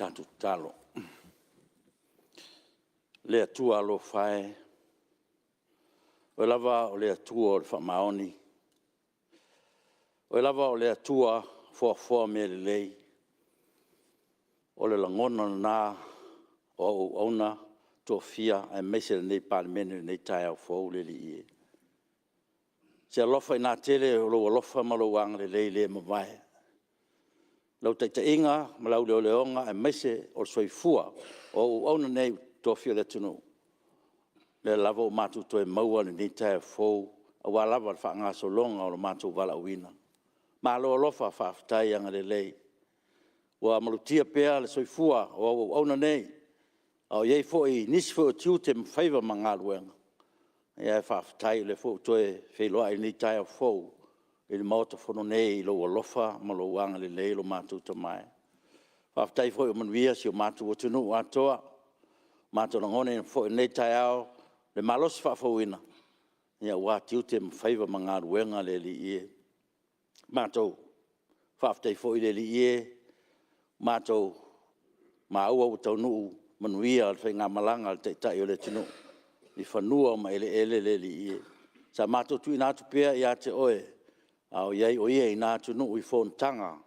Tatou tatalo. Le Atua alofa e, o Oe lava o le Atua o le faamaoni, o Oe lava o le Atua foafoa mea lelei. O le lagona lena o au auauna toafia aemaise lenei Palemene i lenei taeao fou le Alii e. Se alofa ina tele o lou alofa ma lou agalelei le mavae, lau taitaiga ma lau leoleoga aemaise o le soifua o au auauna nei totofi a le atunuu, o lea lava ua matou toe maua lenei taeao fou aua lava le faagasologa o lo matou valaauina. Malo alofa faafetai agalelei, ua malutia pea le soifua o au auauna nei, a o i ai foi i nisi foi o tiute ma faiva ma galuega, ae faafetai o lea foi ua toe feiloai i lenei taeao fou i le Maota Fono nei i lou alofa ma lou agalelei lo matou Tama e. Faafetai foi ua manuia si o matou atunuu atoa, ua matou lagona foi i lenei taeao le malosi faafouina aua tiute ma faiva ma galuega le Alii e. Matou faafetai foi le Alii e, ua matou maua ua taunuu manuia le faigamalaga a le Taitai o le atunuu i fanua ma eleele le Alii e. Sa matou tuuina atu pea ia te Oe a o i ai o Ia i na atunuu i fonotaga a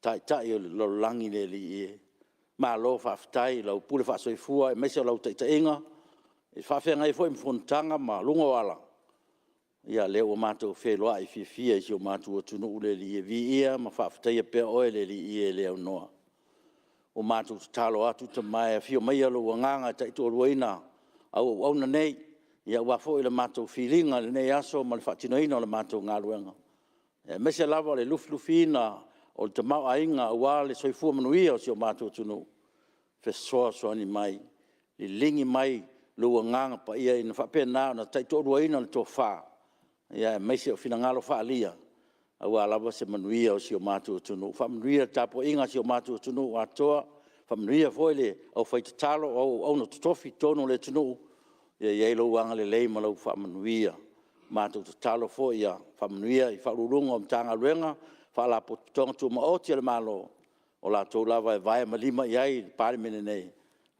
Taitai o le lalolagi le Alii e. Malo faafetai i lau pule faasoifua aemaise o lau taitaiga i faafeagai ai foi ma fonotaga ma luga o ala, ia o lea ua matou feiloai fiafia i si o matou atunuu le Alii e. Viia ma faafetaia pea Oe le Alii e le aunoa. Ua matou tatalo atu Tama e, afio maia lou Agaga e taitoaluaina au auauna nei, aua foi le matou filiga i lenei aso ma le faatinoina o le matou galuega, aemaise lava o le lufilufiina o le tamaoaiga aua le soifua manuia o si o matou atunuu. Fesoasoani mai, liligi mai lou Agaga Paia ina ia faapena ona taitoaluaina le tofa, aemaise o finagalo faaalia aua lava se manuia o si o matou atunuu. Faamanuia i le tapuaiga a si o matou atunuu atoa, faamanuia foi i le aufaitatalo o au auauna totofi i totonu o le atunuu, ia i ai lou agalelei ma lau faamanuia. Matou tatalo foi ia faamanuia i Ofisa Sili o Pulega o Matagaluega ma Faalapotopotoga Tumaoti a le Malo, o latou lava e vae ma lima i ai le Palemene nei,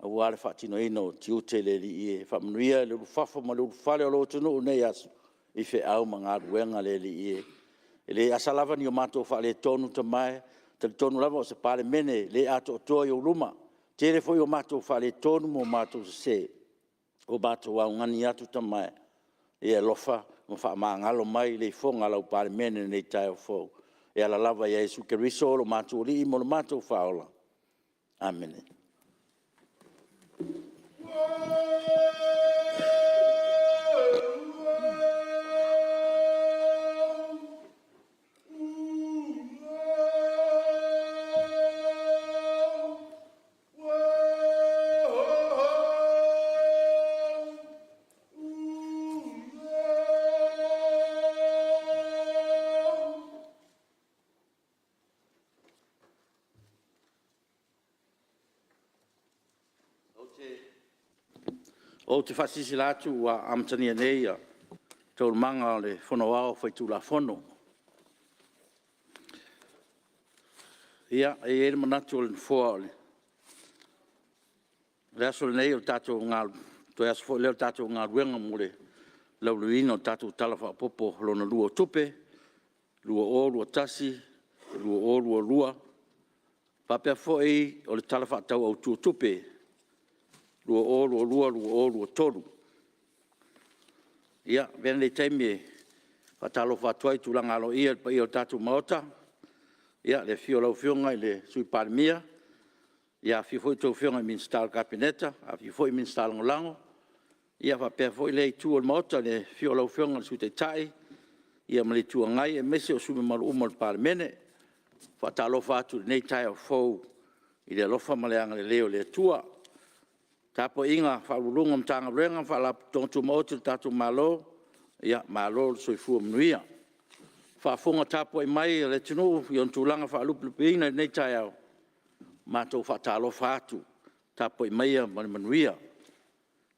aua le faatinoina o tiute le Alii e. Faamanuia i le ulufafo ma le ulufale o lou atunuu i lenei aso i feau ma galuega le Alii e. E le asa lava ni o matou faaletonu Tama e, e talitonu lava o se Palemene e le atoatoa i ou luma, e tele foi o matou faaletonu ma o matou sese, ua matou augani atu Tama e, ia e alofa ma faamagalo mai le ifoga a lau Palemene i lenei taeao fou, e ala lava ia Iesu Keriso lo matou Alii ma lo matou Faaola. Amene. Ou te faasilasila atu ua amatalia nei Taualumaga o le Fono Aoao Faitulafono. Ia, e i ai le manatu o le Nofoa, o le aso lenei o le toe aso foi lea o le tatou galuega mo le lauliliuina o le tatou Tala Faaopoopo Lona Lua o Tupe 2021/2022, faapea foi o le Tala Faatatau Autu o Tupe 2022/2023. Ia, avea lenei taimi e faatalofa atu ai i tulaga aloaia i le paia o le tatou Maota, i le afio o lau Afioga i le Sui Palemia, afifio foi a outou Afioga i Minisita o le Kapeneta, afifio foi Minisita Lagolago. Ia faapea foi lea Itu o le Maota i le afio o lau Afioga i le Sui Taitai ma le Itu Agai, aemaise o sui usufono mamalu uma o le Palemene. E faatalofa atu i lenei taeao fou i le alofa ma le agalelei o le Atua. Le tapuaiga a Ofisa Sili o Pulega o Matagaluega ma Faalapotopotoga Tumaoti a le tatou Malo, ia malo le soifua manuia. Le faafofoga tapuai mai a le atunuu i ona tulaga faalupelupeina i lenei taeao, matou te faatalofa atu, tapuai maia ma le manuia.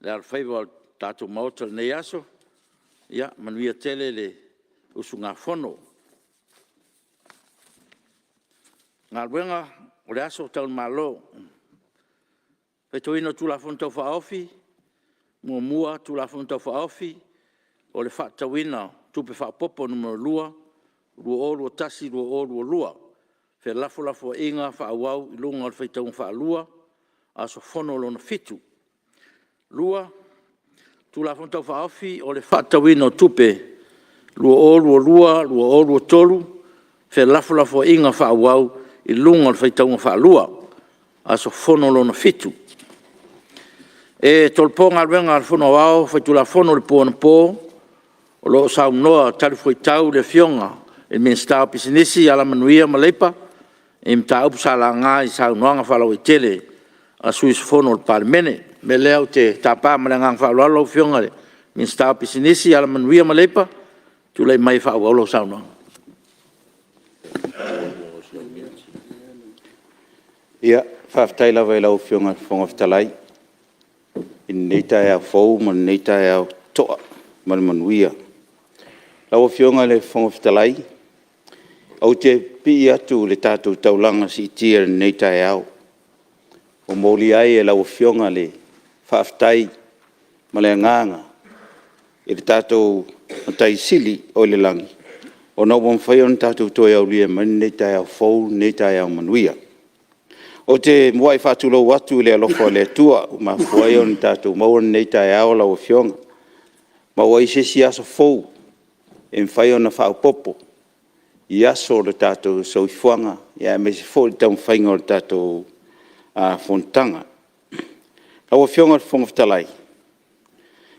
Le alofaiva o le tatou Maota i lenei aso, ia manuia tele le usugafono. Galuega o le Aso Tau i Malo. Faitauina o Tulafono Tau Faaofi: 1. Tulafono Tau Faaofi o le Faatatauina o Tupe Faaopoopo (Nu.2) 2021/2022 – Felafolafoaiga Faaauau i luga o le Faitauga Faalua – Aso Fono lona Fitu. 2. Tulafono Tau Faaofi o le Faatatauina o Tupe 2022/2023 – Felafolafoaiga Faaauau i luga o le Faitauga Faalua – Aso Fono lona Fitu. E tolopo Galuega a le Fono Aoao Faitulafono i le po anapo o lo o saunoa talifuaitau le Afioga i le Minisita o Pisinisi, Alamanuia ma Leipa i mataupu sa laga i saunoaga faalauaitele a sui usufono o le Palemene. O le mea lea ou te tapa ma le agaga faaaloalo lau Afioga i le Minisita o Pisinisi, Alamanuia ma Leipa e tulai mai e faaauau lau saunoaga. Ia, faafetai lava i lau Afioga i le Fofoga Fetalai i lenei taeao fou ma lenei taeao totoa ma le manuia. Lau Afioga i le Fofoga Fetalai, ou te pipii atu i le tatou taulaga siitia i lenei taeao, ua molia ai e lau Afioga le faafetai ma le agaga i le tatou Matai Sili o i le lagi, ona ua mafai ona tatou toe aulia mai lenei taeao fou, lenei taeao manuia. Ou te muai faatulou atu i le alofa o le Atua ua mafua ai ona tatou maua lenei taeao lau Afioga, maua ai se isi aso fou e mafai ona faaopoopo i aso o le tatou soifuaga, aemaise foi o le taumafaiga o le tatou fonotaga. Lau Afioga i le Fofoga Fetalai,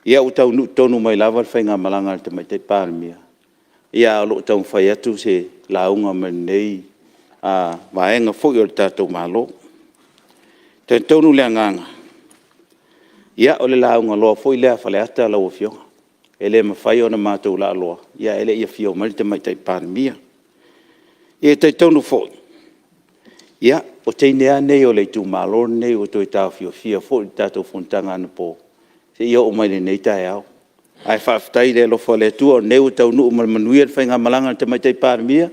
ia ua taunuu tonu mai lava le faigamalaga a le Tamaitai Palemia, a o lo o taumafai atu se lauga mai lenei vaega foi o le tatou Malo. E talitonu le agaga, ia o le lauga loa foi lea a Faleata lau Afioga, e le mafai ona matou laaloa ae le i afio mai le Tamaitai Palemia. E talitonu foi, ia, o teine lava nei o le itumalo lenei ua toe taofiofia foi i le tatou fonotaga anapo seia oo mai i lenei taeao. Ae faafetai i le alofa o le Atua o lenei ua taunuu ma le manuia le faigamalaga a le Tamaitai Palemia,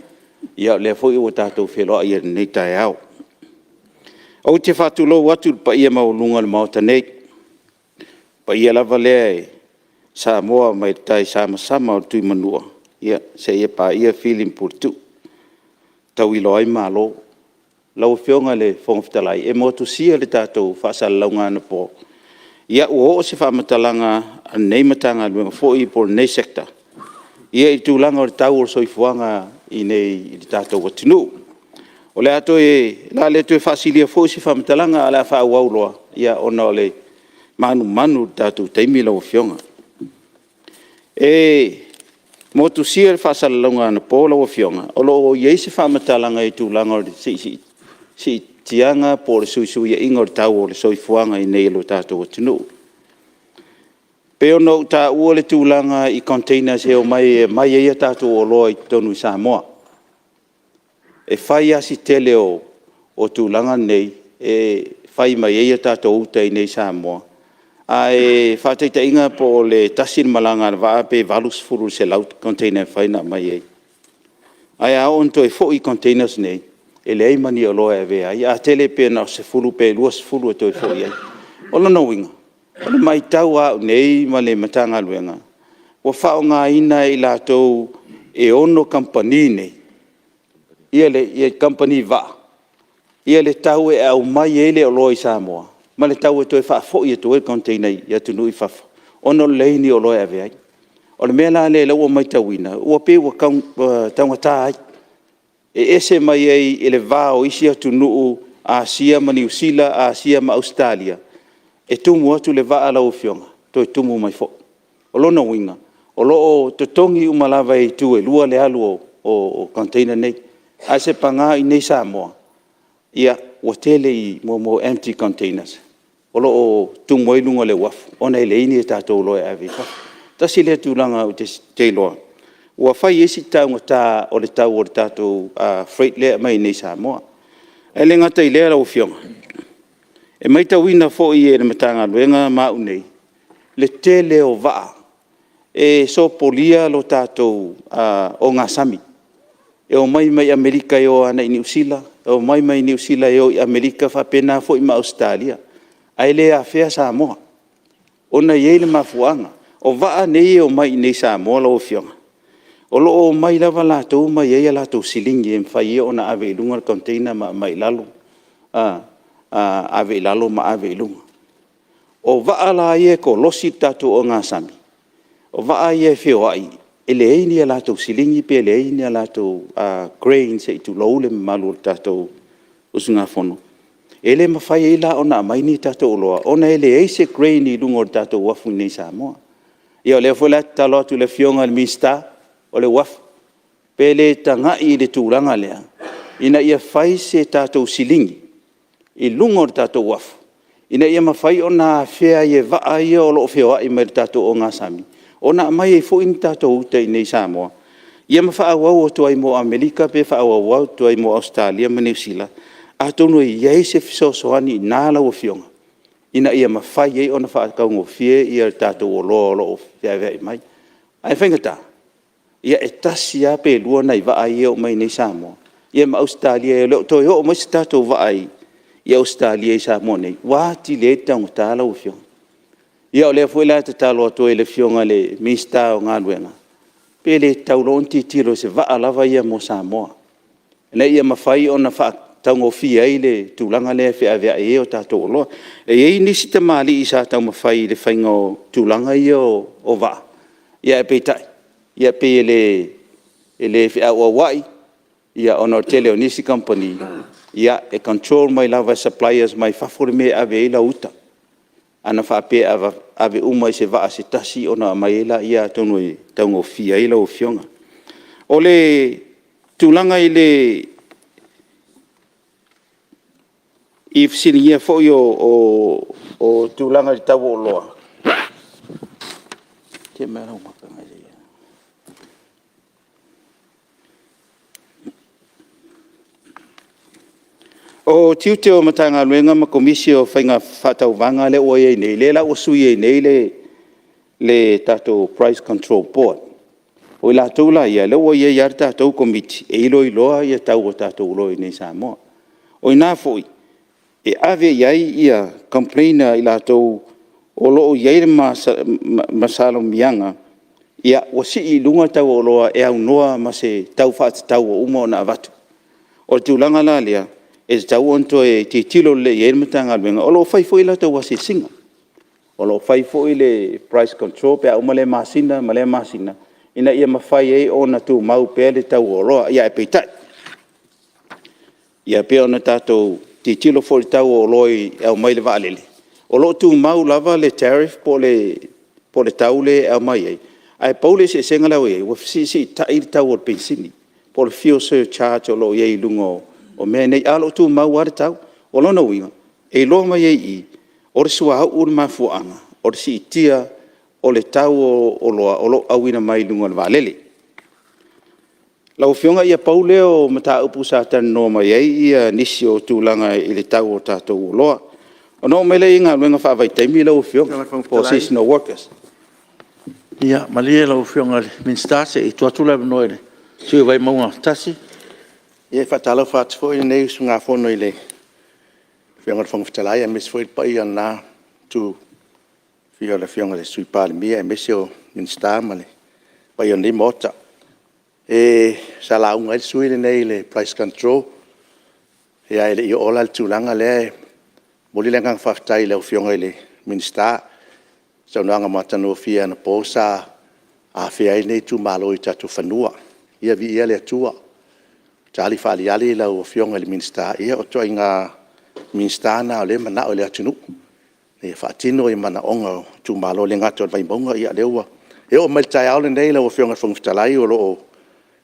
o lea foi ua tatou feiloai ai i lenei taeao. Ou te faatulou atu i le paia maualuga o le Maota nei, le paia lava lea o Samoa mai le taisamasama o le Tuimanua seia paia Fili ma Puletuu e tauilo ai Malo. Lau Afioga i le Fofoga Fetalai, e motusia le tatou faasalalauga anapo, ua oo se faamatalaga a lenei Matagaluega foi po o lenei Sector i le tulaga o le tau o le soifuaga i inei i le tatou atunuu. O le a le toe faasilia foi se faamatalaga, ae o le a faaauau loa ona e manumanu i le tatou taimi lau Afioga. E motusia le faasalalauga anapo lau Afioga, o lo o i ai se faamatalaga i le tulaga o le siitiaga po o le fesuisuiaiga o le tau o le soifuaga i inei i le tatou atunuu. E pei ona ou taua le tulaga i containers e omai e aumai ai a tatou oloa i totonu i Samoa. E fai lava si tele o tulaga nei e fai mai ai a tatou uta i inei i Samoa. Ae faataitaiga po o le tasi le malaga a le vaa pe 80 i le 100 container e mafai ona aumai ai. Ae a oo ina toe foi containers nei, e leai ma ni oloa e avea ai, a tele pe na o se 10 pe 20 e toe foi ai. O lona uiga, o le matau a au nei ma le Matagaluega, ua faaaogaina e i latou e ono kamupani nei, kamupani vaa, le tau e aumai ai le oloa i Samoa, ma le tau e toe faafoi atu ai container i atunuu i fafo, ona o le leai o ni oloa e ave ai. O le mea la lea ua matauina, ua pei ua taugata ai. E ese mai ai i le va o isi atunuu Asia ma Niu Sila, Asia ma Ausetalia, e tumu atu le vaa lau Afioga, toe tumu mai foi. O lona uiga, o lo o totogi uma lava e itu e lua le alu o container nei. Ae se paga i inei i Samoa, ia, ua tele i mea o empty containers o lo o tumu ai luga o le uafu, ona e leai ni tatou oloa e ave i fafo. Tasi lea tulaga ou te iloa ua fai ai si taugata o le tau o le tatou freight lea e aumai inei i Samoa. Ae le gata i lea lau Afioga, e matauina foi e le Matagaluega ma au nei le tele o vaa e sopolia lo tatou ogasami, e omai mai Amerika e o agai i Niu Sila, e omai mai Niu Sila e o i Amerika, faapena foi ma Ausetalia. ae le afea Samoa, ona e i ai le mafuaaga. O vaa nei e omai i inei i Samoa lau Afioga, o lo o omai lava latou ma i ai a latou siligi e mafai ai ona ave i luga le container ma aumai i lalo, ave i lalo ma ave i luga. O vaa la ia e kolosi le tatou ogasami, o vaa ia e feoai e leai ni latou siligi pe leai ni latou cranes se i tulou le mamalu o le tatou usugafono, e le mafai ai la ona aumai ni tatou oloa, ona e leai se cranes i luga o le tatou uafu i inei i Samoa. Ia o lea foi la e tatalo atu i le Afioga i le Minisita o le Uafu, pe le tagai i le tulaga lea, ina ia fai se tatou siligi i luga o le tatou uafu, ina ia mafai ona afea ai e vaa ia o lo o feoai mai i le tatou ogasami, ona aumai ai foi ni tatou uta i inei i Samoa, ia ma faaauau atu ai mo Amerika pe faaauau atu ai mo Ausetalia ma Niu Sila. Atonu e i ai se fesoasoani i ina lau Afioga, ina ia mafai ai ona faataugofie le tatou oloa o lo o feaveai mai. Ae faigata, ia e tasi lava pe lua nai vaa ia e oo mai i inei i Samoa, ia ma Ausetalia e le o toe oo mai se tatou vaa i Ausetalia i Samoa nei, ua atili ai ona taugata lau Afioga. Ia o lea foi la e tatalo atu ai i le Afioga i le Minisita o Galuega, pe le tatau loa ona tilotilo i se vaa lava ia mo Samoa, ina ia mafai ona faataugofie ai le tulaga lea e feaveai ai tatou oloa. E i ai nisi tamalii sa taumafai i le faiga o tulaga ia o vaa, ae peitai, e pei e le feauauai ona o le tele o nisi kamupani, e control mai lava e suppliers mai fafo le mea e ave i ai lau uta. Ana faapea e ave uma i se vaa se tasi ona aumai ai lea, atonu e taugofie ai lau Afioga. O le tulaga i fesiligia foi o tulaga i le tau o oloa. O tiute o Matagaluega ma Komisi o Faiga Faatauvaga lea ua i ai nei, lea la ua sui ai nei le tatou Price Control Board. O i latou la ia, o lea ua i ai lava le tatou Komiti e iloiloa le tau o tatou oloa i inei i Samoa. O i ina foi e ave i ai complain a i latou o lo o i ai le masalomiaga ua sii i luga le tau o oloa e aunoa ma se tau faatatau ua uma ona avatu. O le tulaga la lea, e tatau ona toe tilotilo lelei i ai le Matagaluega. O lo o fai foi a latou asiasiga, o lo o fai foi le price control pe a uma lea masina ma lea masina, ina ia mafai ai ona tumau pea le tau o oloa. Ae peitai, ia pei ona tatou tilotilo foi i le tau o oloa e aumai le vaalele, o lo o tumau lava le tariff po o le tau lea e aumai ai, ae pau le eseesega lea ua i ai, ua fesiisitai le tau o le penisini po o le fuel surcharge o lo o i ai i luga o mea nei, ae o lo o tumau lava le tau. O lona uiga, e iloa mai ai i i, o le suauu le mafuaaga o le siitia o le tau o oloa o lo o auina mai luga o le vaalele. Lau Afioga na pau lea o mataupu sa talanoa mai ai nisi o tulaga i le tau o tatou oloa. Ona oo mai lea i galuega faavaitaimi lau Afioga po o seasonal workers. Ia malie lau Afioga i le Minisita se i tuu atu le avanoa i le sui usufono mo Vaimauga 1. Ia e faatalofa atu foi lenei usugafono i le Afioga i le Fofoga Fetalai, aemaise foi le paia o lena Itu, i le afio o le Afioga i le Sui Palemia aemaise o Minisita ma le paia o lenei Maota. Sa lauga ai le sui usufono lenei i le price control, ae le i oo la i le tulaga lea, e momoli le agaga faafetai i lau Afioga i le Minisita i le saunoaga matagofie anapo sa afea ai lenei itumalo i tatou fanua. Ia viia le Atua ua tali faaaliali lau Afioga i le Minisita, ia o ituaiga Minisita na o lea e manao i le atunuu ina ia faatino manaoga o itumalo, e le gata o le Vaimauga, a o lea ua... E oo mai i le taeao lenei lau Afioga i le Fofoga Fetalai o lo o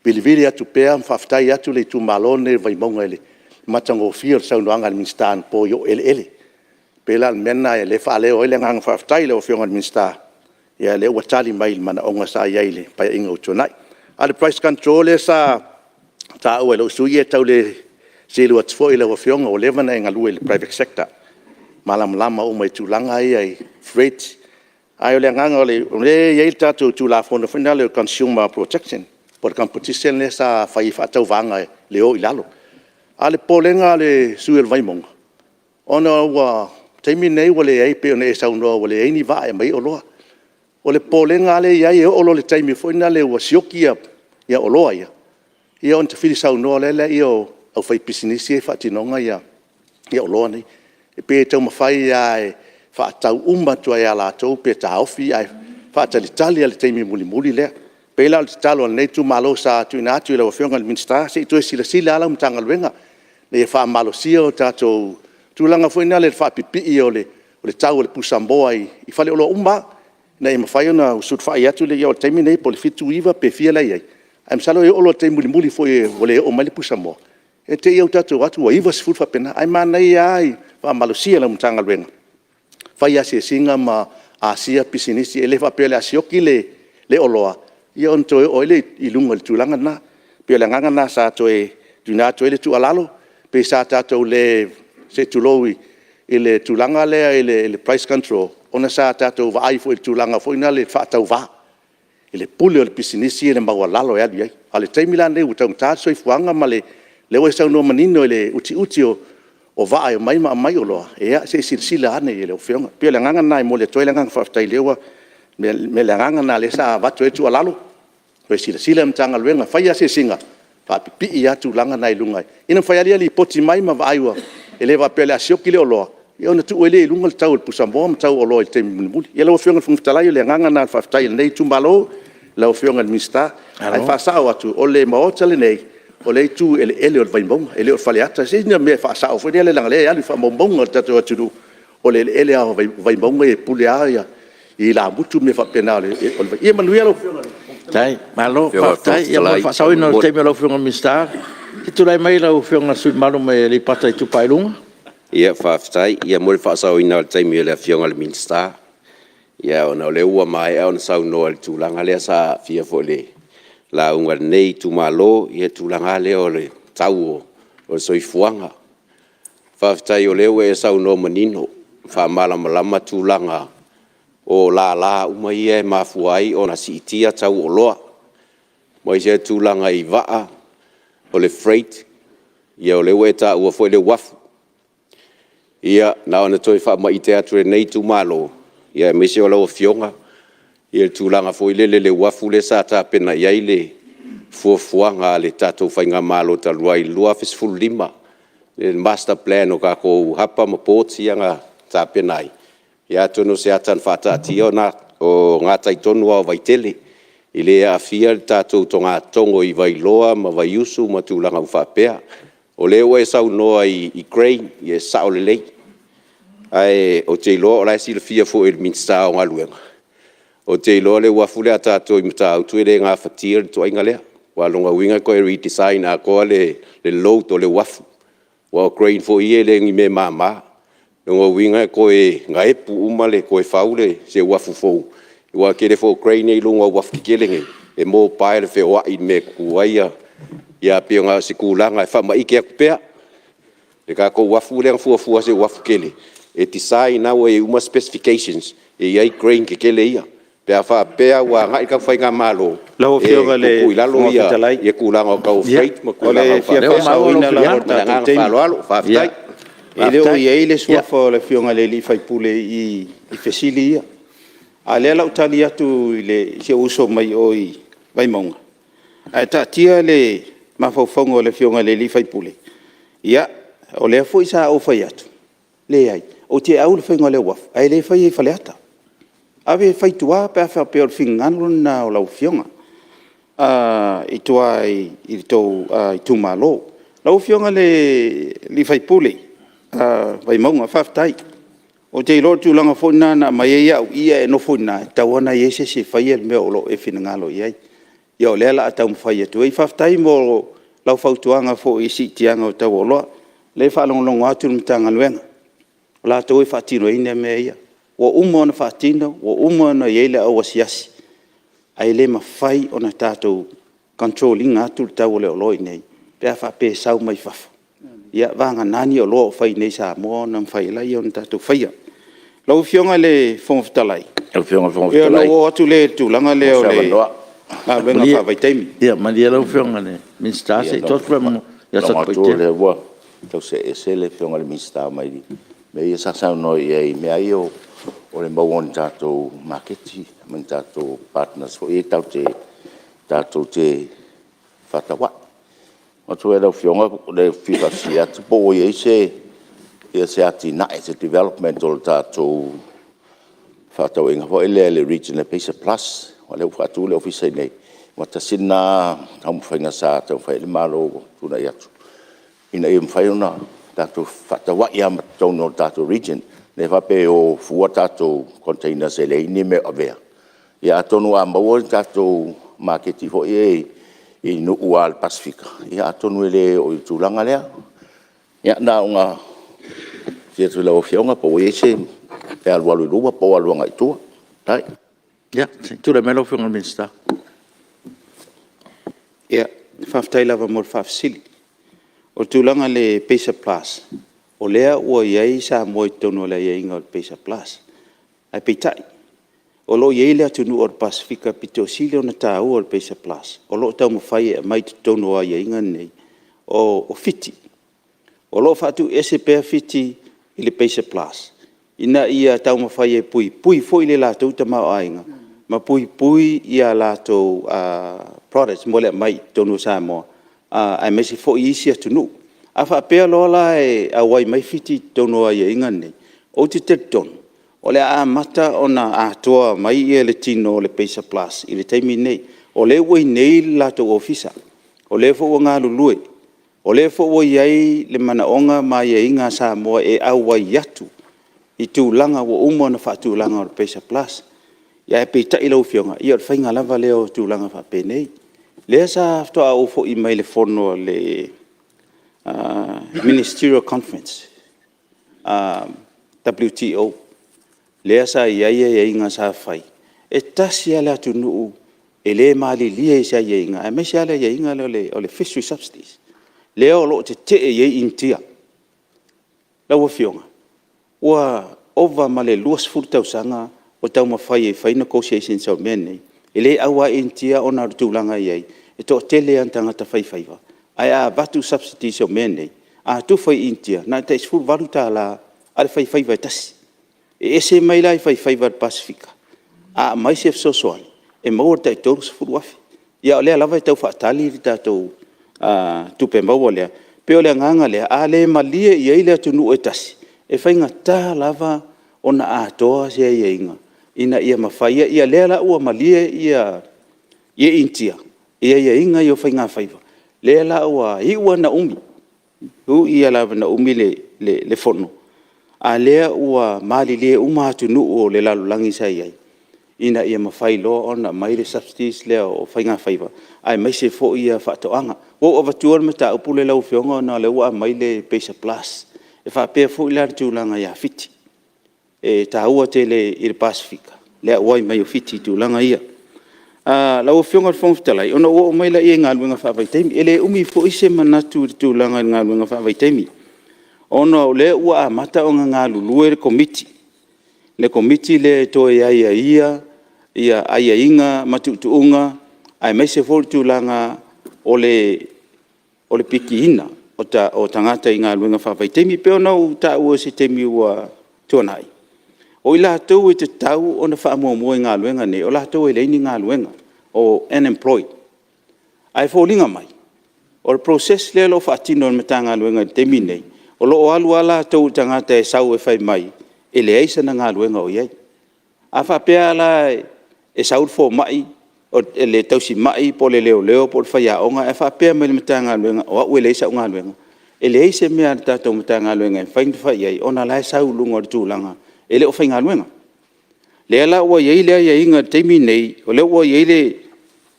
vilivili atu pea ma faafetai atu le itumalo lenei o Vaimauga i le matagofie o le saunoaga a le Minisita anapo i ou eleele. E pei la o le mea lena o lea e faaleo ai le agaga faafetai i lau Afioga i le Minisita, o lea ua tali mai i manaoga sa i ai i le Paeaiga ua tuanai. A o le price control lea sa taua e lou sui usufono, ia e tau le selu atu foi i lau Afioga ua leva ona e galue i le private sector, e malamalama uma i tulaga ia i freights. A o le agaga o lea e i ai le tatou Tulafono foi lea o le Consumer Projection po o le competition lea sa fai e faatauvaga i le o i lalo. A o le popolega a le sui usufono o le Vaimauga, ona ua taimi lenei ua leai, pei ona e saunoa ua leai ni vaa e aumai ai oloa. O le popolega lava lea e i ai e oo loa i le taimi foi lea ua sioki oloa ia, ia ona tafili saunoa loa lea o le aufaipisinisi ia e faatinoina oloa nei. E pei e taumafai lava e faatau uma atu lava ia latou pe taofi ae faatalitali lava i le taimi mulimuli lea. E pei la o le tatalo a lenei itumalo sa tuuina atu i lau Afioga i le Minisita, se i toe silasila lava lau Matagaluega ina ia faamalosia le tatou tulaga foi lea i le faapipii o le tau o le pusamoa i faleoloa uma lava, ina ia mafai ona sulufai atu, o le taimi lenei po o le $79 pe fia la e i ai, ae masalo e oo loa i le taimi mulimuli foi ua le oo mai le pusamoa, ia te i lava ua tatou o atu ua $90, e faapena. Ae manaia lava le faamalosia e lau Matagaluega, fai asiasiga ma asia pisinisi. E le faapea o le a sioki le oloa ona toe oo ai lea i luga i le tulaga lena. E pei o le agaga lena sa toe tuuina atu ai le tuualalo, pei sa tatou le, se i tulou i le tulaga lea i le price control, ona sa tatou vaai foi i le tulaga foi lea faatauva, i le pule o le pisinisi i le maualalo e alu i ai. A o le taimi la lenei ua taugata le soifuaga ma o lea ua e saunoa manino i le utiuti o vaa e omai ma aumai oloa, ia se i silasila ane lau Afioga. E pei o le agaga lena e momoli atu ai le agaga faafetai, o le agaga lena o lea sa avatu ai le tuualalo, toe silasila le Matagaluega e fai asiasiga, faapipii lava tulaga na i luga, ia ona mafai lava lea ona lipoti mai ma vaai, e le faapea o le a sioki le oloa ona tuu ai lea i luga le tau o le pusamoa ma tau o oloa i le taimi mulimuli. Ia lau Afioga i le Fofoga Fetalai, o le agaga lena o le faafetai a lenei itumalo i lau Afioga i le Minisita. Ae faasao atu, o le Maota lenei, o lea e tu i eleele o le Vaimauga, e le o Faleata. Se o sina mea faasao foi lea leaga o lea e alu i faamaumauga a le tatou atunuu, o le eleele lava o le Vaimauga e pule lava ilamutu ma mea faapena. Ia manuia lau Afioga. Malo faafetai mo le faasaoina o le taimi o lau Afioga i le Minisita. Se i tulai mai lau Afioga i le sui usufono mamalu mai Aleipata Itupa i Luga. Faafetai. Ia mo le faasaoina o le taimi o le Afioga i le Minisita, ona o lea ua maea ona saunoa i le tulaga lea sa aafia foi i le lauga a lenei itumalo i le tulaga lava lea o le tau o le soifuaga. Faafetai o lea ua e saunoa manino ma faamalamalama tulaga o lala uma ia e mafua ai ona siitia tau o oloa, aemaise lava tulaga i vaa, o le freight, ia o lea ua e taua foi le uafu. Ia na ona toe faamaite atu e lenei itumalo, aemaise o lau Afioga le tulaga foi lele i le uafu lea sa tapena i ai le fuafuaga a le tatou faigamalo talu ai i le 2015, le master plan o tatou harbor ma ports ia na tapena ai. Ia atonu o se ata na faataatia o gatai tonu lava o Vaitele, e le aafia le tatou togatogo i Vailoa ma Vaiusu ma tulaga uma faapea. O lea ua e saunoa i cranes, ia e sao lelei. Ae ou te iloa o la e silafia foi e le Minisita o Galuega, ou te iloa le uafu lea a tatou i Matautu e le gafatia le ituaiga lea. Aua o lona uiga e toe redesign atoa le load o le uafu, aua o cranes foi ia e le o ni mea mama. O lona uiga e toe gaepu uma toe fau se uafu fou, aua o le tele foi o cranes ia i luga o uafu tetele nei, e mobile e feoai i mea e tutu ai. Ae pei na o se tulaga e faamaite atu pea. Le tatou uafu lea na fuafua o se uafu tele, e design lava ua i ai uma specifications e i ai cranes tetele ia, pe a faapea ua agai le tatou faigamalo Lau e Afioga i le tuutuu i lalo Fofoga Fetalai, tulaga o tau o freight ma o tulaga le uma fia faapena. faasaoina Ma le lava o le agaga tatou taimi. faaaloalo. Faafetai. E le o i ai le suafa o le Afioga i le sui usufono i i fesili ia. A o lea o le a ou tali atu i si ou uso mai o i Vaimauga, ae taatia le mafaufauga o le Afioga i le sui usufono, ia, o lea foi sa ou fai atu, leai, ou te au i le faiga o le uafu, ae le faia i Faleata. Ave e fai i tua pe a faapea o le finagalo lena o lau Afioga i tua i le tou itumalo. Lau Afioga i le sui usufono o Vaimauga, faafetai. Ou te iloa o le tulaga foi lena na aumai ai au i i ae e nofo i ina, e tatau lava ona i ai se isi e faia le mea o lo o e finagalo i ai. Ia o lea o le a taumafai atu ai. Faafetai mo lau fautuaga foi i le siitiaga o tau o oloa. O lea e faalogologo atu le Matagaluega, o latou e faatinoina mea ia. Ua uma ona faatino, ua uma ona i ai le au asiasi, ae le mafai ona tatou control ina atu le tau o le oloa i inei pe a faapea e sau mai fafo, ia vagana ni oloa o fai i inei i Samoa ona mafai ai lea ona tatou faia. Lau Afioga i le Fofoga Fetalai, Lau Afioga i le Fofoga ia ona Fetalai ou oo atu lea i le tulaga mo lea o se le avanoa. galuega faavaitaimi. Ia malie lau Afioga i le Minisita se i tuu atu le avanoa ia Ou te lagona atu Satupaitea. o lea ua tau see ese le Afioga i le Minisita mai mea ia sa saunoa i ai i mea lava ia o le maua o ni tatou maketi ma ni tatou partners foi ia tatou te feaatauai. Mansua lau Afioga e fia faafesili atu po ua i ai se atinae se development o le tatou fefaatauaiga foi lea i le region le PACER Plus, aua o lea ua faatu le Ofisa i inei, aua tasi lena taumafaiga sa taumafai i ai le Malo ua tuanai atu, ina ia mafai ona tatou feaatauai lava ma totonu o le tatou region. E le faapea e o fua tatou containers e leai ni mea o avea, ia atonu a maua ni tatou maketi foi ia i nuu lava o le Pasefika, ia atonu e le oo i le tulaga lea. Ia na ona faafesili atu i lau Afioga po ua i ai se... pe alualu i luma po o alu agai i tua. Faafetai. Ia, se i tulai mai lau Afioga i le Minisita. Faafetai lava mo le faafesili. O le tulaga i le PACER Plus, o lea ua i ai Samoa i totonu o le aiaiga o le PACER Plus. Ae peitai, o lo o i ai le atunuu o le Pasefika e pito sili ona taua i le PACER Plus, o lo o taumafai e aumai i totonu o aiaiga nei, o Fiti. O lo o faatuiese pea Fiti i le PACER Plus, ina ia taumafai e puipui foi le latou tamaoaiga, ma puipui a latou products mo le aumai i totonu o Samoa, aemaise foi isi atunuu. A faapea loa la e auai mai Fiti i totonu o aiaiga nei, ou te talitonu o le a amata ona atoa mai le tino o le PACER Plus i le taimi lenei. O lea ua i inei le latou Ofisa, o lea foi ua galulue, o lea foi ua i ai le manaoga ma aiaiga a Samoa e auai atu i tulaga ua uma ona faatulaga o le PACER Plus. Ae peitai lau Afioga, ia o le faiga lava lea o tulaga faapenei. O lea faatoa ou foi mai le fono a le Ministerial Conference WTO, lea sa i ai aiaiga sa fai, e tasi lava le atunuu e le malilie i se aiaiga, aemaise lava le aiaiga lea o le Fishery Subsidies, lea o lo o tetee i ai Initia. Lau Afioga, ua ova ma le 20 tausaga o taumafai e fai negotiations o mea nei, e le au lava Initia ona o le tulaga e i ai, e toatele ana tagata faifaiva, ae a avatu subsidies o mea nei, a tufa i Initia, na o le tai $18 a le faifaiva e tasi. E ese mai la i faifaiva o le Pasefika, a aumai se fesoasoani, e maua le tai $30,000. Ia a o lea lava e tau faatali le tatou tupe maua lea. E pei o le agaga lea, a le malie i ai le atunuu e tasi, e faigata lava ona atoa se aiaiga ina ia mafai ai. Ia lea la ua malie Initia i aiaiga ia o faigafaiva, lea la ua iu lava ina umi, e ui lava ina umi le fono, a o lea ua malilie uma atunuu o le lalolagi sa i ai, ina ia mafai loa ona aumai le subsidies lea o faigafaiva, aemaise foi faatoaga. Ua ou avatua le mataupu lea lau Afioga ona o lea ua aumai le PACER Plus. E faapea foi la le tulaga ia Fiti, e taua tele i le Pasefika le auai mai o Fiti i tulaga ia. Lau Afioga i le Fofoga Fetalai, ona ou oo mai lea i galuega faavaitaimi. E le umi foi se manatu i le tulaga i galuega faavaitaimi, ona o lea ua amata ona galulue le Komiti, le Komiti lea e toe aiaia aiaiga ma tuutuuga aemaise foi o le tulaga o le pikiina o tagata i galuega faavaitaimi. E pei ona ou taua i se taimi ua tuanai, o i latou e tatau ona faamuamua i galuega nei, o i latou e leai ni galuega, o unemployed. Ae foliga mai, o le process lea o lo o faatino e le Matagaluega i le taimi lenei, o lo o alu lava latou i tagata e sau e fai mai e leai sana galuega o i ai. A faapea la e sau le fomai, le tausimai po o le leoleo po o le faiaoga ae faapea mai i le Matagaluega, o au e leai sau galuega, e leai se mea a le tatou Matagaluega e mafai ona fai i ai, ona o la e sau i luga o le tulaga e le o faigaluega. O lea la ua i ai le aiaiga i le taimi lenei, o lea ua i ai le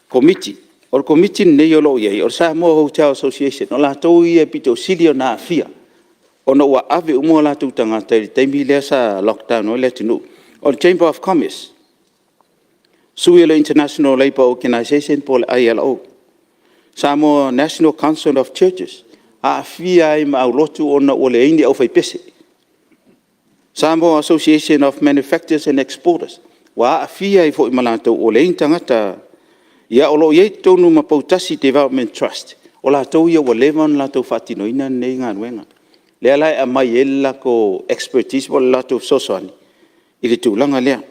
Komiti. O le Komiti lenei o lo o i ai, o le Samoa Hotel Association, o latou ia e pito sili ona aafia ona ua ave uma o latou tagata i le taimi lea sa lockdown ai le atunuu. O le Chamber of Commerce, sui o le International Labour Organisation po o le ILO, Samoa National Council of Churches, aafia ai ma aulotu ona ua leai ni aufaipese. Samoa Association of Manufacturers and Exporters, ua aafia ai foi ma latou ua leai ni tagata. Ia o lo o i ai i totonu ma Poutasi Development Trust, o latou ia ua leva ona latou faatinoina lenei galuega. Lea la e aumai ai le latou expertise po o le latou fesoasoani i le tulaga lea.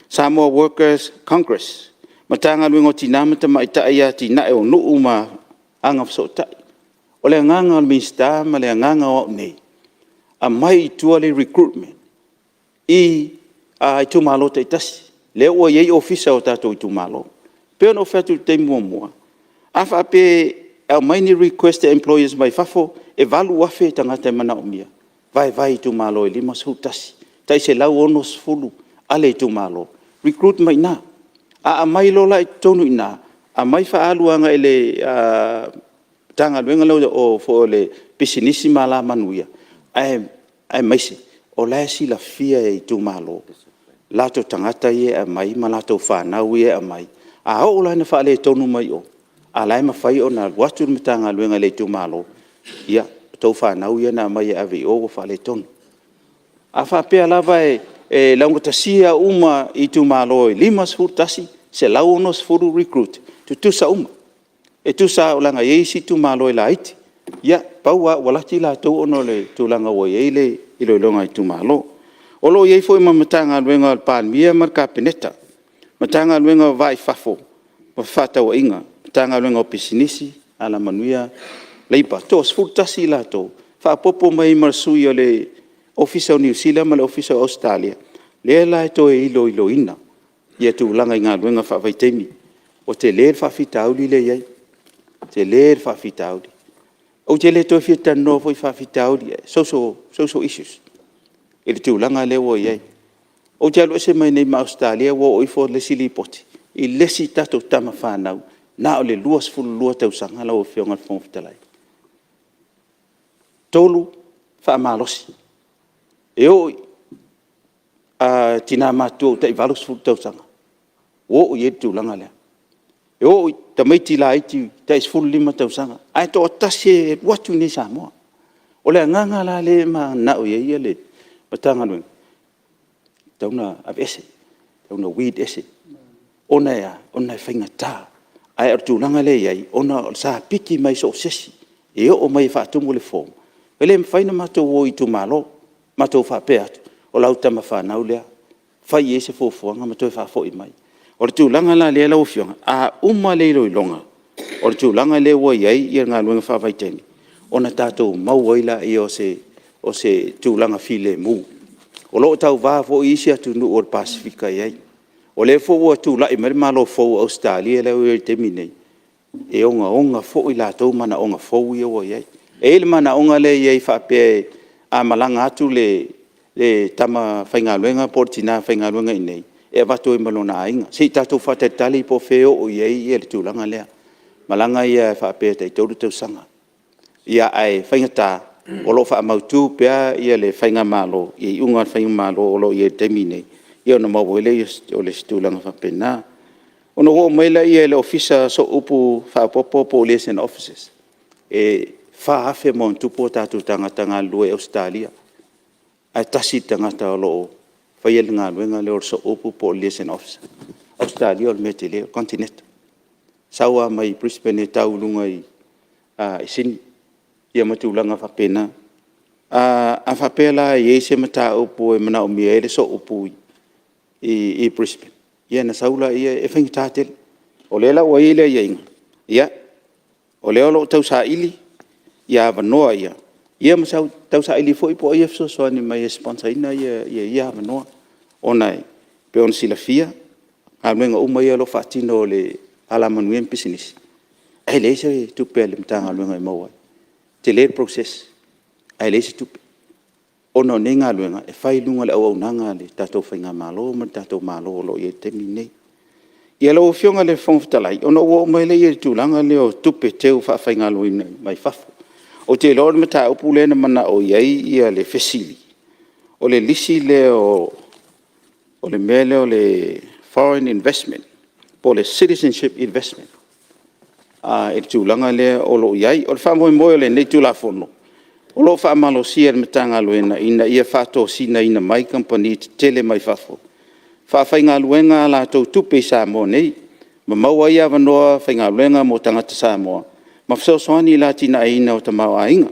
Samoa Workers Congress, Matagaluega o Tina ma Tamaitai, Atinae o Nuu ma Agafesootai. O le agaga o le Minisita ma le agaga o au nei, aumai i tua le recruitment i itumalo taitasi, lea ua i ai Ofisa o tatou itumalo. E pei ona ou fai atu i le taimi muamua, a faapea e aumai ni request e employers mai fafo e 8,000 tagata e manaomia, vaevae i itumalo e 51, tai 160 a le itumalo, recruit mai i ina. A aumai loa la i totonu i ina, aumai faaalu agai le Matagaluega lea o Pisinisi ma Alamanuia, aemaise o la e silafia e itumalo latou tagata ia e aumai ma latou fanau ia e aumai. A oo la ina faaletonu mai o, a o la e mafai ona alu atu le Matagaluega i le itumalo, ia, o tou fanau ia na aumai e ave i o ua faaletonu. A faapea lava e laugatasia uma itumalo e 51, 160 recruit, e tutusa uma. E tutusa lava leaga e i ai isi itumalo e laiti. Ia, pau lava ua laki latou ona o le tulaga ua i ai le iloiloga a itumalo. O lo o i ai foi ma le Matagaluega a le Palemia ma le Kapeneta, Matagaluega o le Va i Fafo ma Fefaatauaiga, Matagaluega o Pisinisi, Alamanuia ma Leipa. E toa-11 i latou, faaopoopo mai ai ma le sui o le Ofisa o Niu Sila ma le Ofisa o Ausetalia, lea la e toe iloiloina tulaga i galuega faavaitaimi. Ua tele le faafitauli lea e i ai, tele le faafitauli. Ou te le toe fia talanoa foi i faafitauli, social issues i le tulaga lea ua i ai. Ou te alu ese mai nei ma Ausetalia ua oo ifo le isi lipoti i le isi tatou tama fanau na o le 22 tausaga lau Afioga i le Fofoga Fetalai, 3 faamalosi. E oo i tina matutua ua tai 80 tausaga ua oo i ai le tulaga lea. E oo i tamaiti laiti tai 15 tausaga, ae toatasi e alu atu i inei i Samoa. O le agaga la lea e mananao i ai le Matagaluega, e tatau ona aveese, e tatau ona weed ese. Ona e a? Ona e faigata. Ae o le tulaga lea e i ai, ona sa piki mai so o se isi e oo mai e faatumu le form, e le mafai ona matou o i itumalo matou faapea atu, o lau tama fanau lea, fai i ai se fuafuaga ma toe faafoi mai. O le tulaga la lea lau Afioga, a uma le iloiloga o le tulaga lea ua i ai galuega faavaitaimi, ona tatou maua ai lea o se tulaga filemu. O lo o tauva foi isi atunuu o le Pasefika e i ai. O lea foi ua tulai mai le Malo fou o Ausetalia lea ua i ai i le taimi lenei, e ogaoga foi o latou manaoga fou ia ua i ai. E i ai le manaoga lea e i ai faapea a malaga atu le tama faigaluega po o le tina faigaluega i inei, e avatu ai ma lona aiga. Se i tatou faatalitali po o fea e oo i ai le tulaga lea, malaga ia faapea e tai 3 tausaga. Ae faigata o lo o faamautu pea le faigamalo i iuga a le faigamalo o lo o i ai i le taimi lenei, ia ona maua ai lea o se tulaga faapena. Ona ou oo mai lea i le Ofisa Sooupu Faaopoopo po o Liaison Officers. E 4,000+ o tatou tagata galulue i Ausetalia, ae tasi le tagata o lo o faia le galuega lea o le Sooupu po o le Liaison Officer. O Ausetalia o le mea tele, o le Konitineti. Sau lava mai Brisbane e tau i luga i Sini ia ma tulaga faapena. A faapea la e i ai se mataupu e manaomia ai le Sooupu i Brisbane, ia ona sau lea, e faigata tele. O lea la ua i ai le aiaiga, ia, o lea o lo o tausaili avanoa ia, ma tausaili foi po o ai e fesoasoani mai e sponsor ina ia avanoa, ona e pei ona silafia, o galuega uma ia o lo o faatino e le Alamanuia ma Pisinisi, e leai se tupe a le Matagaluega e maua ai. E tele le process ae leai se tupe, ona o nei galuega e fai i luga o le auaunaga a le tatou faigamalo ma le tatou Malo o lo o i ai i le taimi lenei. Ia, lau Afioga i le Fofoga Fetalai, ona ou oo mai lea i le tulaga lea o tupe teufaafaigaluega mai fafo. Ou te iloa o le mataupu lea na manao i ai le fesili, o le lisi lea o le mea lea o le foreign investment po o le citizenship investment i le tulaga lea o lo o i ai. O le faamoemoe o lenei Tulafono, o lo o faamalosia e le Matagaluega ina ia faatosinaina mai kamupani tetele mai fafo, faafaigaluega a latou tupe i Samoa nei ma maua ai avanoa faigaluega mo tagata Samoa ma fesoasoani i le atinaeina o le tamaoaiga.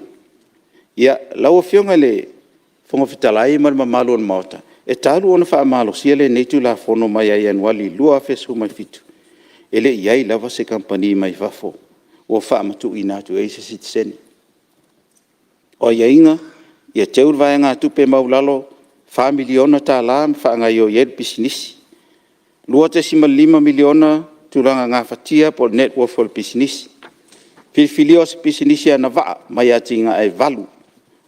Ia, lau Afioga i le Fofoga Fetalai ma le mamalu o le Maota, e talu ona faamalosia lenei Tulafono mai ia Ianuari 2017, e le i i ai lava se kamupani mai fafo ua faamatuuina atu i ai se sitiseni. O aiaiga, ia teu le vaegatupe maualalo e $4 miliona ma faagaoioi ai le pisinisi. $2.5 miliona tulaga gafatia po o le net worth o le pisinisi. Filifilia o se pisinisi agavaa mai atinae e 8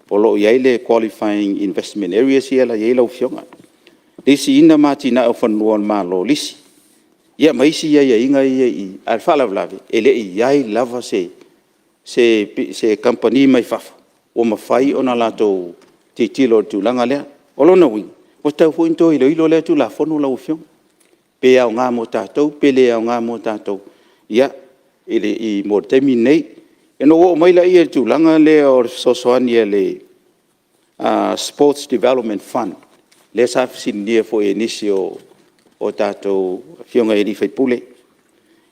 o lo o i ai le qualifying investment areas ia e i ai lau Afioga. Lisiina ma atinae o fanua o le Malo lisi. Ia ma isi aiaiga ia e i i, a o le faalavelave, e le i i ai lava se kamupani mai fafo ua mafai ona latou tilotilo i le tulaga lea. O lona uiga, ua tatau foi ona toe iloilo lea Tulafono lau Afioga, pe aoga mo tatou pe le aoga mo tatou mo le taimi lenei. Ona ou oo mai lea i le tulaga lea o le fesoasoani a le Sports Development Fund, lea sa fesiligia foi e nisi o tatou Afioga i sui usufono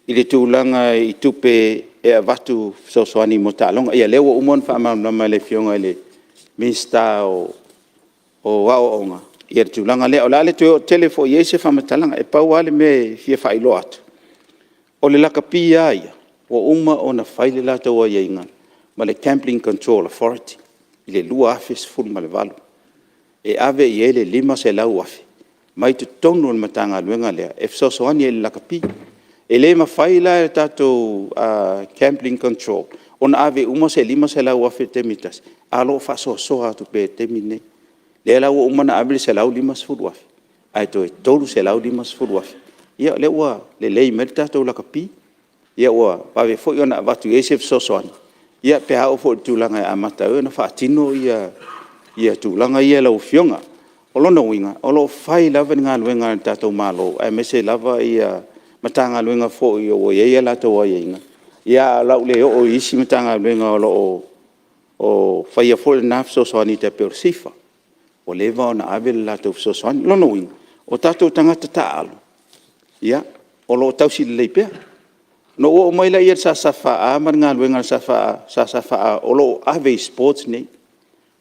i le tulaga i tupe e avatu e fesoasoani mo taaloga. Ia o lea ua uma ona faamalamalama e le Afioga i le Minisita o Aoaoga le tulaga lea. O le a le toe oo tele foi i ai se faamatalaga. E pau lava le mea e fia faailoa atu, o le lakapi lava ia, ua uma ona fai le latou aiaiga ma le Gambling Control Authority i le 2018, e ave i ai le $500,000 mai totonu o le Matagaluega lea e fesoasoani ai i le lakapi. E le mafai la e le tatou Gambling Control ona ave uma se $500,000 i le taimi e tasi, ae o lo o faasoasoa atu pea i le taimi lenei. O lea la ua uma ona ave le $150,000 ae toe $350,000. Ia o lea ua lelei mai le tatou lakapi, ua vave foi ona avatu i ai se fesoasoani pe a oo foi i le tulaga e amata ai ona faatino tulaga ia lau Afioga. O lona uiga, o lo o fai lava le galuega a le tatou Malo, aemaise lava Matagaluega foi ua i ai a latou aiaiga, ae o le a ou le oo i isi Matagaluega o lo o faia foi lena fesoasoani e tai pei o le SIFA, ua leva ona ave le latou fesoasoani. O lona uiga, o tatou tagata taaalo, o lo o tausi lelei pea. Ona ou oo mai lea i le SSFA ma le galuega a le SSFA o lo o ave i sports nei.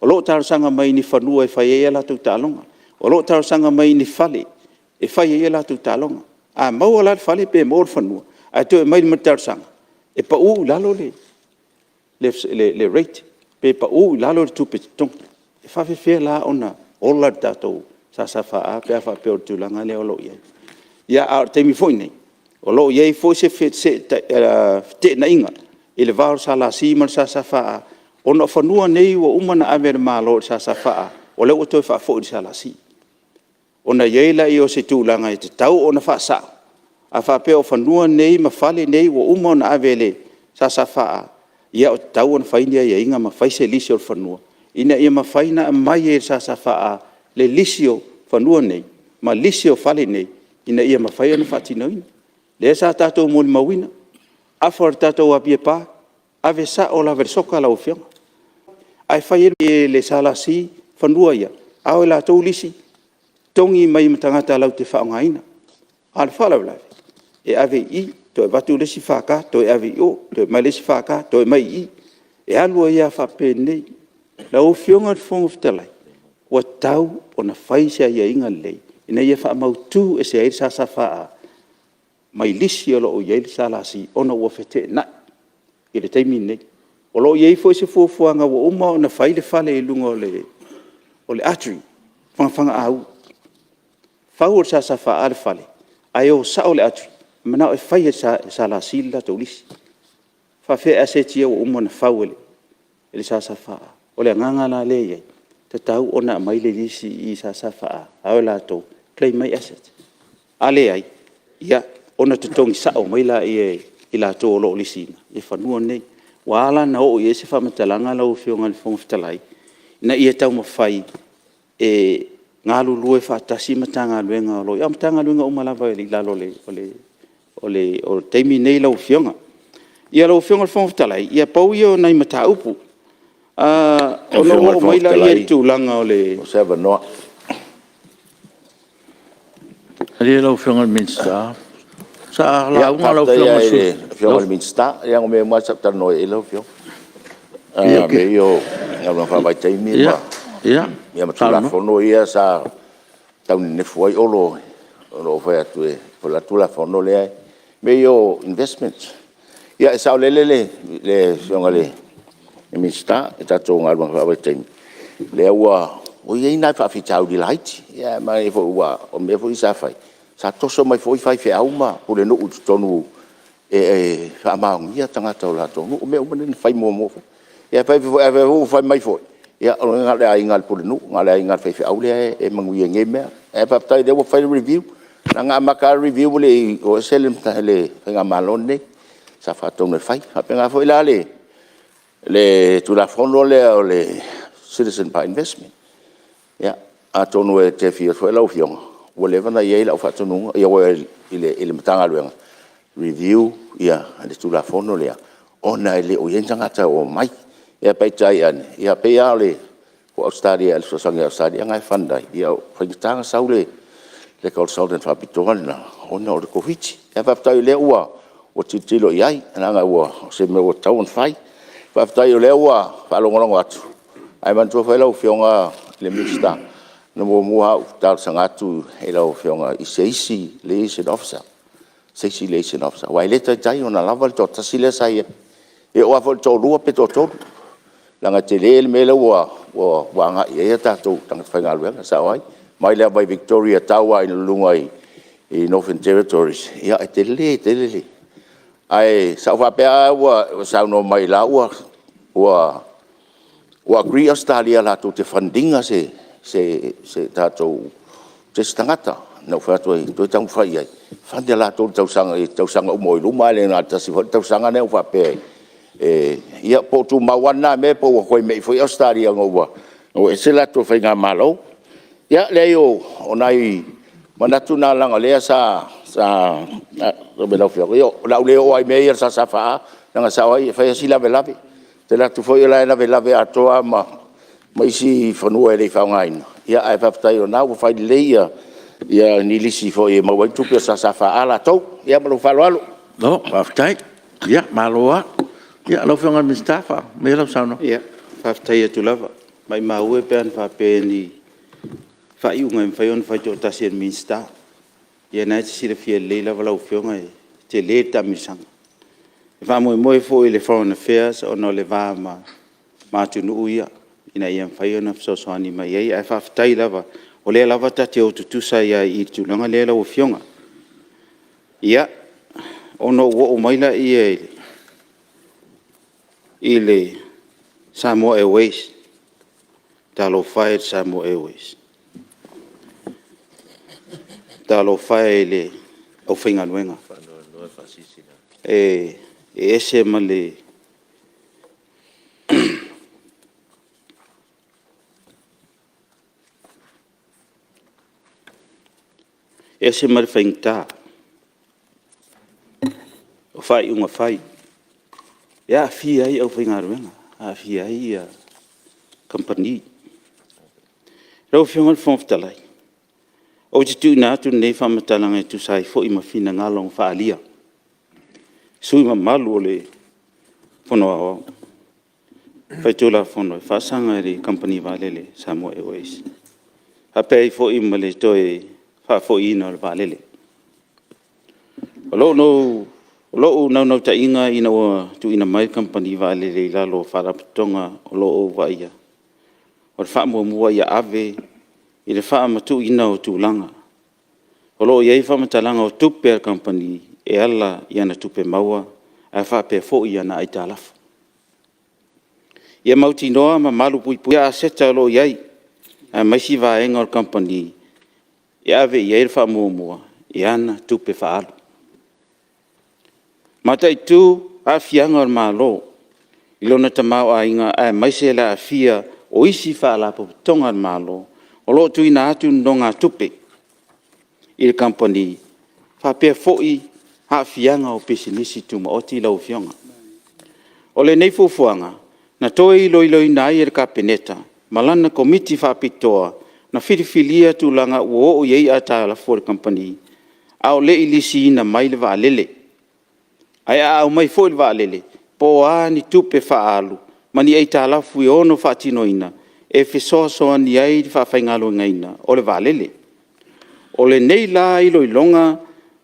O lo o talosaga mai i ni fanua e fai ai a latou taaloga. O lo o talosaga mai i ni fale e fai ai a latou taaloga. A maua la le fale pe maua le fanua ae toe aumai ma le talosaga e pau i lalo le rate, pe pau i lalo le tupe totogi. E faapefea la ona ola le tatou SSFA pe a faapea o le tulaga lea o lo o i ai? Ia, a o le taimi foi lenei, o lo o i ai foi se feteenaiga i le va o le SLC ma le SSFA, ona o fanua nei ua uma ona ave e le Malo i le SSFA, o lea ua toe faafoi i le SLC. Ona i ai lea o se tulaga e tatau ona faasao, a faapea o fanua nei ma fale nei ua uma ona ave e le SSFA, ia ua tatau ona fai ni aiaiga ma fai se lisi o le fanua, ina ia mafai ona aumai e le SSFA le lisi o fanua nei ma lisi o fale nei, ina ia mafai ona faatinoina. O lea sa tatou molimauina, afa o le tatou Apia Park, ave sao lava i le soka lau Afioga, ae fai ai e le SLC fanua ia, ao e latou lisi, totogi mai ma tagata latou te faaaogaina. A o le faalavelave, e ave i i, toe avatu le isi FK toe ave i o, toe aumai le isi FK toe aumai i i. E alu ai lava faapenei. Lau Afioga i le Fofoga Fetalai, ua tatau ona fai se aiaiga lelei ina ia faamautu ese ai le SSFA mai lisi o lo o i ai le SLC ona ua feteenai i le taimi lenei. O lo o i ai foi se fuafuaga ua uma ona fai le fale i luga o le Archery i Fanafanaau. Fau e le SSFA le fale, ae o sao le archery, e manao e fai e le SLC le latou lisi. E faapefea assets ia ua uma ona fau e le SSFA? O le agaga la lea e i ai, e tatau ona aumai le lisi i i le SSFA, o e latou, claim mai assets. A leai, ia, ona totogi sao mai lea e i latou o lo o lisiina fanua nei. Ua ala la ona oo i ai se faamatalaga lau Afioga i le Fofoga Fetalai, ina ia taumafai e galulue faatasi Matagaluega o lo o i ai, a o Matagaluega uma lava i lalo o le taimi lenei lau Afioga. Lau Afioga i le Fofoga Fetalai, ia pau ia o nai mataupu. Ona ou oo mai lea i le tulaga o le... Lau Afioga i le Fofoga Fetalai mo se avanoa. Malie lau Afioga i le Minisita, sa lauga lau Afioga i le sui usufono. Faafetai lava i le Afioga i le Minisita, leaga o mea uma lava sa ou talanoa i ai lau Afioga. O mea ia Galuega faavaitaimi ma Tulafono ia sa tau nenefu ai Olo i lou fai atu po o le a le Tulafono lea, mea ia o investment. Ia e saolele le Afioga i le Minisita i tatou galuega faavaitaimi, lea ua i ai nai faafitauli laiti. Ae manaia foi aua o mea foi ia sa fai, sa toso mai foi faifeau ma pulenuu i totonu e faamaonia tagata o latou nuu, mea uma nei na fai muamua foi. Ae afai foi ua fai mai foi, ia o lona uiga na o le aiga a le pulenuu, na o le aiga a le faifeau lea e manuia i nei mea. Ae faafetai o lea ua fai le review, leaga na amata lava le review e le i o ese le faigamalo lenei, sa faatonu e fai. E faapena foi la le Tulafono lea o le Citizen by Investment. Ia, atonu e te afio atu foi lau Afioga, ua leva ona i ai lau faatonuga i le Matagaluega, review le Tulafono lea, ona e le o i ai ni tagata o omai. Ae peitai ane, ia pei lava o Ausetalia i le fesoasoani a Ausetalia na e fund ai, ia ua faigata ona sau le consultant faapitoa lena ona o le Koviti-19. Ae faafetai o lea ua tilotilo i ai, leaga o se mea ua tatau ona fai. Faafetai o lea ua faalogologo atu, ae manatua foi lau Afioga i le Minisita, na muamua lava ou talosaga atu i lau Afioga i se isi Liaison Officer, se isi Liaison Officer, aua e le taitai ona lava le toatasi lea sa i ai. E oo lava foi i le toalua pe toatolu, leaga e tele le mea lea ua agai i ai tatou tagata faigaluega, e sao ai. Mai lava i Victoria e tau lava i luga i Northern Territory, ia e tele tele le… Ae sa ou faapea au a e saunoa mai o la e ua agree Ausetalia latou te fund ina se isi tagata. Na ou fai atu ai, toe taumafai i ai, fund e latou i tausaga uma o i luma ae le na o le tasi foi le tausaga lea ua faapea e… ia po o tumau lava lena mea po o ua toe me i foi Ausetalia ina ua ese le latou faigamalo. Ia leai o nai manatu na leaga o lea sa… lau Afioga, ia o le a ou le oo lava i mea ia o le SSFA, leaga e sao ai e fai lava si lavelave. Ou te alu atu foi o la e lavelave atoa lava ma isi fanua e le i faaaogaina, ae faafetai o lena ua fai lelei ni lisi foi e maua ai tupe a le SSFA latou. Ia ma lou faaaloalo. Malo faafetai. Ia malo lava. Lau Afioga i le Minisita, faamaea maia lau saunoaga. Ia, faafetai atu lava. Maumau e pe ana faapea ni faaiuga e mafai ona fai toatasi e le Minisita. Ia o lena e te silafia lelei lava lau Afioga e tele le taamilosaga. E faamoemoe foi i le Foreign Affairs ona o le va ma atunuu ia ina ia mafai ona fesoasoani mai ai. Ae faafetai lava, o lea lava ta te o tutusa ai lava i le tulaga lea lau Afioga. Ia, ona ou oo mai lea i le Samoa Airways. Talofa e i le Samoa Airways, talofa e i le aufaigaluega. E ese ma le faigata o faaiuga fai e aafia ai aufaigaluega, aafia ai kamupani. Lau Afioga i le Fofoga Fetalai, ou te tuuina atu lenei faamatalaga e tusa ai foi ma finagalo na faaalia, e sui usufono mamalu o le Fono Aoao Faitulafono e faasaga i le Kamupani Vaalele a le Samoa Airways, faapea ai foi ma le toe faafoiina o le vaalele. O lou naunautaiga ina ua tuuina mai le Kamupani Vaalele i lalo o Faalapotopotoga o lo o ou vaaia, o le faamuamua ia ave i le faamatuuina o tulaga o lo o i ai faamatalaga o tupe a le Kamupani e ala i ana tupe maua ae faapea foi i ana aitalafu. Ia mautinoa ma malupuipuia aseta o lo o i ai, aemaise vaega o le Kamupani e ave i ai le faamuamua i ana tupe faaalu. Mataitu aafiaga o le Malo i lona tamaoaiga aemaise le aafia o isi Faalapotopotoga a le Malo o lo o tuuina atu nonogatupe i le Kamupani, faapea foi aafiaga o pisinisi tumaoti lau Afioga. O lenei fuafuaga, na toe iloiloina ai e le Kapeneta ma lana Komiti Faapitoa na filifilia tulaga ua oo i ai aitalafu a le Kamupani, a o le i lisiina mai le vaalele. Ae a aumai foi le vaalele, po o a ni tupe faaalu ma ni aitalafu e ono faatinoina e fesoasoani ai i le faafaigaluegaina o le vaalele. O lenei la iloiloga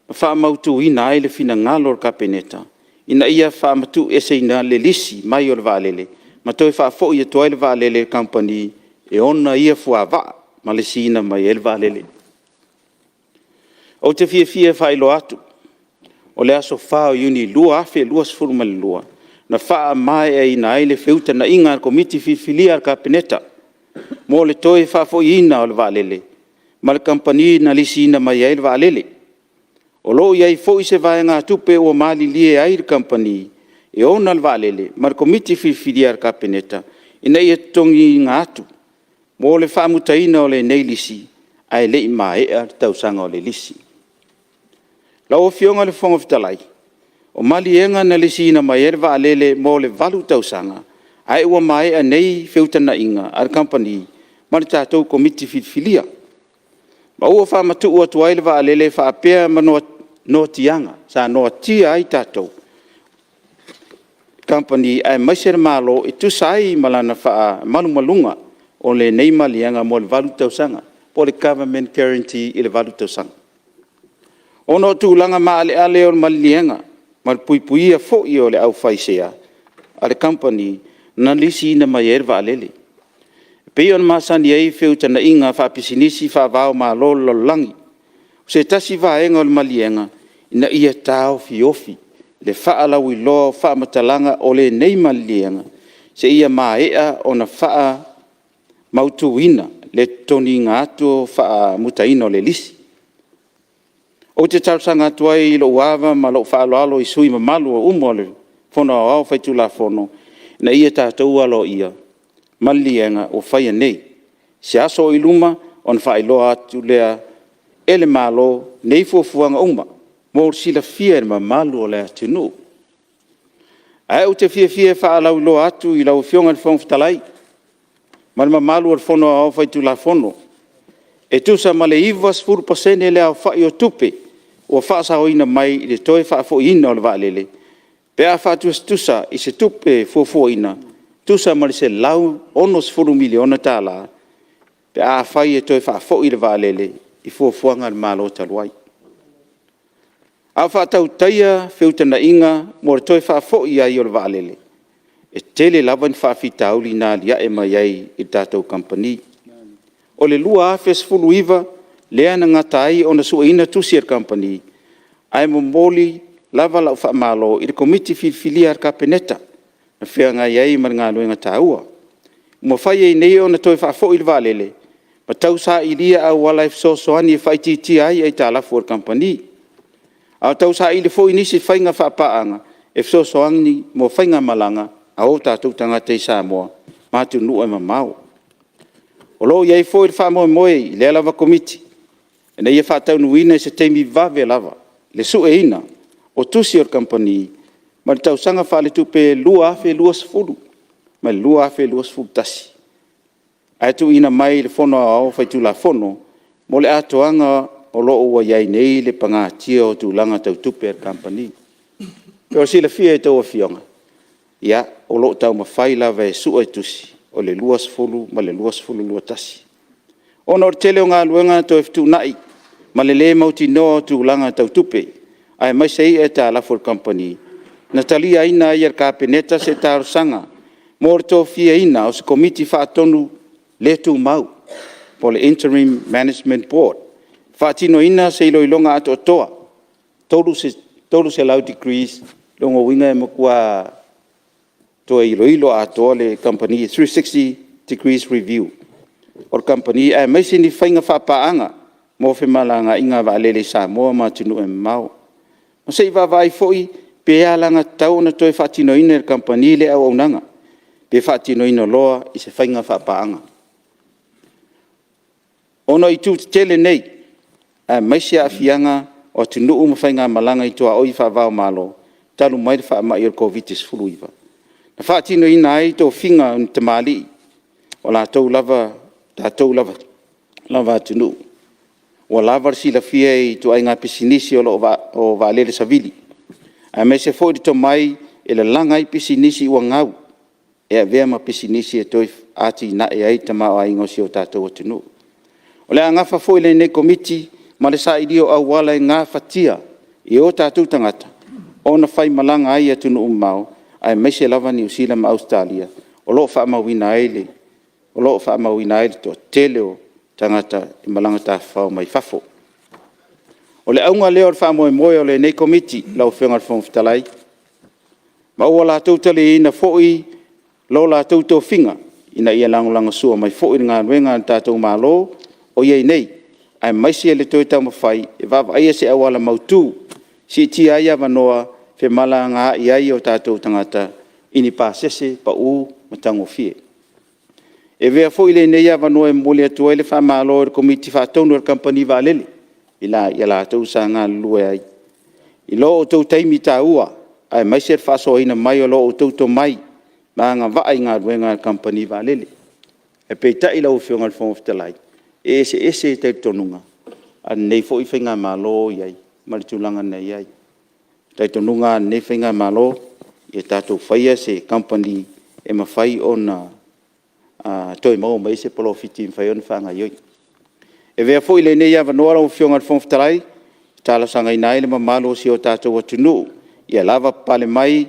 na faamautuina ai le finagalo o le Kapeneta, ina ia faamatuueseina le lisi mai o le vaalele, ma toe faafoi atu ai le vaalele i le Kamupani e ona ia fuavaa ma lisiina mai ai le vaalele. Ou te fiafia e faailoa atu, o le aso 4 Iuni 2022, na faamaeaina ai le feutagaiga a le Komiti filifilia a le Kapeneta mo le toe faafoiina o le vaalele ma le Kamupani na lisiina mai ai le vaalele. O lo o i ai foi se vaegatupe ua malilie ai le Kamupani e ona le vaalele ma le Komiti filifilia a le Kapeneta, ina ia totogiina atu mo le faamutaina o lenei lisi, ae le i maea le tausaga o le lisi. Lau Afioga i le Fofoga Fetalai, o maliega na lisiina mai ai le vaalele mo le 8 tausaga, ae ua maea nei feutagaiga a le Kamupani ma le tatou Komiti filifilia. Ma ua faamatuu atu ai le vaalele faapea ma noatiaga sa noatia ai tatou, Kamupani aemaise le Malo e tusa ai ma lana faamalumaluga o lenei maliega mo le 8 tausaga, po o le Government Guarantee i le 8 tausaga. Ona o tulaga maaleale o le maliliega ma le puipuia foi o le aufaisea a le Kamupani na lisiina mai ai le vaalele. E pei ona masani ai feutagaiga faapisinisi faava-o-Malo o le lalolagi. O se tasi vaega o le maliega, ina ia taofiofi le faalauiloa o faamatalaga o lenei maliliega, seia maea ona faamautuina le totogiina atu o le faamutaina o le lisi. Ou te talosaga atu ai i lou ava ma lou faaaloalo i sui usufono mamalu uma o le Fono Aoao Faitulafono, ina ia tatou aloaia maliliega ua faia nei. I se aso o i luma ona faailoa atu lea e le Malo nei fuafuaga uma mo le silafia e le mamalu o le atunuu. Ae ou te fiafia e faalauiloa atu i lau Afioga i le Fofoga Fetalai ma le mamalu o le Fono Aoao Faitulafono, e tusa ma le 90% le aofai o tupe ua faasaoina mai i le toe faafoiina o le vaalele, pe a faatusatusa i se tupe fuafuaina, e tusa ma le $160 miliona pe afai e toe faafoi le vaalele i fuafuaga a le Malo talu ai. A o faatautaia feutagaiga mo le toe faafoi ai o le vaalele, e tele lava ni faafitauli na aliae mai ai i le tatou Kamupani. O le 2019 lea na gata ai ona sueina tusi a le Kamupani, ae momoli lava lau faamalo i le Komiti filifilia a le Kapeneta, na feagai ai ma le galuega taua. Ua mafai ai nei ona toe faafoi le vaalele, ma tausailia auala e fesoasoani e faaitiitia ai aitalafu a le Kamupani. A o tausaili foi nisi faiga faapaaga, e fesoasoani mo faigamalaga a o tatou tagata i Samoa ma atunuu e mamao. O lo o i ai foi le faamoemoe i lea lava Komiti, ina ia faataunuuina i se taimi vave lava le sueina o tusi a le Kamupani ma le tausaga faaletupe 2020 ma le 2021, ae tuuina mai i le Fono Aoao Faitulafono mo le atoaga o lo o ua i ai nei le pagatia o tulaga tau tupe a le Kamupani. Mo le silafia e a outou afioga, o lo o taumafai lava e suetusi o le 2020 ma le 2021. Ona o le tele o galuega na toe fetuunai ma le le mautinoa o tulaga tau tupe, aemaise ai aitalafu a le Kamupani, na taliaina ai e le Kapeneta se talosaga mo le tofiaina o se Komiti Faatonu le tumau, po o le Interim Management Board, e faatinoina se iloiloga atoatoa, 300 degrees, o lona uiga e matua toe iloilo atoa le Kamupani, 360 degrees review o le Kamupani aemaise ni faiga faapaaga mo femalagaaiga a vaalele i Samoa ma atunuu e mamao. Ma se i vaavaai foi pe alagatatau ona toe faatinoina e le Kamupani lea auaunaga, pe faatinoina loa i se faiga faapaaga. Ona o itu tetele nei, aemaise aafiaga o atunuu ma faigamalaga i tuaoi faava-o-Malo, talu mai le faamai o le Koviti-19, na faatinoina ai tofiga o ni tamalii o le tatou lava atunuu, ua lava le silafia i ituaiga pisinisi o vaalele savili, aemaise foi le tomai e lalaga ai pisinisi ua gau. e avea ma pisinisi e toe atinae ai le tamaoaiga o si o tatou atunuu. O le a nafa foi lenei Komiti ma le sailia o auala e gafatia e o tatou tagata ona faimalaga ai i atunuu mamao, aemaise lava Niu Sila ma Ausetalia, o lo o faamauina ai le toatele o tagata e malaga tafafao mai fafo. O le auga lea o le faamoemoe o lenei Komiti lau Afioga i le Fofoga Fetalai, ma ua latou taliaina foi lo latou tofiga, ina ia lagolagosua mai foi i le galuega a le tatou Malo o i ai nei, aemaise le toe taumafai e vaavaaia se auala mautu, e siitia ai avanoa e femalagaai ai o tatou tagata i ni pasese pau ma taugofie. E avea foi lenei avanoa e momoli atu ai le faamalo i le Komiti Faatonu a le Kamupani Vaalele i latou sa galulue ai, i lo outou taimi taua, aemaise le faasoaina mai o lo outou tomai ma agavaa i galuega a le Kamupani Vaalele. Ae peitai lau Afioga i le Fofoga Fetalai, e eseese talitonuga a lenei foi faigamalo o i ai ma le tulaga na i ai. O le talitonuga lava o lenei faigamalo, ia tatou faia se kamupani e mafai ona toe maua mai ai se polofiti e mafai ai ona faagaioi. E avea foi lenei avanoa lau Afioga i le Fofoga Fetalai, e talosagaina ai le mamalu o si o tatou atunuu, ia lavapapale mai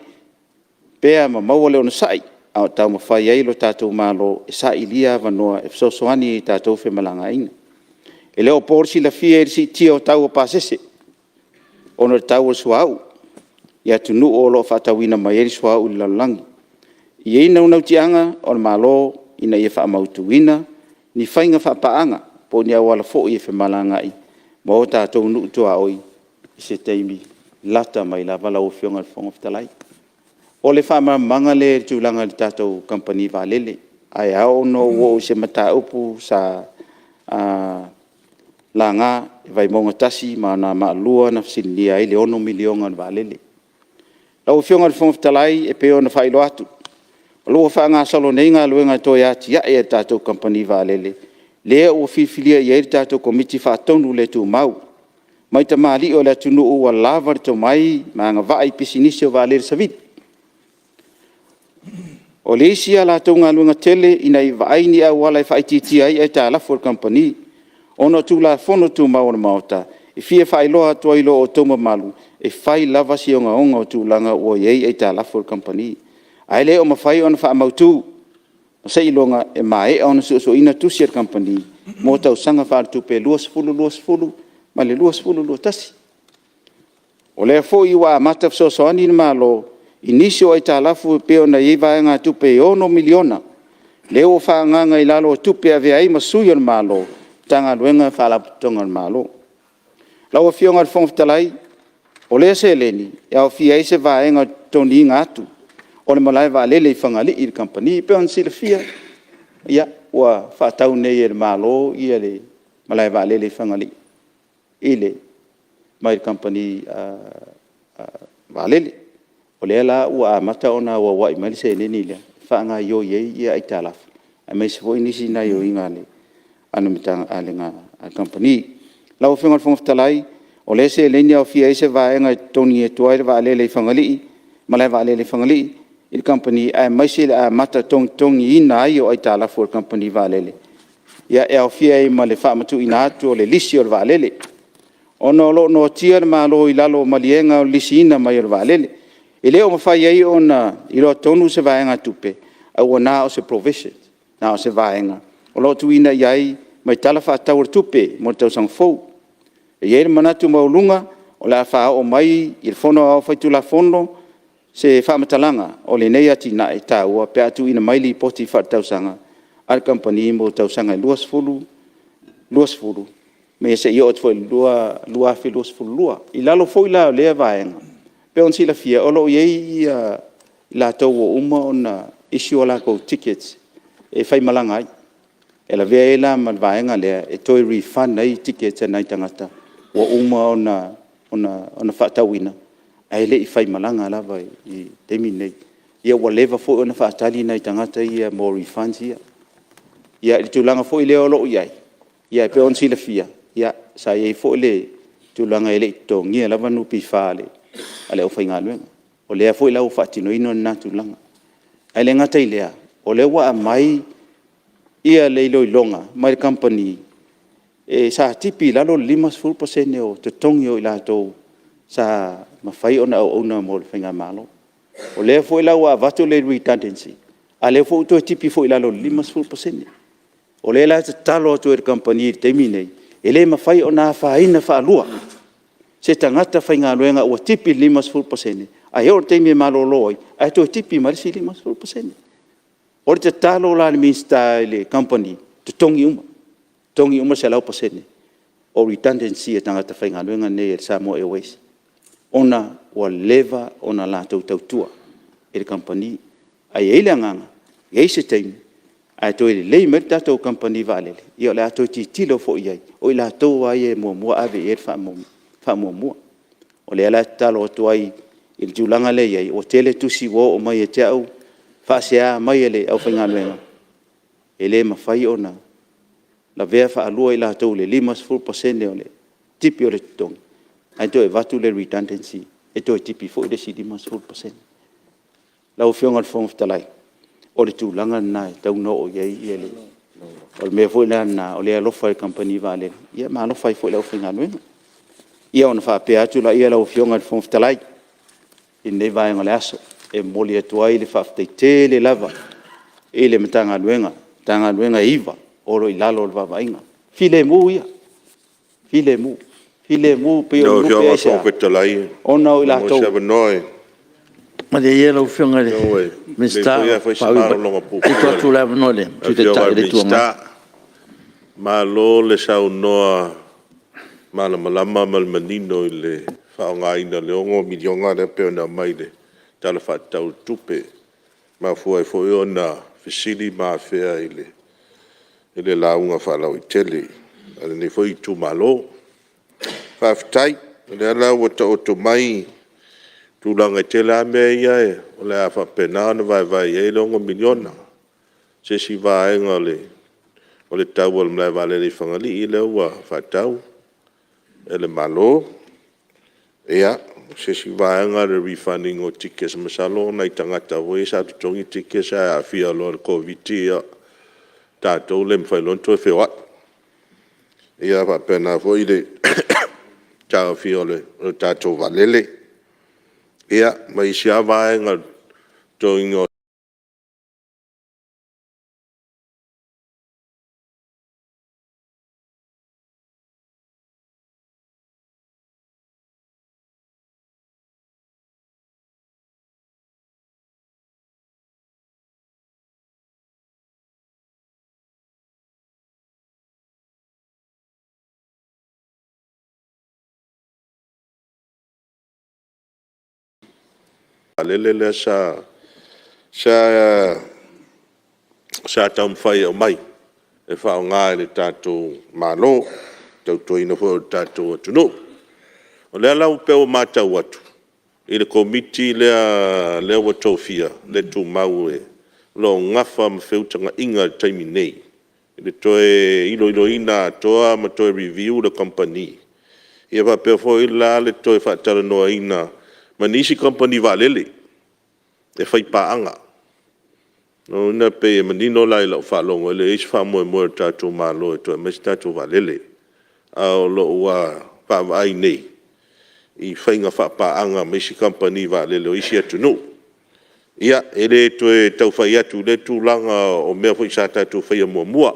pea ma maua le onosai, a o taumafai ai lo tatou Malo e sailia avanoa e fesoasoani i tatou femalagaaiga. E le o po le silafia i le siitia o tau o pasese, ona o le tau o le suauu i atunuu o lo o faatauina mai ai le suauu i le lalolagi. E i ai le naunautaiga o le Malo ina ia faamautuina ni faiga faapaaga po o ni auala foi e femalagaai ma o tatou nuu tuaoi i se taimi lata mai lava lau Afioga i le Fofoga Fetalai. O le faamalamalamaga lea i le tulaga i le tatou Kamupani Vaalele. Ae ao ona ou oo i se mataupu sa laga e Vaimauga 1 ma Anoamaa 2 na fesiligia ai le $6 miliona o le vaalele. Lau Afioga i le Fofoga Fetalai e pei ona faailoa atu, o lo o ua faagasolo nei galuega e toe atiae le tatou Kamupani Vaalele, lea ua filifilia i ai le tatou Komiti Faatonu le tumau, mai tamalii o le atunuu ua lava le tomai ma agavaa i pisinisi o vaalele savili. O le isi a latou galuega tele, ina ia vaai ni auala e faaitiitia ai aitalafu a le Kamupani. Ona o Tulafono Tumau a le Maota, e fia faailoa atu ai i lo outou mamalu, e fai lava si ogaoga o tulaga ua i ai aitalafu a le Kamupani, ae le o mafai ona faamautu, seiloga e maea ona suesueina tusi a le Kamupani mo tausaga faaletupe 2020 ma le 2021. O lea foi ua amata fesoasoani le Malo i nisi o aitalafu e pei ona i ai vaegatupe e $6 miliona, lea ua faaagaaga i lalo o tupe e avea ai ma sui o le Malo, Matagaluega ma Faalapotopotoga a le Malo. Lau Afioga i le Fofoga Fetalai, o lea seleni, e aofia ai se vaega o le totogiina atu o le malae vaalele i Fagalii i le kamupani. E pei ona silafia, ua faatau nei e le Malo le malae vaalele i Fagalii mai le kamupani vaalele. O lea la ua amata ona auauai mai le seleni lea e faagaoioi ai aitalafu, aemaise foi nisi gaoioiga a le kamupani. Lau Afioga i le Fofoga Fetalai, o lea seleni e aofia ai se vaega e totogi atu ai le malae vaalele i Fagalii i le kamupani, aemaise le amata togitogiina ai o aitalafu a le kamupani vaalele, e aofia ai ma le faamatuuina atu o le lisi o le vaalele. Ona o lo o noatia le Malo i lalo o maliega o le lisiina mai o le vaalele. E le o mafai ai ona iloa tonu se vaegatupe, ae ua na o se provision, na o se vaega o lo o tuuina i ai mai Tala Faatatau o le Tupe mo le tausaga fou. E i ai le manatu maualuga, o le a faaoo mai i le Fono Aoao Faitulafono se faamatalaga o lenei atinae taua pe a tuuina mai Lipoti Faaletausaga a le Kamupani mo tausaga e 20, 20 seia oo atu foi i le 2022. I lalo foi la o lea vaega, e pei ona silafia, o lo o i ai i latou ua uma ona issue a latou tickets e faimalaga ai. E lavea ai la ma le vaega lea e toe refund ai tickets a nai tagata ua uma ona faatauina, ae le i faimalaga lava i le taimi lenei. Ia ua leva foi ona faatali nai tagata ia mo refunds ia. Ia, i le tulaga foi lea o lo o i ai, e pei ona silafia, sa i ai foi le tulaga e le i totogia lava NPF a le aufaigaluega. O lea foi la ua faatinoina lena tulaga. Ae le gata i lea, o lea ua aumai le iloiloga mai le kamupani, sa tipi i lalo le 50% o totogi o i latou sa mafai ona auauna mo le faigamalo. O lea foi la ua avatu le redundancy, a o lea foi ua toe tipi foi i lalo i le 50%. O lea la e tatalo atu ai i le kamupani i le taimi lenei, e le mafai ona afaina faalua se tagata faigaluega ua tipi le 50%, ae oo i le taimi e malolo ai, ae toe tipi ma le isi 50%. O le tatalo la a le Minisita i le kamupani, totogi uma, totogi uma le 100% o redundancy a tagata faigaluega nei a le Samoa Airways, ona ua leva ona latou tautua i le kamupani. Ae i ai le agaga, e i ai se taimi, ae toe lelei mai le tatou kamupani vaalele, ia o le a toe tilotilo foi i ai, o i latou lava ia e muamua ave i ai le faamuamua. O lea la e tatalo atu ai i le tulaga lea e i ai, ua tele tusi ua oo mai ia te au, faasea mai a le aufaigaluega, e le mafai ona lavea faalua i latou i le 50% o le tipi o le totogi, ae toe avatu le redundancy e toe tipi foi le isi 50%. Lau Afioga i le Fofoga Fetalai, o le tulaga lena e tatau ona oo i ai le... O le mea foi la lena o lea e alofa ai i le kamupani vaalele, ma alofa ai foi i le aufaigaluega. Ia ona faapea atu lea lau Afioga i le Fofoga Fetalai i lenei vaega o le aso, e momoli atu ai le faafetai tele lava i le Matagaluega, Matagaluega e 9 o lo o i lalo o le vaavaaiga. Filemu ia, filemu. Filemu pei o le... Lau Afioga i le Fofoga Fetalai ona o i pe maua latou... se avanoa? Malie ia lau Afioga i le E Minisita lelei foi o ae fai se malologa tuu puupuu atu le avanoa i le a le Sui Afioga Taitai i o le le Itu Agai. Minisita. Malo le saunoa malamalama ma le manino i le faaaogaina o le $6 miliona lea pei ona aumai i le Tala Faatatau o le Tupe, na mafua ai foi ona fesili ma afea i le lauga faalauaitele a lenei foi itumalo. Faafetai, o lea la ua taoto mai tulaga, e tele lava mea ia o le a faapena ona vaevae i ai le $6 miliona. Se isi vaega o le tau o le malae vaalele i Fagalii lea ua faatau e le Malo. Ia, o se isi vaega o le refund ina o tickets, masalo o nai tagata foi ia sa totogi tickets ae aafia loa i le Koviti-19, ia tatou le mafai loa ona toe feoai. Ia faapena foi le taofia o le tatou vaalele, ia ma isi lava vaega o le totogiina o vaalele lea sa taumafai e aumai e faaaoga e le tatou Malo i le tautuaina foi o le tatou atunuu. O lea la pei ua matau atu i le Komiti lea ua tofia, le tumau o lo o nafa ma feutagaiga i le taimi nei i le toe iloiloina atoa ma toe review le kamupani, ia faapea foi la le toe faatalanoaina ma nisi kamupani vaalele e faipaaga. O lona uiga e pei e manino la i lau faalogo, e leai se faamoemoe o le tatou Malo e toe aumai se tatou vaalele. Ae o lou vaavaai nei i faiga faapaaga ma isi kamupani vaalele o isi atunuu. Ia, e le toe tau fai atu i lea tulaga o mea foi sa tatou faia muamua.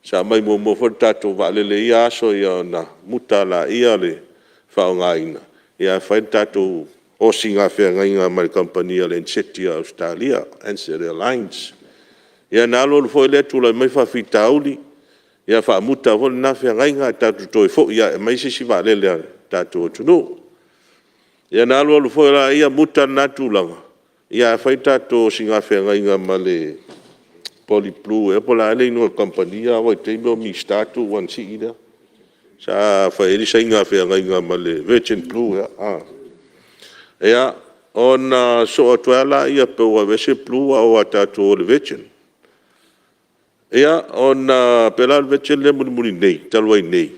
Sa aumai muamua foi le tatou vaalele i ia aso ona muta lea o le faaaogaina, ae fai le tatou osiga feagaiga ma le kamupani a le Enset a Ausetalia, Ansett Airlines. Ia ona alu alu foi lea tulai mai faafitauli, ia faamuta foi lena feagaiga ae tatou toe foi lava e aumai se isi vaalele a le tatou atunuu. Ia ona alu alu foi lea muta lena tulaga, ae fai le tatou osigafeagaiga ma le Poly Blue ea po o le a le igoa o le kamupani lena vaitaimi o Minisita Tuuu Anasii lea, sa fai ai le feagaiga ma le Virgin Blue ea. Ia, ona sosoo atu ai lava lea pei ua aveese le Blue ae ua tatou o i le Virgin. Ia, ona pei la o le Virgin lea mulimuli nei talu ai nei,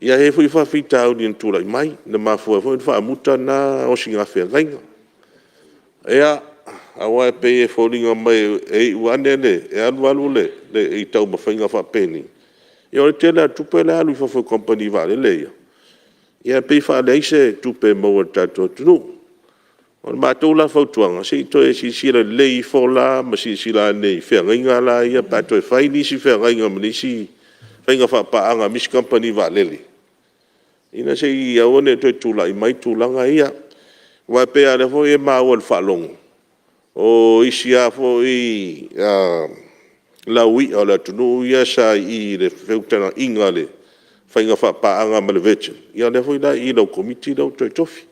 ia e i ai foi faafitauli na tulai mai na mafua ai foi ona faamuta lena osigafeagaiga. Aua e pei e foliga mai e iu ane e alu alu i taumafaiga faapenei, ia o le tele lava o tupe la e alu i fafo i kamupani vaalele ia, ae pei e faaleai se tupe e maua e le tatou atunuu. O le matou la fautuaga, se i toe silasila lelei ifo la ma silasila ane i feagaiga la ia pe a toe fai nisi feagaiga ma nisi faiga faapaaga ma isi kamupani vaalele, ina se i aua ne i toe tulai mai tulaga ia. Aua e pei lava o lea foi e maua i le faalogo, o isi lava foi lauia o le atunuu ia sa i i i le feutagaiga i le faiga faapaaga ma le Virgin, ia o lea foi la e i i lau Komiti lea ua toe tofi.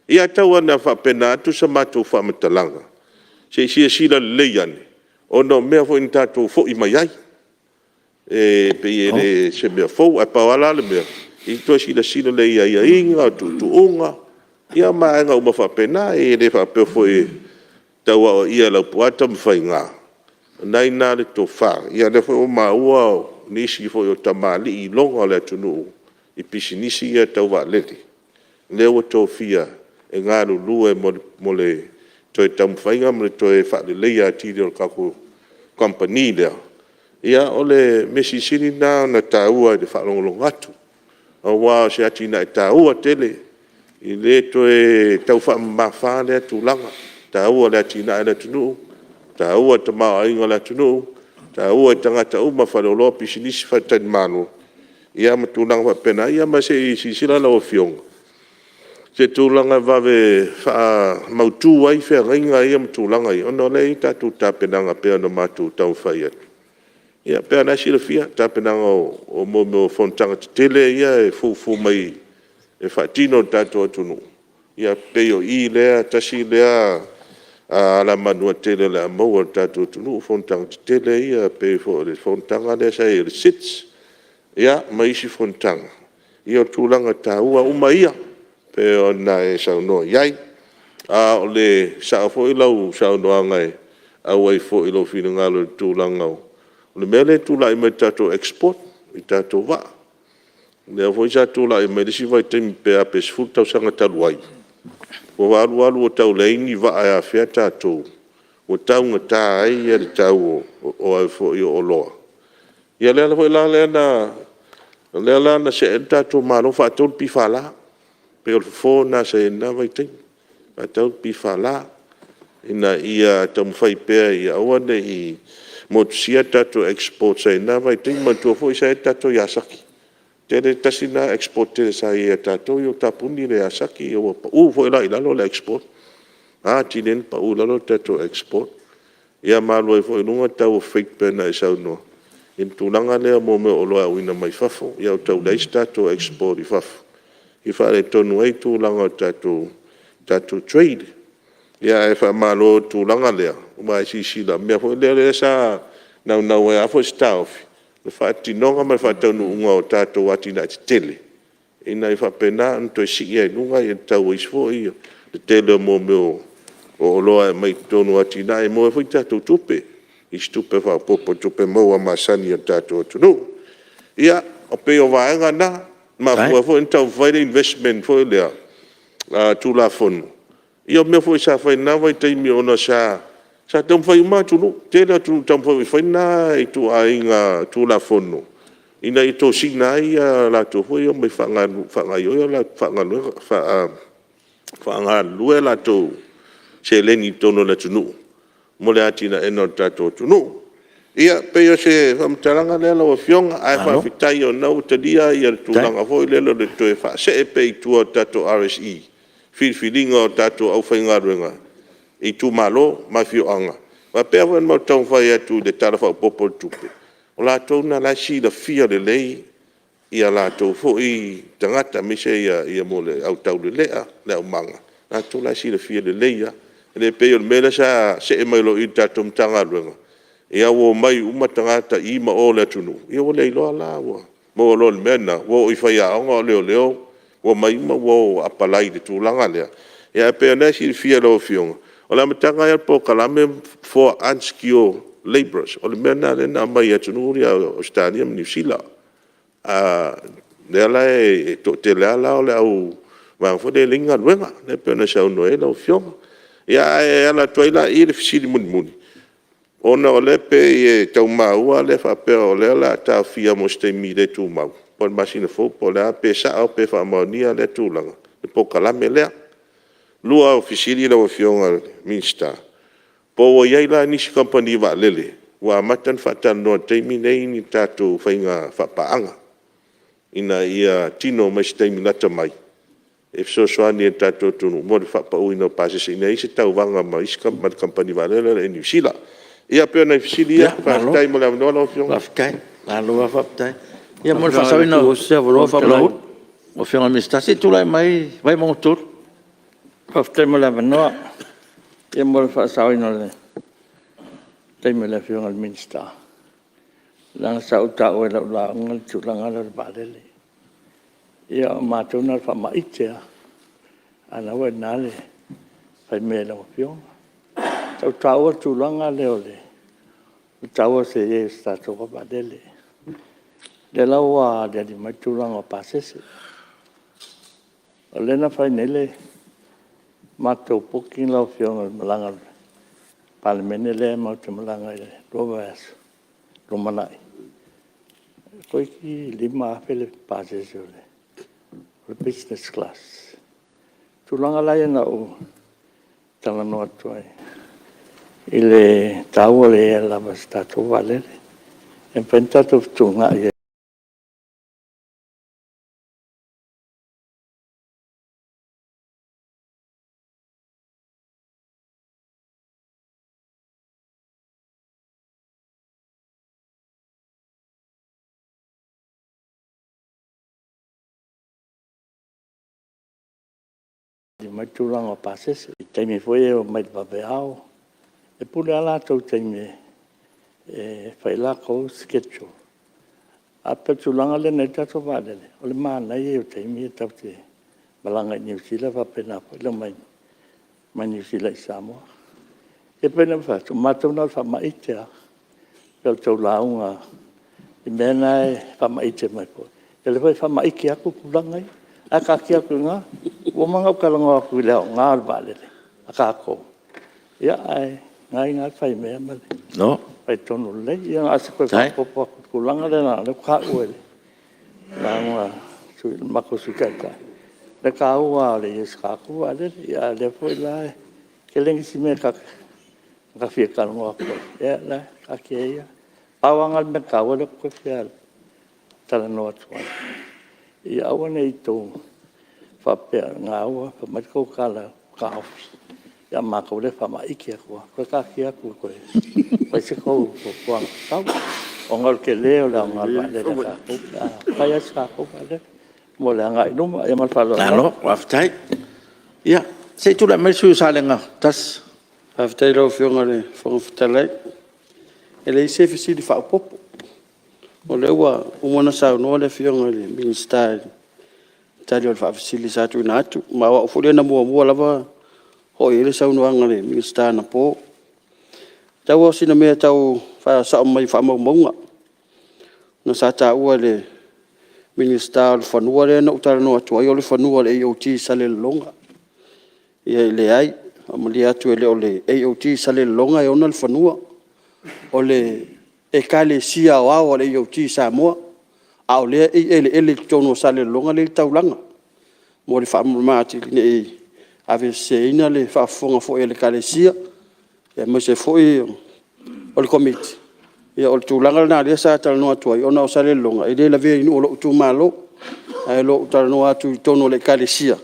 Ia tau lava ina faapena atu sa matou faamatalaga, se i silasila lelei ane, ona o mea foi na tatou foi mai ai, e pei e le o se mea fou. Ae pau lava la le mea, ia toe silasila lelei i aiaiga, o tuutuuga, ia ma vaega uma faapena. E le faapea foi e tau aoaia e Laupua Tamafaiga, o lena e i ina le tofa. Ia o lea foi ua maua o nisi foi o tamalii iloga o le atunuu i pisinisi ia tau vaalele, lea ua tofia e galulue mo le toe taumafaiga ma le toe faaleleia atili o le tatou kamupani lea. Ia o le mea silisili lena ona taua i le faalogologo atu, aua o se atinae taua tele, e le toe tau faamamafa lea tulaga, e taua i le atinae a le atunuu, e taua i le tamaoaiga o le atunuu, e taua i tagata uma, faleoloa, pisinisi, faletalimalo, ia ma tulaga faapena. Ia ma se i silasila lau Afioga i se tulaga e vave faamautu ai feagaiga ia ma tulaga ia, ona o lea e i ai tatou tapenaga e pei ona matou taumafai atu. Ia pei lava o lena e silafia tapenaga o mea o fonotaga tetele ia e fuafua mai e faatino e le tatou atunuu, ia pei o i lea, tasi lea alamanuia tele o le a maua e le tatou atunuu, o fonotaga tetele ia pei foi o le fonotaga lea sa i ai o le SIDs ma isi fonotaga. Ia o tulaga taua uma ia e pei ona e saunoa i ai. A o le sao foi lau saunoaga e auai foi i lou finagalo i le tulaga o le mea lea e tulai mai i tatou export i tatou vaa. O lea foi sa tulai mai le isi vaitaimi pe a pe 10 tausaga talu ai, ua alu alu ua tau leai ni vaa e afea tatou, ua taugata ai le tau o oloa. Ia lea foi la lea na see ai le tatou Malo faatau le PFL. Pei o le fofo lena sa i ai i lena vaitaimi, faatau le PFL ina ia taumafai pea ia aua ne i motusia tatou exports sa i ai i lena vaitaimi. Manatua foi sa i ai le tatou Yazaki, tasi lena export tele sa i ai a tatou, ia ua tapuni le Yazaki ua pau foi la i lalo le export, ua atili ai ona pau i lalo le tatou export, ia ma alu ai foi i luga le tau o freight pei ona e saunoa i le tulaga lea mo mea o oloa e auina mai fafo, ia ua tau leai se tatou export i fafo, ia faaletonu ai le tulaga o le tatou trade. Ae faamalo i le tulaga lea ua e silasila, o le mea foi lea sa naunau ai lava se taofi, o le faatinoga ma le faataunuuga o tatou atinae tetele, ina ia faapena ona toe sii ai i luga le tau o isi foi, le tele o mea o oloa e aumai i totonu o atinae e maua ai foi tatou tupe, isi tupe faaopoopo i tupe maua masani a le tatou atunuu. Ia, e pei o vaega na, na mafua ai foi ona taumafai le investment foi lea Tulafono, ia o mea foi sa fai i lena vaitaimi ona sa taumafai uma atunuu, tele atunuu na taumafai foi e fai na ituaiga Tulafono ina ia tosina ai latou foi ia e omai e fagalulue a latou seleni i totonu o le atunuu mo le atinaeina o le tatou atunuu. Ia, pei o se faamatalaga lea lau Afioga, ae faafetai o lena ua talia le tulaga foi lele o le toe faasee pea i tua o le tatou RSE filifiliga o tatou aufaigaluega i itumalo ma afioaga. Aua e pei lava foi ona matou taumafai atu i le Tala Faaopoopo o le Tupe, o latou na o la e silafia lelei a latou foi tagata aemaise o le au taulelea, le aumaga, o latou la e silafia lelei lava. E le pei o le mea lea sa see mai loa i le tatou Matagaluega, ia ua omai uma tagata i ma o o le atunuu, ia ua le iloa la, ua maua loa i le mea lena, ua oo i faiaoga o leoleo, ua omai uma ua o e apalai i le tulaga lea. Ae pei o lena e silafia e lau Afioga, o le amataga lava ia o le polokalame for unskilled labourers. O le mea lena lea na aumai e atunuu ia o Ausetalia ma Niu Sila. O lea la e toatele lava la o le au vaega foi lea e leai ni galuega, lea e pei ona e saunoa i ai lau Afioga. Ia ae ala atu ai la i i le fesili mulimuli, ona o lea e pei e tau maua o lea e faapea o lea o le a taofia mo se taimi le tumau po o le masina fou po o le a, pe sao pe faamaonia lea tulaga i le polokalame lea. Lua o fesili lau Afioga i le Minisita, po ua i ai la nisi kamupani vaalele ua amata ona faatalanoa i le taimi lenei ni tatou faiga faapaaga ina ia tino mai i se taimi lata mai e fesoasoani ai i le tatou atunuu mo le faapauina o pasese ina ia leai se tauvaga ma le kamupani vaalele lea o le Air Niu Sila. Ia pei o nai fesili ia. Faafetai mo le avanoa lau Afioga. Malo faafetai. Ia mo le faasaoina o lau Afioga i le Minisita, se i tulai mai Vaimauga 3. Faafetai mo le avanoa. Ia mo le faasaoina o le taimi o le Afioga i le Minisita, leaga sa ou taua i lau lauga le tulaga lea o le vaalele. Ia o matou na o le faamaite lava, a o lena ua i ina le faimea i lau Afioga. Sa ou taua le tulaga lea o le taua o se i ai o se tatou vaalele. O lea la ua aliali mai le tulaga o pasese. O lea na fai nei le matou booking lau Afioga i le malaga a le Palemene lea matou te malaga ai i le 2 vaiaso i le lumanai, toeitiiti $5,000 le pasese o le business class. O tulaga la ia na ou talanoa atu ai i le taua o le i ai lava o se tatou vaalele e mafai ona tatou fetuunai ai le tulaga o pasese i taimi foi ia e omai i le vaveao. E pule lava latou i taimi e fai ai latou schedule. Ae pei o le tulaga lea na i ai le tatou vaalele, o le manaia ia o taimi ia tatou te malaga ai i Niu Sila faapena foi le omai mai Niu Sila i Samoa. Ia pei ona ou fai atu, o matou na o le faamaite lava, pei o le tou lauga i mea na e faamaite mai foi, ia o lea foi e faamaite atu tulaga ia. Ae taatia atu i ina, ua uma ona ou talanoa atu i le aoga o le vaalele a tatou, ae o lena e i ina le faimea ma le faitonu lelei. Ia na o se toe faaopoopo atu i le tulaga lea leaga o lea ua taua i le lauga a le matou Sui Taitai le taua o le i ai o se tatou vaalele. A o lea foi la e tele nisi mea ta te fia talanoa atu ai, ia o lena e taatia ia. Pau lava lena o le mea taua lea ou te toe fia talanoa atu ai, ia aua ne i outou faapea na fai mai le tou tala ua taofi, a o matou lea e faamaite atu lava. Toe taatia atu e toe fai se tou fuafuaga tatau, ona o le tele o le aoga o le vaalele a tatou pe a fai lava se tatou vaalele mo le agai i luma. Ma le faaaloalo lava. Malo faafetai. Ia, se i tulai mai le sui usufono mo Salega 1. Faafetai i lau Afioga i le Fofoga Fetalai. E leai se fesili faaopoopo, o lea ua uma ona saunoa le Afioga i le Minisita i le tali o le faafesili sa tuuina atu, ma o au foi lea na muamua lava oo i ai le saunoaga a le Minisita anapo. Tau lava o sina mea e tau faasao mai faamaumauga, ona sa taua e le Minisita o le fanua lea na ou talanoa atu ai o le fanua o le AOG i Salelologa. E leai, e faamalie atu e le o le AOG i Salelologa e ona le fanua, o le Ekalesia Aoao a le AOG i Samoa, a o lea e i eleele i totonu o Salelologa lea e i ai le taulaga, mo le faamama atili ne i aveseseina le faafofoga foi a le Ekalesia, aemaise foi o le Komiti. Ia o le tulaga lena o lea sa talanoa atu ai, ona o Salelologa e le lavea i nuu o lou itumalo, ae o lo o ou talanoa atu i totonu o le Ekalesia,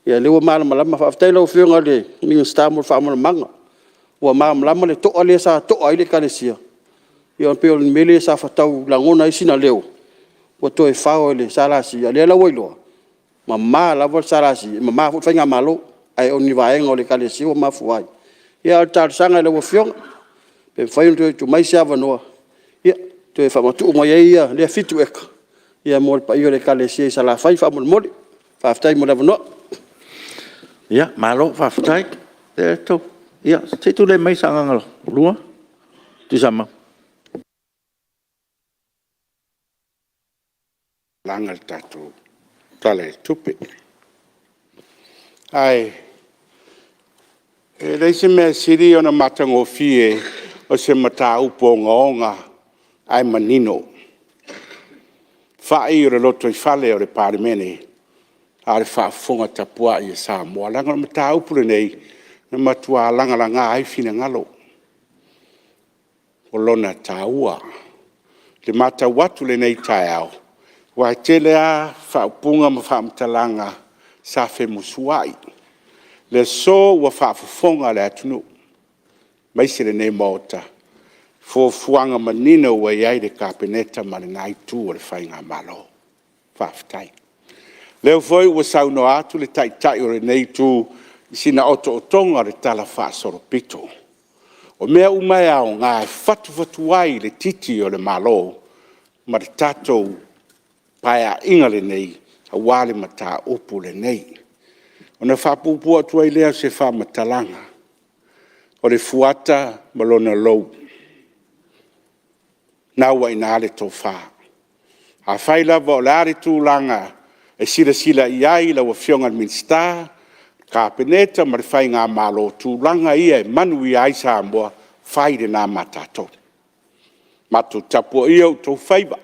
ia o lea ua malamalama. Faafetai i lau Afioga i le Minisita mo le faamalamalamaga, ua malamalama le toa lea sa toa ai le Ekalesia, ia pei o le mea lea sa tau lagona ai sina leo, ua toe fao e le SLC, a o lea la ua iloa, e mama lava le SLC, e mama foi le faigamalo, ae o ni vaega o le Ekalesia ua mafua ai. Ia a o le talosaga i lau Afioga, pe mafai ona toe tuu mai se avanoa e toe faamatuu mai ai lea 7 eka mo le paia o le Ekalesia i Salafai faamolemole. Faafetai mo le avanoa. Malo faafetai. Ia, se i tulai mai Sagaga 2, Tuisamau. I le tatou Tala i le Tupe. Ae E leai se mea e sili ona matagofie o se mataupu ogaoga ae manino. Fai o le lotoifale o le Palemene, a o le faafofoga tapuai a Samoa. Leaga o le mataupu lenei, na matua lagalaga ai finagalo, o lona taua. I le matau atu i lenei taeao, aua e tele lava faaupuga ma faamatalaga sa femusuai. O le aso ua faafofoga le atunuu aemaise lenei Maota i fuafuaga manino ua i ai le Kapeneta ma lena Itu o le faigamalo. Faafetai. O lea foi ua saunoa atu le Taitai o lenei Itu i sina otootoga o le talafaasolopito. O mea uma e aoga e fatufatu ai le titi o le Malo ma le tatou Paeaiga lenei aua le mataupu lenei. Ona faapuupuu atu ai lea o se faamatalaga, o le fuata ma lona lou, lena ua i ina le tofa. Afai lava o le a le tulaga e silasila i ai lau Afioga i le Minisita, Kapeneta ma le faigamalo, o tulaga ia e manuia ai Samoa, fai lena ma tatou. Matou tapuaia o outou faiva,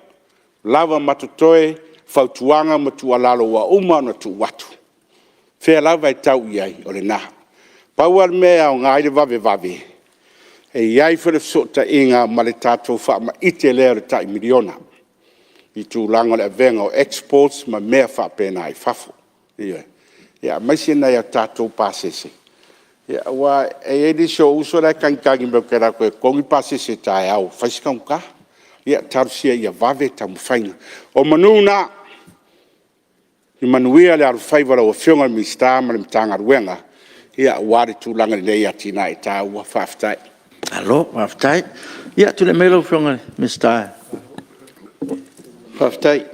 o lava ma totoe fautuaga ma tuualalo ua uma ona tuu atu, o fea lava e tau i ai, o lena. Pau lava le mea e aoga ai le vavevave, e i ai foi le fesootaiga ma le tatou faamaite lea o le tai $1 miliona i tulaga o le avega o exports ma mea faapena i fafo. Ioe. Ia aemaise nai a tatou pasese, aua e i ai nisi o ou uso la e tagitagi mai ou te alu atu e totogi pasese taeao ua fai si taugata. Ia talosia ia vave taumafaiga. O manu na, ia manuia le alofaiva o lau Afioga i le Minisita ma le Matagaluega aua le tulaga i lenei atinae taua. Faafetai. Malo faafetai. Ia tulai mai lau Afioga i le Minisita. Faafetai.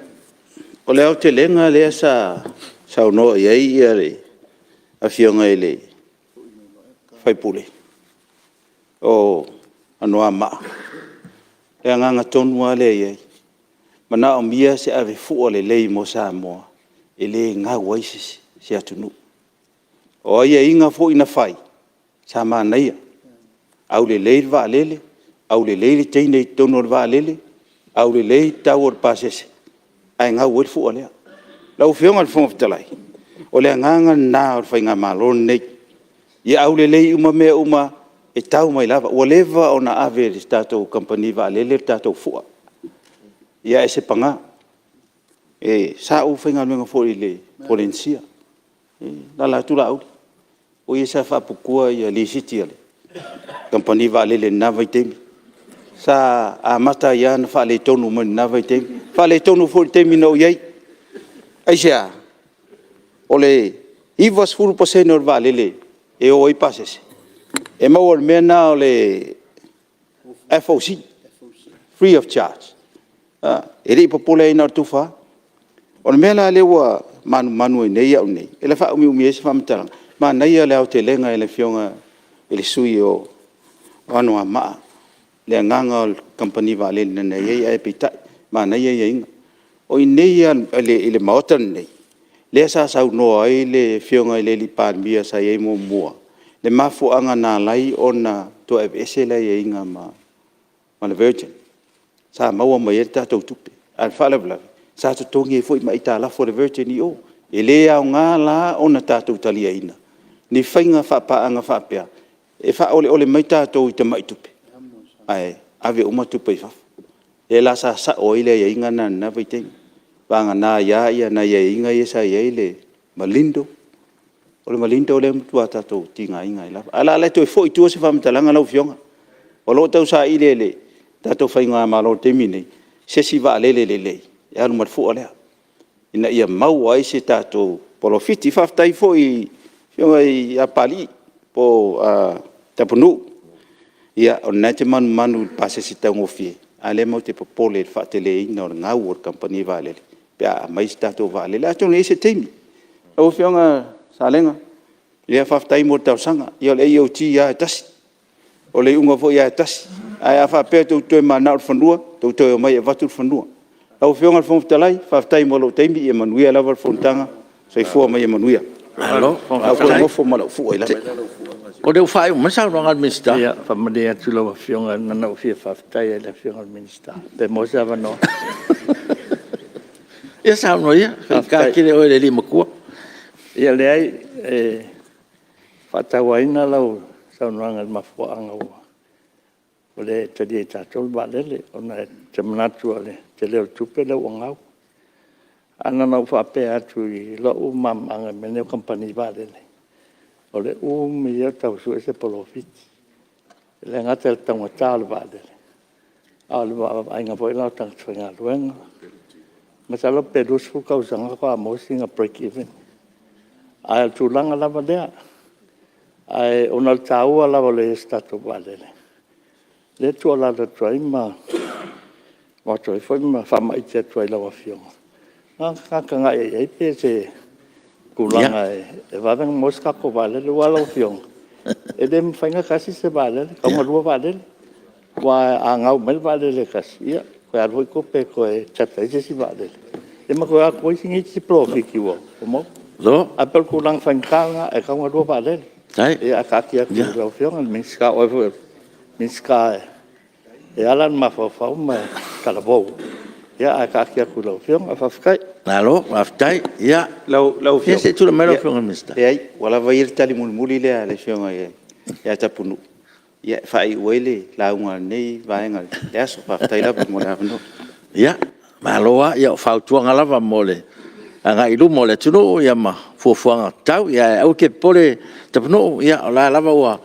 O le aotelega lea sa saunoa i ai le Afioga i le sui usufono o Anoamaa, o le agaga tonu lava lea e i ai, e manaomia se avefua lelei mo Samoa e le gau ai se atunuu. O aiaiga foi na fai, sa manaia, aulelei le vaalele, aulelei le teine i totonu o le vaalele, aulelei le tau o le pasese, ae gau ai le fua lea. Lau Afioga i le Fofoga Fetalai, o le agaga lena o le faigamalo lenei, ia aulelei uma mea uma e tau mai lava. Ua leva ona ave e le tatou kamupani vaalele le tatou fua, ae se paga, sa ou faigaluega foi i le Polenisia, alaala atu Laauli, o ia sa faaputua lisiti a le kamupani vaalele i lena vaitaimi. Sa amata ai lava ona faaletonu mai lena vaitaimi. Faaletonu foi i le taimi na ou i ai. Aisea? O le 90% o le vaalele e o ai pasese, e maua i le mea lena o le FOC, free of charge. E le i popole ai na o le tufa lava. O le mea la lea ua manumanu ai nei au nei, o lea e faaumiumi ai se faamatalaga, manaia le aotelega e le Afioga i le sui usufono o Anoamaa le agaga o le kamupani vaalele na i ai, ae peitai, manaia aiaiga. O i inei lava i le Maota lenei, lea sa saunoa ai le Afioga i le Palemia sa i ai muamua, le mafuaaga na ala ai ona toe aveese le aiaiga ma le Virgin, sa maua mai ai le tatou tupe. A o le faalavelave, sa totogi ai foi ma aitalafu a le Virgin i o. E le aoga la ona tatou taliaina ni faiga faapaaga faapea, e faaoleole mai tatou i tamai tupe, ae ave uma tupe i fafo. O lea la sa sao ai le aiaiga lena i lena vaitaimi, vagana ai lava nai aiaiga ia sa i ai le Malindo. O le Malindo lea na matua tatou tigaina ai lava. Ae o le a le toe foi i tua se faamatalaga lau Afioga. O lo o tausaili e le tatou faigamalo i le taimi lenei se isi vaalele lelei e alu ma le fua lea, ina ia maua ai se tatou polofiti. Faafetai foi i le Afioga ia Papalii po o Tapunuu, ia o lena e te manumanu i le pasese taugofie, a o lea matou te popole i le faateleina o le gau o le kamupani vaalele pe a aumai se tatou vaalele. Atonu e i ai se taimi. Lau Afioga Salega, ia faafetai mo le talosaga. Ia o le AOG lava e tasi, o le iuga foi lava e tasi. Ae a faapea tou te toe mananao i le fanua, tou toe omai e avatu le fanua. Lau Afioga i le Fofoga Fetalai, faafetai mo lou taimi, ia manuia lava le fonotaga. Soifua ma ia manuia. O le a ou toe nofo ma lau fua i lalo. O lea ua faaiu mai le saunoaga a le Minisita. Ia, faamalie atu i lau Afioga, na ona ou fia faafetai lava i le Afioga i le Minisita, pe maua se avanoa. Ia saunoa ia, e faigata tele oe le alii matua. Ia leai, e faatauaina lau saunoaga i le mafuaaga ua le talia e tatou le vaalele, ona ou te manatu o le tele o le tupe lea ua gau. Ae na ona ou faapea atu i lou malamalamaaga i mea nei o kamupani vaalele, o le umi ia o tau sue se polofiti. E le gata i le taugata o le vaalele, a o le vaaiga foi la o tagata faigaluega. Masalo pe 20 tausaga faatoa maua sina break even. Ae o le tulaga lava lea, ae ona o le taua lava o le i ai o se tatou vaalele, lea e tuualalo atu ai ma avatu ai foi ma faamaite atu ai i lau Afioga, na ona tagatagai i ai po o se tulaga e vave ona maua se tatou vaalele. Aua lau Afioga, e le mafai ona tasi se vaalele, e tatau ona 2 vaalele. Aua a gau mai le vaalele e tasi, ia toe alu foi tupe e toe charter ai se isi vaalele, ia ma toe o atu foi isi polofiti ua maua. Ae pei o le tulaga faigata lena, e tatau ona 2 vaalele. Ae taatia atu i lau Afioga i le Minisita, o oe foi o le Minisita e ala ona mafaufau ma e talavou, ae taatia atu i lau Afioga. Faafetai. Malo faafetai. Ia se i tulai mai lau Afioga i le Minisita. Leai, ua lava ia le tali mulimuli lea a le Afioga ia Tapunuu e faaiu ai le lauga a lenei vaega i le aso. Faafetai lava mo le avanoa. Ia, malo lava. O fautuaga lava mo le agai i luma o le atunuu ma fuafuaga tatau. Ae aua e te popole Tapunuu, o la e lava ua...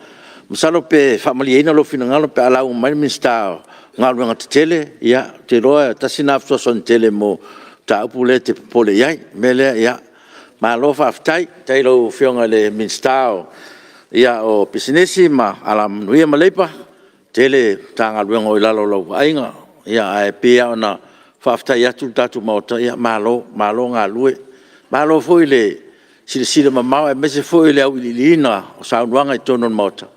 Masalo pe faamalieina lou finagalo pe a lauga mai le Minisita o Galuega Tetele, ia, ou te iloa e tasi lena fesoasoani tele mo le mataupu lea e te popole i ai. O le mea lea, ia, malo faafetai. Faafetai i lau Afioga i le Minisita o Pisinisi, Alamanuia ma Leipa, e tele Matagaluega o i lalo o lau vaaiga. Ae pei lava ona faafetai atu le tatou Maota, malo, malo galue. Malo foi le silasila mamao aemaise foi o le auiliiliina o saunoaga i totonu o le Maota.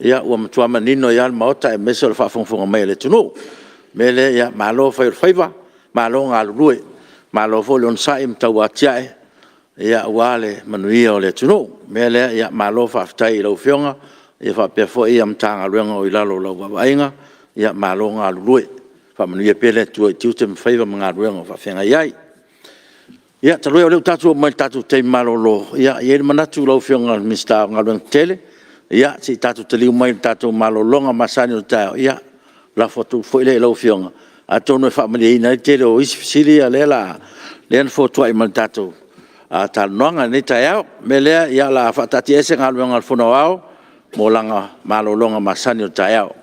Ia ua matua manino ai lava le Maota aemaise o le faafogafoga mai a le atunuu. O le mea lea, malo fai o le faiva, malo galulue, malo foi le onosai ma tauatiae aua le manuia o le atunuu. O le mea lea, malo faafetai i lau Afioga faapea foi Matagaluega o i lalo o lau vaavaaiga, malo galulue. Faamanuia pea le Atua i tiute ma faiva ma galuega o faafeagai ai. Ia, talu ai o lea ua tatou oo mai i le tatou taimi malolo, e i ai le manatu lau Afioga i le Minisita o Galuega Tetele, ia se i tatou taliu mai i le tatou malologa masani o le taeao, ona lafo atu foi lea i lau Afioga, atonu e faamalieina ai le tele o isi fesili lea na fotuai mai i le tatou talanoaga i lenei taeao. O le mea lea, o le a faataatiaese Galuega a le Fono Aoao mo lana malologa masani o le taeao.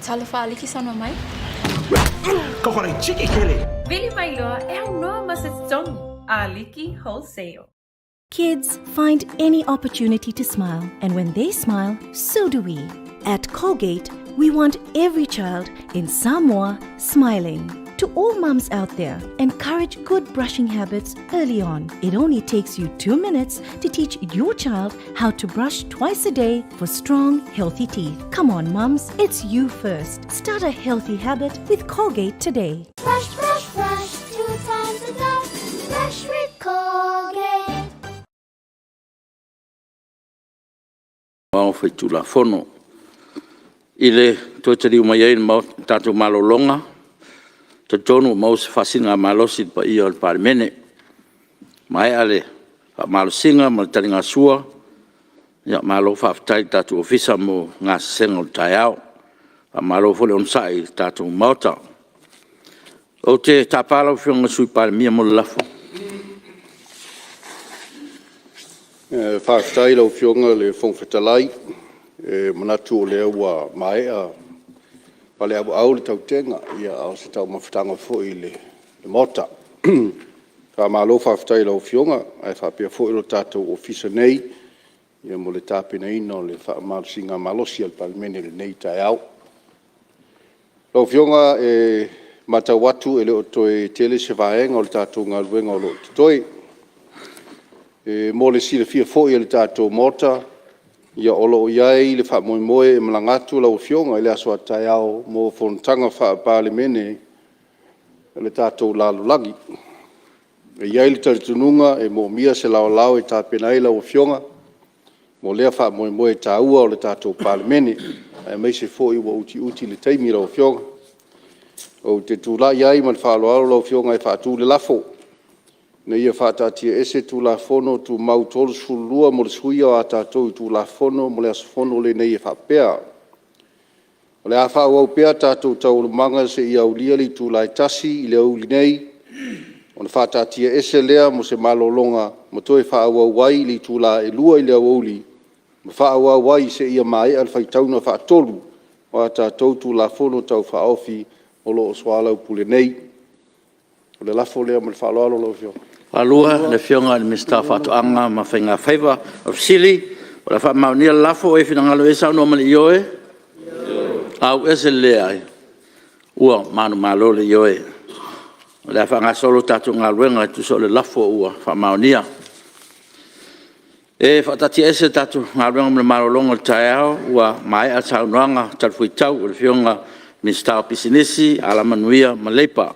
Talofa Aliki saunoa mai. Vili mai loa e aunoa ma se totogi. Aliki Wholesale. Kids find any opportunity to smile, and when they smile, so do we. At Colgate, we want every child in Samoa smiling. To all mums out there, encourage good brushing habits early on. It only takes you 2 minutes to teach your child how to brush twice a day for strong, healthy teeth. Come on, mums, it's you first. Start a healthy habit with Colgate today. Brush, brush, brush, 2 times a day. Brush with Colgate. Aoao Faitulafono. I le toe taliu mai ai i le tatou malologa, e talitonu ua maua se faasiligamalosi i le paia o le Palemene. Ua maea le faamalosiga ma le taligasua, malo faafetai i le tatou Ofisa mo gasesega o le taeao. Faamalo foi le onosai i le tatou Maota. Ou te tapa lau Afioga i le Sui Palemia mo le lafo. Faafetai i lau Afioga i le Fofoga Fetalai. E manatu o lea ua maea paleauau le tautega, a o se taumafataga foi i le Maota. Faamalo faafetai i lau Afioga ae faapea foi le tatou Ofisa nei mo le tapenaina o le faamalosiga malosi a le Palemene i lenei taeao. Lau Afioga e matau atu e le o toe tele se vaega o le tatou galuega o lo o totoe. E mo le silafia foi e le tatou Maota, ia o lo o i ai le faamoemoe e malaga atu lau Afioga i le aso a taeao mo fonotaga Faa-Palemene a le tatou lalolagi. E i ai le talitonuga e moomia se laolao e tapena ai lau Afioga mo lea faamoemoe taua o le tatou Palemene, aemaise foi ua utiuti le taimi lau Afioga. Ou te tulai ai ma le faaaloalo lau Afioga e faatu le lafo, Ina ia faataatiaese Tulafono Tumau 32 mo le suia o a tatou itula Fono mo le aso Fono lenei e faapea; O le a faaauau pea a tatou Taualumaga seia aulia le itula e 1:00 i le aoauli nei ona faataatiaese lea mo se malologa ma toe faaauau ai i le itula e 2:00 i le aoauli ma faaauau ai seia maea le faitauga faatolu o a tatou Tulafono Tau Faaofi o lo o soalaupule nei. O le lafo lea ma le faaaloalo lau Afioga. O le a faamaonia le lafo. O ai e saunoa ma le ioe? Ua manumalo le Ioe. O le a faagasolo le tatou galuega e tusa o le lafo ua faamaonia. E faataatiaese le tatou galuega mo le malologa o le taeao ua maea le saunoaga talifuaitau a le Afioga i le Minisita o Pisinisi, Alamanuia ma Leipa.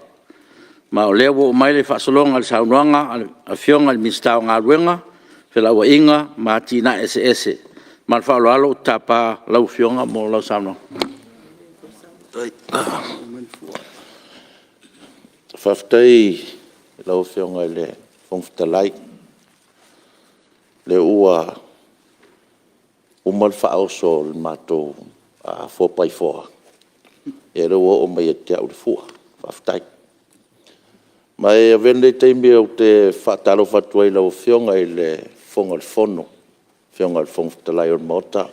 Ma o lea ua oo mai le faasologa i le saunoaga a le Afioga i le Minisita o Galuega, Felauaiga ma Atinae Eseese. Ma le faaaloalo ou te tapa lau Afioga mo lau saunoaga. Faafetai i lau Afioga i le Fofoga Fetalai, o lea ua uma le faaoso o le matou 4x4, ia o lea ua oo mai ia te au le fua. Faafetai. Ma e avea lenei taimi ou te faatalofa atu ai i lau Afioga i le Fofoga o le Fono, le Afioga i le Fofoga Fetalai o le Maota. E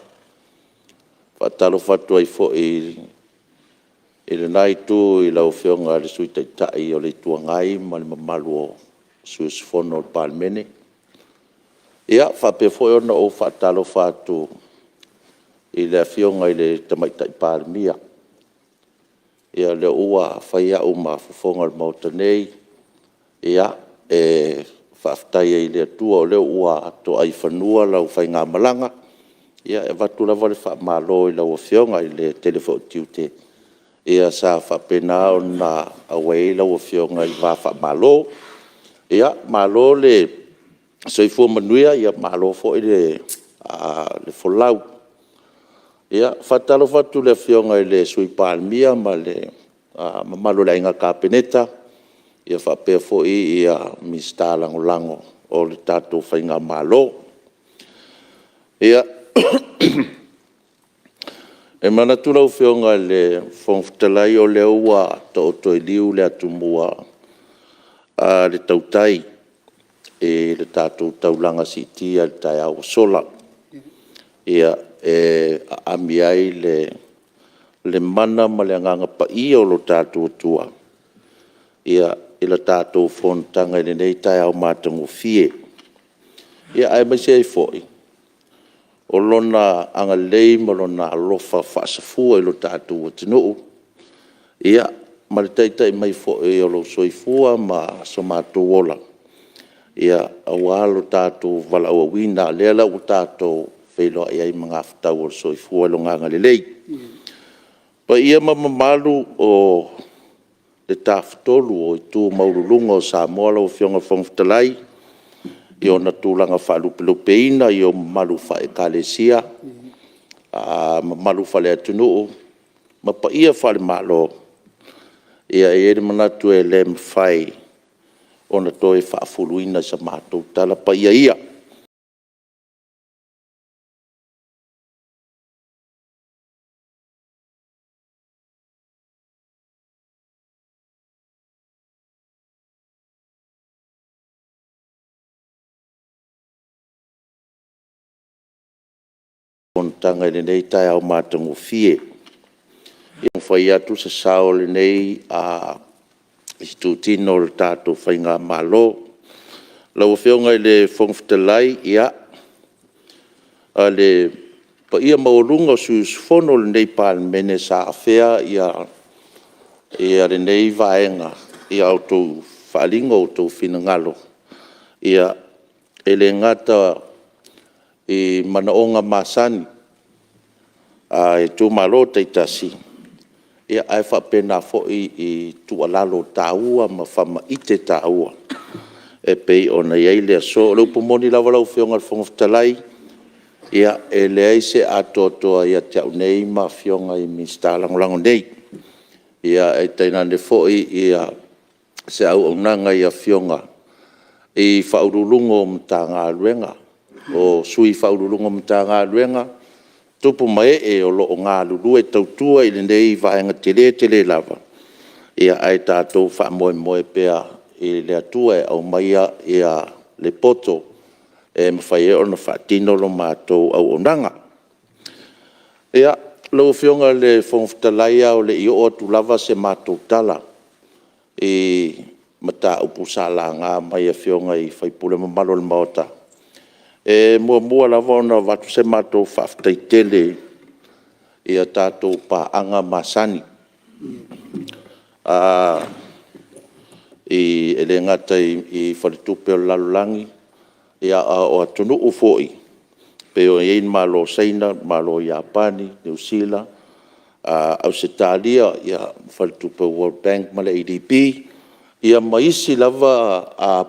faatalofa atu ai foi i lena Itu i lau Afioga i le Sui Taitai o le Itu Agai ma le mamalu o sui usufono o le Palemene. E faapea foi ona ou faatalofa atu i le Afioga i le Tamaitai Palemia, o lea ua fai au ma fofoga o le Maota nei, e faafetai ai i le Atua o lea ua to'a i fanua lau faigamalaga. E avatu lava le faamalo i lau Afioga i le tele foi o tiute sa faapena ona auai ai lau Afioga i va faamalo. Malo le soifua manuia, malo foi le folau. E faatalofa atu i le Afioga i le Sui Palemia ma le mamalu o le Aiga Kapeneta, faapea foi Minisita Lagolago o le tatou faigamalo. E manatu lau Afioga i le Fofoga Fetalai o lea ua taoto i liu le atumua a le tautai i le tatou taulaga siitia i le taeao ua sola e aami ai le mana ma le agaga paia o lo tatou Atua i le tatou fonotaga i lenei taeao matagofie, aemaise ai foi o Lona agalelei ma Lona alofa faasafua i lo tatou atunuu, ma le taitai mai foi o lou soifua ma so matou ola, aua lo tatou valaauina, lea la ua tatou feiloai ai i magafetau o le soifua i Lona agalelei. O paia ma mamalu o le Tafatolu o itu maualuluga o Samoa lau Afioga i le Fofoga Fetalai, i ona tulaga faalupelupeina i ou mamalu faale-Ekalesia, mamalu faale-atunuu ma paia faale-Malo, e i ai le manatu e le mafai ona toe faafuluina i sa matou tala paia ia. Fonotaga i lenei taeao matagofie. Ia taumafai atu se sao o lenei itutino o le tatou faigamalo. Lau Afioga i le Fofoga Fetalai, ia, le paia maualuga o sui usufono o lenei Palemene sa afea lenei vaega i a outou faaaliga o outou finagalo, e le gata i manaoga masani a itumalo taitasi, ae faapena foi i tuualalo taua ma faamaite taua e pei ona i ai le aso. O le upu moni lava lau Afioga i le Fofoga Fetalai, e leai se atoatoa ia te au nei ma Afioga i Minisita Lagolago nei, ae tainane foi se auaunaga i Afioga i Ofisa Sili o Pulega o Matagaluega, o Sui Ofisa Sili o Pulega o Matagaluega, tupu ma ee o lo o galulue i lenei vaega tele tele lava, ae tatou faamoemoe pea i le Atua e aumaia le poto e mafai ai ona faatino le matou auaunaga. Ia, lau Afioga i le Fofoga Fetalai, a o le i oo atu lava se matou tala i mataupu sa laga mai e Afioga i sui usufono mamalu o le Maota, e muamua lava ona avatu se matou faafetai tele i a tatou paaga masani, e le gata i faletupe o le lalolagi, a o atunuu foi e pei ona i ai le Malo o Saina, Malo o Iapani, Niu Sila, Ausetalia, faletupe o le World Bank ma le ADB, ia ma isi lava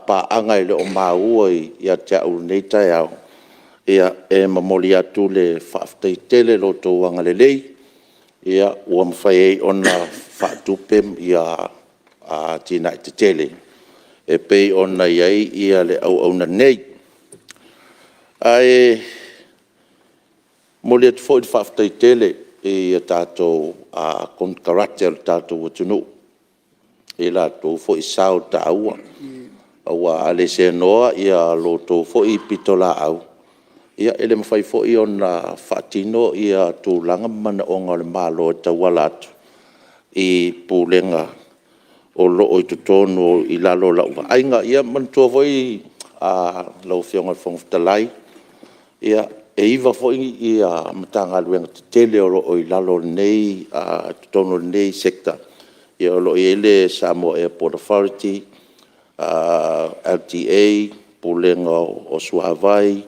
paaga e le o maua ia te au i lenei taeao. E momoli atu le faafetai tele i lo outou agalelei ua mafai ai ona faatupe atinae tetele e pei ona i ai le auauna nei. Ae momoli atu foi le faafetai tele i a tatou konekarate a le tatou atunuu i latou foi sao taua, aua a le seanoa la outou foi pitolaau, e le mafai foi ona faatino tulaga ma manaoga o le Malo e tauala atu i Pulega o lo o i totonu i lalo o lau vaaiga. Ia manatua foi lau Afioga i le Fofoga Fetalai, e 9 foi Matagaluega tetele o lo o i totonu o lenei Sector, o lo o i ai le Samoa Airport Authority, LTA, Pulega o Suavai,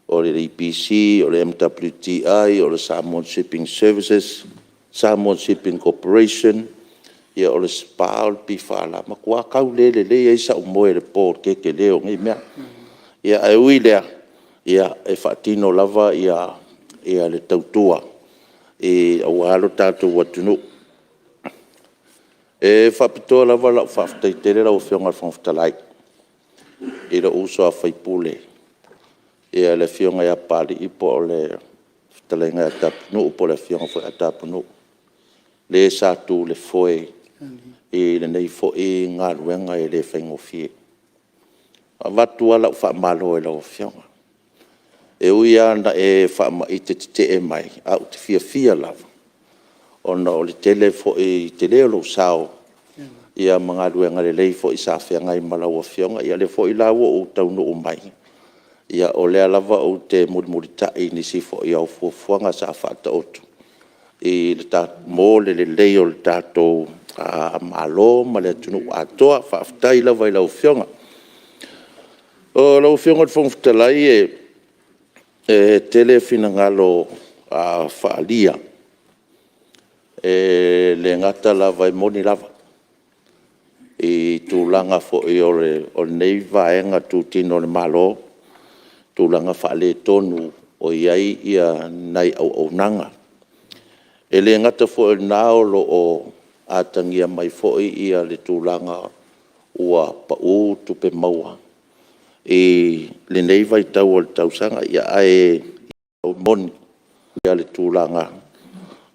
o le EPC, o le MWTI, o le Samoa Shipping Services, Samoa Shipping Corporation, o le SPA, o le PFL. E matua tau le lelei ai sau moe i le po i le tetele o nei mea. Ae ui i lea, e faatino lava le tautua aua lo tatou atunuu. E faapitoa lava lau faafetai tele lau Afioga i le Fofoga Fetalai i lou uso a sui usufono le Afioga ia Papalii po o le fetalaiga ia Tapunuu, po o le Afioga foi ia Tapunuu, le sa tu i le foe i lenei foi galuega e le faigofie. E avatu lava lau faamalo i lau Afioga. E ui lava ina e faamaite tetee mai, ae ou te fiafia lava ona o le tele o lou sao ma galuega lelei foi sa feagai ma lau Afioga. Ia o lea foi la ua ou taunuu mai, o lea lava ou te mulimulitai i nisi foi o au fuafuaga sa faataoto mo le lelei o le tatou Malo ma le atunuu atoa. Faafetai lava i lau Afioga. Lau Afioga i le Fofoga Fetalai, e tele finagalo faaalia, e le gata lava, e moni lava i tulaga foi o lenei vaega itutino o le Malo, tulaga faaletonu o i ai nai auaunaga. E le gata foi i lena o lo o atagia mai foi le tulaga ua pau tupe maua i lenei vaitau o le tausaga, ae moni le tulaga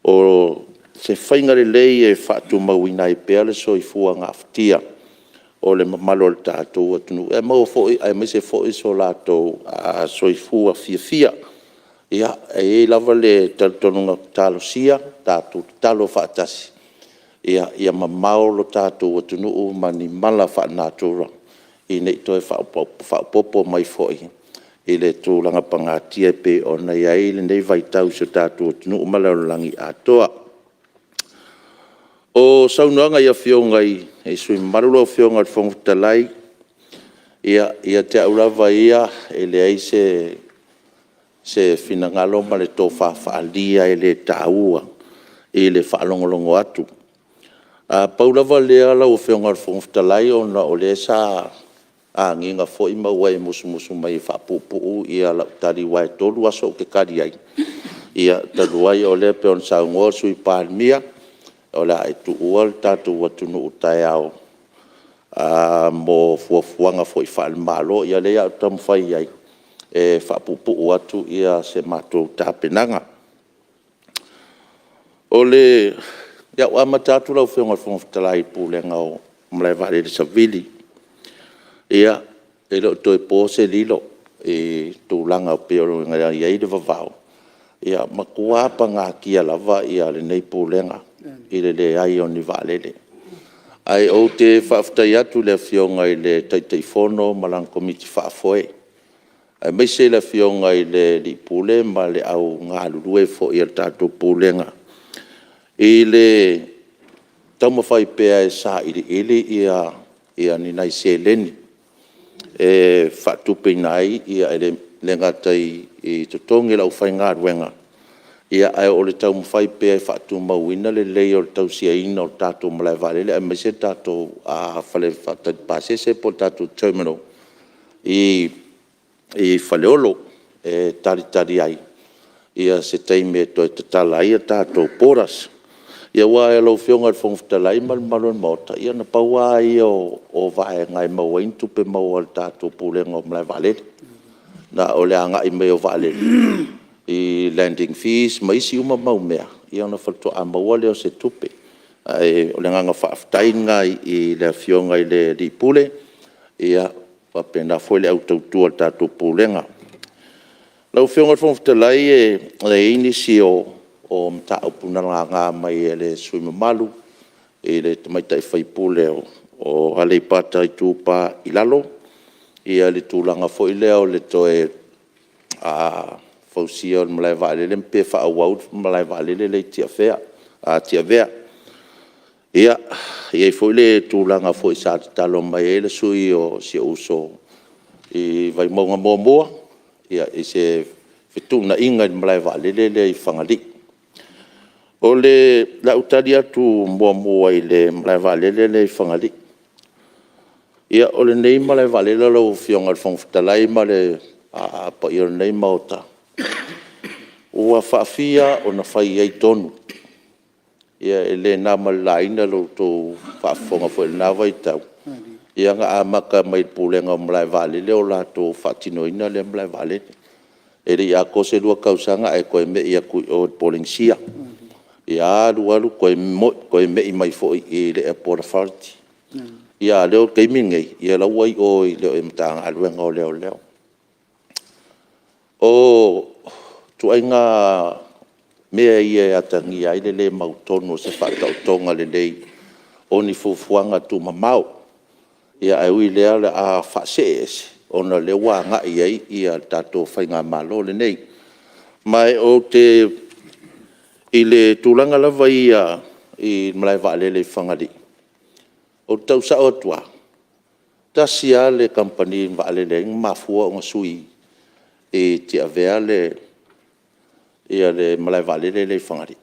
o se faiga lelei e faatumauina ai pea le soifua gafatia o le mamalu o le tatou atunuu, aemaise foi so latou soifua fiafia. Ia, e i ai lava le talitonuga, talosia, tatou tatalo faatasi ia mamao lo tatou atunuu ma ni mala faalenatura ina ne i toe faaopoopo mai foi i le tulaga pagatia e pei ona i ai lenei vaitau i si o tatou atunuu ma le lalolagi atoa. O saunoaga i Afioga i sui usufono mamalu lau Afioga i le Fofoga Fetalai, ia te au lava ia, e leai se finagalo ma le tofa faaalia e le taua i le faalogologo atu. Pau lava lea lau Afioga i le Fofoga Fetalai ona o lea sa agiga foi ma ua e musumusu mai e faapuupuu lau tali aua e 3 aso ou te tali ai. Ia, talu ai o lea pei ona saunoa le Sui Palemia, o le a e tuua le tatou atunuu taeao mo fuafuaga foi faale-Malo. Ia o lea o le a ou taumafai ai e faapuupuu atu se matou tapenaga. O le a ou amata atu lau Afioga i le Fofoga Fetalai i le Pulega o Malae Vaalele Savili. Ia, e le o toe po se lilo i le tulaga pei ona i ai le vavao, e matua pagatia lava lenei Pulega i le leai o ni vaalele. Ae ou te faafetai atu i le Afioga i le Taitaifono ma lana Komiti Faafoe, aemaise le Afioga i le Ofisa Sili o Pulega ma le au galulue foi a le tatou Pulega i le taumafai pea e sailiili ni nai seleni e faatupeina ai, e le gata i totogi o le aufaigaluega, ae o le taumafai pea e faatumauina le lelei o le tausaiaina o le tatou malae vaalele, aemaise le tatou fale faatali pasese po o le tatou terminal i Faleolo e talitali ai se taimi e toe tatala ai tatou borders. Aua lau Afioga i le Fofoga Fetalai ma le mamalu o le Maota, ia na pau lava ia o vaega e maua ai ni tupe maua a le tatou Pulega o Malae Vaalele, na o le agai mai o vaalele i landing fees ma isi uma mau mea, ia ona faatoa maua lea o se tupe. Ae o le agaga faafetai lena i le Afioga i le Ofisa Sili o Pulega faapena foi le au tautua a le tatou Pulega. Lau Afioga i le Fofoga Fetalai e i ai nisi o mataupu na laga mai e le sui usufono mamalu i le tamaitai sui usufono o Aleipata Itupa i Lalo i le tulaga foi lea o le toe fausia o le malae vaalele pe faaauau le malae vaalele lea i Tiavea. Ia, e i ai foi le tulaga sa tatalo mai ai le sui usufono o si ou uso i Vaimauga 1 i se fetuunaiga i le malae vaalele lea i Fagalii. O le a ou tali atu muamua i le malae vaalele lea i Fagalii. Ia, o lenei malae vaalele lau Afioga i le Fofoga Fetalai ma le paia o lenei Maota, ua faafia ona fai ai tonu. E le na ma le laina lo outou faafofoga foi i lena vaitau, na amata mai i le Pulega o Malae Vaalele o latou faatinoina lea malae vaalele. E le i atoa se 2 tausaga ae toe me i atu i o i le Polenisia. Ia alu alu toe me i mai foi i le Airport Authority. A o lea o le taimi lenei, o la e ua i o i le Matagaluega o Leoleo. O ituaiga mea ia e atagia ai le le mautonu o se faataotoga lelei o ni fuafuaga tuumamao. Ae ui i lea o le a faasee ese ona o lea ua agai i ai le tatou faigamalo lenei. Ma ou te… i le tulaga lava ia i le malae vaalele i Fagalii, ou te tau sao atu lava, e tasi lava le kamupani vaalele na mafua ona sui i Tiavea le malae vaalele lea i Fagalii,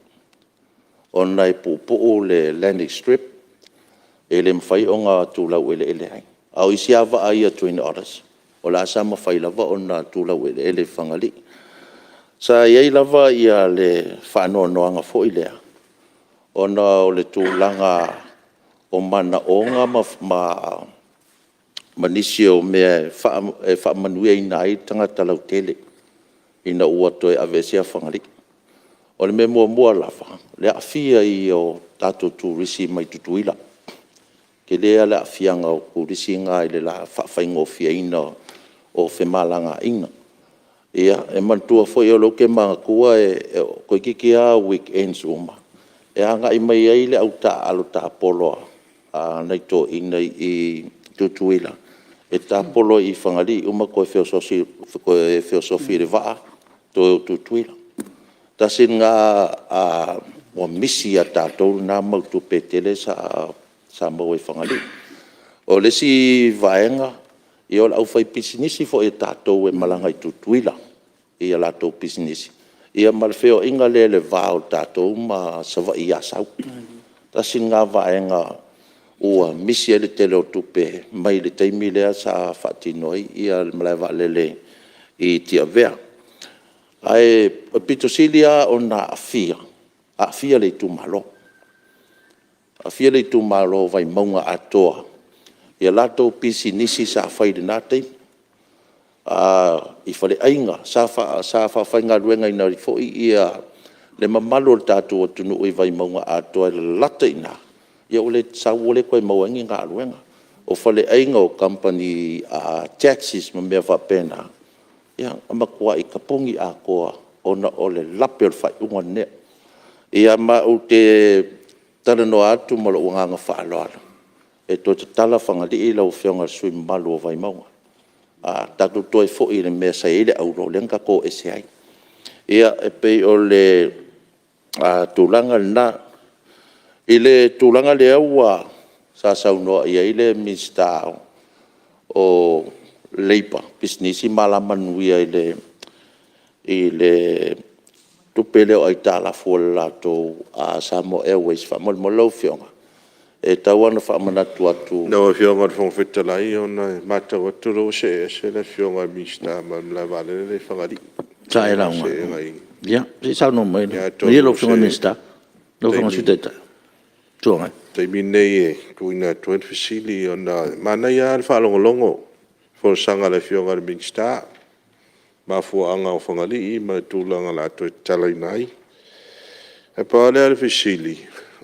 ona e puupuu le landing strip, e le mafai ona tu laueleele ai. A o isi lava vaa ia Twin Otters, o la e sa mafai lava ona tu laueleele i Fagalii. Sa i ai lava le faanoanoaga foi lea, ona o le tulaga o manaoga ma nisi o mea e faamanuiaina ai tagata lautele ina ua toe aveesea Fagalii. O le mea muamua lava, o le aafia o tatou turisi mai Tutuila. E tele lava le aafiaga o turisi na i le faafaigofieina o femalagaaiga. Ia, e manatua foi o lea ou te manatua toeitiiti lava weekends uma e agai mai ai le au taaalo tapolo a nai toeaiina i Tutuila e tapolo i Fagalii uma toe feosofi i le vaa toe o i Tutuila. Tasi lena Ua misi ia tatou na mau tupe e tele sa maua i Fagalii. O le isi vaega, ia o le aufaipisinisi foi a tatou e malaga i Tutuila i a latou pisinisi, ia ma le feoaiga lea i le va o tatou ma Savaii i Asau. Tasi lena vaega ua misi ai le tele o tupe mai le taimi lea sa faatino ai le malae vaalele i Tiavea. Ae pito sili lava ona aafia, aafia le itumalo, aafia le itumalo o Vaimauga atoa i a latou pisinisi sa fai i lena taimi, i faleaiga, sa faafaigaluegaina ai foi le mamalu o le tatou atunuu i Vaimauga atoa e lalata i ina, ua sau ua le toe maua ai ni galuega. O faleaiga, o kamupani taxis ma mea faapena, ia na matuai tapuni atoa ona o le lape o le faaiuga lea. Ia ma ou te talanoa atu ma lou agaga faaaloalo, e toe tatala Fagalii lau Afioga i le sui usufono mamalu o Vaimauga. Tatou toe foi i le mea sa i ai le auro lea na tatou o ese ai. Ia, e pei o le tulaga lena. I le tulaga lea sa saunoa i ai le Minisita o Leipa, Pisinisi ma Alamanuia i le tupe lea o aitalafu a le latou Samoa Airways, faamolemole lau Afioga, e tau lava ina faamanatu atu. Lau Afioga i le Fofoga Fetalai, ona e matau atu o lea ua see ese le Afioga i le Minisita ma le malae vaalele lea i Fagalii. Sa e lauga? Ia se i saunoa mai lau Afioga i le Minisita, lau Afioga i le Sui Taitai o le Itu Agai. O le taimi lenei e tuuina atu ai le fesili, ona e manaia lava le faalogologo i le folasaga a le Afioga i le Minisita i mafuaaga o Fagalii ma le tulaga o le a toe tatalaina ai. Ae pau lava lea o le fesili,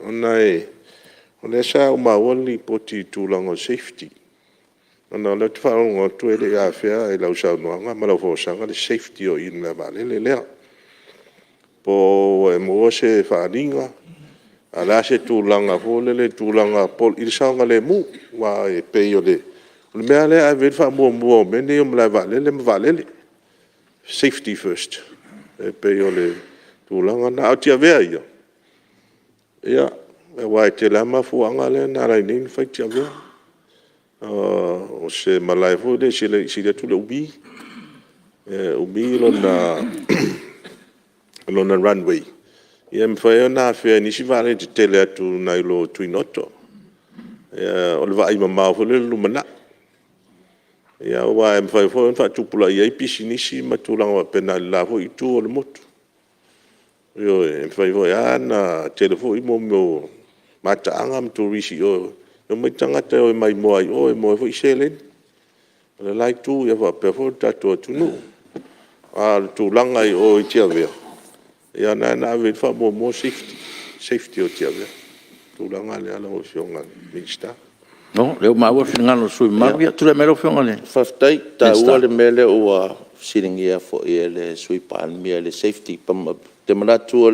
ona o lea sa ou maua le lipoti i le tulaga o le safety, ona o lea ou te faalogo atu e le i afea i lau saunoaga ma lau folasaga le safety o i i le malae vaalele lea. Po o ua e maua se faaaliga, a o le a se tulaga foi lele i le tulaga i le saogalemu. Aua e pei o le mea lava lea e ave i ai le faamuamua o mea nei o malae vaalele ma vaalele, safety first. E pei o le tulaga lena. A o Tiavea ia, aua e tele lava mafuaaga lea na ala ai nei ona fai Tiavea. O se malae foi lea e sili atu le umi, e umi lona runway, e mafai ona afea e nisi vaalele tetele atu nai lo Twin Otters. O le vaai mamao foi lea i le lumanai. Aua e mafai foi ona faatupulaia ai pisinisi ma tulaga faapena i le la foi itu o le motu. Ioe, e mafai foi lava ona tele foi mea o mataaga ma turisi i o, e omai tagata e maimoa ai i o e maua ai foi seleni a le la itu faapea foi le tatou atunuu. A o le tulaga i o i Tiavea, ia lena na ave i ai le faamuamua o le safety, safety o Tiavea. O le tulaga lea lau Afioga i le Minisita. Malo, o lea ua maua le finagalo o le sui usufono mamalu. Ia tulai mai lau Afioga i le Minisita. Faafetai. E taua le mea lea ua fesiligia foi e le Sui Palemia i le safety. Ou te manatu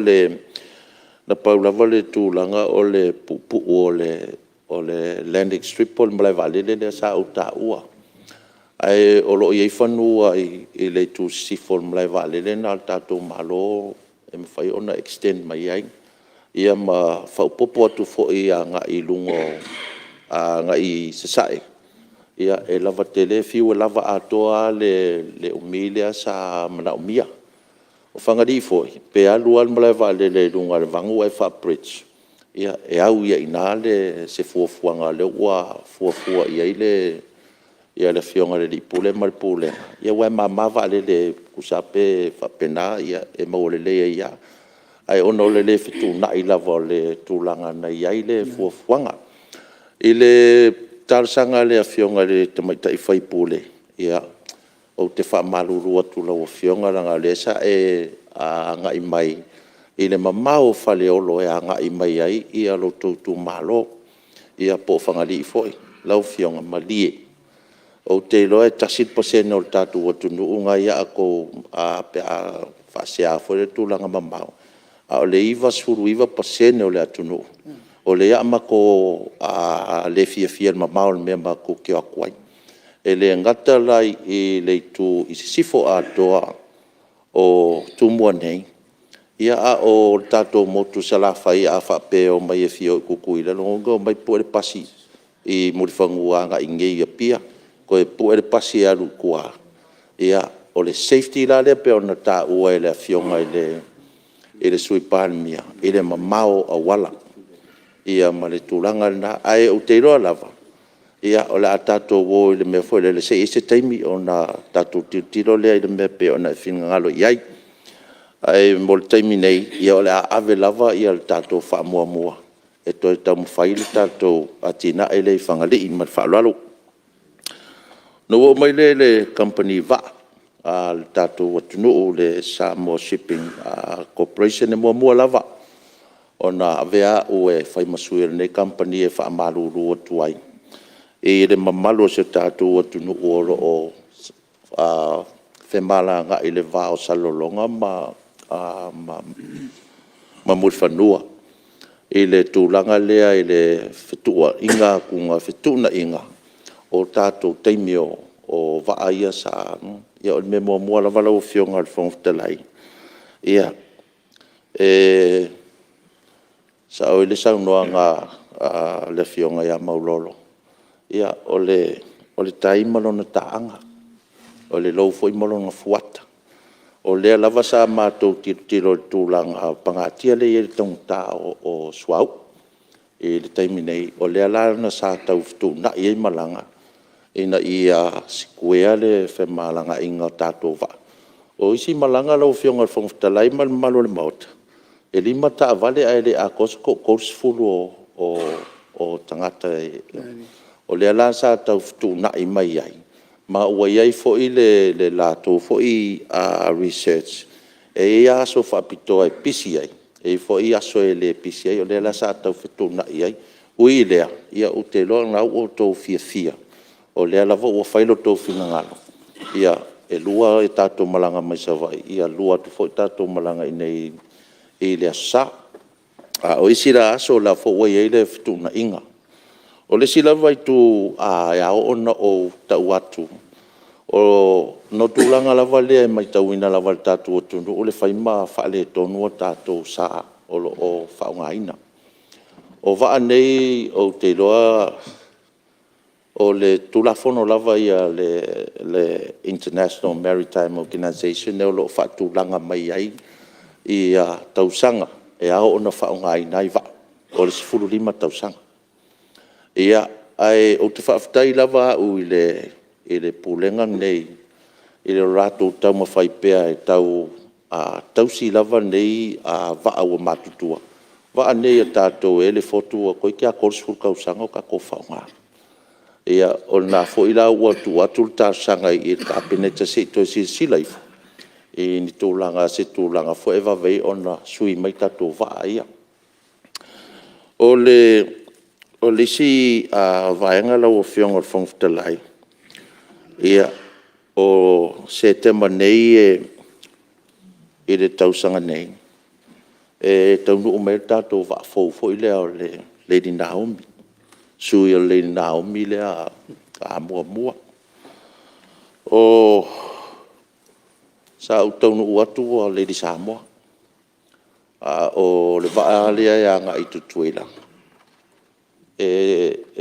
na pau lava le tulaga o le puupuu o le landing strip po o le malae vaalele lea sa ou taua. Ae o lo o i ai fanua i le itu i sisifo o le malae vaalele lena a le tatou Malo e mafai ona extend mai ai, ia ma faaopoopo atu foi agai i luga agai i sasae, e lava tele, e fiu e lava atoa lava le umi lea sa manaomia. O Fagalii foi, pe alu lava le malae vaalele i luga o le vanu ae faa-bridge, ia e au i ai i ina se fuafuaga o lea ua fuafua i ai le Afioga i le Ofisa Sili o Pulega ma le Pulega, aua e mama vaalele tusa lava pe faapena, e maua lelei ai lava. Ae ona o le le fetuunai lava o le tulaga na i ai le fuafuaga. I le talosaga a le Afioga i le tamaitai sui usufono, ia, ou te faamalulu atu i lau Afioga leaga o lea sa e agai mai i le mamao o Faleolo e agai mai ai lo outou itumalo, ia po o Fagalii foi. Lau Afioga, malie, ou te iloa e 1% o le tatou atunuu lena e ia outou pe a faasea foi lea i le tulaga mamao, a o le 99% o le atunuu, o lea o le a matou le fiafia i le mamao o le mea matou te o atu ai. E le gata la i le itu i sisifo atoa o Tumua nei, Ia a o le tatou motu i Salafai a faapea e omai e fia o i Tutuila, lona uiga e omai pue le pasi i Mulifanua agai iinei i Apia, toe pue le pasi e alu i tua. Ia, o le safety la lea pei ona taua e le Afioga i le Sui Palemia i le mamao o auala ma le tulaga lena. Ae ou te iloa lava, o le a tatou o i le mea foi lele, se i i ai se taimi ona tatou tilotilo lea i le mea e pei ona e finagalo i ai. Ae mo le taimi nei, ia o le a ave lava le tatou faamuamua e toe taumafai le tatou atinae lea i Fagalii. Ma le faaaloalo. Ona ou oo mai lea i le kamupani vaa a le tatou atunuu le Samoa Shipping Corporation. E muamua lava ona avea au e fai ma sui o lenei kamupani e faamalulu atu ai i le mamalu o si o tatou atunuu o lo o femalagaai i le va o Salelologa ma Mulifanua i le tulaga lea i le fetuunaiga o tatou taimi o vaa ia sa... Ia o le mea muamua lava lau Afioga i le Fofoga Fetalai, e sao ai le saunoaga a le Afioga ia Maulolo, o le tai ma lona taaga, o le lou foi ma lona fuata. O lea lava sa matou tilotilo i le tulaga pagatia lea e i ai i le taugata o le suauu i le taimi nei, o lea la sa tau fetuunai ai malaga ina ia sikuea le femalagaaiga o tatou vaa. O isi malaga lau Afioga i le Fofoga Fetalai ma le mamalu o le Maota, e 5 taavale ae le atoa se toa-30 o tagata. O lea la sa tau fetuunai mai ai, ma ua i ai foi le latou foi research, e i ai aso faapitoa e pisi ai, e i ai foi aso e le pisi ai. O lea la sa tau fetuunai ai. E ui i lea, ou te iloa o lena ua outou fiafia, o lea lava ua fai lo outou finagalo, e 2 tatou malaga mai Savaii, 2 atu foi tatou malaga i inei i le Aso Sa. A o isi la aso, o la e foi ua i ai le fetuunaiga. O le isi lava itu e ao ona ou tau atu, ona o tulaga lava lea e matauina lava e le tatou atunuu le fai ma faaletonu o tatou sa o lo o faaaogaina. O vaa nei ou te iloa o le Tulafono lava ia a le International Maritime Organization o lo o faatulaga mai ai tausaga e ao ona faaaogaina ai vaa, o le 15 tausaga. Ae ou te faafetai lava au i le Pulega lenei i le latou taumafai pea e tau tausi lava nei vaa ua matutua. O vaa nei a tatou e i ai le Fotu ua toeitiiti lava 30 tausaga o tatou faaaogaina. Ia, o lena foi la ua tuu atu le talosaga i le Kapeneta se i toe silasila ifo i ni tulaga i se tulaga foi lea e vave ai ona sui mai tatou vaa ia. O le isi vaega lau Afioga i le Fofoga Fetalai, o Setema nei i le tausaga nei, e taunuu mai ai le tatou vaa fou foi lea o le Lady Naomi, sui o le Lady Naomi lea muamua. Sa ou taunuu atu ua Lady Samoa, a o le vaa lea e agai i Tutuila,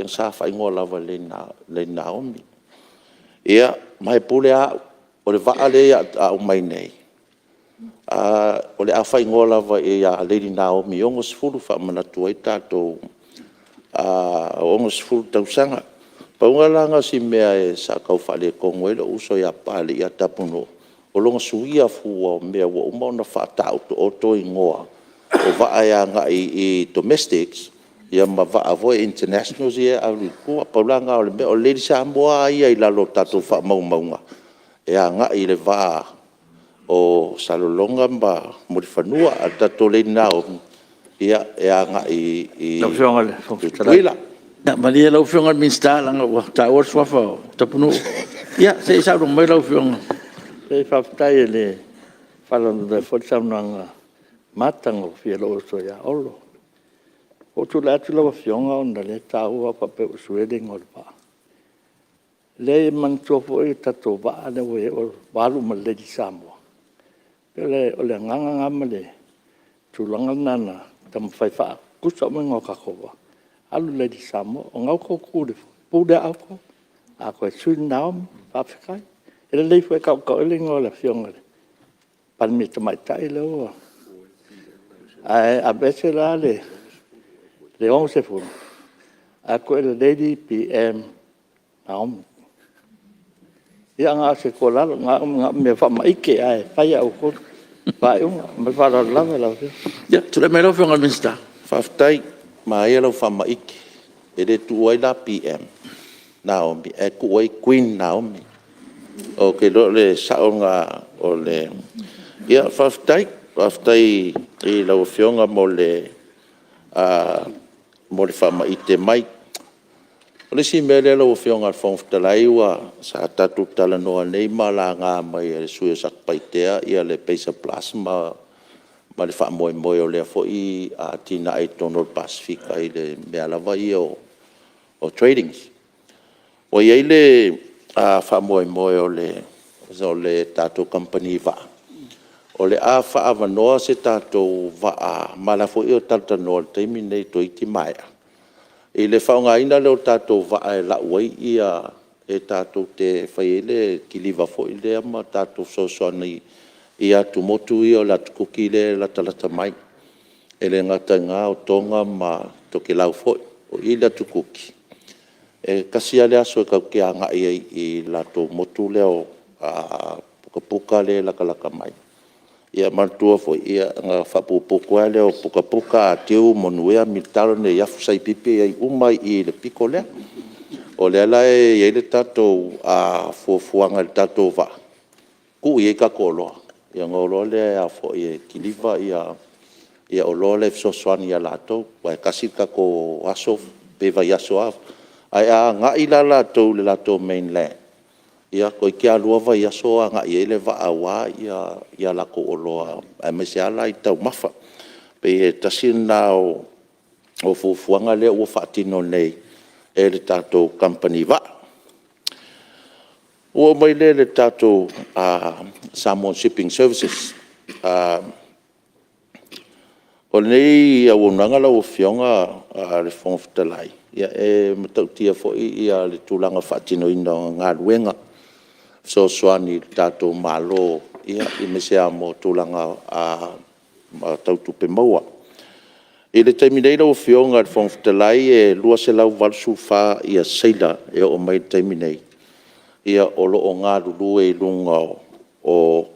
sa faaigoa lava i le Lady Naomi. Ia, ma e pule lava au, o le vaa lea o le a aumai nei, o le a faaigoa lava ia Lady Naomi 60 e faamanatu ai tatou 60 tausaga. Pau la lena o si mea sa tau faaletonu ai lou uso ia Papalii ia Tapunuu, o lona suia fua o mea ua uma ona faataotooto igoa o vaa e agai i domestics ma vaa foi internationals ia e ave i tua. Pau la lena o le mea. O le Lady Samoa lava ia i lalo o tatou faamaumauga, e agai i le va o Salelologa ma Mulifanua, a o le tatou Lady Naomi, e agai i Tutuila. Ia malie lau Afioga i le Minisita leaga ua taua le suafa o Tapunuu. Ia se i saunoa mai lau Afioga. Faafetai, e faalavelave foi le saunoaga matagofie a lou uso ia Olo. Ua ou tulai atu lau Afioga ona o lea e taua faapea ua suia le igoa o le vaa. Leai, e manatua foi le tatou vaa lea ua i ai ua alu ma le Lady Samoa. O le agaga lena ma le tulaga lena na taumafai e faatutusa uma igoa o tatou vaa, alu i le Lady Samoa. O lena ua outou tu i le pule lava outou. A toe sui le Naomi, faafetai. E lelei foi e taotao ai le igoa o le Afioga i le Palemia Tamaitai lea ua... Ae aveese la le 60 ae tuu i ai le Lady PM Naomi. Ia na o se tuualalo, na o mea faamaite ae fai lava e outou le faaiuga. Ma le faaaloalo lava lau Afioga. Ia, tulai mai lau Afioga i le Minisita. Faafetai. Manaia lau faamaite. E le tuua ai la PM Naomi, ae tuu ai Queen Naomi. Ou te iloa o le sao lena o le... Ia, faafetai. Faafetai i lau Afioga mo le faamaite mai. O le isi mea lea lau Afioga i le Fofoga Fetalai sa tatou talanoa nei ma laga mai e le sui usufono o Satupaitea le PACER Plus ma le faamoemoe o lea foi atinae i totonu o le Pasefika i mea lava ia o tradings. Ua i ai le faamoemoe o le tatou kamupani vaa, o le a faaavanoa se tatou vaa, ma o la e foi e talatalanoa i le taimi lenei toeitiiti maea, i le faaaogaina lea o tatou vaa e lau ai e tatou te faia ai le kiliva foi lea ma tatou fesoasoani i atumotu ia o le Atu Kuki lea e latalata mai. E le gata i lena o Toga ma Tokelau foi. O i i le Atu Kuki, e tasi lava le aso tatou te agai ai i le latou motu lea o Pukapuka lea e latalata mai. Ia manatua foi, ona faaputuputu ai lea o Pukapuka, Atiu, Monuea, Militare, Neiafu, Saipipi, e i ai uma lava i i le pito lea. O lea la e i ai le tatou fuafuaga i le tatou vaa, tuu i ai tatou oloa, ona o loa lea e kiliva oloa ia e fesoasoani ia latou, aua e tasi le tatou aso pe vaiaso lava. Ae a agai la latou i le latou main land, ia toeitiiti lava 2 vaiaso o agai ai le vaa aua a latou oloa, aemaise lava la i taumafa. E pei e tasi lena o fuafuaga lea ua faatino nei e le tatou kamupani vaa. Ona ou oo mai lea i le tatou Samoa Shipping Services. O lenei auaunaga lau Afioga i le Fofoga Fetalai, e matautia foi le tulaga o le faatinoina o galuega fesoasoani i le tatou Malo, aemaise lava mo tulaga tau tupe maua. I le taimi nei lau Afioga i le Fofoga Fetalai, e 284 seila e oo mai i le taimi nei o lo o galulue i luga o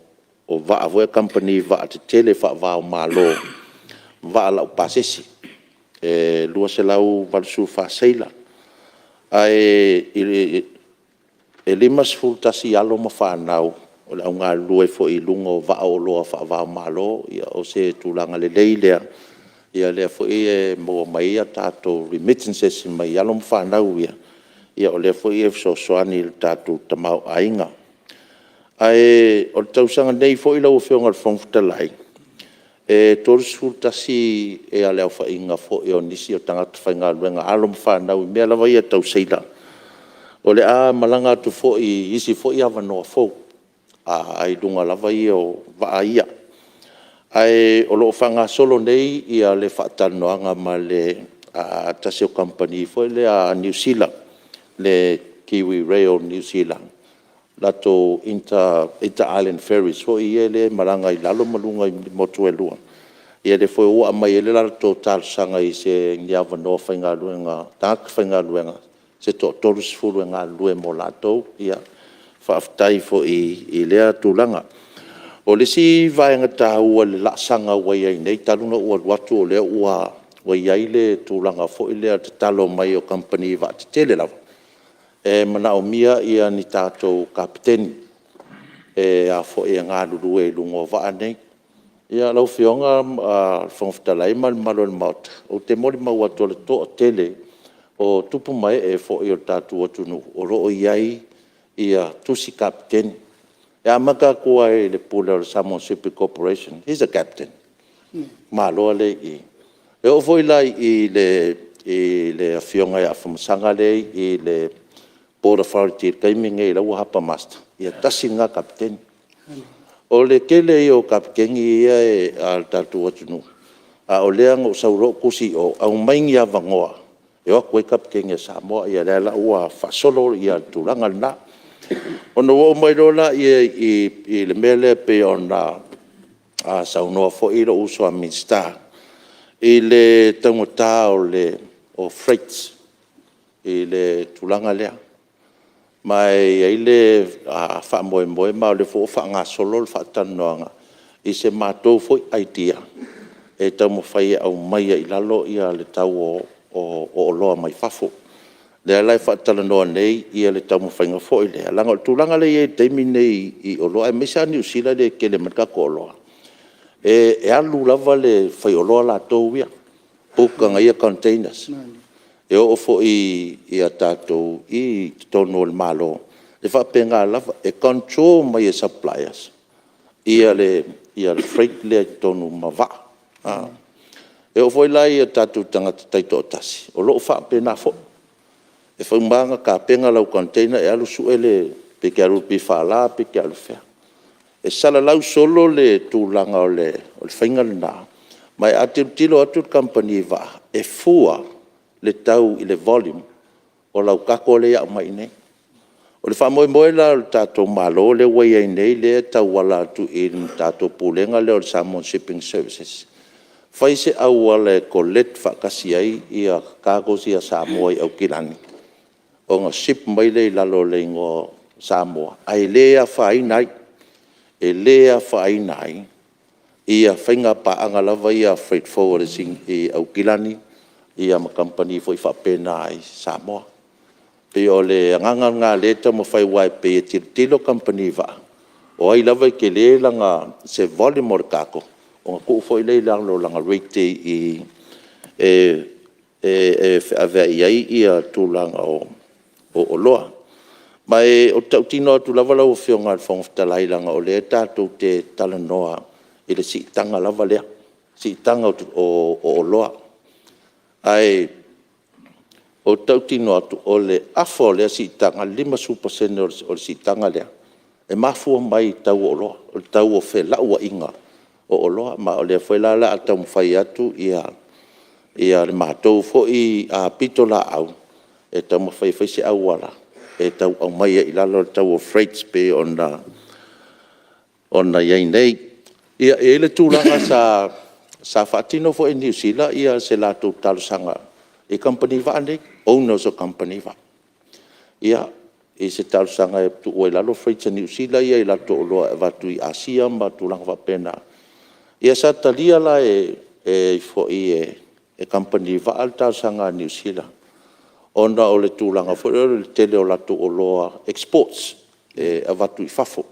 vaa foi nei a kamupani vaa tetele faava o Malo, vaa laupasese. E 284 seila. Ae 51 alo ma fanau o le au galulue foi i luga o vaa oloa faava o Malo. O se tulaga lelei lea, o lea foi e maua mai ai tatou remittances mai alo ma fanau ia, o lea foi e fesoasoani i le tatou tamaoaiga. Ae o le tausaga nei foi lau Afioga i le Fofoga Fetalai, e 31 le aofaiga foi o nisi o tagata faigaluega, alo ma fanau i mea lava ia tau seila, o le a malaga atu foi i isi foi avanoa fou ai luga lava o vaa ia. Ae o lo o faagasolo nei le faatalanoaga ma le tasi o kamupani foi lea a Niu Sila, le Kiwi Rail New Zealand, latou inter island ferries foi lea e malaga i lalo ma luga i motu e lua. Ia lea foi ua aumai ai le latou talosaga i ni avanoa faigaluega, tagata faigaluega se toa-30 e galulue mo latou. Faafetai foi i lea tulaga. O le isi vaega taua i le laasaga ua i ai nei talu ona ou alu atu o lea ua i ai le tulaga foi lea o le tatalo mai o kamupani vaa tetele lava, e manaomia ni tatou kapeteni e galulue i luga o vaa nei. Lau Afioga i le Fofoga Fetalai ma le mamalu o le Maota, ou te molimau atu o le toatele o tupu ma ee foi o le tatou atunuu o lo o i ai tusi kapeteni. E amata atu lava i le Pule o le Samoa Shipping Corporation, he is a Captain, tamaloa lea e i i. E oo foi la i le afioga ia Afamasaga lea e i le Port Authority i le taimi lenei o la e ua Harbor Master, ia tasi lena kapeteni. O le tele ia o kapeteni ia a le tatou atunuu, A o lea na ou sau loa ou tusi i o, aumai ni avanoa e o atu ai kapeteni a Samoa. Ia o lea la ua faasolo le tulaga lena. Ona ou oo mai loa lea i le mea lea pei ona saunoa foi lou uso a Minisita i le taugata o freights i le tulaga lea. Ma e i ai le faamoemoe ma o lea foi ua faagasolo le faatalanoaga i se matou foi idea e taumafai e aumai ai i lalo le tau o oloa mai fafo. O lea la e faatalanoa nei le taumafaiga foi lea, leaga o le tulaga lea e i ai i le taimi lenei i oloa aemaise lava Niu Sila lea e tele mai ai le tatou oloa, e alu lava le faioloa latou ia, book ana ia containers. E oo foi i totonu o le Malo, e faapena lava, e control mai e suppliers le freight lea i totonu ma vaa. E oo foi la i o tatou tagata taitoatasi, o lo o faapena foi. E uma lava ona tapena lau container e alu sue pe te alu i le PFL pe te alu i fea. E salalau solo le tulaga o le faiga lena, ma a tilotilo atu le kamupani vaa, e fua le tau i le volume o lau cargo lea o le a aumai i inei. O le faamoemoe la o le tatou Malo lea ua i ai nei lea e tauala atu i le tatou Pulega lea o le Samoa Shipping Services, fai se auala e collect faatasi ai cargos ia a Samoa i Aukilani ona ship mai lea i lalo o le igoa o Samoa, ae le afaina ai, e le afaina ai faiga paaga lava ia a freight forwarders i Aukilani ma kamupani foi faapena i Samoa. E pei o le agaga lena o lea e taumafai, aua e pei e tilotilo kamupani vaa, o ai lava e tele se volume o le cargo, ona tuu foi lea i lalo o lana rate e feaveai ai tulaga o oloa. Ma ou te tautino atu lava lau Afioga i le Fofoga Fetalai, leaga o lea tatou te talanoa i le siitaga lava lea, siitaga o oloa. Ae ou te tautino atu, o le afa o lea siitaga, le 50% o le siitaga lea, e mafua mai i le tau o oloa, o le tau o felauaiga o oloa. Ma o lea foi la o le a taumafai atu le matou foi pitolaau e taumafai e fai se auala e tau aumai ai i lalo le tau o freights e pei ona i ai nei. Ia, e i ai le tulaga sa faatino foi e Niu Sila se latou talosaga i kamupani vaa nei, owners o kamupani vaa, i se talosaga e tuu ai i lalo freights a Niu Sila ia i latou oloa e avatu i Asia ma tulaga faapena. Ia sa talia la e kamupani vaa le talosaga a Niu Sila, ona o le tulaga foi lea o le tele o latou oloa exports e avatu i fafo.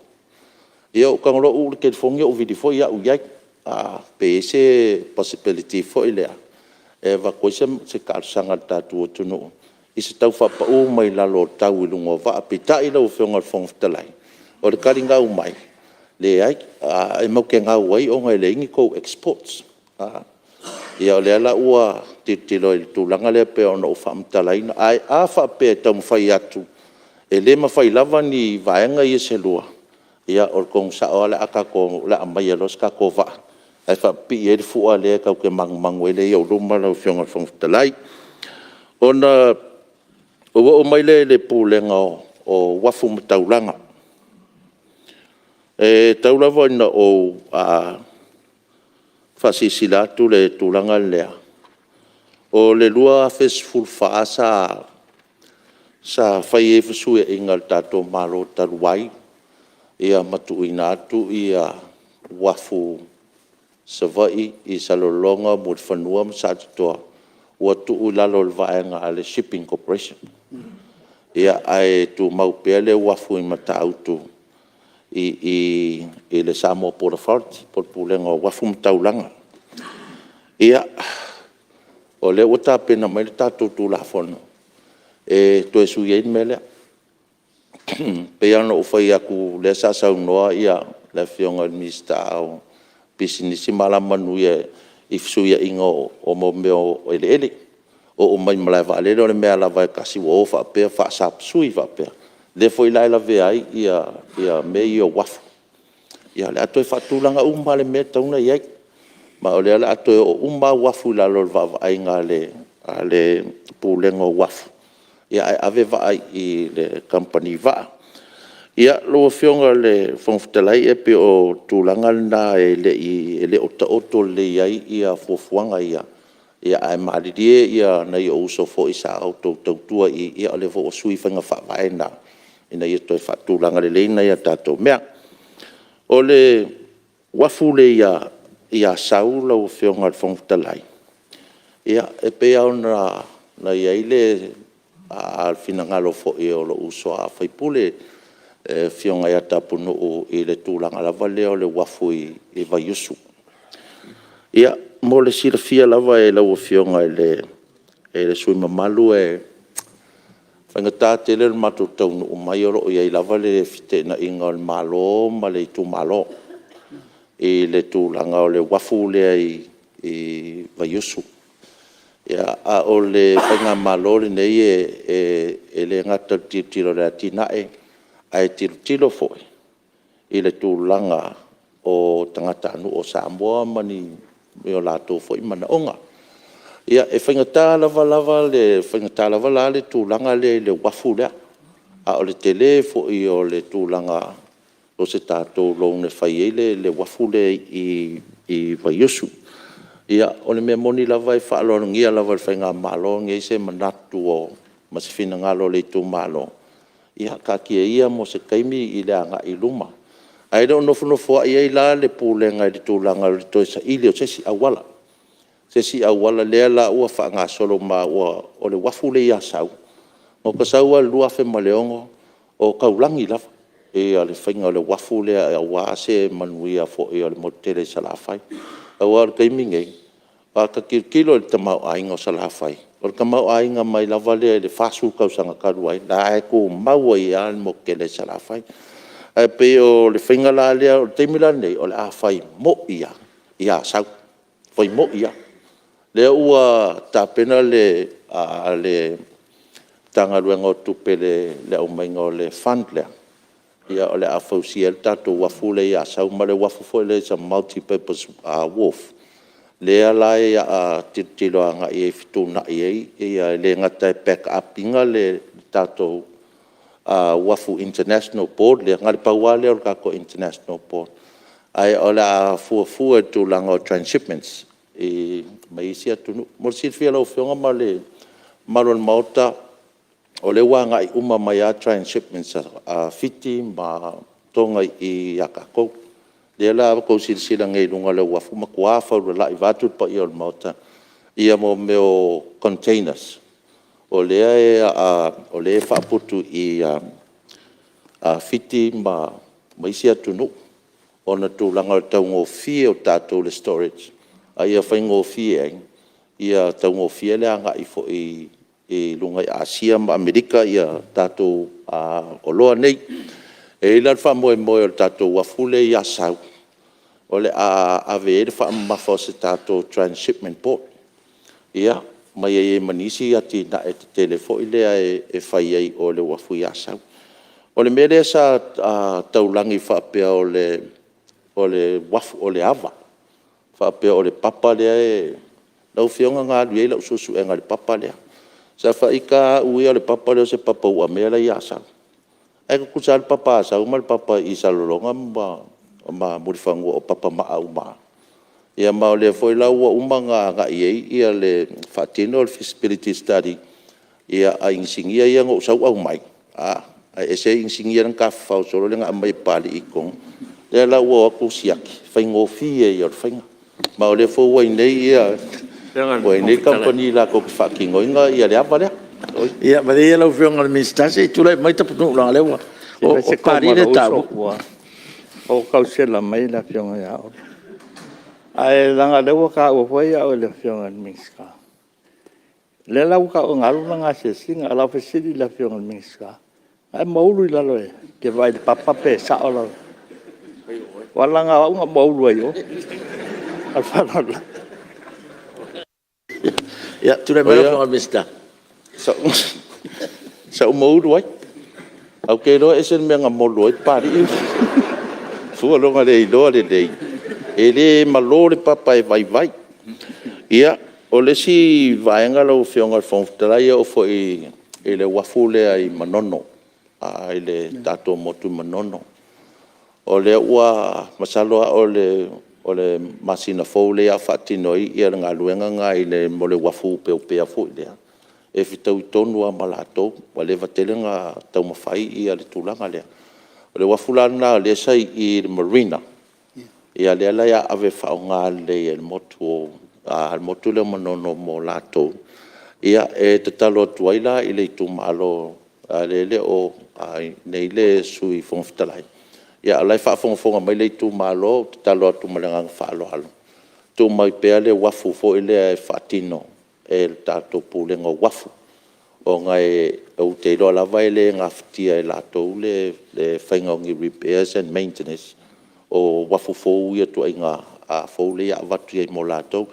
Ia ou tago loa uu le telefoni ou vili foi au i ai, pe i ai se possibility foi lea e avatu ai se talosaga a le tatou atunuu i se tau faapau mai lalo o tau i luga o vaa. Peitai lau Afioga i le Fofoga Fetalai, o le tali na aumai, leai, e matou te gau ai ona e leai ni tou exports. Ia o lea la ua tilotilo i le tulaga lea pei ona ou faamatalaina. Ae a faapea e taumafai atu e le mafai lava ni vaega ia se lua, ia o le tonu sao lava o le a aumaia loa se tatou vaa ae faapipii ai le fua lea tatou te manumanu ai lea e i ou luma lau Afioga i le Fofoga Fetalai. Ona ou oo mai lea i le Pulega o Uafu ma Taulaga. E tau lava ina ou faasilasila atu le tulaga lea, o le 2014 sa fai ai fesuiaiga a le tatou Malo talu ai ma tuuina atu uafu i Savaii i Salelologa, Mulifanua ma Satitoa, ua tuu i lalo o le vaega a le Shipping Corporation. Ae tumau pea le uafu i Matautu i le Samoa Port Authority po o le Pulega o Uafu ma Taulaga. Ia, o lea ua tapena mai le tatou Tulafono e toe sui ai le mea lea. E pei lava ona ou fai atu, o lea sa saunoa le Afioga i le Minisita o Pisinisi ma Alamanuia i fesuiaiga o mea o eleele. Oo mai i malaevaalele o le mea lava e tasi, ua o faapea faasapasui faapea, lea foi la e lavea ai mea ia o uafu. Ia o le a toe faatulaga uma lava le mea e tatau ona i ai. Ma o lea o le a toe oo uma lava uafu i lalo o le vaavaaiga a le Pulega o Uafu, ae ave vaa i le kamupani vaa. Ia, lau Afioga i le Fofoga Fetalai, e pei o le tulaga lena e le o taoto lelei ai fuafuaga ia, ae malilie nai ou uso foi sa outou tautua i i, o lea foi ua sui faiga faavae na, ina ia toe faatulaga lelei nai a tatou mea. O le uafu lea i Asau lau Afioga i le Fofoga Fetalai, e pei lava ona i ai le finagalo foi o lou uso a sui usufono le Afioga ia Tapunuu i le tulaga lava lea o le uafu i Vaiusu. Ia, mo le silafia lava e lau Afioga i le sui usufono mamalu, e faigata tele le matou taunuu mai o lo o i ai lava le feteenaiga o le Malo ma le itumalo i le tulaga o le uafu lea i Vaiusu. A o le faigamalo lenei e le gata i le tilotilo i le atinae, ae tilotilo foi i le tulaga o tagatanuu o Samoa ma o latou foi manaoga. Ia, e faigata lava la le tulaga lea i le uafu lea, a o le tele foi o le tulaga o se tatou loan e fai ai le uafu lea i Vaiusu. Ia, o le mea moni lava e faaaloalogia lava e le faigamalo lenei se manatu ma se finagalo o le itumalo, ia taatia ia mo se taimi i le agai i luma. Ae le o nofonofoi ai la le Pulega i le tulaga o le toe saili o se isi auala, se isi auala lea la ua faagasolo, ma o le uafu lea i Asau, na ota sau lava i le 2006 o taulagi lava le faiga o le uafu lea aua se manuia foi o le motu tele i Salafai. Aua o le taimi lenei, a ta tilotilo i le tamaoaiga o Salafai, o le tamaoaiga mai lava lea i le 40 tausaga talu ai, o la e tumau ai lava le motu tele i Salafai. Ae pei o le faiga la lea, o le taimi la lenei, o le a fai moi lava i Asau, fai moi lava. O lea ua tapena le Matagaluega o Tupe i le aumaiga o le fund lea, o le a fausia ai le tatou uafu lea i Asau. Ma o le uafu foi lea it's a multipurpose wharf, lea la o le a tilotilo agai i ai e fetuunai ai, e le gata e back up ina le tatou uafu international port lea, na o le pau lava lea o le tatou international port, ae o le a fuafua i le tulaga o transhipments mai isi atunuu. Mo le silafia e lau Afioga ma le mamalu o le Maota, o lea ua agai uma mai lava transhipments a Fiti ma Toga ia tatou. O lea la a outou silasila nei i luga o le uafu, ua matua faulalai vaeatu le paia o le Maota mea o containers, o lea e faaputu i i Fiti ma isi atunuu, ona o le tulaga o le taugofie o tatou i le storage, a ia faigofie ai, ia taugofie le agai foi i luga i Asia ma Amerika tatou oloa nei. E i ai la le faamoemoe o le tatou uafu lea i Asau, o le a ave i ai le faamamafa o se tatou transhipment board, ia, ma i ai ma nisi atinae tetele foi lea e fai ai i o i le uafu i Asau. O le mea lea sa taulagi faapea o le ava, faapea o le papa lea e… Lau Afioga na alu i ai lau suesuega i le papa lea. Sa faita lava au ia o le papa lea o se papa uamea la e i Asau. Ae tutusa lava le papa Asau ma le papa i Salelologa ma Mulifanua o papa maa uma lava. Ia ma o lea foi la ua uma ona agai i ai le faatino le feasibility study a inisinia ia na ou sau aumai, ae ese inisinia ia na tafafao solo lea na aumai e Papalii i totonu. O lea la ua o atu siaki, o le faigofie ia o le faiga. Ma o lea foi ua i inei kamupani latou te faatinoina le ava lea. Ia malie ia lau Afioga i le Minisita se i tulai mai Tapunuu leaga o lea ua… o Papalii lea e taua. Ua ou sela mai le Afioga ia Olo. Ae leaga o lea ua taua foi au e le Afioga i le Minisita. O lea la ua taua na alu lana asiasiga. A o lau fesili i le Afioga i le Minisita, na e maulu i lalo e te vaai i le papa pe sao lau… Aua leaga o au na ou maulu ai i o. Ma le faaaloalo lava. Ia, tulai mai lau Afioga i le Minisita. Sa ou moulu ai, ae ou te iloa e ese le mea na moulu ai Papalii fua i lona le iloa lelei E le malo le papa e vaivai. Ia, o le isi vaega lau Afioga i le Fofoga Fetalai, e oo foi i le uafu lea i Manono, i le tatou motu i Manono. O lea ua, masalo lava o le masina fou lea o le a faatino ai le galuega lena mo le uafu opeopea foi lea, e fetaui tonu lava ma latou, ua leva tele ona taumafai le tulaga lea. O le uafu la lena o lea sa i i le marina, ia lea la o le a ave e faaaoga lelei e le motu lea o Manono mo latou. Ia, e tatalo atu ai la i le itumalo, a o lea e le o i inei le Sui Fofoga Fetalai, a o la e faafogafoga mai le itumalo, ou te tatalo atu ma le agaga faaaloalo, tuu mai pea le uafu foi lea e faatino e le tatou Pulega o Uafu, ona ou te iloa lava e le gafatia e latou le faiga o ni repairs and maintenance o uafu fou ia, ituaiga fou lea o le a avatu i ai mo latou.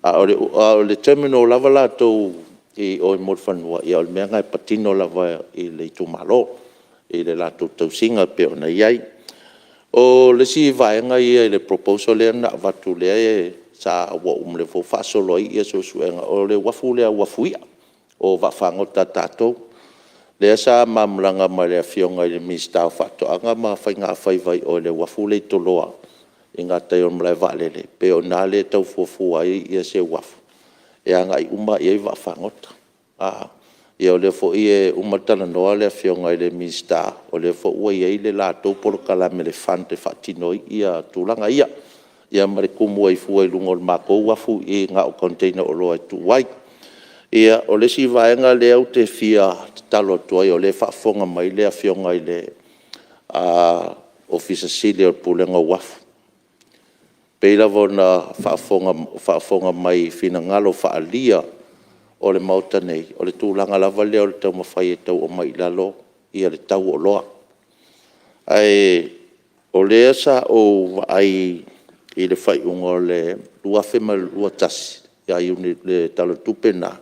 A o le terminal lava latou i o i Mulifanua, ia o le mea lena e patino lava i le itumalo i le latou tausiga e pei ona i ai. O le isi vaega ia i le proposal lea na avatu lea ua faasolo ai suesuega, o le uafu lea, uafu ia, o vaafagota a tatou. Lea sa ma malaga ma le Afioga i le Minisita o Faatoaga ma Faiga Faiva i o i le uafu lea i Toloa i gatai o le malae vaalele, pei o i ina lea e tau fuafua ai se uafu e agai uma i ai vaafagota. Ia o lea foi e uma talanoa le Afioga i le Minisita, o lea foi ua i ai le latou polokalame i le fund e faatino ai tulaga ia, ia ma le tumu ai fua i luga o le matou uafu i na o container oloa e tuu ai. Ia, o le isi vaega lea ou te fia tatalo atu ai o lea e faafofoga mai le Afioga i le Ofisa Sili o le Pulega o Uafu, e pei lava ona faafofoga mai i finagalo faaalia o le Maota nei, o le tulaga lava lea o le taumafai e tau aumai i lalo le tau o oloa. Ae o lea sa ou vaai i le faaiuga o le 2021 ia Iuni i le Tala o le Tupe lena,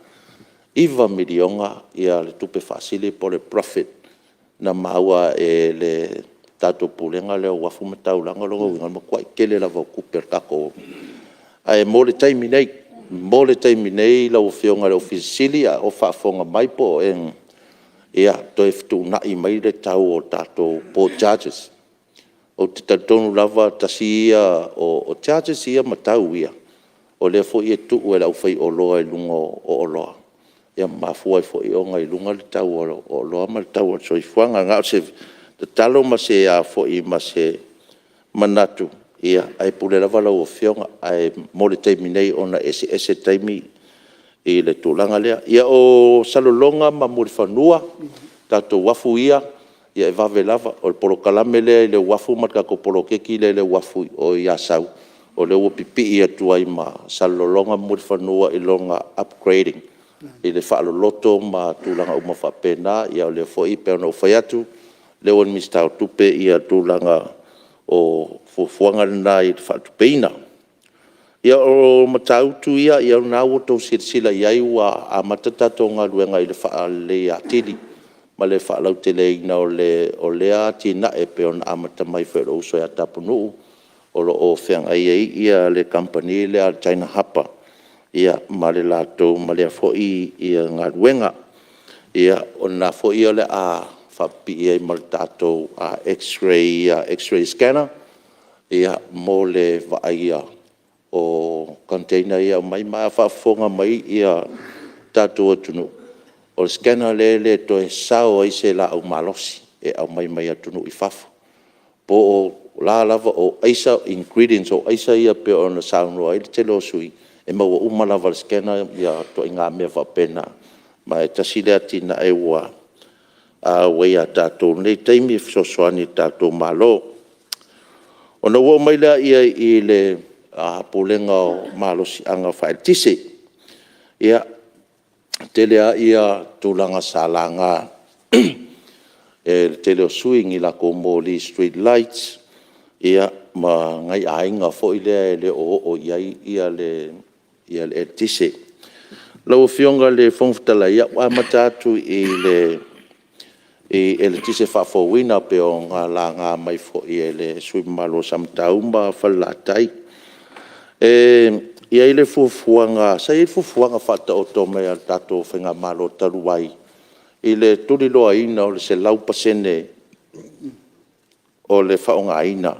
e $9 miliona le tupe faasili po o le profit na maua e le tatou Pulega lea o Uafu ma Taulaga. O lona uiga, o le matuai tele lava o tupe a le tatou... Ae mo le taimi nei, mo le taimi nei lau Afioga i le Ofisa Sili o Pulega a o faafofoga mai po o e, ia toe fetuunai mai le tau o tatou port charges. Ou te talitonu lava tasi ia o charges ia ma tau ia, o lea foi e tuu e le aufaioloa i luga o oloa, ia ma mafua ai foi ona i luga le tau o oloa ma le tau o le soifuaga. Na o se tatalo ma se manatu, ae pule lava lau Afioga. Ae mo le taimi nei ona e eseese taimi i le tulaga lea. Ia, o Salelologa ma Mulifanua, tatou uafu ia, e vave lava. O le polokalame lea i le uafu ma le tatou poloketi lea i le uafu i o i Asau, o lea ua pipii atu ai ma Salelologa ma Mulifanua i lona upgrading i le faaloloto ma tulaga uma faapena. Ia o lea foi e pei ona ou fai atu, o lea ua i le Minisita o Tupe le tulaga o fuafuaga na i le faatupeina. Ia, o Matautu ia, o lena ua outou silasila i ai ua amata tatou galuega i le faaleleia atili ma le faalauteleina o lea atinae e pei ona amata mai foi e lou uso ia Tapunuu, o lo o feagai ai le kamupani lea a le China Harbour ma le latou ma lea foi galuega. Ia, o lena foi o le a faapipii ai ma le tatou x-ray scanner mo le vaaia o container ia e aumai. Ma a faafofoga mai le tatou atunuu, o le scanner lea e le toe sao ai se laau malosi e aumai mai atunuu i fafo, po o a lava, o aisa, o ingredients o aisa ia pei ona saunoa ai le tele o sui usufono, e maua uma lava e le scanner ituaiga mea faapena. Ma e tasi lea atinae ua ia tatou i lenei taimi e fesoasoani i le tatou Malo. Ona ou oo mai lea i le Pulega o Malosiaga Faaeletise. Ia, e tele lava tulaga sa laga e le tele o sui usufono i ni latou moli street lights ma nai aiga foi lea e le o oo i ai le eletise. Lau Afioga i le Fofoga Fetalai, ia, ua amata atu i le eletise faafouina pei ona laga mai foi e le sui usufono mamalu o Samatau ma Falelatai. E i ai le fuafuaga, sa i ai le fuafuaga faataoto mai a le tatou faigamalo talu ai i le tuliloaina o le 100% o le faaaogaina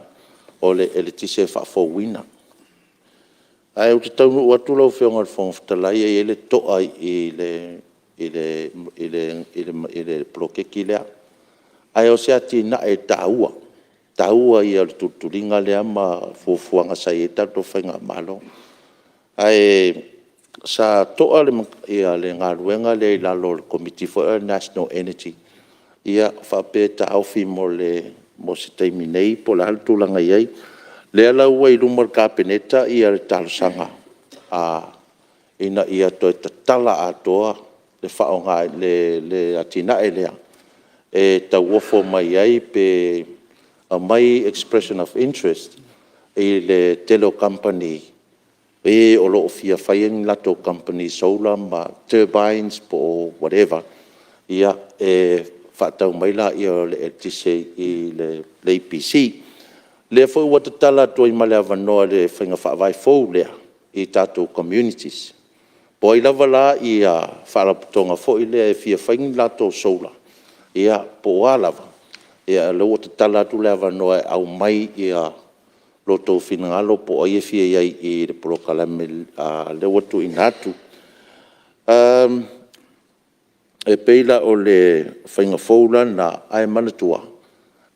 o le eletise faafouina. Ae ou te taunuu atu lau Afioga i le Fofoga Fetalai e i ai le toa i i i le poloketi lea. Ae o se atinae taua, o le taua ia o le tulituliga lea ma fuafuaga sa i ai le tatou faigamalo. Ae sa toa le galuega lea i lalo o le Komiti foi lea o le National Energy faapea e taofi mo se taimi nei po o le a le tulaga e i ai. O lea la ua i luma o le Kapeneta le talosaga ina ia toe tatala atoa le atinae lea e tauofo mai ai pe aumai expression of interest i le tele o kamupani e o lo o fia faia ni latou kamupani solar ma turbines po o whatever, e faatau mai lea o le eletise i le EPC. O lea foi ua tatala atu ai ma le avanoa i le faiga faavae fou lea i tatou communities. Po o ai lava la faalapotopotoga foi lea e fia fai ni latou solar, ia po o a lava, o lea ua tatala atu le avanoa e aumai lo outou finagalo po o ai e fia i ai i i i le polokalame lea ua tuuina atu. E pei la o le faiga fou la lena, ae manatua,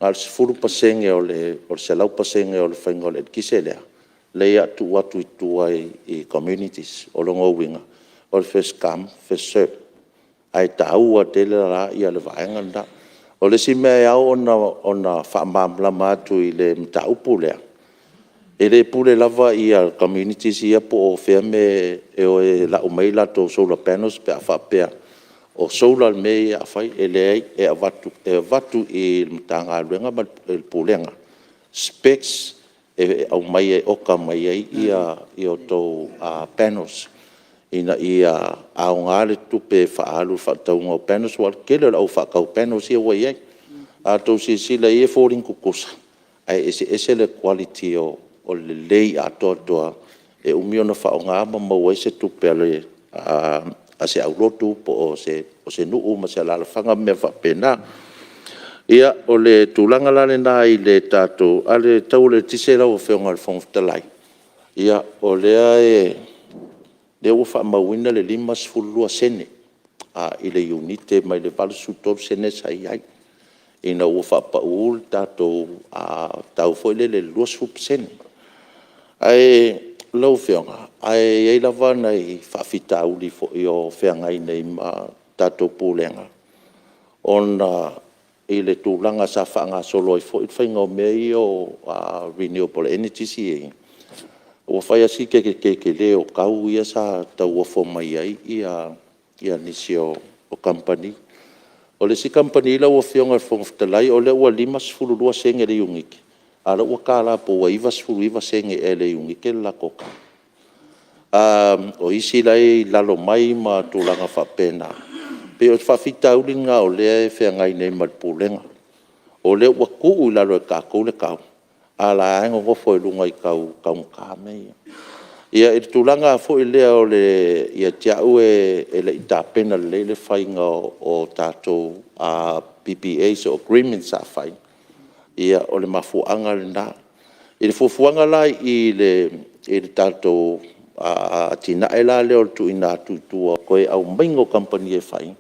na o le 10% o le 100% o le faiga o le eletise lea, lea o le a tuu atu i tua i communities. O lona uiga, o le first come first serve. Ae taua tele la le vaega lena. O le isi mea e ao ona faamalamalama atu i le mataupu lea, e le pule lava communities ia po o fea le mea e o e lau mai ai latou solar panels pe a faapea o solar le mea lea o le a fai. E leai, e avatu i le Matagaluega ma le Pulega specs e aumai e oka mai ai outou panels ina ia aoga le tupe faaalu i le faatauga o panels, aua o le tele o le au faatau panels ia ua i ai. A outou silasila i ai e foliga tutusa, ae eseese le quality o le lelei atoatoa e umi ona faaaoga ma maua ai se tupe a se aulotu po o se nuu ma se alaalafaga ma mea faapena. Ia, o le tulaga la lena i le tatou... A o le tau o le eletise lau Afioga i le Fofoga Fetalai, o lea ua faamauina le 52sene i le iunite mai le 83sene sa i ai, ina ua faapau le tatou tau foi lele i le 20%. Ae lau Afioga, ae i ai lava nai faafitauli foi o feagai nei ma le tatou Pulega, ona i le tulaga sa faagasolo ai foi le faiga o mea ia o renewable energies ia, ua fai lava si tetele o tau ia sa tauofo mai ai nisi o kamupani. O le isi kamupani lau Afioga i le Fofoga Fetalai o lea ua 52sene le iunite, a o la e ua tala po ua 99sene ea i le iunite le latou tau. O isi la e i lalo mai ma tulaga faapena. E pei o le faafitauli lena o lea e feagai nei ma le Pulega, o lea ua tuu i lalo e tatou le tau, a o la e lava e nonofo i luga i tau taugata mea ia. Ia, i le tulaga foi lea ia te au e le i tapena lelei le faiga o tatou PPAs o agreements sa fai, ia o le mafuaaga lena. I le fuafuaga la i le tatou atinae la lea o le tuuina atu i tua o le toe aumaiga o kamupani e fai,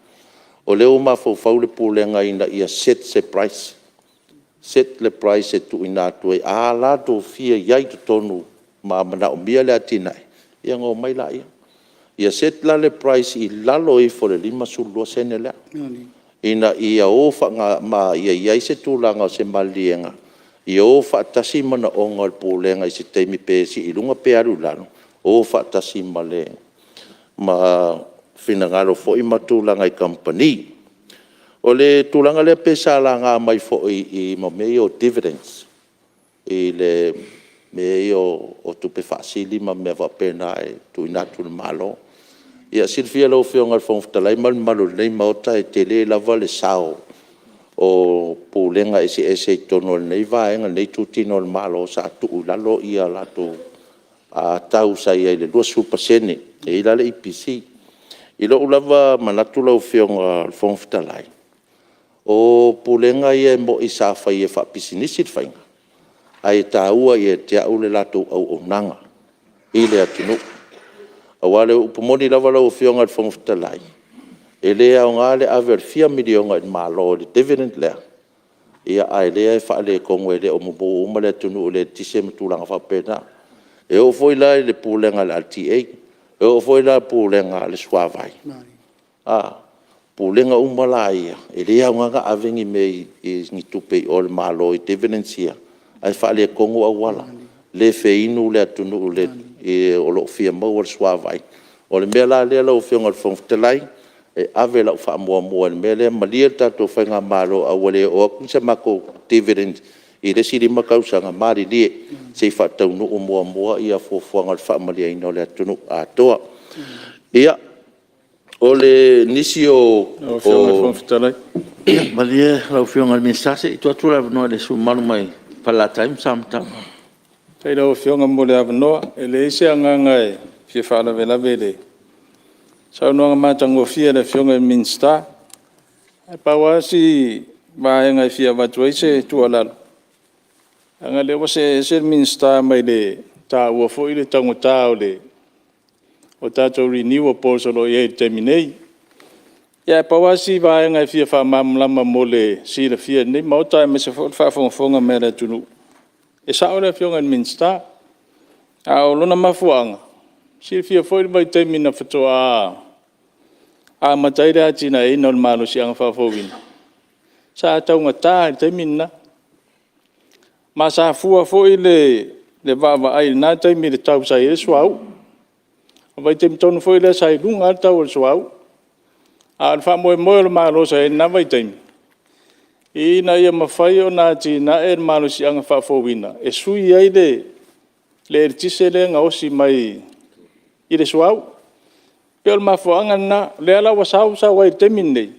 o lea ua mafaufau le Pulega ina ia set se price, set le price e tuuina atu ai, a latou fia i ai i totonu ma manaomia le atinae, ia ona omai lea. Ia set la le price i lalo ifo o le 52sene lea, ina ia o ma ia i ai se tulaga o se maliliega ia o faatasi manaoga o le Pulega i se taimi pe sii i luga pe alu i lalo, o faatasi ma finagalo foi ma tulaga i kamupani. O le tulaga lea pei sa laga mai foi i mea ia o dividends, i mea ia o tupe faasili ma mea faapena e tuuina atu i le Malo. Ia e silafia e lau Afioga i le Fofoga Fetalai ma le mamalu o lenei Maota, e tele lava le sao o Pulega eseese i totonu o lenei vaega i lenei itutino o le Malo sa tuu i lalo a latou tau sa i ai i le 20%, e i ai la le EPC. I lou lava manatu lau Afioga i le Fofoga Fetalai, o Pulega ia e moni sa fai faapisinisi le faiga, ae taua ia te au le latou auaunaga i le atunuu. Aua o le upu moni lava lau Afioga i le Fofoga Fetalai, e le aoga le ave o le fia miliona i le Malo i le dividend lea, a o lea e faaletonu e le o mumu uma le atunuu i le eletise ma tulaga faapena. E oo foi la i le Pulega a le LTA, e oo foi la i le Pulega a le Suavai, o Pulega uma la ia, e le aoga ona ave ni tupe i o i le Malo i dividends ia, ae faaletonu auala, le feinu le atunuu o lo o fia maua i le suavai. O le mea la lea lau Afioga i le Fofoga Fetalai, e ave lau faamuamua i le mea lea, malie le tatou faigamalo a ua le oo atu se matou dividend i le isi 5 tausaga, malilie se i faataunuu muamua fuafuaga o le faamalieina o le atunuu atoa. Ia, o nisi o... Lau Afioga i le Fofoga Fetalai... Malie lau Afioga i le Minisita se i tuu atu le avanoa i le sui usufono mamalu mai Falelatai ma Samatau. Faafetai i lau Afioga mo le avanoa. E leai se agaga e fia faalavelave i le saunoaga matagofie a le Afioga i le Minisita. Ae pau lava si vaega e fia avatu ai se tuualalo, leaga o lea ua see ese le Minisita mai le taua foi le taugata o tatou renewables o lo o i ai i le taimi nei. Ae pau lava si vaega e fia faamalamalama mo le silafia e lenei Maota aemaise foi o le faafogafoga mai a le atunuu, e sao le Afioga i le Minisita. A o lona mafuaaga, silafia foi le vaitaimi na faatoa amata ai le atinaeina o le malosiaga faafouina, sa taugata i le taimi lena. Ma sa fua foi le vaavaai i lena taimi i le tau sa i ai le suauu. O le vaitaimi tonu foi lea sa i luga lava le tau o le suauu. A o le faamoemoe o le Malo sa i ai i lena vaitaimi, ina ia mafai ona atinae le malosiaga faafouina e sui ai le eletise lea e gaosi mai i le suauu. E pei o le mafuaaga lena, o lea la ua sau sau ai i le taimi lenei,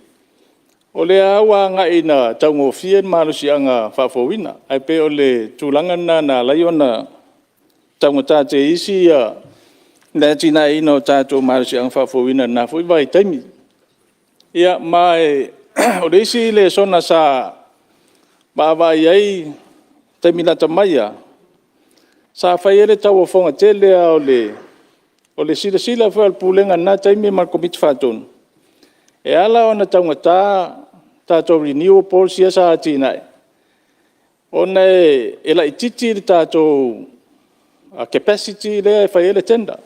o lea lava ua agai ina taugofie le malosiaga faafouina. Ae pei o le tulaga lena na ala ai ona taugata te isi le atinaeina o tatou malosiaga faafouina i lena foi vaitaimi. Ia ma o le isi lesona sa vaavaai i ai i le taimi lata mai lava, sa fai ai le tauofoga tele lava o le silasila foi a le Pulega i lena taimi ma le Komiti Faatonu, e ala ona taugata tatou renewables ia sa atinae, ona e laitiiti le tatou capacity lea e fai ai le tender,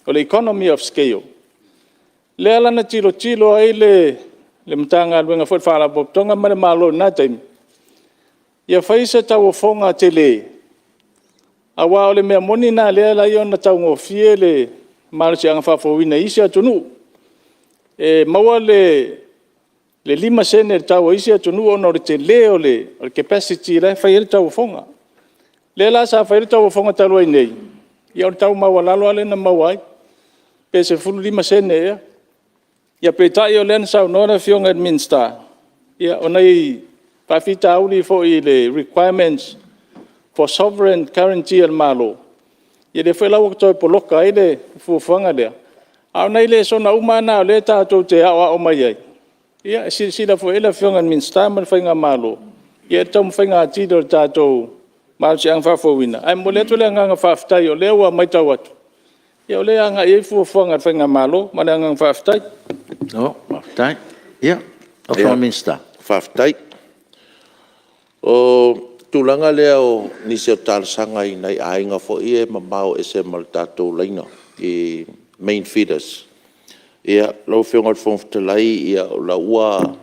o le economy of scale. Lea la na tilotilo ai le Matagaluega foi o le Faalapotopotoga ma le Malo i lena taimi, ia fai se tauofoga tele, aua o le mea moni lena lea e ala ai ona taugofie le malosiaga faafouina i isi atunuu. E maua le 5sene i le tau a isi atunuu ona o le tele o le capacity la e fai ai le tauofoga. Lea la sa fai ai le tauofoga talu ai nei, ia o le tau maualalo lava lea na maua ai, pe 15sene ea. Ia peitai o lea na saunoa le Afioga i le Minisita, ia o nai faafitauli foi i le requirements for sovereign guarantee a le Malo, ia lea foi la ua toe poloka ai le fuafuaga lea. A o nai lesona uma lava na o lea tatou te aoao mai ai, e silasila foi i ai le Afioga i le Minisita ma le faigamalo i le taumafaiga atili o le tatou malosiaga faafouina. Ae momoli atu le agaga faafetai o lea ua matau atu, o lea e agai i ai fuafuaga a le faigamalo. Ma le agaga faafetai. Malo faafetai. Ia, lau Afioga i le Minisita. Faafetai. O le tulaga lea o nisi o talosaga i nai aiga foi ia e mamao ese ma le tatou laina i main feeders. Lau Afioga i le Fofoga Fetalai, o la ua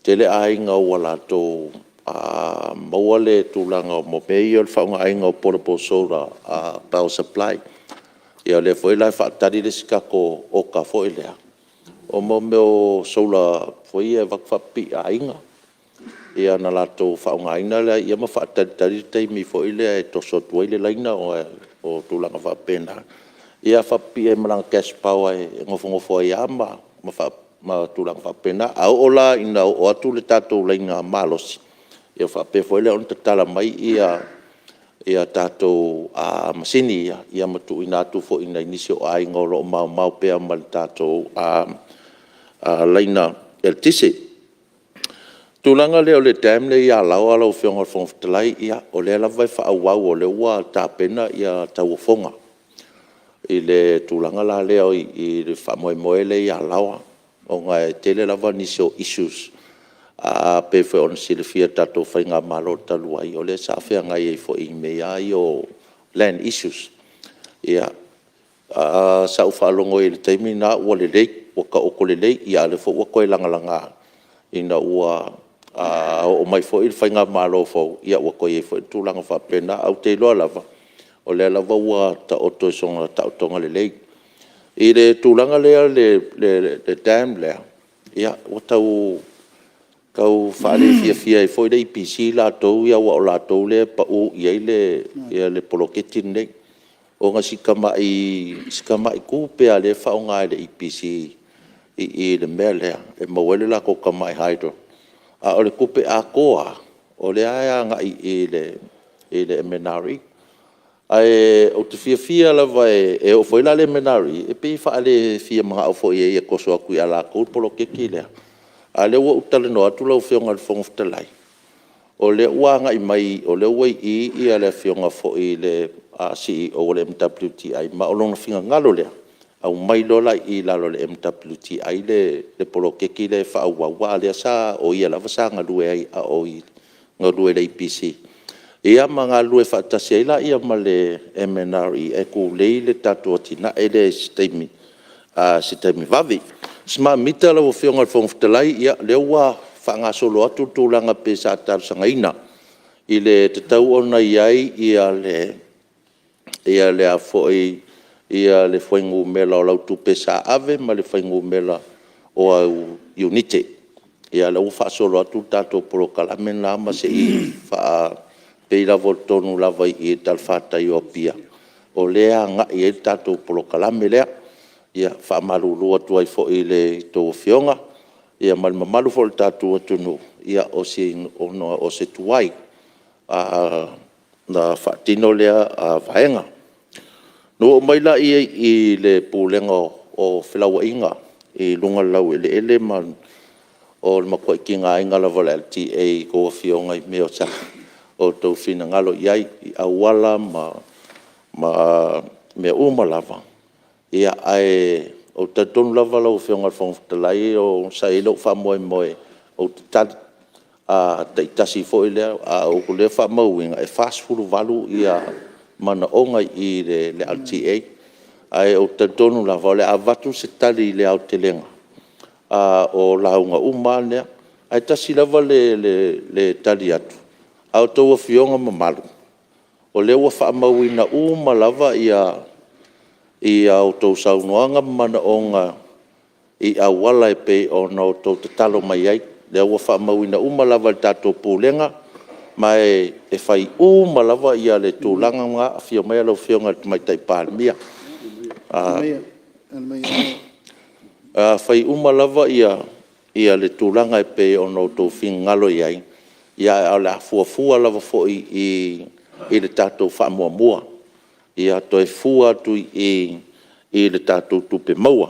tele aiga ua latou maua le tulaga o mea ia o le faaaogaina o portable solar power supply. Ia o lea foi la e faatali le isi tatou oka foi lea, o mea o solar foi ia e avatu faapipii i aiga, ia ona latou faaaogaina lea ma faatalitali le taimi foi lea e toso atu ai le laina ona o tulaga faapena. Ia faapipii ai ma lana cash power e nofonofo ai lava ma tulaga faapena. A oo la ina oo atu le tatou laina malosi, ia faapea foi lea ona tatala mai tatou masini ia ma tuuina atu foi i nai nisi o aiga o lo o maomao pea ma le tatou laina eletise. O le tulaga lea o le dam lea e i Alaoa lau Afioga i le Fofoga Fetalai, ia, o lea lava e faaauau o lea ua tapena tauofoga i le tulaga la lea i le faamoemoe lea i Alaoa, ona e tele lava nisi o issues e pei foi ona silafia e le tatou faigamalo talu ai, o lea sa feagai ai foi i mea lava ia o land issues. Ia, sa ou faalogo i le taimi lena ua lelei, ua taoto lelei, a o lea foi ua toe lagalaga ina ua oo mai foi le faigamalo fou, ua toe i ai foi le tulaga faapena. Ae ou te iloa lava, o lea lava ua taoto i sona taotoga lelei. I le tulaga lea i le dam lea, ua tau faale-fiafia ai foi le EPC latou ia aua o latou lea e pau i ai le poloketi lenei, ona o si tamai tupe lava lea e faaaoga e le EPC i le mea lea e maua ai le latou tamai hydro, a o le tupe atoa lava, o lea e agai i i le MNRE. Ae ou te fiafia lava e oo foi la i le MNRE, e pei e faale fia manao foi i ai e toso atu ia latou le poloketi lea, a o lea ua ou talanoa atu lau Afioga i le Fofoga Fetalai, o lea ua agai mai o lea ua i i le Afioga foi i le Ofisa Sili o le MWTI, ma o lona finagalo lea, aumai loa la i i lalo o le MWTI le poloketi lea e faaauau, aua o lea sa o ia lava sa galue ai a o galue i le EPC, ia ma galulue faatasi ai lea ma le MNRE e tulei le tatou atinae lea i se taimi vave. Smart meter lau Afioga i le Fofoga Fetalai, ia o lea ua faagasolo atu le tulaga pei sa talosagaina, i le tatau ona i ai le fuainumera o lau tupe sa ave ma le fuainumera o au iunite. Ia o lea ua faasolo atu le tatou polokalame lena ma se i pei lava o totonu lava i i i le talafatai o Apia, o lea e agai i ai le tatou polokalame lea. E faamalulu atu ai foi i a outou Afioga ma le mamalu foi o le tatou atunuu, ona o se tuai ona faatino lea vaega. Ona ou oo mai lea i le Pulega o Felauaiga i luga o le laueleele ma o le matuai tigaina lava o le LTA i a outou afioga i mea sa outou finagalo i ai, i auala ma mea uma lava. Ae ou te talitonu lava lau Afioga i le Fofoga Fetalai, sa i ai lou faamoemoe ou te tali taitasi foi lea, a o lea e faamauina, e 48 manaoga i i le LTA. Ae ou te talitonu lava, o le a avatu se tali i le aotelega o lauga uma lava lea. Ae tasi lava le tali atu, a outou afioga mamalu, o lea ua faamauina uma lava a outou saunoaga ma manaoga i auala e pei ona outou tatalo mai ai. O lea ua faamauina uma lava e le tatou Pulega, ma e fai uma lava le tulaga lena. Afio maia lau Afioga i le Tamaitai Palemia. E fai uma lava le tulaga e pei ona outou finagalo i ai, ae o le a fuafua lava foi i i le tatou faamuamua, ia toe fua atu i i i le tatou tupe maua.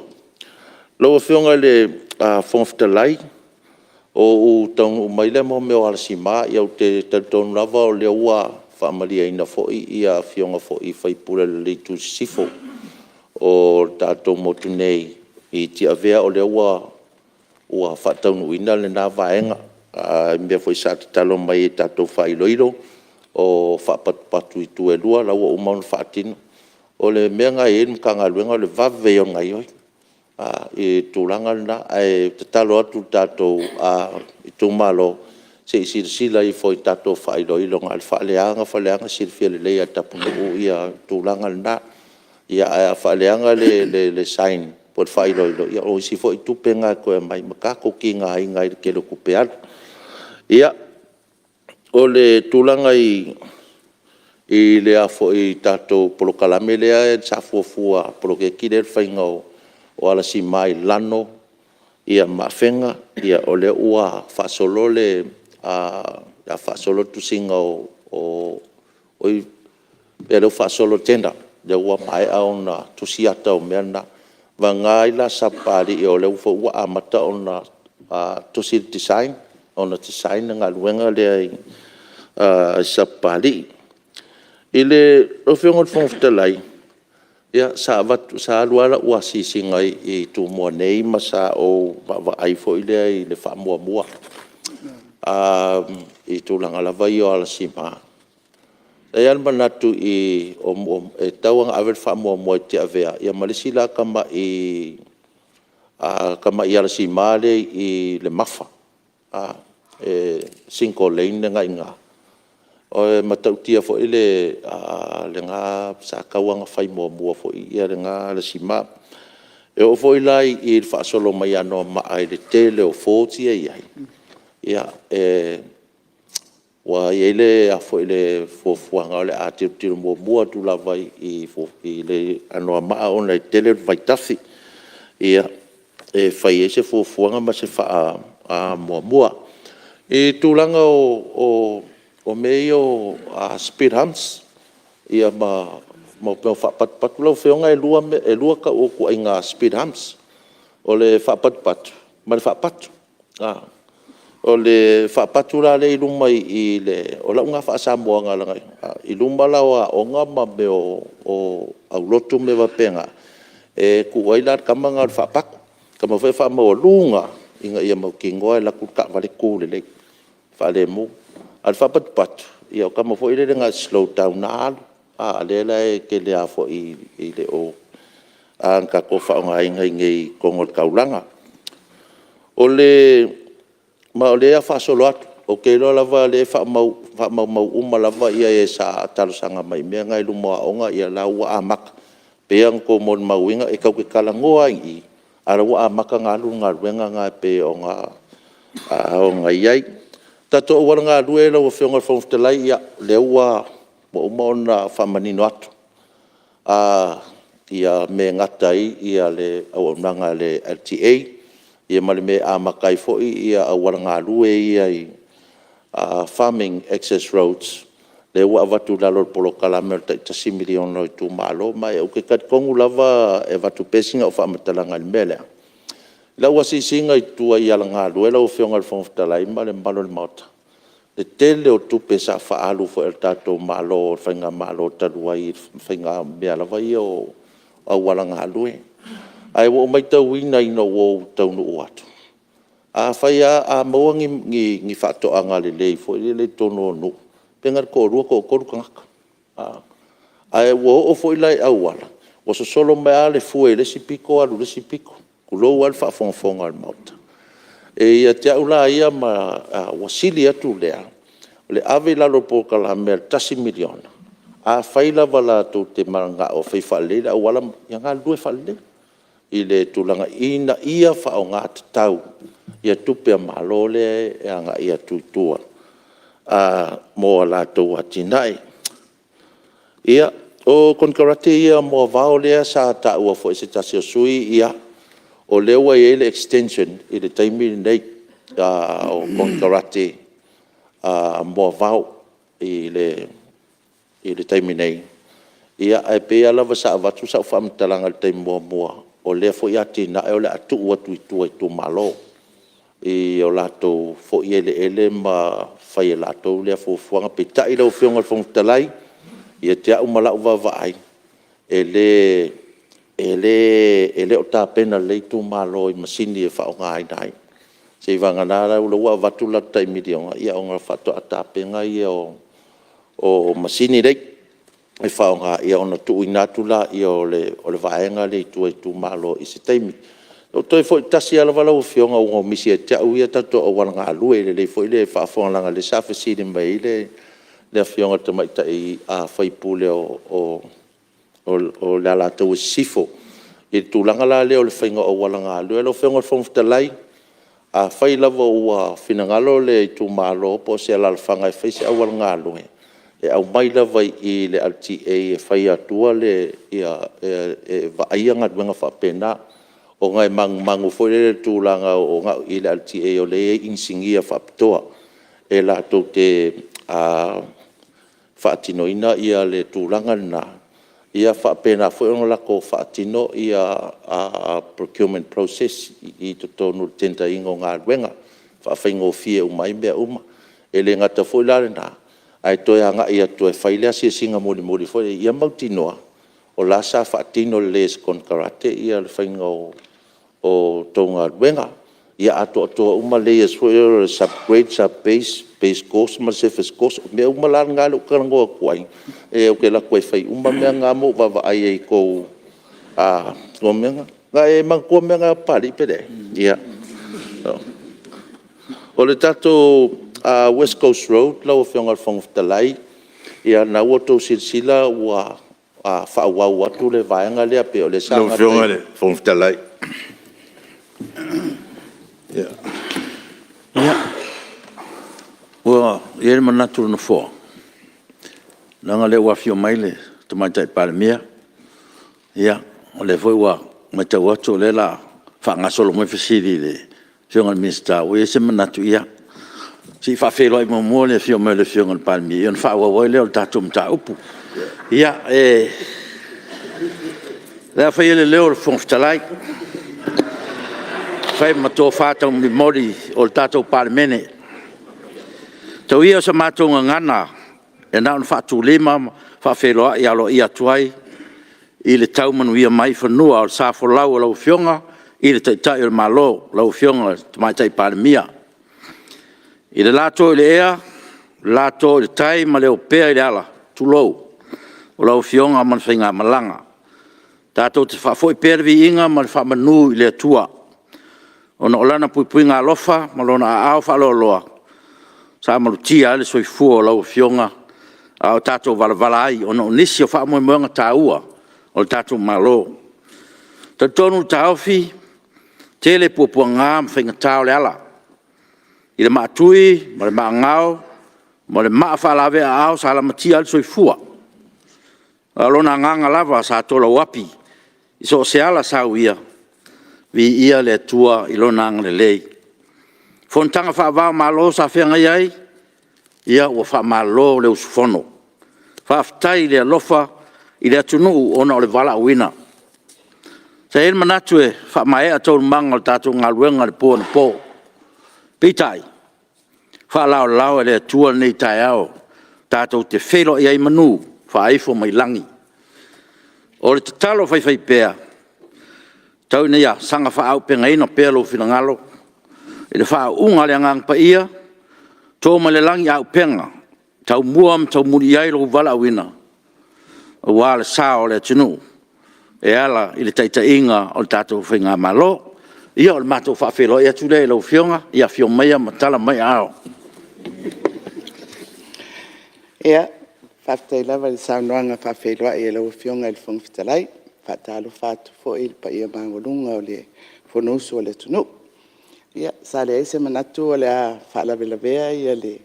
Lau Afioga i le Fofoga Fetalai, ona ou taunuu mai lea i mea o alasima. Ou te talitonu lava o lea ua faamalieina foi Afioga foi i sui usufono o le Itu Sisifo o le tatou motu nei i Tiavea, o lea ua faataunuuina lena vaega i mea foi sa tatalo mai ai i tatou faailoilo o faapatupatu i tua e lua, o la ua uma ona faatino. O le mea lena e i ai le Matagaluega o le vave ia o le gaoioi i le tulaga lena. Ae tatalo atu i le tatou itumalo, se i silasila ifo i tatou faailoilo na o le faaleaga faaleaga, e silafia lelei lava e Tapunuu le tulaga lena. Ae a faaleaga le sign po o le faailoilo, ia o isi foi tupe na e toe aumai ma tatou tigaina ai i le tele o tupe alu. Ia, o le tulaga i le tatou polokalame lea sa fuafua, le poloketi lea o le faiga o alasima i Lano ma Afega, o lea ua faasolo le tusiga o… Ia lea ua faasolo le tender, lea ua maea ona tusi ata o mea na. Vagana ai la Sapapalii o lea foi ua amata ona tusi le design, ona design le galuega lea i Sapapalii. Lau Afioga i le Fofoga Fetalai, ia sa alu lava lau asiasiga i Tumua nei ma sa ou vaavaai foi lea i le faamuamua i tulaga lava ia o alasima. Sa i ai lava le manatu i i, e tatau lava ona ave le faamuamua i Tiavea ma le isi la tamai alasima lea e i Lemafa, e single lane lena e i ina. E matautia foi lena sa tatau lava ona fai muamua foi lena alasima. E oo foi la i le faasolo mai ia Anoamaa i le tele o fords ia e i ai, ua i ai le fuafuaga o le a tilotilo muamua atu lava i Anoamaa ona e tele vaitafe, e fai ai se fuafuaga ma se faamuamua. I le tulaga o mea ia o speed humps ma mea o faapatupatu. Lau Afioga e 2 tau o ituaiga speed humps, o le faapatupatu ma le faapatu. O le faapatu la lea e i luma i le... o lau lena faa-Samoaina i luma la o aoga ma mea o aulotu ma mea faapena, e tuu ai la le tama lena o le faapatu, le tama foi lea e faamaualuga lava ina ia mautinoa e alu atu le taavale tu lelei, faalemu. A o le faapatupatu, o le tama foi lele na ona slow down lava alu, a o lea la e tele lava foi e le o tatou faaaogaina i inei i totonu o le taulaga. Ma o lea o le a faasolo atu, ou te iloa lava o lea e faamaumau uma lava e sa talosaga mai i mea na i luma o aoga, o la ua amata. E pei lava ona outou molimauina, e tatou te talanoa lava i i, a o la e ua amata ona alu le galuega lena e pei ona i ai. O tatou auala galue lau Afioga i le Fofoga Fetalai, ia, o lea ua uma ona faamanino atu mea e gata ai le auaunaga a le LTA, ma le mea e amata ai foi auala galue ia i farming access roads, lea ua avatu i lalo o le polokalame o le tai $1 miliona a itumalo. Ma ou te talitonu lava e avatu pea sina au faamatalaga i le mea lea. I lau asiasiga i tua i auala galue lau Afioga i le Fofoga Fetalai ma le mamalu o le Maota, i le tele o tupe sa faaalu foi a le tatou Malo le faigamalo talu ai i le faiga o mea lava ia o auala galue. Ae ua ou matauina ina ua ou taunuu atu, afai lava a maua ni faatoaga lelei foi lele i totonu o nuu, pe na o le toalua pe toatolu tagata. Ae ua oo foi la i auala, ua sosolo mai lava le fue i le isi pito alu i le isi pito, tulou lava le faafogafoga a le Maota. Ia te au la ia, ua sili atu lea le ave i lalo o le polokalame e $1 miliona, afai lava latou te mananao e fai faalelei le auala, ia galulue faalelei i le tulaga ina ia faaaoga tatau tupe a Malo lea e agai atu i tua mo a latou atinae. Ia, o konekarate ia moavao lea sa taua foi e se tasi o sui usufono, o lea ua i ai le extension i le taimi lenei o konekarate moavao i le taimi nei. Ae pei lava sa avatu sau faamatalaga i le taimi muamua, o lea foi atinae o le a tuu atu i tua i itumalo i o latou foi eleele ma fai e latou lea fuafuaga. Peitai lau Afioga i le Fofoga Fetalai, ia te au ma lau vaavaai, e le o tapena lelei itumalo i masini e faaaogaina ai, seiavagana la ua avatu le latou tai $1 miliona, ona faatoa tapena lea o masini nei e faaaoga, ona tuuina atu lea o le vaega lea i tua i itumalo i se taimi. Ou toe foi tasi lava lau Afioga ona ua misi ia te au ia tatou auala galue, e lelei foi le faafofoga leaga o lea sa fesili mai ai le Afioga i le tamaitai sui usufono o le Alataua Sisifo i le tulaga la lea o le faiga o auala galue. Lau Afioga i le Fofoga Fetalai, afai lava ua finagalo le itumalo po o se alaalafaga e fai se auala galue, e aumai lava i i i le LTA e faia atua e vaaia galuega faapena, ona e manumanu foi lele i le tulaga na o i i le LTA o lea e i ai inisinia faapitoa e latou te faatinoina le tulaga lena, ia faapena foi ona latou faatino procurement process i totonu o le tender ina o galuega, e faafaigofie uma ai mea uma. E le gata foi la i lena, ae toe agai atu e fai le asiasiga mulimuli foi lea, ia mautinoa o la e sa faatino lelei e se konekarate le faiga o tou galuega. Ia atoatoa uma layers foi ia o le subgrade, subbase, base course ma le surface course. O mea uma la na lea ou te talanoa atu ai, ou te alu atu e fai uma mea na ma ou vaavaai ai i tou mea na. Na e manatua mea na Papalii pe leai? Ia. O le tatou west coast road lau Afioga i le Fofoga Fetalai, ia o lena ua outou silasila ua faaauau atu le vaega lea pei o lea sa... Lau Afioga i le Fofoga Fetalai... Ia, ua i ai le manatu o le Nofoa, leaga o lea ua afio mai le Tamaitai Palemia, o lea foi ua matau atu o lea o le a faagasolo mai fesili i le Afioga i le Minisita, ua i ai se manatu, ia, se i faafeiloai muamua le afio mai o le Afioga i le Palemia ona faaauau ai lea o le tatou mataupu. Ia, o le a faia le leo o le Fofoga Fetalai e fai ma tofa taumolimoli o le tatou Palemene. Tau ia o se matou gagana e na ona faatulima ma faafeiloai aloaia atu ai i le tau manuia mai i fanua o le sa folau o lau Afioga i le Taitai o le Malo, lau Afioga i le Tamaitai Palemia. I le lato i le ea, lato i le tai ma le opea i le ala, tulou, o lau Afioga ma le faigamalaga. Tatou te faafoi pea le viiga ma le faamanu i le Atua ona o Lana puipuiga alofa ma Lona aao faaloaloa sa malutia ai le soifua o lau Afioga a o tatou valavala ai ona o nisi o faamoemoega taua o le tatou Malo. E talitonu le taofi, e tele puapuaga ma faigata o le ala, i le maatui ma le maagao ma le maa faalavea-aao sa lamatia ai le soifua, a o Lona agaga lava sa tolauapi i so o se ala sa uia, viia le Atua i Lona agalelei. I fonotaga faava-o-Malo sa feagai ai, ia ua faamalo le usufono, faafetai i le alofa i le atunuu ona o le valaauina. Sa i ai le manatu e faamaea taualumaga o le tatou galuega i le po anapo, peitai, e faalaolao e le Atua lenei taeao tatou te feiloai ai i manu faaifo mai lagi. O le tatalo faifaipea, tau ina ia saga faaauupegaina pea lou finagalo i le faauuga a le Agaga Paia, to mai le lagi auupega, taumua ma taumuli i ai lou valaauina, aua le sa o le atunuu e ala i le taitaiga o le tatou faigamalo. Ia o le matou faafeiloai atu lea i lau Afioga, ia afio maia ma tala mai aao. Ia, faafetai lava i le saunoaga faafeiloai a lau Afioga i le Fofoga Fetalai. E faatalofa atu foi i le paia maualuga o le Fonousu a le atunuu. Ia, sa leai se manatu o le a faalavelavea le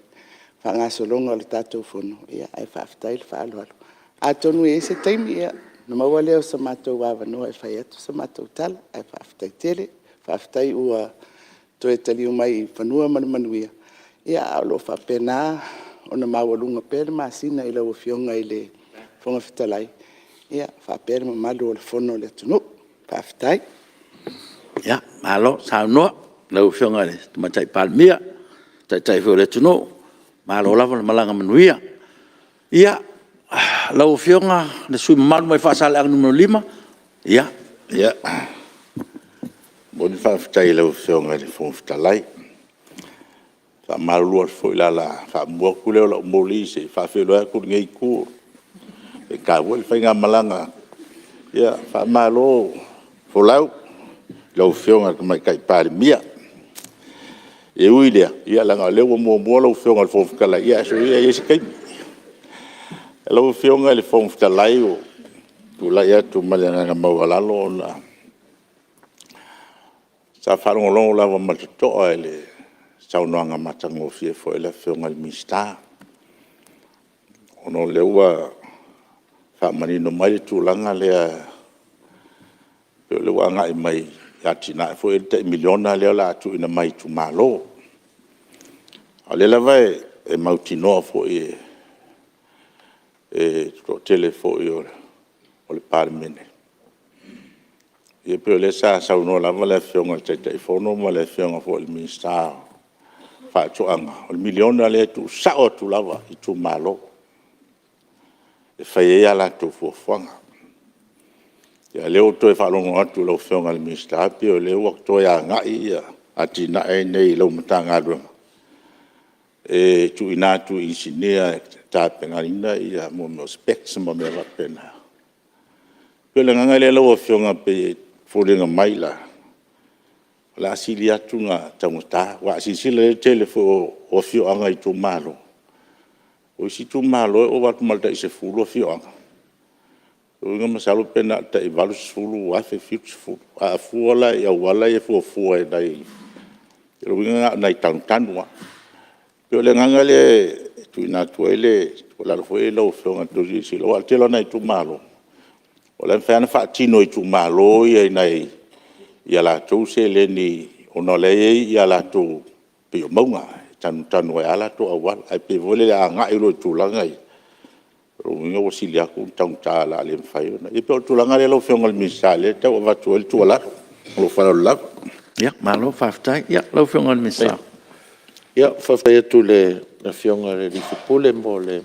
faagasologa o le tatou Fono, ae faafetai le faaaloalo. Atonu e i ai se taimi ona maua lea o se matou avanoa e fai atu se matou tala, ae faafetai tele. Faafetai ua toe taliu mai i fanua ma le manuia, ae o lo o faapena ona maualuga pea le masina i lau Afioga i le Fofoga Fetalai faapea le mamalu o le Fono a le atunuu. Faafetai. Malo saunoa i lau Afioga i le Tamaitai Palemia, o le Taitai foi o le atunuu. Malo lava le malaga manuia. Ia, lau Afioga i le sui usufono mamalu mai Faasaleleaga 5, ia. Ia, e momoli le faafetai i lau Afioga i le Fofoga Fetalai. E faamalulu atu foi o le ala faamua atu lea o lau moli se i faafeiloai atu lenei Itu, e taua le faigamalaga. Faamalo folau i lau Afioga i le Tamaitai Palemia. E ui i lea, leaga o lea ua muamua lau Afioga i le Fofoga Fetalai, ae soia e i ai se taimi. Lau Afioga i le Fofoga Fetalai, ua ou tulai atu ma le agaga maualalo ona sa faalogologo lava ma le totoa i le saunoaga matagofie foi a le Afioga i le Minisita, ona o lea ua faamanino mai le tulaga lea e pei o lea ua agai mai i atinae foi ia i le tai $1 miliona lea o le a tuuina mai i itumalo. A o lea lava e mautinoa foi toatele foi o le Palemene, ia pei o lea sa saunoa lava le Afioga i le Taitaifono ma le Afioga foi i le Minisita o Faatoaga, o le $1miliona lea e tuusao atu lava i itumalo e fai ai a latou fuafuaga. A o lea ua ou toe faalogo atu i lau Afioga i le Minisita pei o lea ua toe agai atinae nei i lau Matagaluega e tuuina atu i inisinia e tapenaina mea o specs ma mea faapena. E pei o le agaga lea lau Afioga e pei e foliga mai la, o le a sili atu ona taugata. Aua a silasila i ai i le tele foi o afioaga i itumalo, o isi itumalo e ova atu ma le tai 10 afioaga, o lona uiga masalo pe na o le tai $80,000, $70,000. A fua la i auala ia e fuafua i nai… o lona uiga na o nai tanutanu lava. E pei o le agaga lea e tuuina atu ai le tuualalo foi lea i lau Afioga e toe silasila, aua o le tele lava o nai itumalo, o la e mafai lava ona faatino e itumalo ia latou seleni ona o la e i ai a latou pei o mauga e tanutanu ai lava o latou auala. Ae pei foi lele a agai loa i tulaga ia, o lona uiga ua sili atu ona taugata o le a le mafai ona… Ia pei o le tulaga lea lau Afioga i le Minisita o lea e tau avatu ai le tuualalo. Ma lou faaaloalo lava. Malo faafetai. Ia, lau Afioga i le Minisita. Ia, faafetai atu i le Afioga i le sui usufono mo le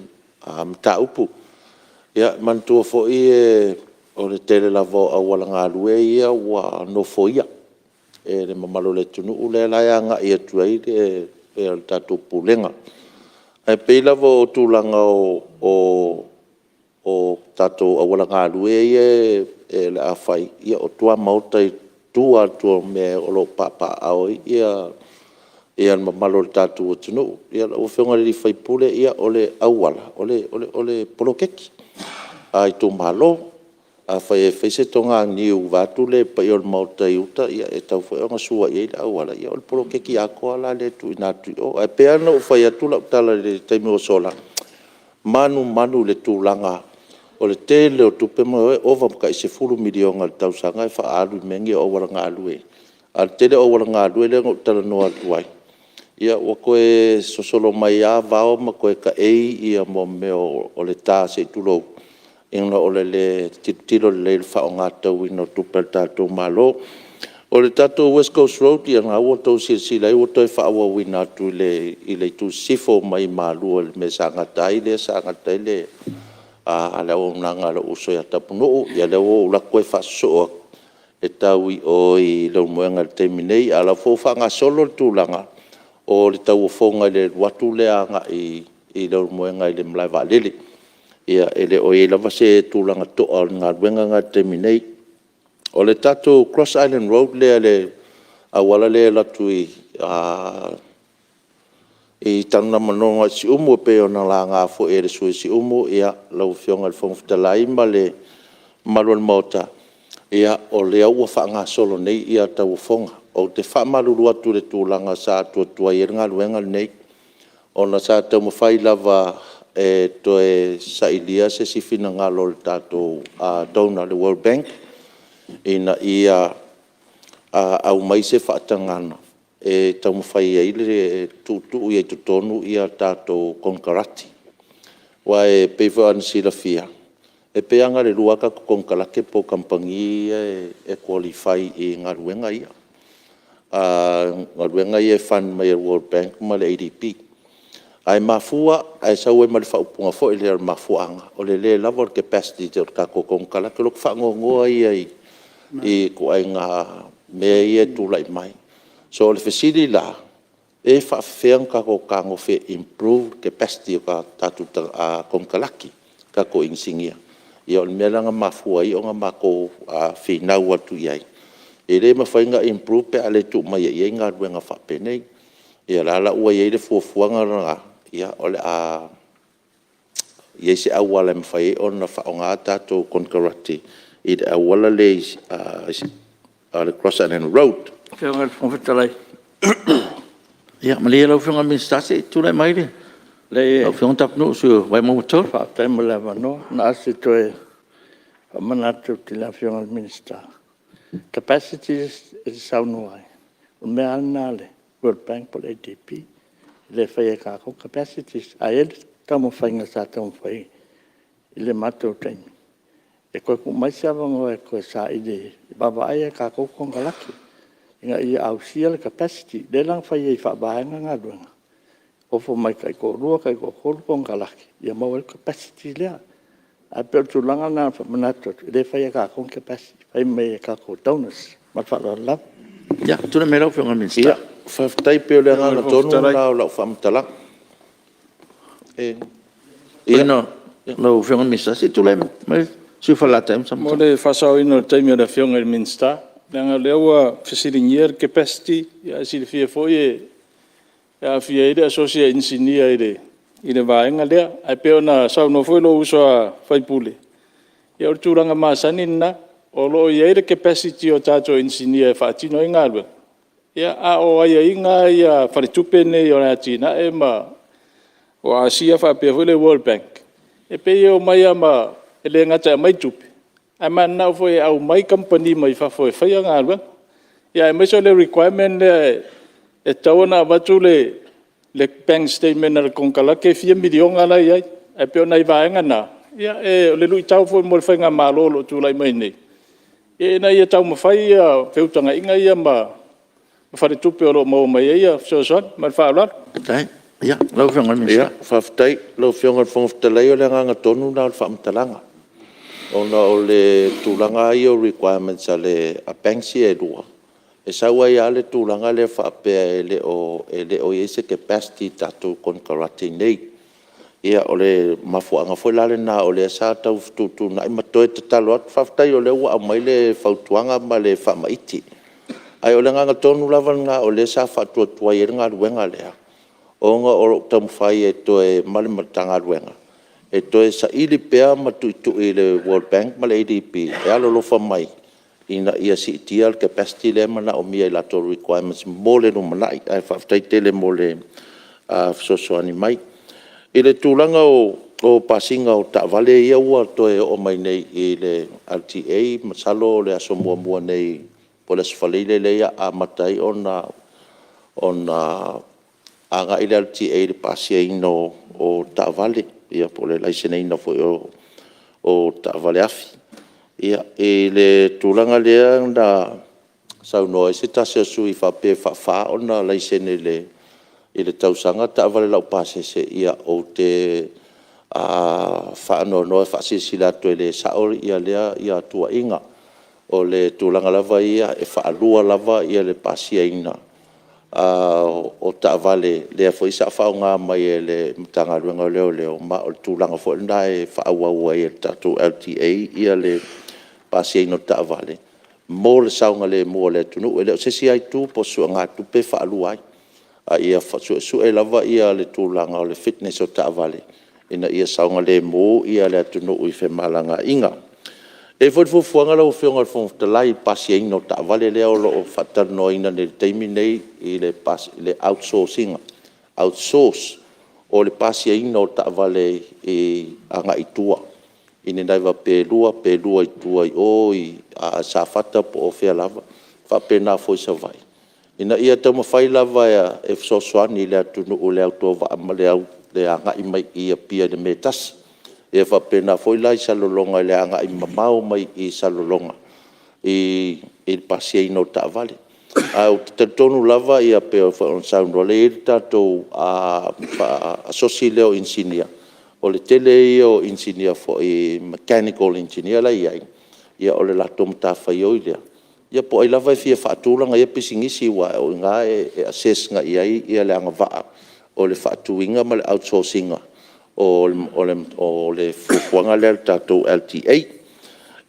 mataupu. Ia manatua foi o le tele lava o auala galue ia ua nofoia e le mamalu o le atunuu lea la e agai atu i ai le tatou Pulega. Ae pei lava o tulaga o tatou auala galue ia o le a fai, ia o tuamaota i tua atu o mea o lo o papaaao ai le mamalu o le tatou atunuu. Lau Afioga i le sui usufono, o le auala, o le poloketi a itumalo. Afai e fai se toganiu vaeatu le paia o le Maota i uta, e tatau foi ona sua i ai le auala, ia o le poloketi atoa la lea e tuuina atu i o. Ae pei lava ona ou fai atu lau tala i le taimi ua sola, e manumanu i le tulaga o le tele o tupe e ova ma le tai $10 miliona i le tausaga e faaalu i mea nei o auala galue, a o le tele o auala galue lea na ou talanoa atu ai, ua toe sosolo mai lava vao ma toe taei mea o le ta se i tulou, ona o le le tilotilo lelei i le faaaoga tatauina o tupe a le tatou Malo. O le tatou west coast road, ia o lena ua outou silasila i ai ua toe faaauauina atu i le itu i sisifo mai Malua i le mea sa gata ai lea sa gata ai le auaunaga a lou uso ia Tapunuu, ia lea ua ou alu atu toe faasosoo atu e tau i o i Leulumoega i le taimi nei. A o la e foi ua faagasolo le tulaga o le tauofoga i le alu atu lea agai i Leulumoega i le malae vaalele. Ia, e le o i ai lava se tulaga toa o le galuega lena i le taimi nei. O le tatou cross island road lea le auala lea e alu atu i Tanugamanono i Siumu e pei ona laga foi e le sui usufono o Siumu. Lau Afioga i le Fofoga Fetalai ma le mamalu o le Maota, ia o lea ua faagasolo nei tauofoga. Ou te faamalulu atu i le tulaga sa tuatuai ai le galuega lenei, ona sa taumafai lava e toe sailia se isi finagalo o le tatou donor le World Bank, ina ia aumai se faatagaga e taumafai ai e tuutuu ai i totonu tatou konekarate. Aua e pei foi ona silafia, e pei lava na o le lua tatou konekarate po o kamupani ia e qualify i galuega ia, galuega ia e fund mai e le World Bank ma le ADB. Ae mafua, ae sau ai ma le faaupuga foi lea o le mafuaaga, o le le lava o le capacity o tatou konekarate. O lota faanoanoa ia i ituaiga mea ia e tulai mai. So, o le fesili la, pe faapefea ona tatou fetagofi e improve le capacity o tatou konekarate, tatou inisinia. Ia o le mea lena na mafua ai ona matou finau atu i ai, e le mafai ona improve pe a le tuu maia i ai galuega faapenei. Ia o la la ua i ai le fuafuaga lena, o le a i ai se auala e mafai ai ona faaaoga tatou konekarate i le auala lea o le cross island road. Ia malie lau Afioga i le Minisita se i tulai mai lau Afioga Tapunuu, le sui usufono mo Vaimauga 3. Faafetai mo le avanoa. Na o se toe faamanatu atu i le Afioga i le Minisita, capacity e te saunoa ai, o mea lava na a le World Bank po o le ADB. E le faia e tatou capacities. Ae i ai le taumafaiga sa taumafai i le matou taimi, e toe tuu mai se avanoa e toe saili e vaavaai a tatou konekarate ina ia ausia le capacity. O lea la na fai ai faavaega galuega, ofo mai taitoalua, taitoatolu konekarate ia maua ai le capacity lea. Ae pei o le tulaga lena e faamanatu atu, e le faia e tatou ni capacity, e fai mai e tatou donors. Ma le faaaloalo lava. Ia, tulai mai lau Afioga i le Minisita. Faafetai. E pei o le agaga tonu lena o lau faamatalaga. Lau Afioga i le Minisita, se i tulai mai le sui usufono mo Falelatai ma Samatau. Mo le faasaoina o le taimi o le Afioga i le Minisita, leaga o lea ua fesiligia le capacity, ae silafia foi e aafia ai le asosi a inisinia i le vaega lea. Ae pei ona saunoa foi lou uso a sui usufono, ia o le tulaga masani lena, o lo o i ai le capacity o tatou inisinia e faatino ai galuega, a o aiaiga lava ia a faletupe nei o le atinae o Asia faapea foi le World Bank, e pei e omai lava ma… e le gata e aumai tupe, ae mananao foi e aumai kamupani mai fafo e faia galuega. Ia aemaise o le requirement lea e tatau ona avatu le bank statement a le konekarate e fia miliona la e i ai. Ae pei o nai vaega na, o le luitau foi mo le faigamalo o lo o tulai mai nei, ina ia taumafai ia feutagaiga ia ma faletupe o lo o maua mai ai fesoasoani. Ma le faaaloalo. Faafetai. Lau Afioga i le Minisita. Faafetai. Lau Afioga i le Fofoga Fetalai, o le agaga tonu lena o le faamatalaga, ona o le tulaga lava ia o requirements a banks ia e lua, e sau ai lava le tulaga lea faapea e le o i ai se capacity i tatou konekarate i inei. Ia o le mafuaaga foi la lena o lea sa tau fetuutuunai ma toe tatalo atu. Faafetai o lea ua aumai le fautuaga ma le faamaite. Ae o le agaga tonu lava lena o lea sa faatuatuai ai le galuega lea, ona o lo o taumafai ma le Matagaluega e toe saili pea ma tuitui i le World Bank ma le ADB e alolofa mai ina ia siitia le capacity lea e manaomia i latou requirements mo le lumanai. Ae faafetai tele mo le fesoasoani mai. I le tulaga o pasiga o taavale ia ua toe oo mai nei i le LTA, masalo o le aso muamua nei po o le Aso Faraile lea o le a amata ai ona agai le LTA i le pasiaina o taavale, ia po o le laiseneina foi o taavale afi. I le tulaga lea na saunoa ai se tasi o sui usufono faapea e faafa ona laisene i le tausaga taavale laupasese, ia ou te faanoanoa e faasilasila atu e le sao lea tuuaiga. O le tulaga lava ia, e faalua lava le pasiaina o taavale, lea foi sa faaaoga mai e le Matagaluega o Leoleo, ma o le tulaga foi lena e faaauau ai e le tatou LTA le pasiaina o taavale mo le saogalemu o le atunuu. E le o se isi lava itu po o se suegatupe e faalua ai, a ia suesue lava le tulaga o le fitness o taavale ina ia saogalemu le atunuu i femalagaaiga. E i ai foi le fuafuaga lau Afioga i le Fofoga Fetalai i le pasiaina o taavale lea o lo o faatalanoaina nei i le taimi lenei i le outsource ina, outsource o le pasiaina o taavale agai i tua i ni pe lua pe lua i tua i o i Safata po o fea lava, e faapena foi i Savaii, ina ia taumafai lava e fesoasoani i le atunuu i le autovaa ma le agai mai i Apia i le mea e tasi. E faapena foi la i Salelologa i le agai mamao mai i Salelologa i le pasiaina o taavale. Ae ou te talitonu lava pei foi ona saunoa, o lea e i ai le tatou asosi lea o inisinia, o le tele ia o inisinia foi mechanical engineer la e i ai, o le latou matafaioi lea, ia po o ai lava e fia faatu lana ia pisinisi, aua o i ina e assess agai i ai le agavaa o le faatuina ma le outsource ina o le fuafuaga lea a le tatou LTA.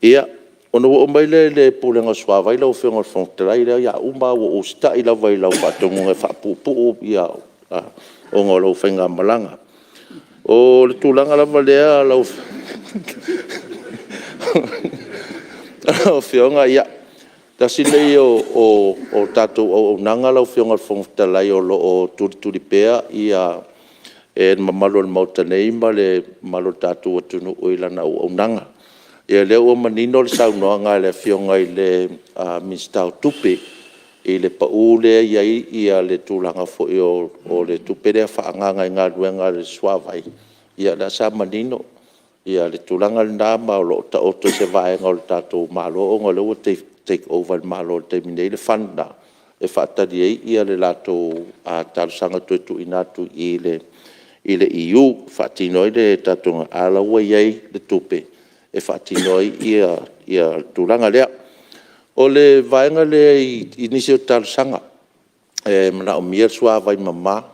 Ia, ona ou oo mai lea i le Pulega o le Suavai lau Afioga i le Fofoga Fetalai, o lea o le a uma lava, ua ou usitai lava i lau faatonuga e faapuupuu ona o lau faigamalaga. O le tulaga lava lea lau Afioga, tasi lenei o tatou auaunaga lau Afioga i le Fofoga Fetalai o lo o tulituli pea e le mamalu o le Maota nei ma le mamalu o le tatou atunuu i lana auaunaga. Ia o lea ua manino le saunoaga a le Afioga i le Minisita o Tupe i le pau lea e i ai le tulaga foi o le tupe lea faaagaaga i galuega a le Suavai, ia o lea sa manino. le tulaga lena, ma o lo o taoto i se vaega o le tatou Malo ona o lea ua take over e le Malo i le taimi nei le fund lena, e faatali ai le latou talosaga toe tuuina atu i le EU e faatino ai le tatou... a o la e ua i ai le tupe e faatino ai le tulaga lea. O le vaega lea i nisi o talosaga e manaomia le suavai mama,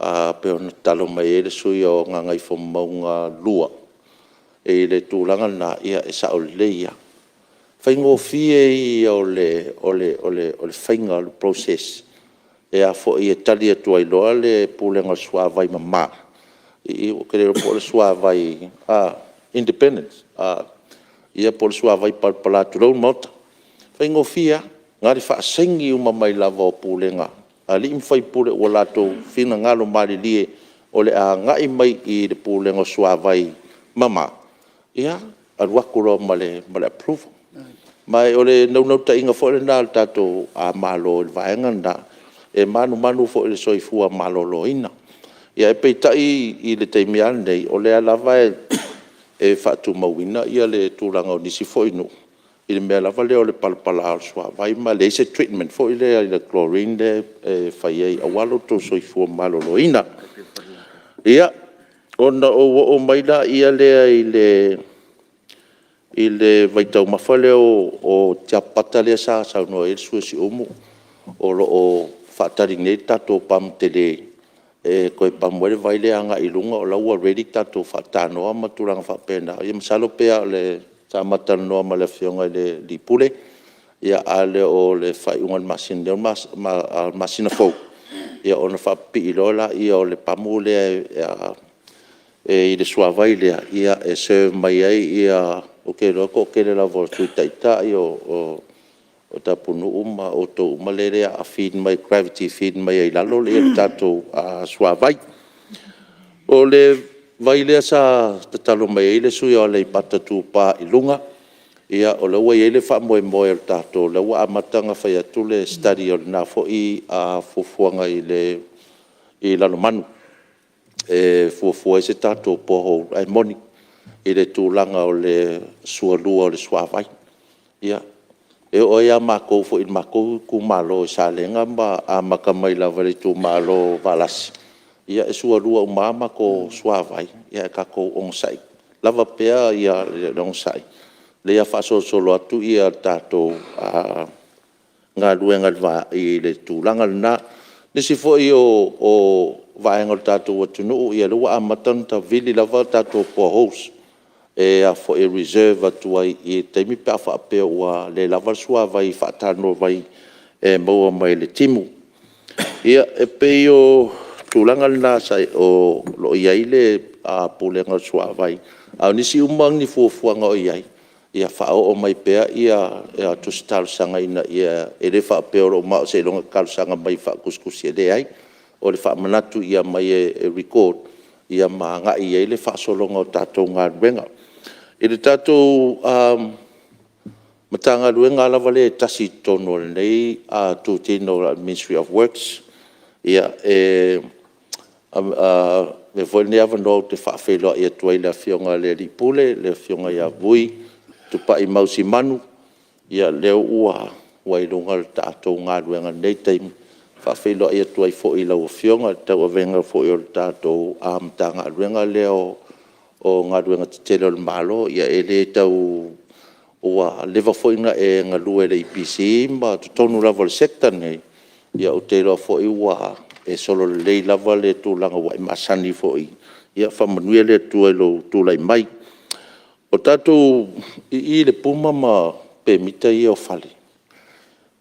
e pei ona tatalo mai ai le sui usufono mo Gagaifomauga 2 i le tulaga lena, ia e sao lelei lava. O le faigofie ia o le faiga o le process e tali atu ai loa le Pulega o le Suavai mama, ou te le iloa po o le suavai independent po o le suavai palapala tulou le Maota. E faigofie lava, na o le faasaini uma mai lava o pulega a alii ma faipule ua latou finagalo malilie o le a agai mai i le Pulega o Suavai mama, ia, alu atu loa ma le approval. Ma o le naunautaiga foi lena o le tatou Malo i le vaega lena, e manumanu foi i le soifua maloloina. Ae peitai i le taimi lava lenei, o lea lava e faatumauina le tulaga o nisi foi nuu i le mea lava lea o le palapala o le suavai, ma e leai se treatment foi lea i le chlorine lea e fai ai aua lo outou soifua maloloina. Ia, ona ou oo mai lea i le vaitaumafa lea o Tiapapata lea sa saunoa i ai le sui usufono o Siumu, o lo o faatali nei le tatou pamu tele e toe pamu ai le vai lea agai i luga, o la e ua ready tatou faatanoa ma tulaga faapena. Ia masalo pei lava sa ma talanoa ma le Afioga i le alii Pule, ia a le o le faaiuga o le masina nei a o le masina fou, ona faapipii loa lea o le pamu lea i le suavai lea e serve mai ai, ou te iloa e toatele lava o le Sui Taitai, o Tapunuu ma outou uma lea o le a feed mai, gravity feed mai ai i lalo le tatou suavai. O le vai lea sa tatalo mai ai le sui usufono mo Aleipata Itupa i Luga, ia o lea ua i ai le faamoemoe o le tatou... o lea ua amata ona fai atu le study o lena foi fuafuaga i Lalomanu e fuafua ai se tatou borehole. Ae moni i le tulaga o le sualua o le suavai. Ia, e oo ai lava matou foi i le matou itumalo i Salega ma amata mai lava i le itumalo o Valasi, e sualua uma lava matou suavai, ae tatou onosai lava pea le onosai, o lea o le a faasolosolo atu le tatou galuega i le tulaga lena. O nisi foi o vaega o le tatou atunuu, ia o lea ua amata ona tavili lava tatou poreholes e reserve atu ai i le taimi pe a faapea ua le lava le suavai faatanoavai e maua mai le timu. Ia, e pei o tulaga na o lo o i ai le Pulega o le Suavai, a o nisi uma fuafuaga o i ai, ia faaoo mai pea tusi talosaga ina ia... E le faapea o lou manao seiloga e talosaga mai e faatusatusi, e leai. O le faamanatu ia aumai e record ma agai i ai le faasologa o tatou galuega. I le tatou Matagaluega lava lea e tasi i totonu o lenei itutino o le Ministry of Works, e avea foi lenei avanoa ou te faafeiloai atu ai i le Afioga i le Ofisa Sili o Pulega, le Afioga ia Vui Tupai Mau Simanu, o lea ua i luga o le tatou galuega i lenei taimi. E faafeiloai atu ai foi i lau Afioga i le tauavega foi o le tatou Matagaluega lea o Galuega Tetele a le Malo. Ia e le tau... ua leva foi ona e galue i le EPC ma totonu lava o le Sector lenei, ou te iloa foi ua e sololelei lava le tulaga ua e masani foi. Ia faamanuia le Atua i lou tulai mai. O tatou i i le PUMA ma pemita ia o fale,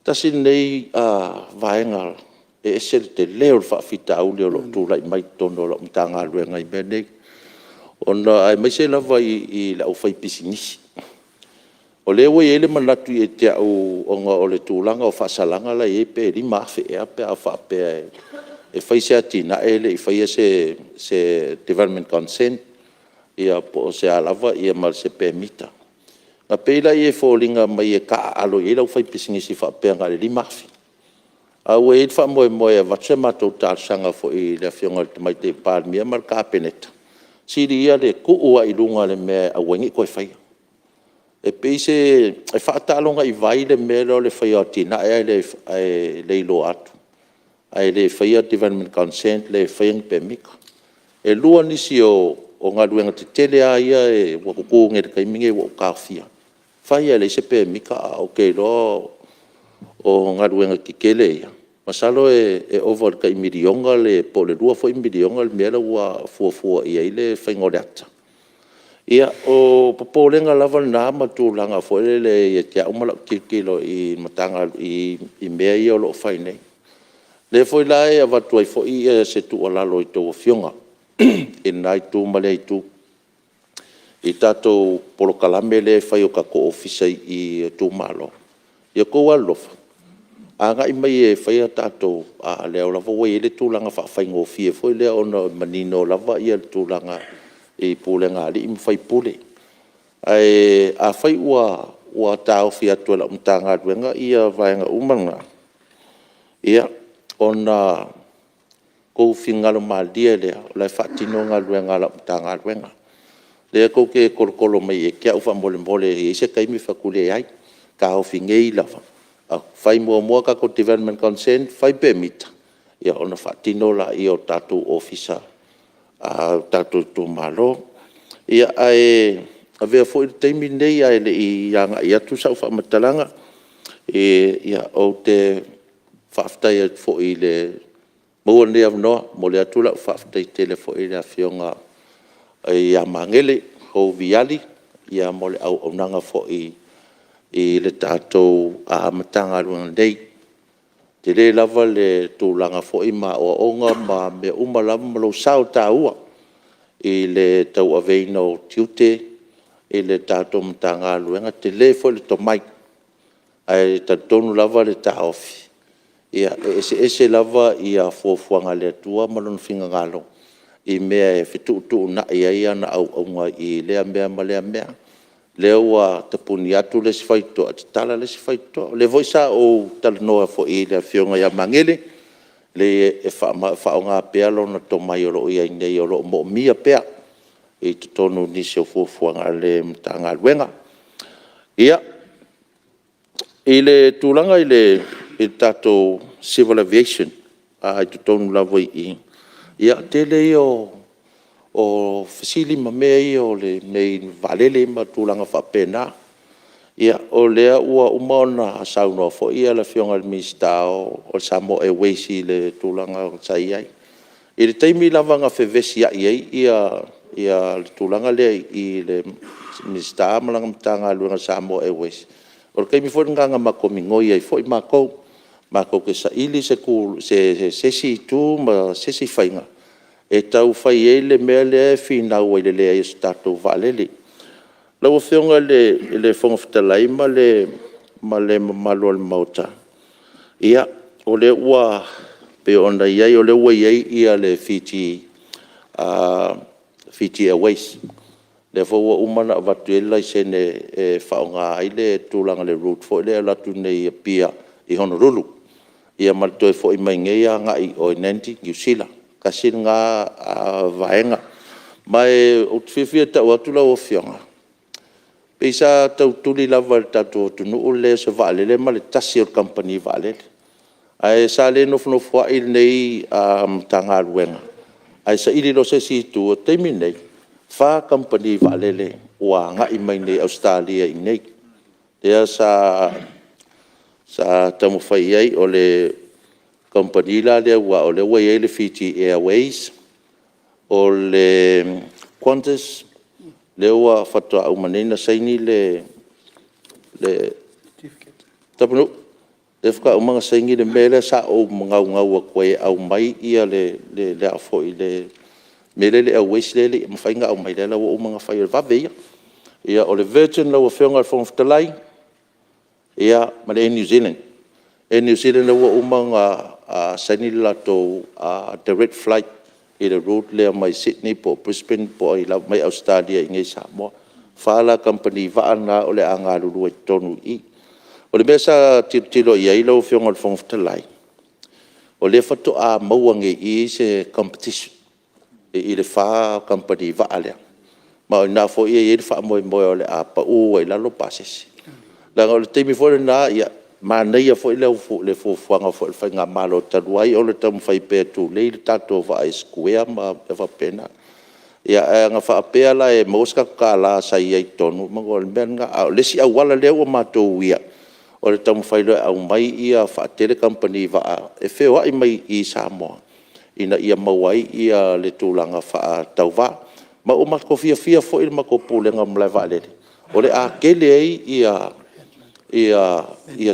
tasi lenei vaega e ese le tele o le faafitauli o lo o tulai mai i totonu o lau Matagaluega i mea nei, aemaise lava i le aufaipisinisi. O lea ua i ai le manatu ia te au ona o le tulaga o faasalaga la e i ai pe $5,000 ea pe a faapea e fai se atinae ae le i faia se development consent ia po o se a lava ma se pemita. Ona pei lea e foliga mai e taaalo i ai le aufaipisinisi faapea na o le $5,000. A ua i ai le faamoemoe e avatu se matou talosaga foi i le Afioga i le Tamaitai Palemia ma le Kapeneta, Sili ia le tuu lava i luga i le mea e aua ai ne i toe faia. E pei e faataaloga i vai le mea lea o le fai o atinae ae le iloa atu, ae le faia development consent, le faia ni pemita. E 2 nisi o galuega tetele lava ia ua tutu nei i le taimi lenei ua ou taofia, e fai lava e leai se pemita ae ou te iloa o galuega tetele ia, masalo e ova i le tai $1 miliona po o le $2 foi miliona le mea la ua fuafua i ai le faiga o le ata. Ia, o popolega lava na ma tulaga foi lele ia te au ma lau tilotilo i mea ia o lo o fai nei. O lea foi la e avatu ai foi se tuualalo i a outou Afioga i lena Itu ma lea Itu i tatou polokalame lea e fai o tatou ofisa i itumalo, ia outou alolofa, agai mai e fai a tatou... lea lava ua i ai le tulaga faafaigofie foi lea ona e manino lava le tulaga i pulega a alii ma faipule. Ae afai ua taofi atu e lau Matagaluega vaega uma na, ia, ona outou finagalo malilie lea o la e faatino galuega a lau Matagaluega. O lea tou te tolotolo mai ia te au faamolemole e i ai se taimi, ou fai atu, leai, taofi nei lava, fai muamua tatou development consent, fai pemita, ona faatino lea o tatou ofisa a tatou itumalo. Ia, ae avea foi le taimi lenei ae le i agai atu sau faamatalaga, ou te faafetai atu foi ua maua lenei avanoa, e momoli atu lau faafetai tele foi i le Afioga ia Magele Hoe Viali mo le auaunaga foi i le tatou Matagaluega nei. E tele lava le tulaga foi ma aoaoga ma mea uma lava ma lou sao taua i le tauaveina o ou tiute i le tatou Matagaluega. E tele foi le tomai, ae talitonu lava le taofi, e eseese lava fuafuaga a le Atua ma Lona finagalo i mea e fetuutuunai ai ana auauna i lea mea ma lea mea. O lea ua tapuni atu le isi faitotoa, tatala le isi faitotoa. O lea foi sa ou talanoa foi i le Afioga ia Magele, e faaaoga pea lona tomai o lo o i ai nei o lo o moomia pea i totonu o nisi o fuafuaga a le Matagaluega. Ia, i le tulaga i le tatou Civil Aviation i totonu lava i i, ia o le tele ia o fesili ma mea ia i mea i vaalele ma tulaga faapena. Ia, o lea ua uma ona saunoa foi le Afioga i le Minisita o le Samoa Airways i le tulaga sa i ai. I le taimi lava na fevesiai ai le tulaga lea i le Minisita ma lana Matagaluega i le Samoa Airways, o le taimi foi lena na matou migoi ai foi matou, matou te saili se isi itu ma se isi faiga e tau fai ai le mea lea e finau ai i le leai o se tatou vaalele. Lau Afioga i le Fofoga Fetalai ma le mamalu o le Maota, ia, o lea ua pei ona i ai, o lea ua i ai le Fiji Airways, lea foi ua uma ona avatu i ai le laisene e faaaoga ai le tulaga o le route foi lea e alu atu i inei i Apia i Honolulu, ia ma le toe foi mai inei agai i o i Nadi, Niu Sila. Tasi lena vaega. Ma ou te fiafia e tau atu lau Afioga, pei sa tau tuli lava e le tatou atunuu le leai o se vaalele ma le tasi o le kamupani vaalele. Ae sa le nofonofo ai lenei Matagaluega ae saili loa se isi itu. O le taimi lenei, e 4 kamupani vaalele ua agai mai nei i Ausetalia i inei, lea sa taumafai i ai. O le kamupani la lea aua o lea ua i ai le Fiji Airways, o le Qantas, lea faatoa uma nei ona saini le... Tapunuu, lea faatoa uma ona saini le mea lea sa ou naunau atu ai e aumai le mea lea i le Airways lea e le i mafai ona aumai, lea la ua uma ona fai, o le vave ia. Ia, o le Virgin lau Afioga i le Fofoga Fetalai, ia ma le Air New Zealand. O le Air New Zealand lea ua uma ona saini le latou direct flight i le route lea mai Sydney po o Brisbane po o ai lava mai Ausetalia i inei i Samoa. E 4 la kamupani vaa na o le a galulue i totonu i i. O le mea sa tilotilo i ai lau Afioga i le Fofoga Fetalai, o lea faatoa maua nei i i se competition. i le 4 kamupani vaa lea, ma o i ina foi e i ai le faamoemoe o le a pau ai i lalo pasese. Leaga o le taimi foi lena, manaia foi le fuafuaga foi a le faigamalo talu ai o le taumafai pea e tulei le tatou vaa ia sikuea ma mea faapena. Ia ae ana faapea la e maua se tatou $1 sa i ai i totonu, semeamanu o le mea lena. A o le isi auala lea ua matou uia, o le taumafai loa e aumai ia faatele kamupani vaa e feoai mai i Samoa ina ia maua ai le tulaga faatauva. Ma ua matou fiafia foi le matou Pulega o malae vaalele, o le a tele ai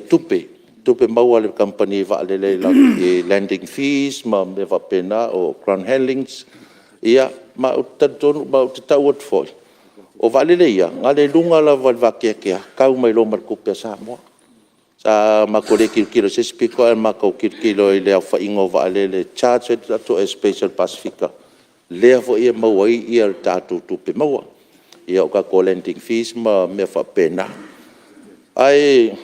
tupe maua a le kamupani vaalele i landing fees ma mea faapena, o ground handlings. Ia ma ou te talitonu, ma ou te tau atu foi, o vaalele ia, na o le i luga lava o le vateatea tau mai loa ma le tupe a Samoa. Sa matou le tilotilo i se isi pito ae matou tilotilo i le aofaiga o vaalele e charge ai le tatou airspace o le Pasefika, lea foi e maua ai le tatou tupe maua, o tatou landing fees ma mea faapena. Ae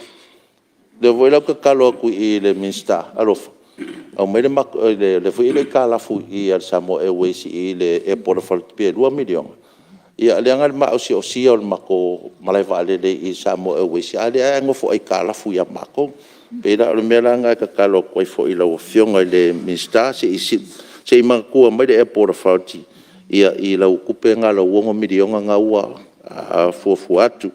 o lea foi la ou te tatalo atu i le Minisita, alofa, aumai le matou… o lea foi e le i aitalafu i i a le Samoa Airways i le Airport Authority pe $2 miliona, ia lea na o le maosiosia o le matou malae vaalele i le Samoa Airways, a o lea lava e nofo aitalafu ia matou. E pei la o le mea lena e tatalo atu ai foi i lau Afioga i le Minisita, se i manatua mai le Airport Authority i lau tupe lena lau $6 miliona lena ua fuafua atu.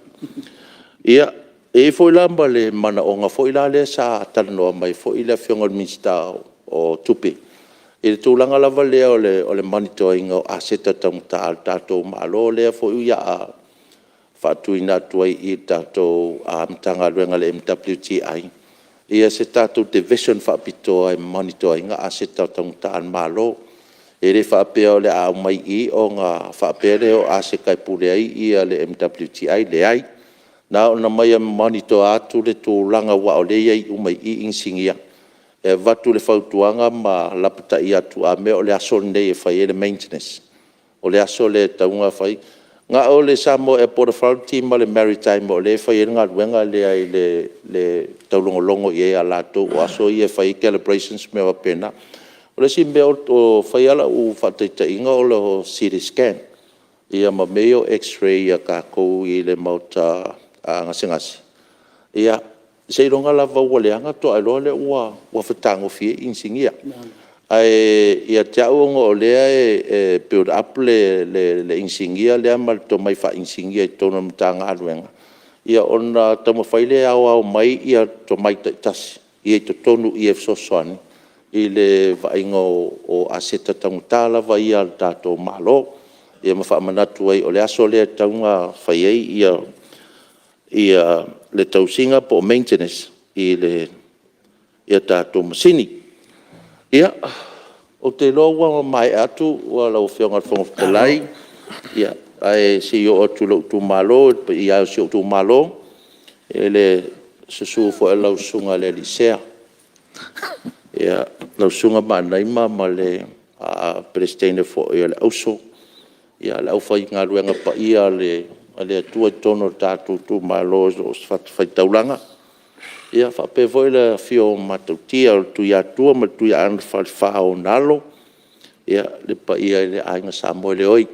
Ia, e i ai foi la ma le manaoga foi lea sa talanoa mai ai foi le Afioga i le Minisita o Tupe i le tulaga lava lea o le monitor ina o aseta taugata a le tatou Malo lea foi o le a faatuina atu ai i le tatou Matagaluega o le MWTI se tatou division faapitoa e monitor ina aseta taugata a le Malo. E le faapea o le a aumai i i ona faapea lea o aseta e pule ai le MWTI, leai. Na ona aumai e monitor atu le tulaga aua o lea e i ai uma i i inisinia, e avatu le fautuaga ma lapatai atu a mea o le aso lenei e fai ai le maintenance, o le aso lea e tatau ona fai. Na o le Samoa Airport Authority ma le Maritime o lea e fai ai le galuega lea i le taulogologo i ai o latou o aso ia e fai ai calibrations ma mea faapena. O le isi mea e fai lava lau faataitaiga o le CT Scan ma mea ia o x-ray a tatou i le maota gasegase, ia, seiloga lava ua leaga ona faatoa iloa lea ua fetagofi i ai inisinia. Ae ia te au ona o lea e build up le inisinia lea ma le tomai faa-inisinia i totonu o le Matagaluega, ia ona taumafai lea e aoao mai tomai taitasi i totonu i i e fesoasoani i le vaaiga o aseta taugata lava ia a le tatou Malo, ia ma faamanatu ai, o le aso lea e tatau ona fai ai le tausiga po o maintenance i tatou masini. Ia, ou te iloa ua maea atu lau Afioga i le Fofoga Fetalai, ae se i oo atu i lou itumalo. Le paia e o si ou itumalo, i le susu foi o lau Susuga i le Alii Sea, lau Susuga Maanaima ma le Peresetene foi o le Auso, le aufaigaluega paia a le Atua i totonu o le tatou itumalo i so o se fatafaitaulaga. Ia faapea foi le afio o Matautia o le Tuiatua ma le Tuiaana ma le falefa o ona alo, le paia i le Aiga Samoeleoi,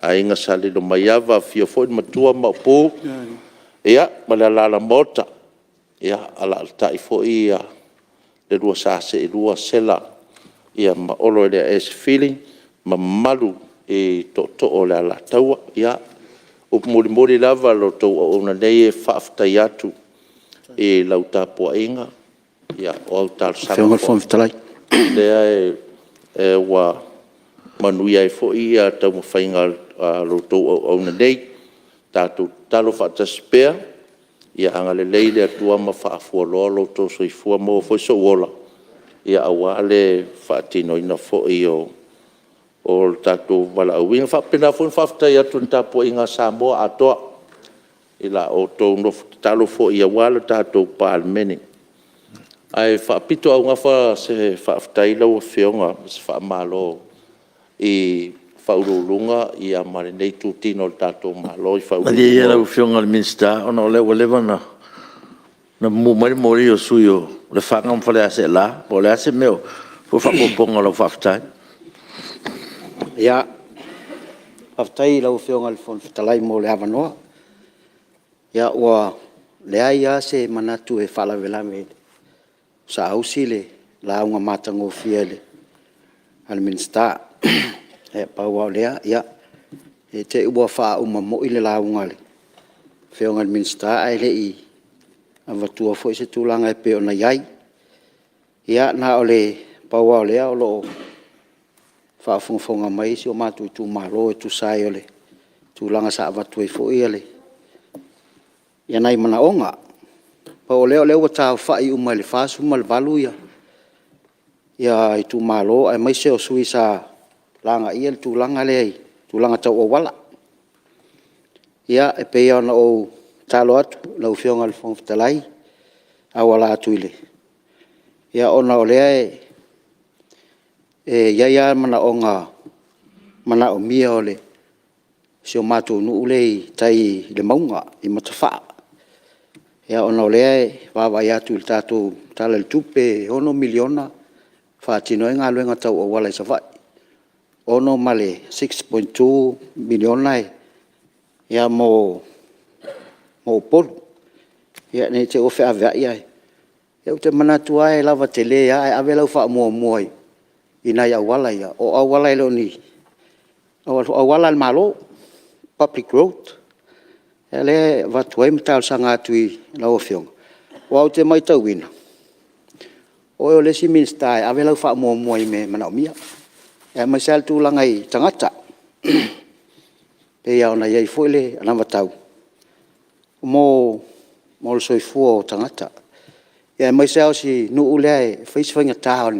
Aiga Sa Lilomaiava, afio foi le Matua ma Maopu ma le Alaalamaota, alaalatai foi le lua sa seelua Sela ma Oloeleaeaeesefili ma mamalu i tootoo o le Alataua. Ia, o upu mulimuli lava, o la outou auauna nei e faafetai atu i lau tapuaiga, o au talosaga foi lea ua manuia ai foi taumafaiga a la outou auauna nei. Tatou tatalo faatasi pea ia agalelei le Atua ma faafualoa lo outou soifua, maua foi sou ola aua le faatinoina foi o le tatou valaauina. E faapena foi ona faafetai atu i le tapuaiga a Samoa atoa i la outou nofo tatalo foi aua le tatou Palemene. Ae faapitoaugafa se faafetai lau Afioga ma se faamalo i Ofisa Sili o Pulega ma lenei itutino o le tatou Malo i Ofisa Sili o Pulega. Malie ia lau Afioga i le Minisita ona o lea ua leva ona mumu mai le moli a le sui usufono mo Lefaga ma Faleaseela, po o le a se mea, po o le faaopoopoga o lau faafetai. Faafetai i lau Afioga i le Fofoga Fetalai mo le avanoa. Ia, ua leai lava se manatu e faalavelave ua saausi le lauga matagofie a le Minisita. Pau lava o lea, ne i te i ua faauma moi le lauga a le Afioga i le Minisita ae le i avatua foi se tulaga e pei ona i ai. Ia na o le pau lava o lea, o lo o faafogafoga mai si o matou itumalo e tusa ai o le tulaga sa avatu ai foi nai manaoga. Pau o lea, o lea ua taaofai uma i le 48 itumalo aemaise o sui usufono sa lagaia le tulaga lea i tulaga tau auala. Ia, e pei lava ona ou tatalo atu i lau Afioga i le Fofoga Fetalai e auala atu i le… ona o lea e i ai lava manaoga manaomia o si o matou nuu lea i tai i le mauga i Matafaa, ona o lea e vaavaai atu i le tatou Tala o le Tupe e $6 miliona e faatino ai galuega tau auala i Savaii, $6 ma le $6.2 miliona mo Upolu. Ia ne i te i ua feaveai ae… Ia ou te manatu lava e lava tele lava ae ave lau faamuamua i nai auala ia, o auala e le o ni… o auala a le Malo, public road. O lea e avatu ai ma talosaga atu i lau Afioga, aua ou te matauina, o oe o le isi Minisita e ave lau faamuamua i mea e manaomia, aemaise lava le tulaga i tagata, e pei lava ona i ai foi le anavatau mo le soifua o tagata, aemaise lava o si nuu lea e fai si faigata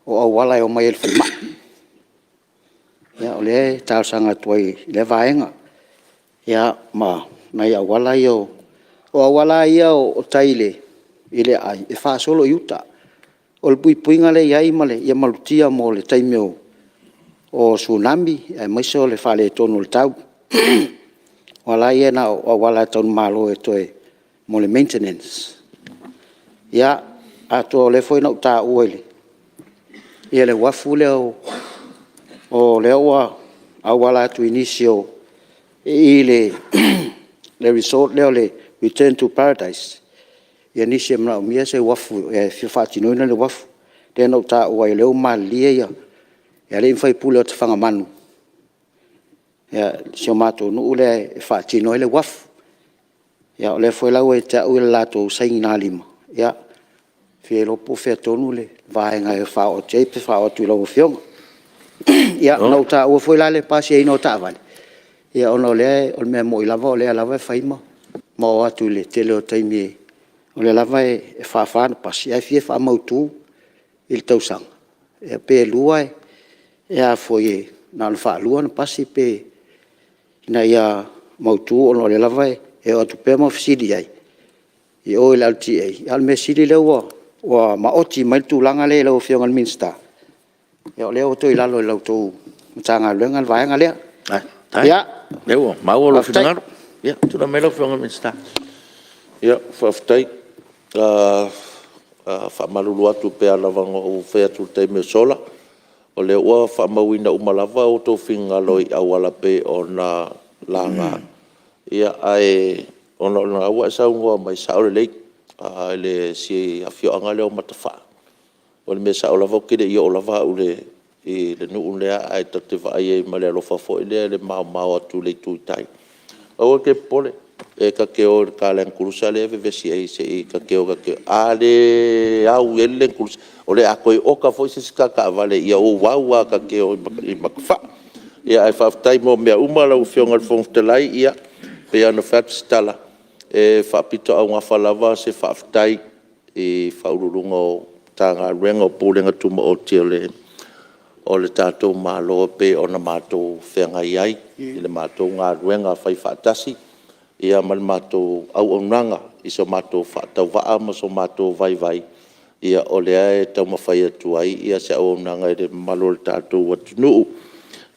o auala e omai ai i le falemai. Ia o lea e talosaga atu ai i lea vaega, ia ma nai auala ia. O auala lava ia o tai i le aai, e faasolo i uta. O le puipuiga lea e i ai ia malutia mo le taimi o Tsunami aemaise o le faaletonu o le tau. O auala lava ia na o auala tau le Malo mo le maintenance. Ia, atonu o lea foi na ou taua le uafu lea o lea ua auala atu i nisi o… i le resort lea o le Return to Paradise i nisi e manaomia se uafu e fia faatinoina le uafu, lea na ou taua ai o lea ua malilie alii ma faipule o Tafagamanu, si o matou nuu lea e faatino ai le uafu. Ia o lea foi la ua ia te au le latou sainigalima, e fia iloa po o fea tonu le vaega e faaoo atu i ai pe faaoo atu i lau Afioga. Ia na ou taua foi la le pasiaina o taavale, ona o le mea moni lava o lea lava e fai ma o atu i le tele o taimi, o lea lava e faafa ona pasi, ae fia faamautu i le tausaga pe 2 na ona faalua ona pasi pe… ina ia mautu ona o lea lava e o atu pea ma fesili i ai i o i le LTA, a o le mea sili o lea ua maoti mai le tulaga lea i lau Afioga i le Minisita, ia o lea ua toe i lalo o la outou Matagaluega le vaega lea. Faafetai. Faafetai o lea ua maua lou finagalo. Ia tulai mai lau Afioga i le Minisita. Faafetai. E faamalulu atu pei lava ona ou fai atu i le taimi ua sola, o lea ua faamauina uma lava outou finagalo i auala e pei ona laga, ae ona o lena ua e saunoa mai, e sao lelei, si afioaga lea o Matafaa. O le mea sao lava ou te le i oo lava au i le nuu lea, ae ta te vaai i ai ma le alofa foi lea i le maomao atu i le itu i tai. Aua e te popole, e ta te o i le ta land cruiser lea e vevesi ai ta te o. A le au i ai le land cruiser, o le a toe oka foi se isi ta taavale, ia ou au lava ta te o i Matafaa. Ae faafetai mo mea uma lau Afioga i le Fofoga Fetalai. Ia, e pei lava ona fai atu se tala, e faapitoaugafa lava se faafetai i Ofisa Sili o Pulega o Matagaluega o Pulega Tumaoti a le tatou Malo e pei ona matou feagai ai i le matou galuega faifaatasi ma le matou auaunaga i so matou faatauvaa ma so matou vaivai, o lea e taumafai atu ai se auaunaga i le mamalu o le tatou atunuu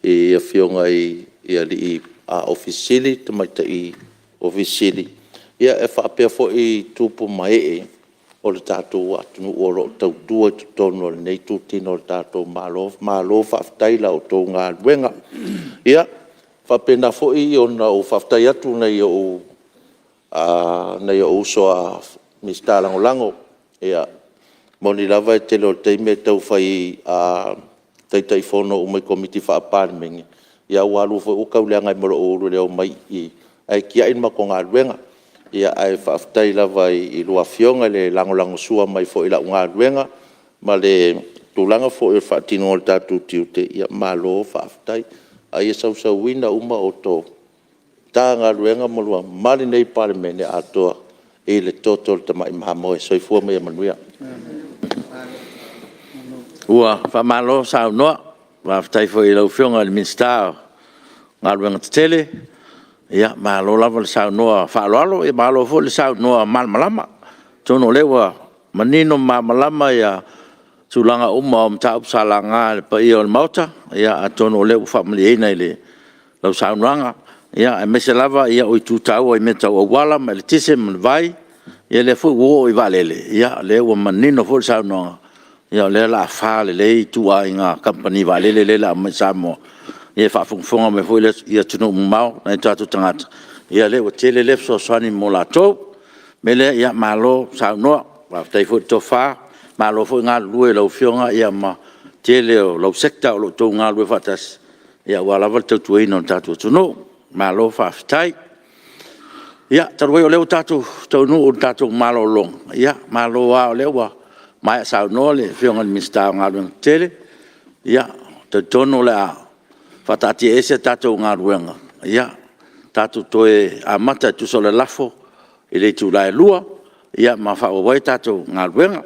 i Afioga i alii Ofisa Sili ma Tamaitai Ofisa Sili, e faapea foi i tupu ma ee. o le tatou atunuu o lo o tautua i totonu o lenei itutino o le tatou Malo. Malo faafetai i la outou galuega. Ia, faapena foi ona ou faafetai atu i nai ou uso a Minisita Lagolago. E moni lava o le tele o taimi e tau fai Taitaifono uma i Komiti Faa-Palemene, ae ua alu alu foi ua tau leaga ai ma lou ulu i le omai i i ae tiai le matou galuega. Ae faafetai lava i a oulua Afioga i le lagolagosua mai foi i lau galuega ma le tulaga foi o le faatinoina o tatou tiute, malo faafetai. A ia sausuina uma outou, Matagaluega ma lenei Palemene atoa i le toto o le tamai mamoe. Soifua ma ia manuia. Ua faamalo saunoa, faafetai foi i lau Afioga i le Minisita o Galuega Tetele, malo lava le saunoa faaaloalo, malo foi le saunoa malamalama. Atonu o lea ua manino ma malamalama tulaga uma o mataupu sa laga e le paia o le Maota, atonu o lea ua faamalieina i lau saunoaga, aemaise lava o itu taua i mea tau auala ma le eletise ma le vai, ia lea foi ua oo i vaalele, o lea ua manino foi le saunoaga, o lea o le a fa lelei ituaiga kamupani vaalele lea o le a aumai i Samoa. Ia e faafogafoga mai foi i atunuu mamao nai o tatou tagata, ia o lea ua tele lea fesoasoani mo latou. O le mea lea, malo saunoa, faafetai foi le tofa, malo foi galulue i lau Afioga ma le tele o lau Sector o lo o outou galulue faatasi aua lava le tautuaina o le tatou atunuu. Malo faafetai. Ia, talu ai o lea ua tatou taunuu i le tatou malologa, ia malo lava o lea ua maea saunoa le Afioga i le Minisita o Galuega Tetele. Ou te talitonu o le a faataatiaese a tatou galuega, tatou toe amata e tusa o le lafo i le itula e 2:00 ma faaauau ai a tatou galuega.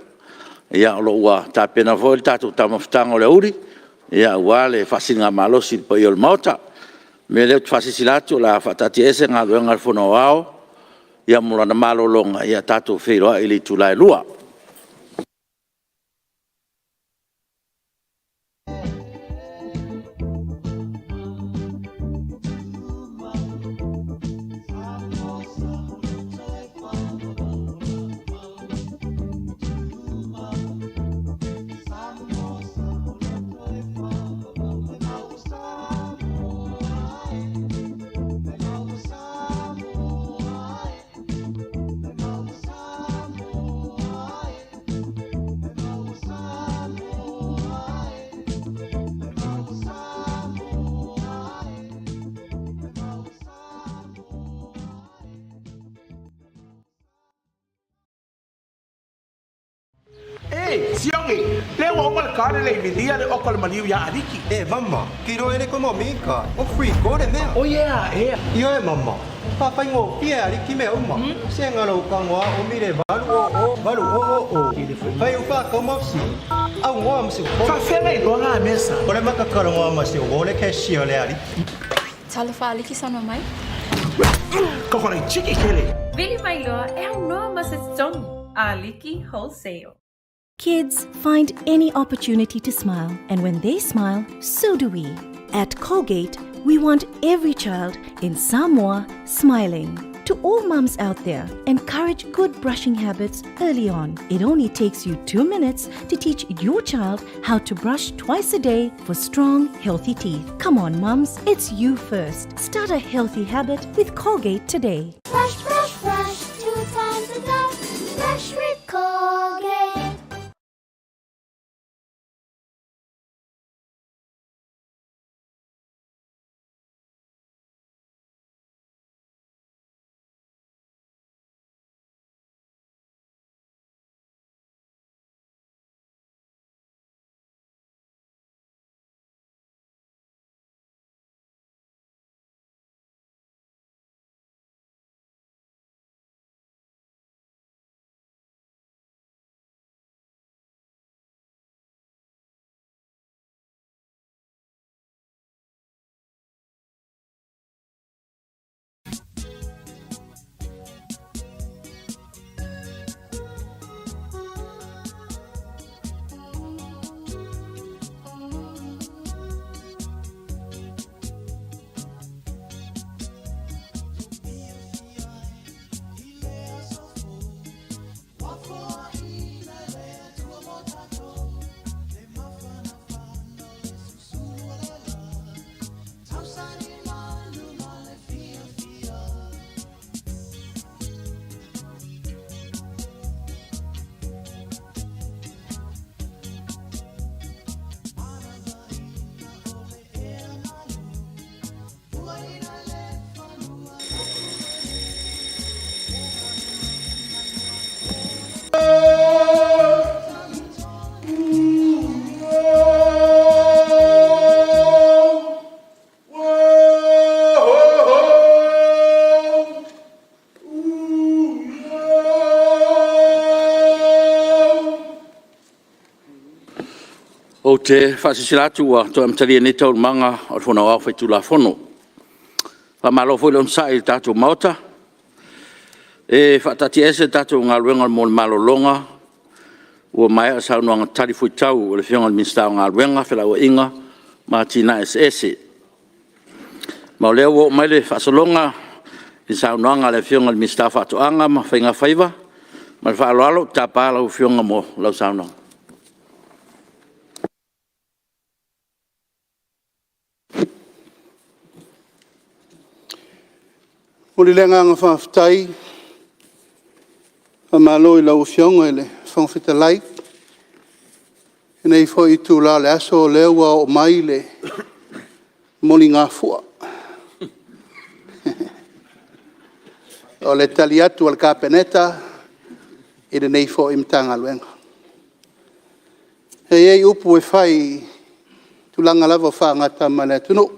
Ia, o lo o ua tapena foi le tatou taumafataga o le aoauli aua le faasiligamalosi i le paia o le Maota. O le mea lea ou te faasilasila atu o le a faataatiaese Galuega a le Fono Aoao mo lana malologa. Tatou feiloai i le itula e 2:00. Vili mai loa e aunoa ma se totogi. Aliki Wholesale. Kids find any opportunity to smile, and when they smile, so do we. At Colgate, we want every child in Samoa smiling. To all mums out there, encourage good brushing habits early on. It only takes you 2 minutes to teach your child how to brush twice a day for strong, healthy teeth. Come on, mums, it's you first. Start a healthy habit with Colgate today. Brush, brush, brush, 2 times a day. Brush with Colgate. Ou te faasilasila atu ua toe amatalia nei Taualumaga o le Fono Aoao Faitulafono. Faamalo foi le onosai i le tatou Maota. E faataatiaese le tatou galuega mo le malologa ua maea le saunoaga talifuaitau a le Afioga i le Minisita o Galuega, Felauaiga ma Atinae Eseese. Ma o lea ua oo mai le faasologa i le saunoaga a le Afioga i le Minisita o Faatoaga ma Faiga Faiva. Ma le faaaloalo ou te tapa lau Afioga mo lau saunoaga. E momoli le agaga faafetai, faamalo i lau Afioga i le Fofoga Fetalai i lenei foi itula o le aso o lea ua oo mai le moligafua o le tali atu a le Kapeneta i lenei foi Matagaluega. E i ai upu e fai i tulaga lava o faagatama a le atunuu,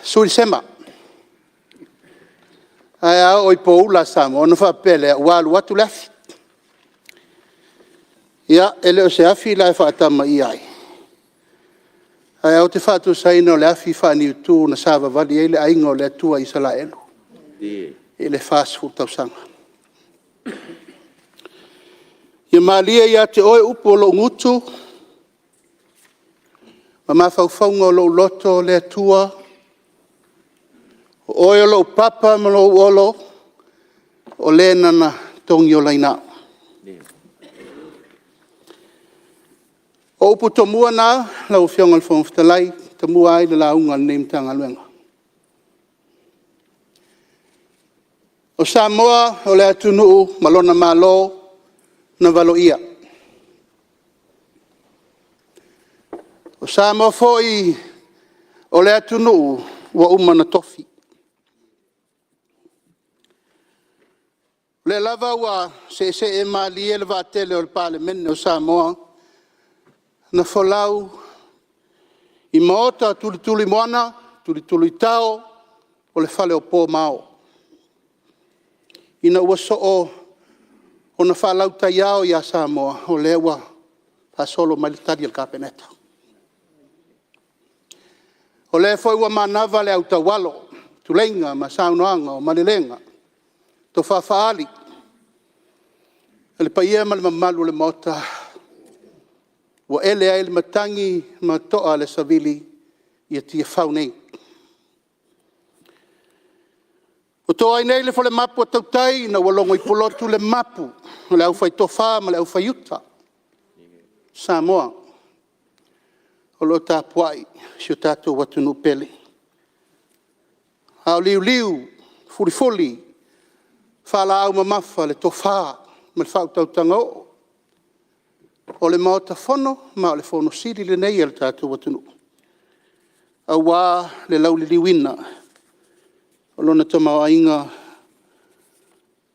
sui le sema, ae a oo i poula a Samoa ona faapea lea, ua alu atu le afi. Ia, e le o se afi la e faatamaia ai, ae ou te faatusaina o le afi faaniutu na savavali ai le Aiga o le Atua Isaraelu i le 40 tausaga. Ia malie ia te oe upu a lou gutu ma mafaufauga o lou loto le Atua, o oe o lou papa ma lou olo, o Le na na togiolaina au. O upu tomua na lau Afioga i le Fofoga Fetalai, e tomua ai le lauga a lenei Matagaluega. O Samoa o le atunuu ma lona Malo na valoia. O Samoa foi o le atunuu ua uma ona tofi. O lea lava ua seesee malie le vaatele o le Palemene o Samoa na folau i maota tulutuluimoana, tulutuluitao o le faleopo ma ao, ina ua soo ona faalautaiao ia Samoa, o lea ua faasolo mai le tali a le Kapeneta. O lea foi ua manava le autaualo, tuleiga ma saunoaga o malelega, tofa faali a le paia ma le mamalu o le Maota, ua ele ai le matagi ma toa le savili i Tiafau nei. Ua to ai nei le falemapu a tautai ina ua logo i Pulotu le mapu a le aufaitofa ma le aufaiuta a Samoa o lo o tapuai si o tatou atunuu pele, a o liuliu, fulifuli faalaau mamafa le tofa ma le faautautaga oo o le Maota Fono ma o le Fono Sili lenei a le tatou atunuu, aua le lauliliuina o lona tamaoaiga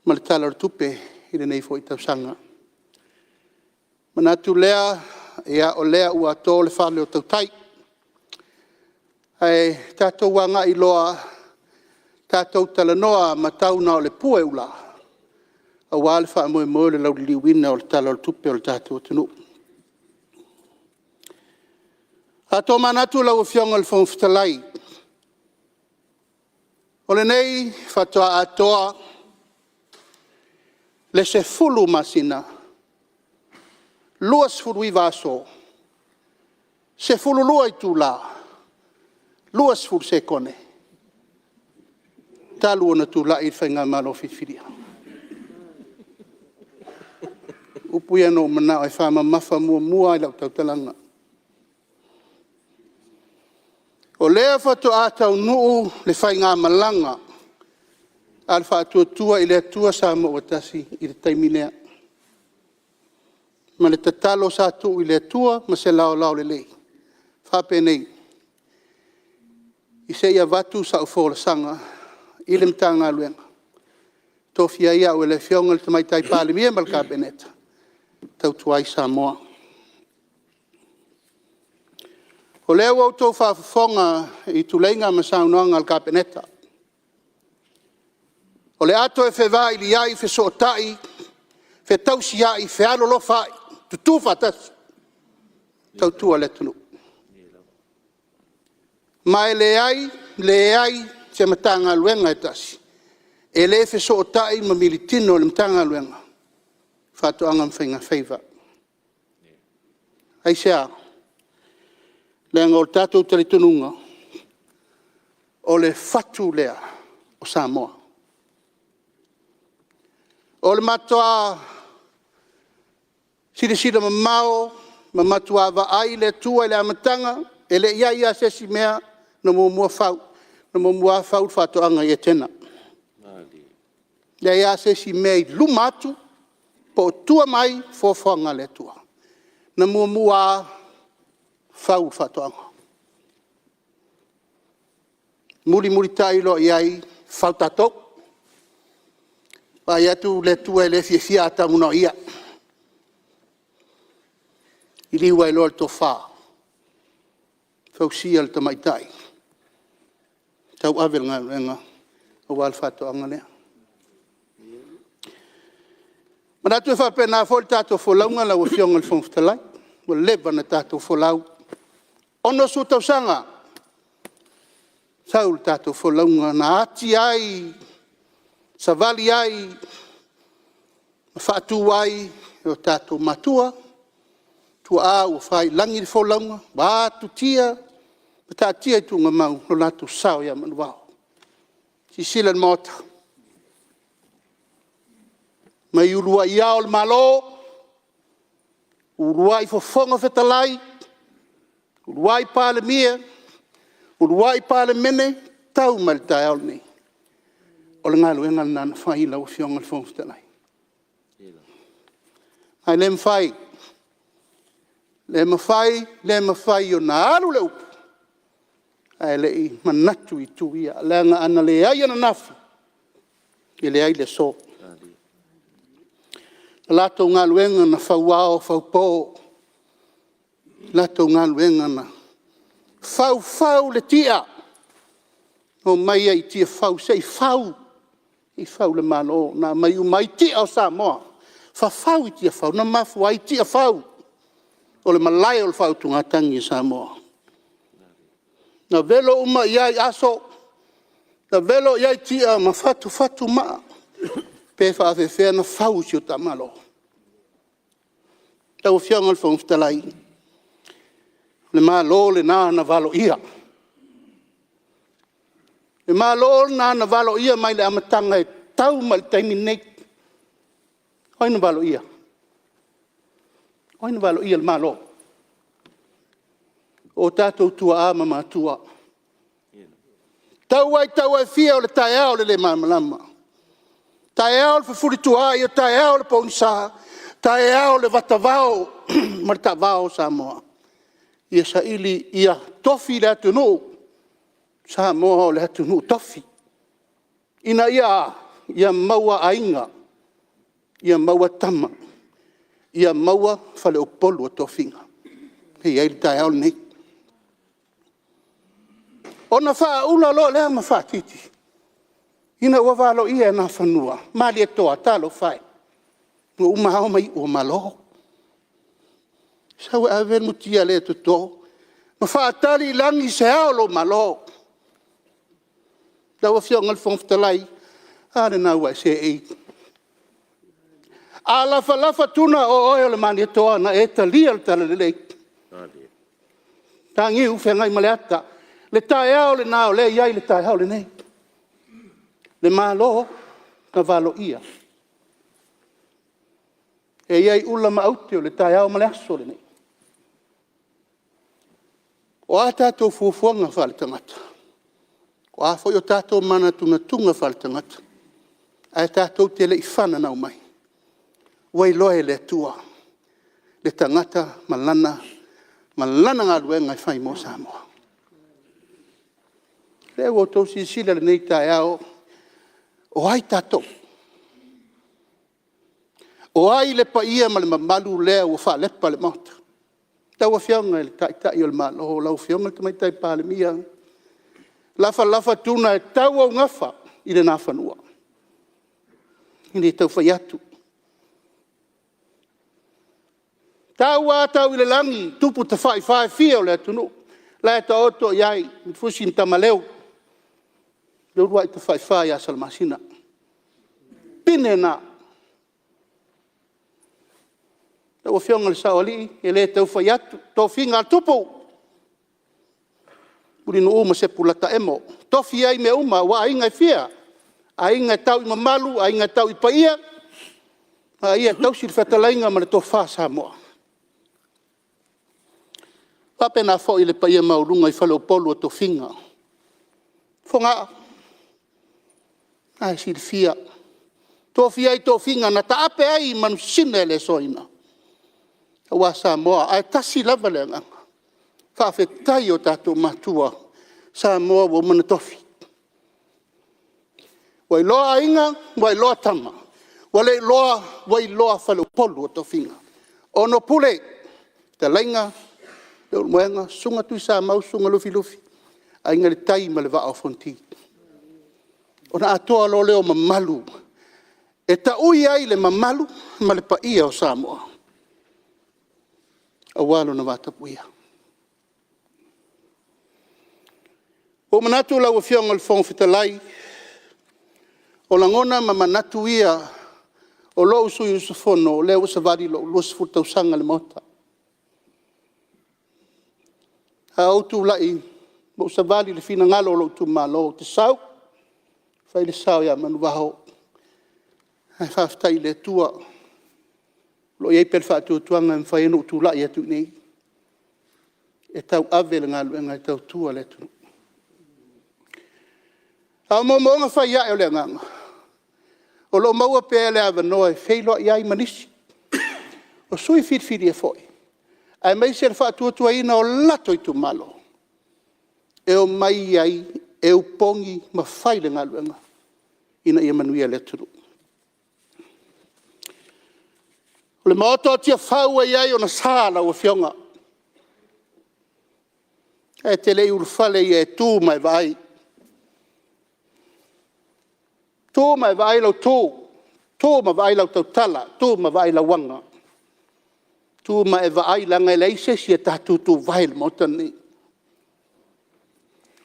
ma le Tala o le Tupe i lenei foi tausaga. Ona manatu lea, o lea ua to le fale o tautai, ae tatou agai loa tatou talanoa matau na o le pua e ula aua le faamoemoe o le lauliliuina o le Tala o le Tupe a le tatou atunuu. A tomanatu lau Afioga i le Fofoga Fetalai, o lenei faatoa atoa le 10 masina, 29 aso, 12 itula, 20 sekone talu ona tulai le faigamalo filifilia. O upu ia na ou manao e faamamafa muamua lava i lau tautalaga. O lea faatoa taunuu le faigamalaga a le Faatuatua i le Atua Samoa ua Tasi i le taimi lea, ma le tatalo sa tuu i le Atua ma se laolao lelei, faapenei, se i avatu sau folasaga i le Matagaluega na tofia ai au e le Afioga i le Tamaitai Palemia ma le Kapeneta e tautua ai Samoa. O lea ua outou faafofoga i tuleiga ma saunoaga a le Kapeneta, o le a toe fevailiai, fesootai, fetausiai, fealolofaai, tutu faatasi. Tautua le atunuu. Ma e leai, leai se Matagaluega e tasi e le fesootai ma militino i le Matagaluega o Faatoaga ma Faigafaiva. Aisea? Leaga o le tatou talitonuga, o le fatu lea o Samoa. O le matua silasila mamao ma matua vaai le Atua i le amataga e le i i ai lava se isi mea na muamua fau, na muamua lava fau le faatoaga i Etena. E leai lava se isi mea i luma atu po o tua mai i foafoaga a le Atua. Na muamua lava fau le faatoaga, mulimulitai loa i ai fau tatou. Vaai atu le Atua e le fiafia Atamu na o ia, liliu ae loa le tofa, fausia le tamaitai e tauave le galuega aua le faatoaga lea. E manatu e faapena foi le tatou folauga lau Afioga i le Fofoga Fetalai, ua leva ona tatou folau, 60 tausaga sau le tatou folauga na ati ai, savali ai ma faatu ai e o tatou matua, tuaa ua fai i lagi le folauga, ua atu tia ma taatia i tuugamau lo latou sao ia manuvao. Silasila le Maota, mai uluai Ao o le Malo, uluai Fofoga Fetalai, uluai Palemia, uluai Palemene, e tau mai i le taeao lenei. O le galuega lena na fai lau Afioga i le Fofoga Fetalai. Ae le mafai, le mafai, le mafai ona alu le upu ae le i manatu i itu ia, leaga ana leai ananafi, e leai le aso. O le latou galuega na fau ao fau po, o le latou galuega na faufau le tia, na omai ai i Tiafau se i fau, se i fau le Malo, na aumai uma ai tia o Samoa, fafau i Tiafau na mafua ai Tiafau, o le malae o le faautugatagi a Samoa. Na velo uma i ai aso, na velo i ai tia ma fatufatu maa, pe faapefea ona fau si o ta Malo? Lau Afioga i le Fofoga Fetalai, o le Malo lena na valoia. O le Malo lena na valoia mai le amataga e tau mai i le taimi lenei. O ai na valoia? O ai na valoia le Malo? O tatou tuaa ma matua. E tau lava i taua e fia o le taeao o le le malamalama, taeao o le fefulisai a taeao o le pogisa, taeao o le vatavao ma le taavao o Samoa, ia saili ia tofi le atunuu, o Samoa o le atunuu tofi. Ina ia a? Ia maua Aiga, ia maua Tama, ia maua faleupolu o tofiga e i ai le taeao lenei. Ona faaula loa lea ma faatiti ina ua valoia e Nafanua Malietoa, talofa e, ua uma ao ma iu o Malo. Sau e ave le mutia lea e toto ma faatali i lagi se ao o lou Malo. Lau Afioga i le Fofoga Fetalai, a lena ua e seei. A lafalafa Tuna o oe o le Malietoa na e talia le talalelei. Mataniu Feagaimaleata. O le taeao lena o lea e i ai le taeao lenei. Le Malo na valoia. E i ai ula ma aute o le taeao ma le aso lenei. O a tatou fuafuaga faaletagata, o a foi o tatou manatunatuga faaletagata, ae tatou te le i fananau mai, ua iloa e le Atua le tagata ma lana galuega e fai mo Samoa. O lea ua outou silasila i lenei taeao, o ai tatou? O ai le paia ma le mamalu lea ua faalepa i le Maota? Lau Afioga i le Taitai o le Malo, lau Afioga i le Tamaitai Palemia, lafalafa Tuna e tau ou gafa i le Nafanua. E le tau fai atu. Tau lava tau i le lagi tupu tafaifa e fia o le atunuu, o la e taoto i ai Fusi ma Tamaleu, le uluai tafaifa ia Salamasina. O le pine lena. Lau Afioga i le Saoalii, e le tau fai atu, tofiga a le Tupu, Mulinuu ma Sepolataemo e tofi ai mea uma aua aiga e fia, aiga e tau i mamalu, aiga e tau i paia, aiga e tausi le fetalaiga ma le tofa a Samoa. E faapena foi i le paia maualuga i faleupolu o tofiga. Fogaa, o lena e silafia, tofia ai tofiga na taape ai manusina e le soaina aua Samoa, ae tasi lava le agaga, faafetai i o tatou matua, Samoa ua uma ona tofi. Ua iloa Aiga ua iloa Tama, ua iloa faleupolu o tofiga. E 6 Pule, Fetalaiga Leulumoega, Susuga Tuisamau, Susuga Lufilufi, Aiga i le Tai ma le Vaa o Fonoti. Ona atoa loa lea o mamalu e taui ai le mamalu ma le paia o Samoa aua lona vatapuia. Ua ou manatu lau Afioga i le Fofoga Fetalai, o lagona ma manatu ia o lou sui usufono o lea ua savali lou 20 tausaga i le Maota. A ou tulai ma ou savali i le finagalo o lou itumalo, ou te sau fai le sao ia Manuvao, ae faafetai i le Atua o lo o i ai pea le faatuatuaga e mafai ai ona ou tulai atu i inei e tauave le galuega e tautua le atunuu. A o moomooga fai ae o le agaga, o lo o maua pea le avanoa e feiloai ai ma nisi o sui usufono filifilia foi, aemaise le faatuatuaina o latou itumalo e omai ai e opogi ma fai le galuega ina ia manuia le atunuu. O le Maota o Tiafau e i ai ona sa lau Afioga, ae te le i ulufale ia e tu ma e vaai. Tu ma e vaai lou tu, tu ma vaai lau tautala, tu ma vaai lau aga, tu ma e vaai leaga e leai se isi e tatou te tuvae i le Maota lenei.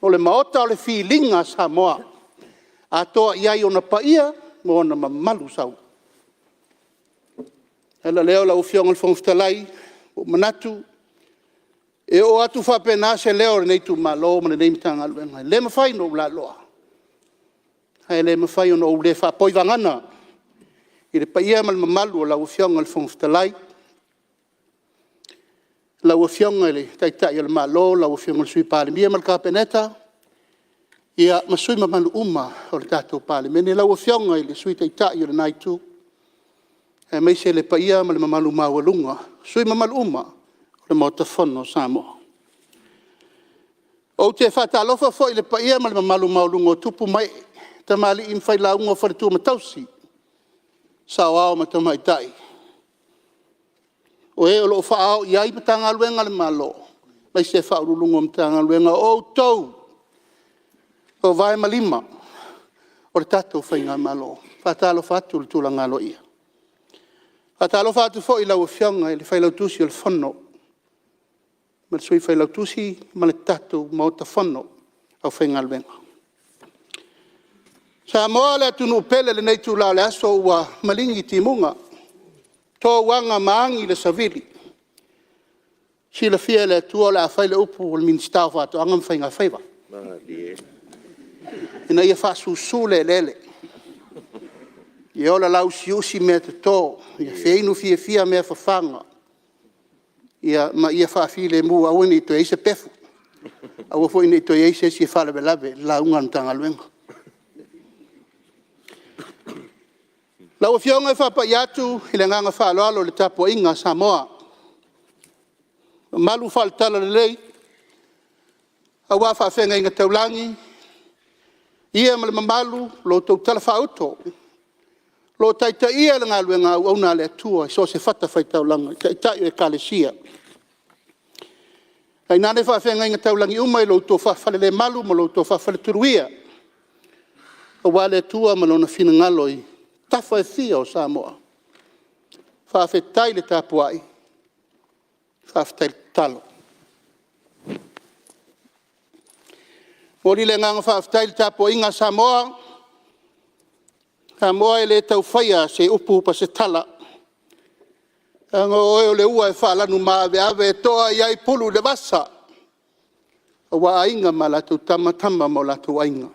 O le Maota o le filiga a Samoa, e atoa i ai ona paia ma ona mamalu sauoo. O le ala lea lau Afioga i le Fofoga Fetalai, ua ou manatu e oo atu faapena se leo o lenei itumalo ma lenei Matagaluega, e le mafai ona ou laloa, ae le mafai ona ou le faapoi vagana i le paia ma le mamalu o lau Afioga i le Fofoga Fetalai, lau Afioga i le Taitai o le Malo, lau Afioga i le Sui Palemia ma le Kapeneta, ia ma sui usufono mamalu uma o le tatou Palemene. Lau Afioga i le Sui Taitai o lena Itu, aemaise le paia ma le mamalu maualuga o sui usufono mamalu uma o le Maota Fono o Samoa. Ou te faatalofa foi i le paia ma le mamalu maualuga o tupu ma ee, tamalii ma failauga, faletua ma tausi, saoao ma tamaitai o e o lo o faaao i ai Matagaluega a le Malo, aemaise Ofisa Sili o Pulega o Matagaluega. O outou o vae ma lima o le tatou faigamalo. E faatalofa atu i le tulaga aloaia. E faatalofa atu foi i lau Afioga i le Failautusi o le Fono ma le Sui Failautusi ma le tatou Maota Fono aufaigaluega. Samoa le atunuu pele i lenei itula o le aso ua maligi timuga, to uaga ma agi le savili, silafia e le Atua o le a fai le upu a le Minisita o Faatoaga ma Faigafaiva, ina ia faasusu le eleele, ia ola lauusiusi meatoto, ia feinu fiafia mea fafaga, ma ia faafilemu aua ne i toe i ai se pefu, aua foi ne i toe i ai se isi e faalavelave i le lauga a le Matagaluega. Lau Afioga e faapai atu i le agaga faaaloalo i le tapuaiga a Samoa, mamalu faale-Talalelei aua faafeagaiga taulagi, paia ma le mamalu o lo outou talafaauto o lo o taitaia le galuega auauna a le Atua i so o se fatafaitaulaga i Taitai o Ekalesia. Tainane faafeagaiga taulagi uma i lo outou faafalelemalu ma lo outou faafaletuluia aua le Atua ma Lona finagalo i tafa e fia o Samoa. Faafetai le tapuai, Faafetai tatalo. E momoli le agaga faafetai i le tapuaiga a Samoa, Samoa e le tau faia se upu po o se tala, leaga o oe o le ua e faalanumaveave e toa i ai pulu i le vasa, aua Aiga ma latou Tama, Tama ma o latou Aiga,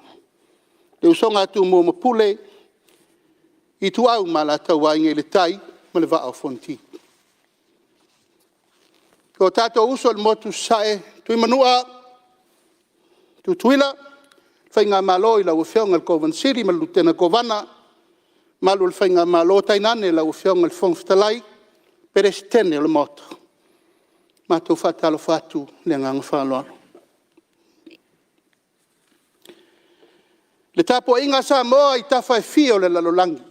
le usoga a Tumua ma Pule, Ituau ma Alataua, Aiga i le Tai ma le Vaa o Fonoti. O tatou uso i le motu i Sasae, Tuimanua, Tutuila, le faigamalo i lau Afioga i le Kovana Sili ma le Lutena Kovana, le mamalu o le faigamalo tainane lau Afioga i le Fofoga Fetalai, Peresetene o le Maota, matou te faatalofa atu ma le agaga faaaloalo. Le tapuaiga a Samoa i tafa e fia o le lalolagi,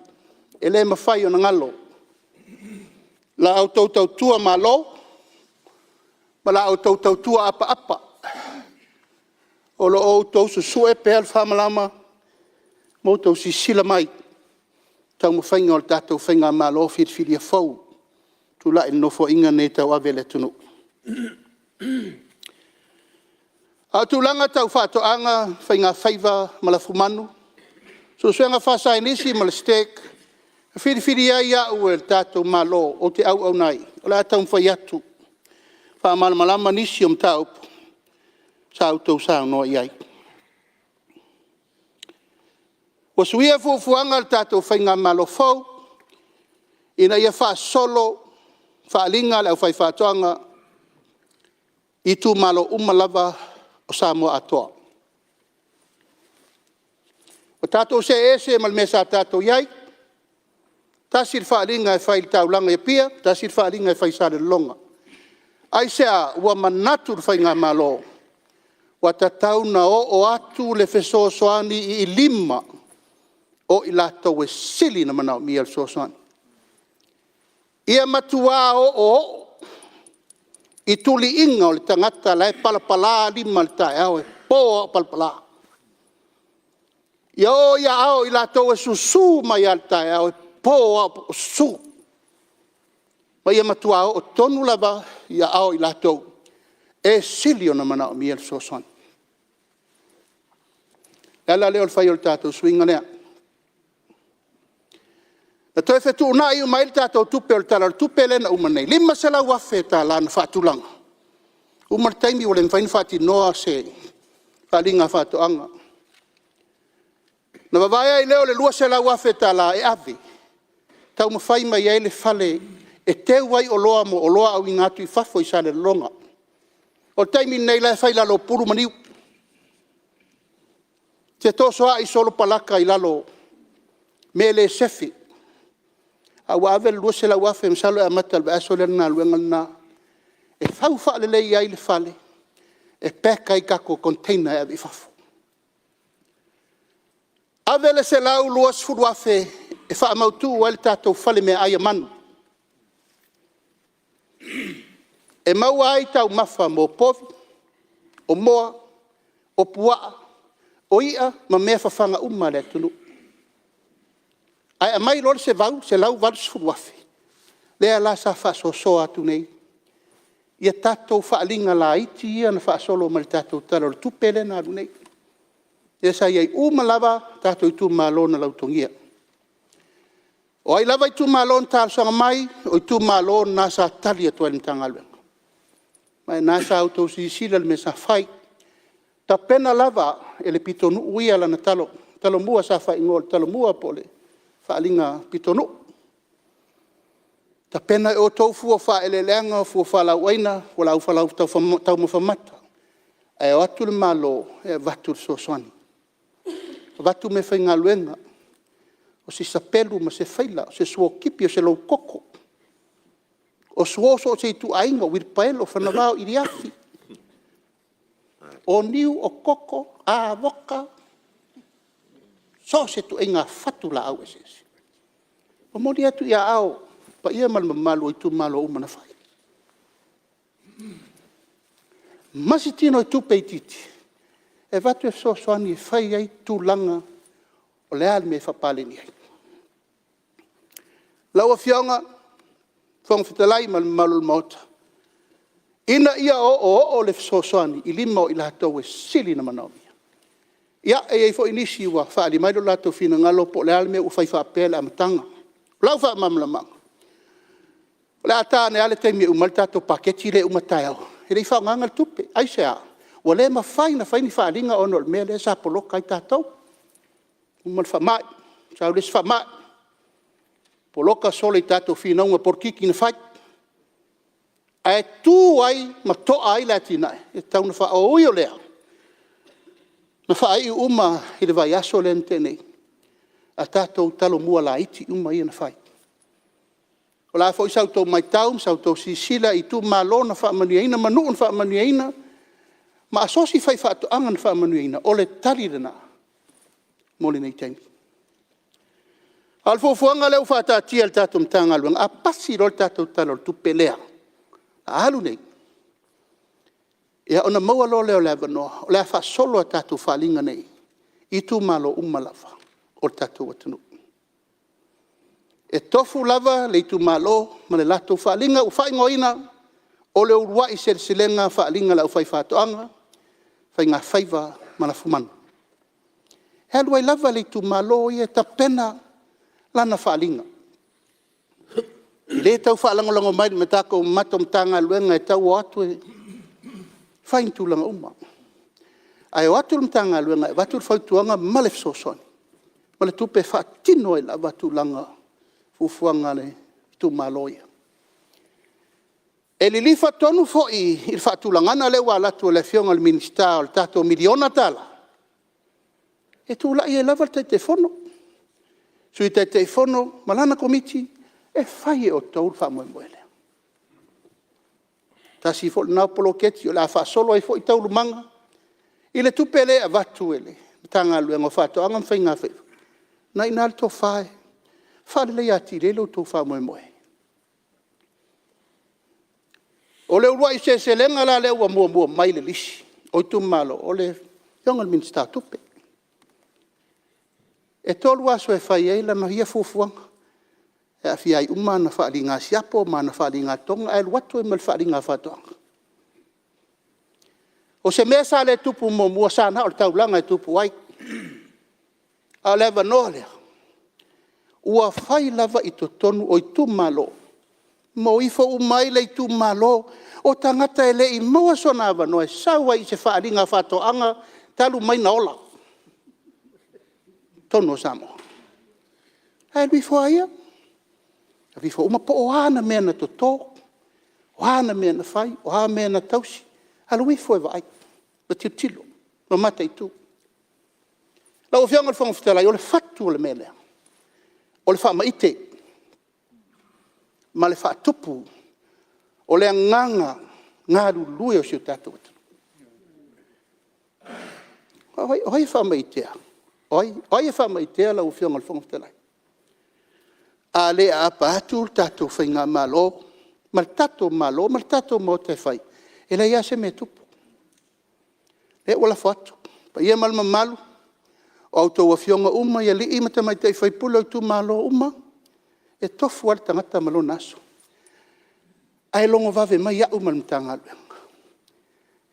e le mafai ona galo la outou tautua Malo ma la outou tautua apaapa o lo o outou susue pea le faamalama ma outou silasila mai i taumafaiga o le tatou faigamalo filifilia fou ua tulai i le Nofoaiga lenei e tauave le atunuu. A o tulaga tau faatoaga, faigafaiva ma lafumanu, suesuega faasaienisi ma le STEC na filifilia ai au e le tatou Malo ou te auauna ai. O le a taumafai atu e faamalamalama nisi o mataupu sa outou saunoa i ai. Ua suia fuafuaga a le tatou faigamalo fou ina ia faasolo faaaliga a le aufaifaatoaga i itumalo uma lava o Samoa atoa. Ua tatou see ese ma le mea sa tatou i ai, tasi le faaaliga e fai i le taulaga i Apia, tasi le faaaliga e fai i Salelologa. Aisea? Ua manatu le faigamalo ua tatau ona oo atu le fesoasoani i lima o i latou e sili ona manaomia le fesoasoani. Ia matua oooo i tuluiga o le tagata la e palapala lima i le taeao, e po lava o palapala. Ia oo i aao o i latou e susu mai lava i le taeao, e po lava o susu. Ma ia matua oo tonu lava i aao o i latou e sili ona manaomia le fesoasoani. O le ala lea o le fai o le tatou suiga lea. Na toe fetuunai uma ai tatou tupe o le Tala o le Tupe lea na uma nei, e $500,000 na faatulaga, uma le taimi ua le mafai ona faatinoa se faaaliga a faatoaga. Ona vavae ai lea o le $200,000 e ave e taumafai mai ai le fale e teu ai oloa mo oloa auina atu i fafo i Salelologa. O le taimi lenei o la e fai i lalo o pulu ma niu, fetosoai solo palaka i lalo o mea e le sefe, ae ua ave le $200,000 masalo e amata i le vaiaso lea le galuega lena, e fau faalelei ai le fale e pack ai tatou container e ave i fafo. Ave le $120,000 e faamautu ai le tatou fale meaai a manu, e maua ai taumafa mo povi, o moa, o puaa, o i'a ma mea fafaga uma a le atunuu. Ae aumai loa le $180,000 lea la sa faasoasoa atu nei i tatou faaaliga laiti ia na faasolo mai le tatou Tala o le Tupe lea na alu nei, lea sa i ai uma lava tatou itumalo na lautogia. O ai lava itumalo na talosaga mai, o itumalo na sa tali atu ai e le Matagaluega. Ma o lena sa outou silasila i le mea sa fai. Tapena lava e le pitonuu ia lana talomua sa faaigoa o le talomua po o le faaaliga pitonuu. Tapena e outou fua o faaeleeleaga, o fua o fualaau aina, fualaau taumafa mata, ae o atu le Malo e avatu le fesoasoani, avatu meafaigaluega, o si sapelu ma se faila, o se suotipi o se loukoko, o suo so o se ituaiga, o uilipaelo, o fanavao, o iliafi, o niu, o koko, avoka, so o se ituaiga fatu laau eseese. Momoli atu i aao o le paia ma le mamalu o itumalo uma na fai. Ma si tinoitupe itiiti, e avatu e fesoasoani e fai ai tulaga o le a le mea e faapaleni ai. Lau Afioga i le Fofoga Fetalai ma le mamalu o le Maota, Ina ia oooo le fesoasoani i lima o i latou e sili ona manaomia. Ia, e i ai foi nisi ua faaali mai lo latou finagalo po o le a le mea ua fai faapea i le amataga. O lau faamalamalamaga, o le a ta ane lava le taimi e uma ai le tatou paketi lea e uma taeao, e le i faaaogaina le tupe. Aisea? Ua le mafai ona fai ni faaaliga ona o le mea lea sa poloka ai tatou. Uma le faamai, sau le isi faamai, poloka solo i tatou finauga polokiki na fai. Ae tu ai ma toa ai le atinae, e tatau ona faa... E ui o lea, na faaiu uma i le vaiaso lea na tea nei a tatou Talomua laiti uma ia na fai. O le a foi sa outou matau ma sa outou silasila i itumalo na faamanuiaina ma nuu na faamanuiaina ma asosi faifaatoaga na faamanuiaina, o le tali lena mo lenei taimi. A o le fuafuaga lea ua faataatia e le tatou Matagaluega, a pasi loa le tatou Tala o le Tupe lea o le a alu nei, ia ona maua loa lea o le avanoa o le a faasolo a tatou faaaliga nei i itumalo uma lava o le tatou atunuu. E tofu lava le itumalo ma le latou faaaliga ua faaigoaina o le Uluai Seleselega o Faaaliga a le Aufaifaatoaga, Faigafaiva ma Lafumanu. E alu ai lava le itumalo ia e tapena lana faaaliga. E le tau faalagolago mai i le matou Matagaluega e tau o atu e fai ni tulaga uma, ae o atu le Matagaluega e avatu le fautuaga ma le fesoasoani ma le tupe e faatino ai lava tulaga o fuafuaga a le itumalo ia. E lilifa tonu foi i le faatulagaga lea ua alu atu a le Afioga i le Minisita o le tatou $1 miliona, e tulai ai lava le Taitaifono, Sui Taitaifono ma lana Komiti e fai e outou le faamoemoe lea. Tasi foi lena poloketi o le a faasolo ai foi taualumaga i le tupe lea e avatu e le Matagaluega o Faatoaga ma Faigafaiva, o lena e i ina le tofa e faaleleia atili ai lo outou faamoemoe. O le uluai seleselega la lea ua muamua mai i le lisi o itumalo, o le Afioga i le Minisita o Tupe. E 3 aso e fai ai lana ia fuafuaga, e aafia ai uma ana faaaliga siapo ma ana faaaliga toga, ae alu atu ai ma le faaaliga a faatoaga. O se mea sa le tupu muamua, sa na o le taulaga e tupu ai, a o le avanoa lea, ua fai lava i totonu o itumalo ma o ifo uma ai le itumalo o tagata e le i maua sona avanoa e sau ai i se faaaliga faatoaga talu mai ona ola i totonu o Samoa. Ae alu ifo lava ia, alu ifo uma po o a ana mea na toto, o a ana mea na fai, o a mea na tausi, alu ifo e vaai ma tilotilo ma mataitu. Lau Afioga i le Fofoga Fetalai, o le fatu o le mea lea, o le faamaite ma le faatupu o le agaga galulue o si o tatou atunuu. O ai e faamaitea? O ai e faamaitea lau Afioga i le Fofoga Fetalai? A le aapa atu le tatou faigamalo ma le tatou Malo ma le tatou Maota e fai, e leai lava se mea e tupu. O lea ua lafo atu i le paia ma le mamalu o a outou afioga uma i alii ma tamaitai sui usufono o itumalo uma, e tofu lava le tagata ma lona aso. Ae logo vave mai au ma le Matagaluega,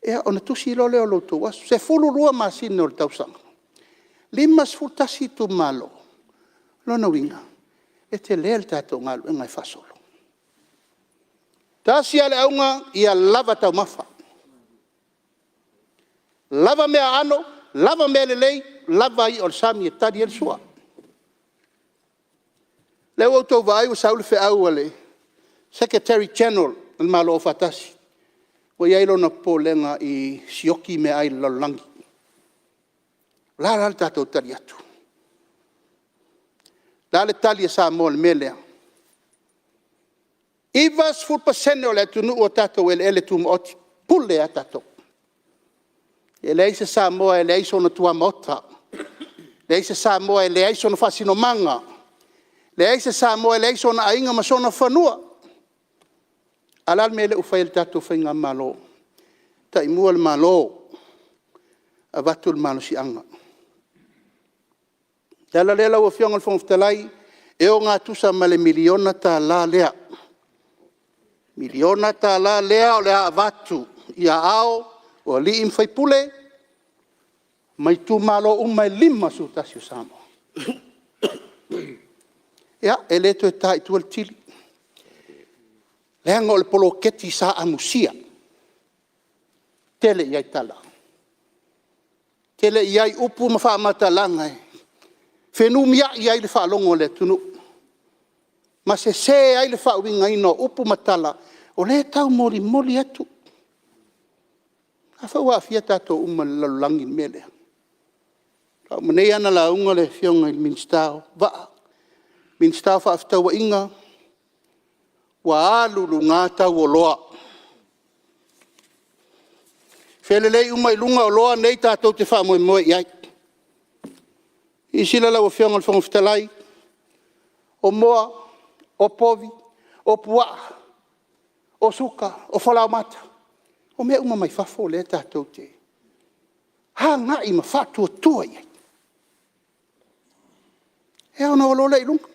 ia ona tusi loa lea o lo outou aso. E 12 masina o le tausaga, 51 itumalo, o lona uiga, e tele le tatou galuega e faasolo. Tasi lava le auga, ia lava taumafa, lava meaaano, lava mea lelei, lava i'a o le sami e tali ai le sua. O lea ua outou vaai ua sau le feau a le Secretary General o le Malo Afaatasi, ua i ai lona popolega i sioki meaai i le lalolagi. O le a la le tatou tali atu? O le a le tali a Samoa i le mea lea? E 90% o le atunuu ua tatou eleele tumaoti, e pule lava tatou. E leai se Samoa e leai sona tuamaota, leai se Samoa e leai sona faasinomaga, leai se Samoa e leai sona aiga ma sona fanua. A o le a le mea lea ua fai e le tatou faigamalo? Taimua le Malo, avatu le malosiaga. O le ala lea lau Afioga i le Fofoga Fetalai, e ogatusa ma le $1 miliona lea miliona lea o le a avatu i aao o alii ma faipule ma itumalo uma e 51 o Samoa. Ia, e le toe ta i tua le tili, leaga o le poloketi sa amusia, tele i ai tala, tele i ai upu ma faamatalaga e fenumiai ai le faalogo a le atunuu ma sese ai le faauigaina o upu ma tala o lea e taumolimoli atu. A foi ua aafia tatou uma i le lalolagi i le mea lea. Faatoa uma nei lava ona lauga le Afioga i le Minisita o Vaa, Minisita o Fefaatauaiga, ua alu i luga tau o oloa, felelei uma i luga oloa nei tatou te faamoemoe i ai. Silasila lau Afioga i le Fofoga Fetalai, o moa, o povi, o puaa, o suka, o falaoamata, o mea uma mai fafo lea tatou te agai ma faatuatua i ai. Ia ona o loa lea i luga.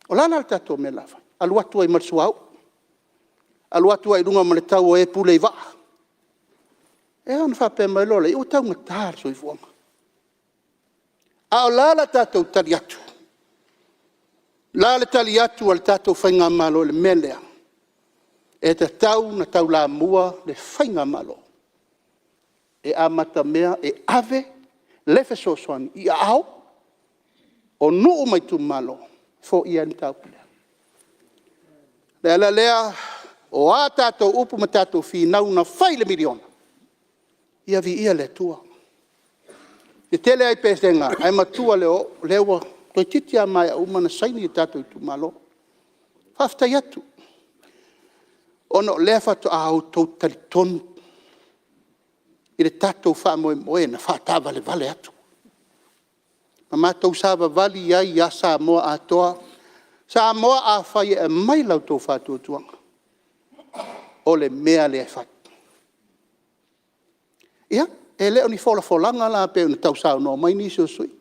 O le a la le tatou mea o le a fai? Alu atu ai ma le suauu, alu atu ai i luga ma le tau o e pule i vaa. Ia ona faapea mai loa laia, ua taugata le soifuaga. A o le a le tatou tali atu? O le a le tali atu a le tatou faigamalo i le mea lea? E tatau ona taulamua le faigamalo e amatamea e ave le fesoasoani i aao o nuu ma itumalo e foia ai le mataupu lea. O le ala lea, o a tatou upu ma tatou finau na fai i le $1 miliona, ia viia le Atua. E tetele lava i Pesega, ae matua i le oo, o lea ua toeitiiti lava maea uma ona saini tatou itumalo. Faafetai atu, ona o lea faatoa outou talitonu i le tatou faamoemoe na faataavalevale atu ma matou savavali ai ia Samoa atoa. Samoa afai e aumai la outou faatuatuaga, o le mea lea e fai. Ia, e le o ni folafolaga la pei ona tau saunoa mai nisi o sui usufono,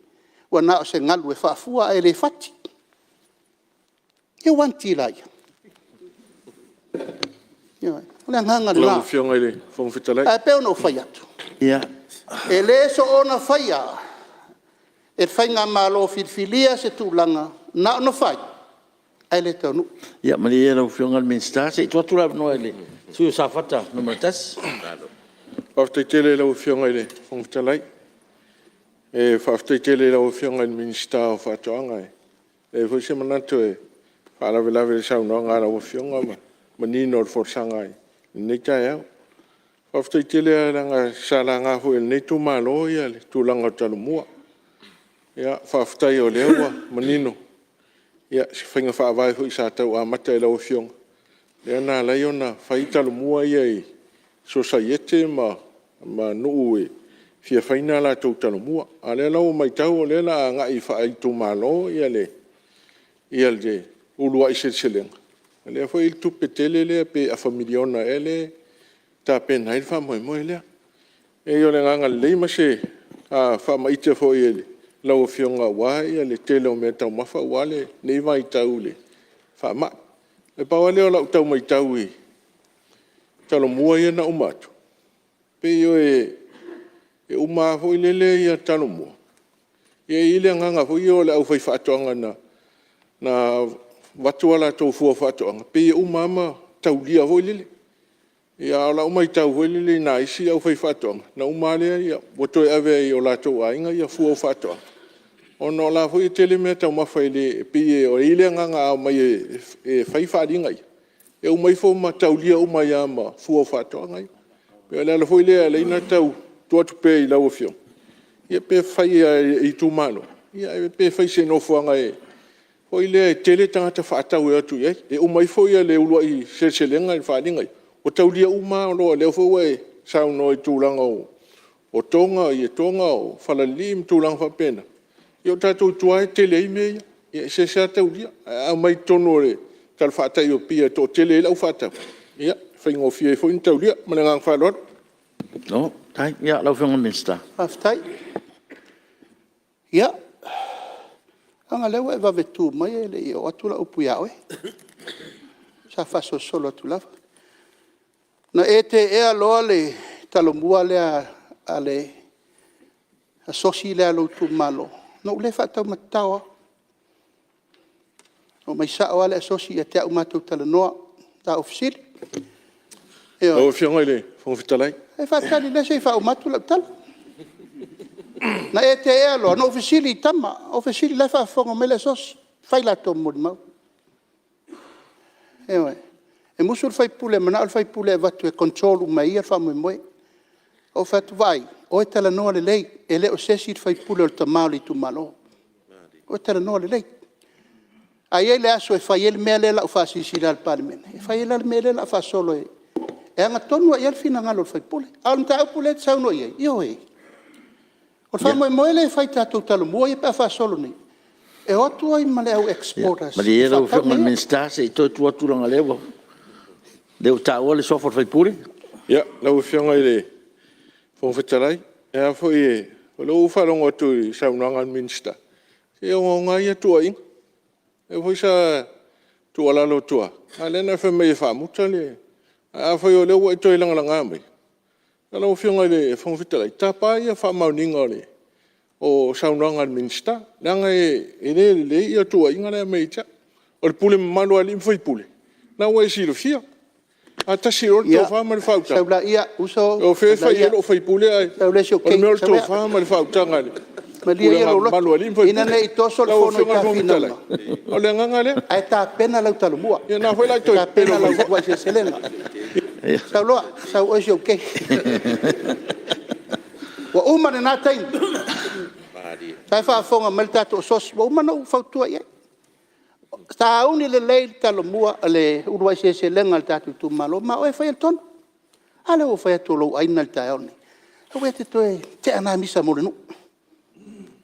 ua na o se galu e faafua ae le fati. Ia uanti laia. Ioe. O le agaga lena. Ae pei ona ou fai atu, e le soona faia e le faigamalo filifilia se tulaga na ona fai ae le taunuu. Ia malie ia lau Afioga i le Minisita se i tuu atu le avanoa i le sui usufono mo Safata 1. Faafetai tele i lau Afioga i le Fofoga Fetalai. E faafetai tele i lau Afioga i le Minisita o Faatoaga. E leai foi se manatu e faalavelave i le saunoaga a lau Afioga ma le manino o le folasaga i lenei taeao. Faafetai tele lava leaga sa laga foi e lenei itumalo le tulaga o Talomua. Faafetai o lea ua manino se faiga faavae foi sa tau amata e lau Afioga, lea na ala ai ona fai Talomua ia i sosaiete ma nuu e fia fai ni a latou Talomua. A o lea la ua matau o lea o le a agai faaitumalo le uluai seleselega, o lea foi e i ai le tupe tele lea pe afa miliona ea lea e tapena ai le faamoemoe lea. Leai o le agaga lelei ma se faamaite foi i lau Afioga aua le tele o meataumafa aua lenei vaitau i le faamai. Na pau lava lea o lau tau matau i Talomua ia na uma atu, pei e uma lava foi lele Talomua, ia e i ai le agaga foi lea o le aufaifaatoaga na avatu a latou fua o faatoaga, pei e uma lava ma taulia foi lele. A o lau matau foi lele i nai isi aufaifaatoaga, na uma lava lea ua toe ave lava i o latou aiga fua o faatoaga, ona o la e foi e tele meataumafa e pei e i ai le agaga a omai e fai faaaliga ia, e uma ifo ma taulia uma ai lava ma fua o faatoaga ia. E pei o le ala foi lea e ala ai ona tau tuu atu pea i lau Afioga, ia pe fai lava i itumalo, ae pe fai i se nofoaga foi lea e toatele tagata faatau e o atu i ai. E uma ifo le uluai seleselega i faaaliga ia, ua taulia uma lava oloa, o lea foi ua e saunoa i tulaga o toga, o falaninii ma tulaga faapena, ia o tatou i tua e tele ai mea ia. E seasea taulia, ae a aumai i totonu o le talafatai o Apia e toatele ai le aufaatau, ia, e faigofie ai foi ona taulia. Ma le agaga faaaloalo. Malo faafetai. Ia lau Afioga i le Minisita. Faafetai. Ia, leaga o lea ua e vave tu mai ae le i oo atu lau upu ia oe. Sa faasolosolo atu lava. Na e teea loa le Talomua lea a le Asosi lea a lou itumalo, na ou le faataumatatao lava. Na omai sao lava le Asosi ia te au matou talanoa. Sa ou fesili. Lau Afioga i le Fofoga Fetalai... Se i faatali se i faauma atu lau tala. Na e teea loa, na ou fesili i tama, ou fesili o la e faafofoga mai le Asosi, fai a latou molimau. Ioe, e musu le sui usufono e manao le sui usufono e avatu e control uma e ia le faamoemoe. Ou fai atu, vaai, o e talanoa lelei, e le o se isi le sui usufono o le tama o le itumalo. O e talanoa lelei. Ae i ai le aso e fai ai le mea lea o le a ou faasilasila i le Palemene, e fai ai la le mea lea o le a faasolo e gatonu lava i ai le finagalo o le sui usufono. A o le mataupu lea e te saunoa i ai, ioe, o le faamoemoe lea e fai i tatou Talomua ia pe a faasolo nei, e o atu ai ma le au exporters e Malie ia lau faatau Afioga i le mea ia. Minisita se i toe tuu atu leaga o lea ua taua le suafa o le sui usufono. Ia, lau Afioga i le Fofoga Fetalai, o lea ua ou faalogo atu i le saunoaga a le Minisita, se ogaoga lava ia tuuaiga. O lea foi sa tuualalo atu lava, a o lea na e fai mai e faamuta le… Ae afai o lea ua e toe lagalaga maia, lau Afioga i le Fofoga Fetalai, tapa faamaoniga o saunoaga a le Minisita, leaga e le lelei tuuaiga la e aumai ia te au. O le pule mamalu a alii ma faipule, o lena ua e silafia. A tasi loa le tofa ma le Ia, faautaga, sau laia uso, o fea e fai i ai lou sui usufono, ae sau le isi ou o le keisi, mea o le sau ia. tofa ma le faautaga a le Malie pulega ia lou mamalu a loto, alii ma faipule. ina ne i toso le Lau fono i Afioga i le Fofoga tafinauga, Fetalai, o le agaga lea. ae tapena lau Talomua, Ia o lena foi o le a e toe tapena pepelo lau mai foi. uluai seleselega. Sau loa, sau oe si ou keisi. Ua uma lena taimi, o la e faafofoga mai le tatou Asosi, ua uma ona ou fautua i ai. Sauni lelei le uluai seleselega a le tatou itumalo, ma o oe e faia le tonu. A lea ua ou fai atu o lou ai lena i le taeao lenei. Aua e te toe, tea na misa mo le nuu.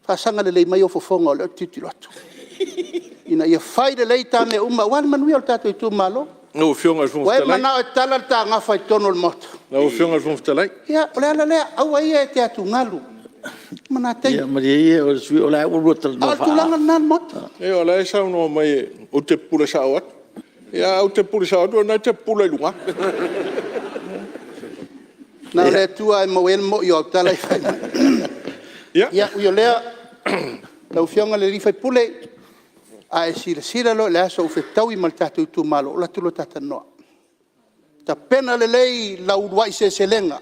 Faasaga lelei mai ou fofoga o lea ou te tilotilo atu, ina ia fai lelei ta mea uma aua le manuia o le tatou itumalo. Lau Afioga i le Fofoga Ua e Fetalai… manao e tala le ta gafa i totonu o le Maota? Lau Afioga i le Fofoga Fetalai… Ia, o le ala lea, aua ia e te atugalu, uma na taimi. Ia malie ia le sui usufono o la ua lua A o talanoa le tulaga lena i le Maota. Leai o la e saunoa mai ou te pupula sao atu. Ia a ou te pupula sao atu o lena e te pupula i luga. Na o le Atua lava e maua ai le moni o au tala ia e fai mai. Ia, ui o lea, lau Afioga i le sui usufono, a e silasila loa i le aso ua fetaui ma le tatou itumalo, ou alu atu loa ta talanoa. Tapena lelei lau uluai seleselega,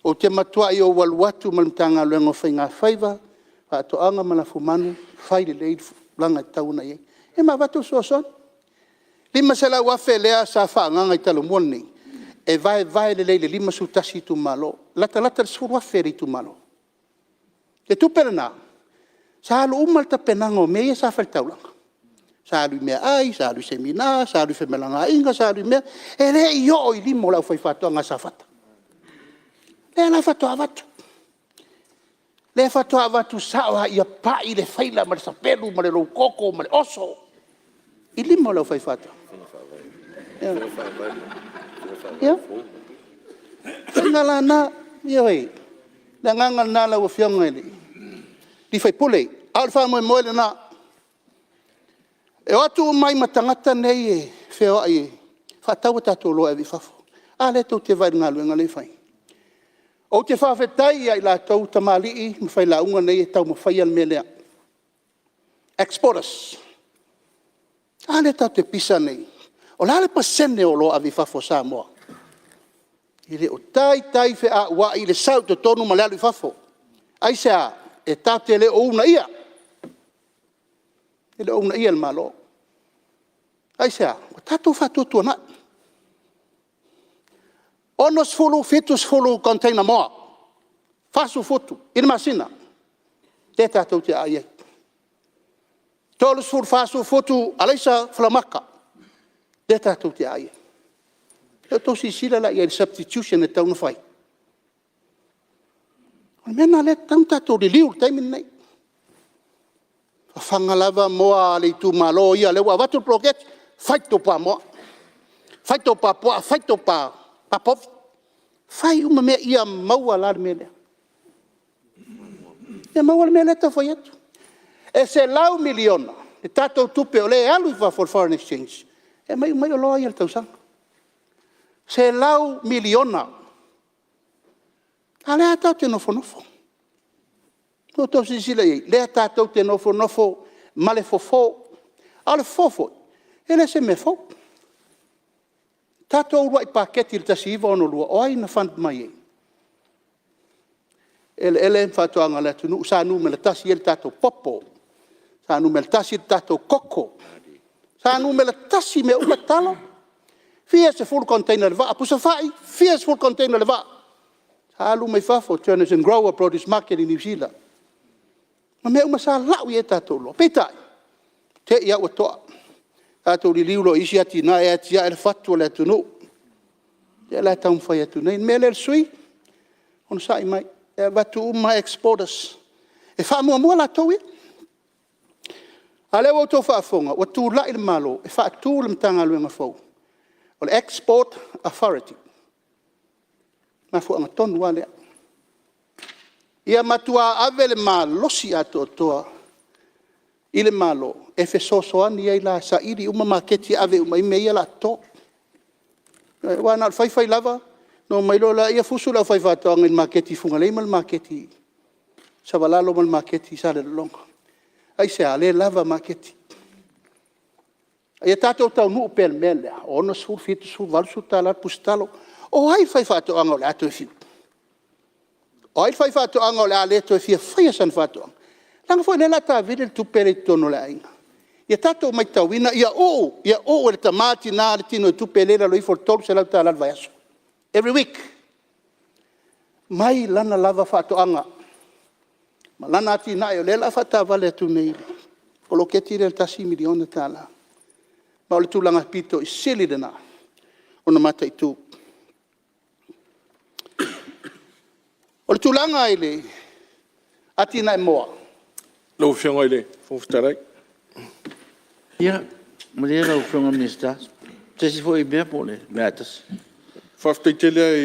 ou te matuai ou alu atu ma le Matagaluega o Faiga Faiva, Faatoaga ma lafumanu, fai lelei le tulaga e tatau ona i ai, ia ma avatu le fesoasoani. E $500,000 lea sa faaagaaga i Talomua nei, e vaevae lelei i le 51 itumalo, latalata i le $10,000 a le itumalo. O le tupe lena, sa alu uma lava i le tapenaga o mea ia sa fai i le taulaga. Sa alu i meaai, sa alu i seminar, sa alu i femalagaaiga, sa alu i mea, e le i oo i lima o le aufaifaatoaga a Safata. O lea la faatoa avatu, lea faatoa avatu sao lava ia pai le faila ma le sapelu ma le loukoko ma le oso i lima o le aufaifaatoaga. Ia, o faiga la na, ioe. O le agaga lena lau Afioga i le sui usufono, a o le faamoemoe lena, e o atu uma ai ma tagata nei e feoai e faatau a tatou oloa e ave i fafo. A lea tou te vaai i le galuega lea e fai? Ou te faafetai ia i latou tamalii ma failauga nei e taumafaia le mea lea, exporters. A lea tatou te pisa nei, o le a le pasene o oloa ave i fafo a Samoa? E le o taitai feauai le sau i totonu ma le alu i fafo. Aisea? E tatou te le o uunaia, e le o uunaia e le Malo. Aisea? Ua tatou faatuatuanai. E 60, 70 container moa, 40 futu i le masina, lea tatou te aai ai. 30, 40 futu alaisa, falaoamata, lea tatou te aai ai. Ia outou silasila la i ai i le substitution e tatau ona fai? O le mea lena o lea e tatau ona tatou liliu i le taimi lenei. Fafaga lava moa a le itumalo ia o lea ua avatu le poloketi, fai a outou pamoa, fai tou pa puaa, fai tou pa povi, fai uma mea ia maua la le mea lea. Ia maua le mea lea e tau fai atu. E $100 miliona le tatou tupe o lea e alu i fafo i le foreign exchange E aumai uma ai oloa ia i le tausaga. $100 miliona. A o lea lava tatou te nofonofo. Ua outou silasila i ai? O lea tatou te nofonofo ma le fofo. A o le fofo foi, e le o se mea fou. Tatou uluai paketi i le 1962, o ai na fund mai ai? Eleele ma faatoaga a le atunuu sa numera tasi ai le tatou popo, sa numera tasi le tatou koko, sa numera tasi mea uma, talo, fia sefulu container i le vaa, pusa fai, fia sefulu container i le vaa, sa alu uma i fafo, turners and growers produce market i Niu Sila. Ma mea uma sa lau i ai a tatou oloa. Peitai, te i lava ua toa, tatou liliu loa i isi atinae ae tiai le fatu o le atunuu. O lea la e taumafai atu nei. O le mea lea le sui usufono, onosai mai, e avatu uma lava exporters, e faamuamua latou ia. A o lea ua outou faafofoga ua tulai le Malo e faatu le Matagaluega fou o le Export Authority. O le mafuaaga tonu lava lea, ia matua ave le malosi atoatoa i le Malo e fesoasoani ai la e saili uma maketi e ave uma i ai mea ia o le a toto. Aua na o le fai fai lava ona omai loa lea fusu le aufaifaatoaga i le maketi i Fugalei ma le maketi i Savalalo ma le maketi i Salelologa. Aisea? Le lava maketi. A ia tatou taunuu pea i le mea lea, e $60, $70, $80 le pusatalo. O ai le faifaatoaga o le a toe fiu? O ai le faifaatoaga o le a le toe fia faia sana faatoaga? Leaga foi o lea o le a taavili le tupe lea i totonu o le aiga. Ia tatou matauina, ia uu, ia uu e le tama, tina le tinoitupe lea e i lalo ifo o le $300 i le vaiaso, every week, mai lana lava faatoaga ma lana atinae o lea o le a faataavale atu nei i le poloketi lea o le $1 miliona. Ma o le tulaga aupito sili lena ona mataitu. O le tulaga i le atinae moa. Lau Afioga i le Fofoga Fetalai... Ia, malie lau Afioga i le Minisita se isi foi mea po o le mea lava e tasi. Faafetai tele lava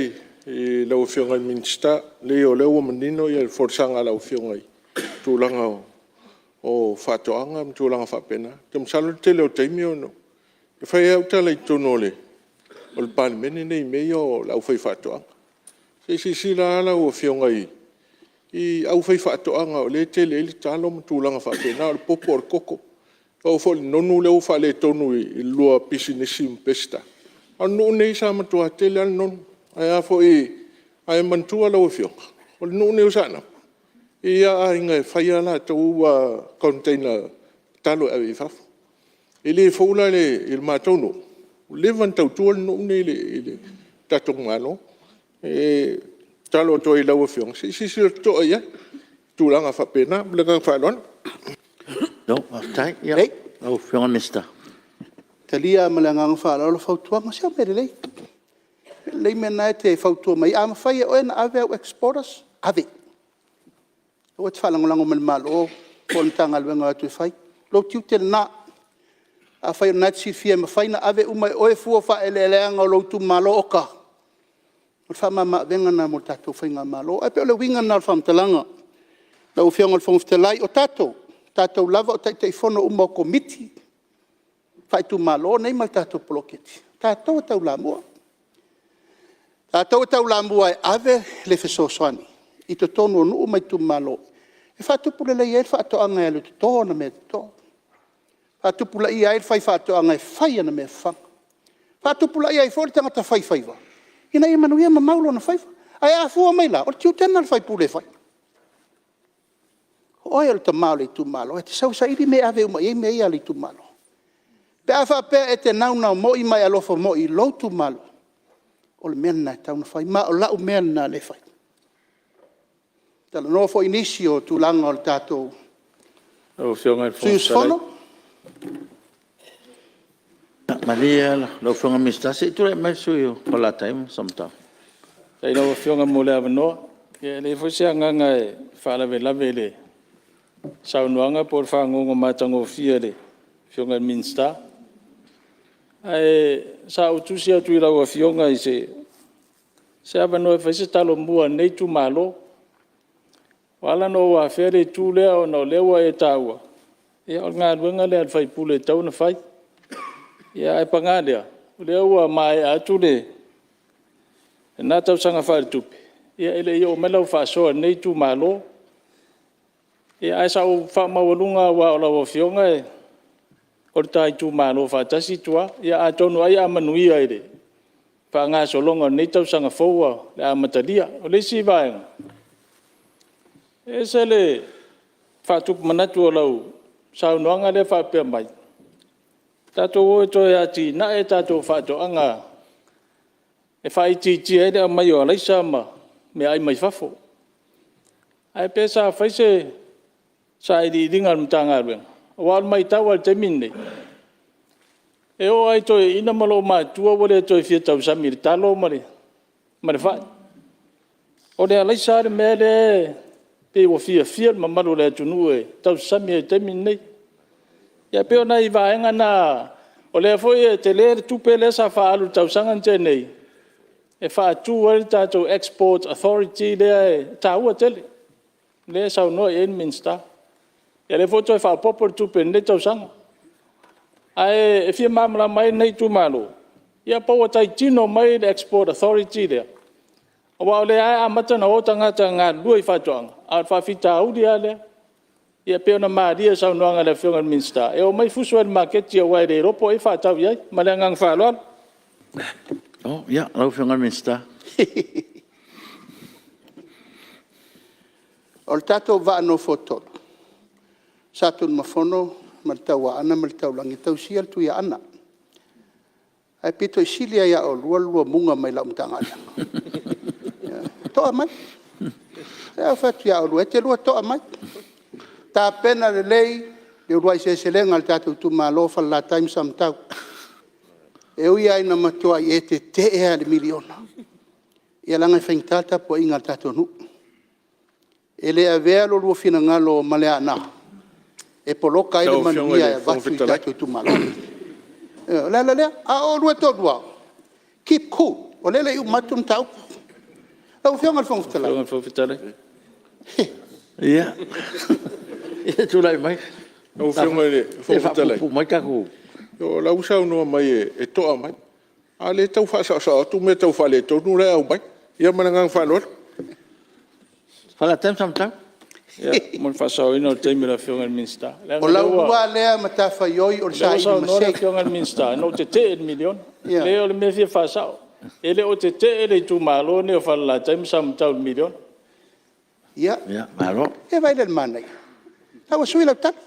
i lau Afioga i le Minisita. E leai o lea ua manino le folasaga a lau Afioga i le tulaga o faatoaga ma tulaga faapena. Ou te masalo o le tele o taimi e fai lava au tala i totonu o le Palemene lenei i mea ia o le aufaifaatoaga. Se i silasila lava lau Afioga i le aufaifaatoaga o lea e tele ai le talo ma tulaga faapena, o le popo, o le koko, e oo foi i le nonu lea ua faaletonu i le lua pisinisi ma Peseta. A o le nuu lenei sa matua tele lava le nonu. Ae manatua lau Afioga, o le nuu lenei o Saanapu, e i ai lava aiga e fai a latou container talo e ave i fafo. E le fou la i le matou nuu, ua leva ona tautua le nuu lenei i le tatou Malo. E tatalo atu ai i lau Afioga, se i silasila totoa i ai i tulaga faapena. Ma le agaga faaaloalo. Malo faafetai. Lau Afioga i le Minisita. E talia lava ma le agaga faaaloalo fautuaga. Se o mea lelei, mea lelei mea na e te fautua mai ai. A mafai e oe ona ave au exporters, ave. Aua e te faalagolago mai i le Malo po o le Matagaluega e o atu e fai. O lou tiute lena. Afai o lena e te silafia e mafai ona ave uma e oe fua o faaeleeleaga a lou itumalo, oka, o le faamama avega lena mo le tatou faigamalo. Ae pei o le uiga lena o le faamatalaga. Lau Afioga i le Fofoga Fetalai, o tatou, o tatou lava o Taitaifono uma o Komiti faaitumalo nei ma le tatou poloketi, o tatou e taulamua. O tatou e taulamua e ave le fesoasoani i totonu o nuu ma itumalo e faatupu lelei ai le faatoaga e alu e toto ana meatoto, faatupulaia ai le faifaatoaga e fai ana mea fafaga, faatupulaia ai foi le tagata faifaiva ina ia manuia ma mau lona faiva. Ae a fua mai la, o le tiute lena o le sui usufono e fai. O oe o le tama o le itumalo, e te sau e saili mea e ave uma i ai mea ia a le itumalo. Pe a faapea e te naunau moi ma e alofa moi i lou itumalo, o le mea lena e tatau ona fai, ma o lau mea lena o lea e fai. Talanoa foi nisi o tulaga o le tatou sui usufono. Malie lau Afioga i le Minisita, se i tulai mai le sui usufono mo Falelatai ma Samatau. Faafetai i lau Afioga mo le avanoa. Ia e leai foi se agaga e faalavelave i le saunoaga po o le fagogo matagofie a le Afioga i le Minisita. Ae sa ou tusi atu i lau Afioga i se avanoa e fai ai se talomua a lenei itumalo. Ua ala ona ou afea le itu lea, ona o lea ua e taua, o le galuega lea a le sui usufono e tatau ona fai. Ae paga lea, o lea ua maea atu lena tausaga faaletupe, e le i oo mai lau faasoa i lenei itumalo. Ae sa ou faamaualuga aua o lau afioga o le ta itumalo faatasi tua. Ia atonu ai a manuia i le faagasologa o lenei tausaga fou o le a amatalia. O le isi vaega, e ese le faatupu manatu o lau saunoaga lea faapea mai, tatou o e toe atinae a tatou faatoaga e faaitiitia ai le aumai o alaisa ma meaai mai fafo. Ae pe sa fai se sailiiliga a le Matagaluega? Aua o le matau lava i le taimi lenei, e oo lava i toeaiina ma loomatutua ua le toe fia tausami i le talo ma le fai. O le alaisa lava le mea lea e pei ua fiafia le mamalu o le atunuu e tausasami ai i le taimi lenei. Ia pei o nai vaega na, o lea foi e tele le tupe lea sa faaalu i le tausaga na tea nei e faatu ai le tatou Export Authority lea e taua tele, lea e saunoa i ai le Minisita. Ia o lea foi ua toe faaopoopo le tupe i lenei tausaga. Ae e fia malamalama ai lenei itumalo, ia po ua tai tino mai le Export Authority lea, aua o lea lava e amata ona o tagata e galulue i faatoaga, a o le faafitauli lava lea. Ia pei ona malie i le saunoaga a le Afioga i le Minisita, e omai fusu ai i le maketi aua e le iloa po o ai e faatau i ai. Ma le agaga faaaloalo. Ia, lau Afioga i le Minisita. O le tatou Vaa Nofoatolu, Satunumafono ma le Tauaana ma le Taulagi e tausia le Tuiaana. Ae pito i sili lava ia oulua le lua muga mai lau Matagaluega. Toa mai. O lea ou te fai atu ia oulua, e te lua toa mai. Tapena lelei le uluai seleselega a le tatou itumalo o Falelatai ma Samatau. E ui lava ina matuai e tetee lava i le miliona, ia leaga e faigata le tapuaiga a le tatou nuu. E le avea lo oulua finagalo ma Leaana e poloka ai le manuia e avatu i tatou itumalo. O le ala lea. A o oulua e toalua, keep cool, o lea e le i uma atu le mataupu. Lau Afioga i le Fofoga Fetalai, Ia, se i tulai mai. Lau Afioga i le Fofoga Fetalai, o la e ua saunoa mai e toa mai, a o lea e tau faasaosao atu mea tau faaletonu la e aumai. Ia ma le agaga faaaloalo. Falelatai ma Samatau. Mo le faasaoina o le taimi o le Afioga i le Minisita. O lau lua lea matafaioi o le Leaga o lea ua saili saunoa le masei. Afioga i le Minisita na ou tetee i le miliona. Leai o le mea e fia faasao, e le o tetee le itumalo lenei o Falelatai ma Samatau i le miliona. Ia, se i vaai la i le manaia? O la ua sui lau tali.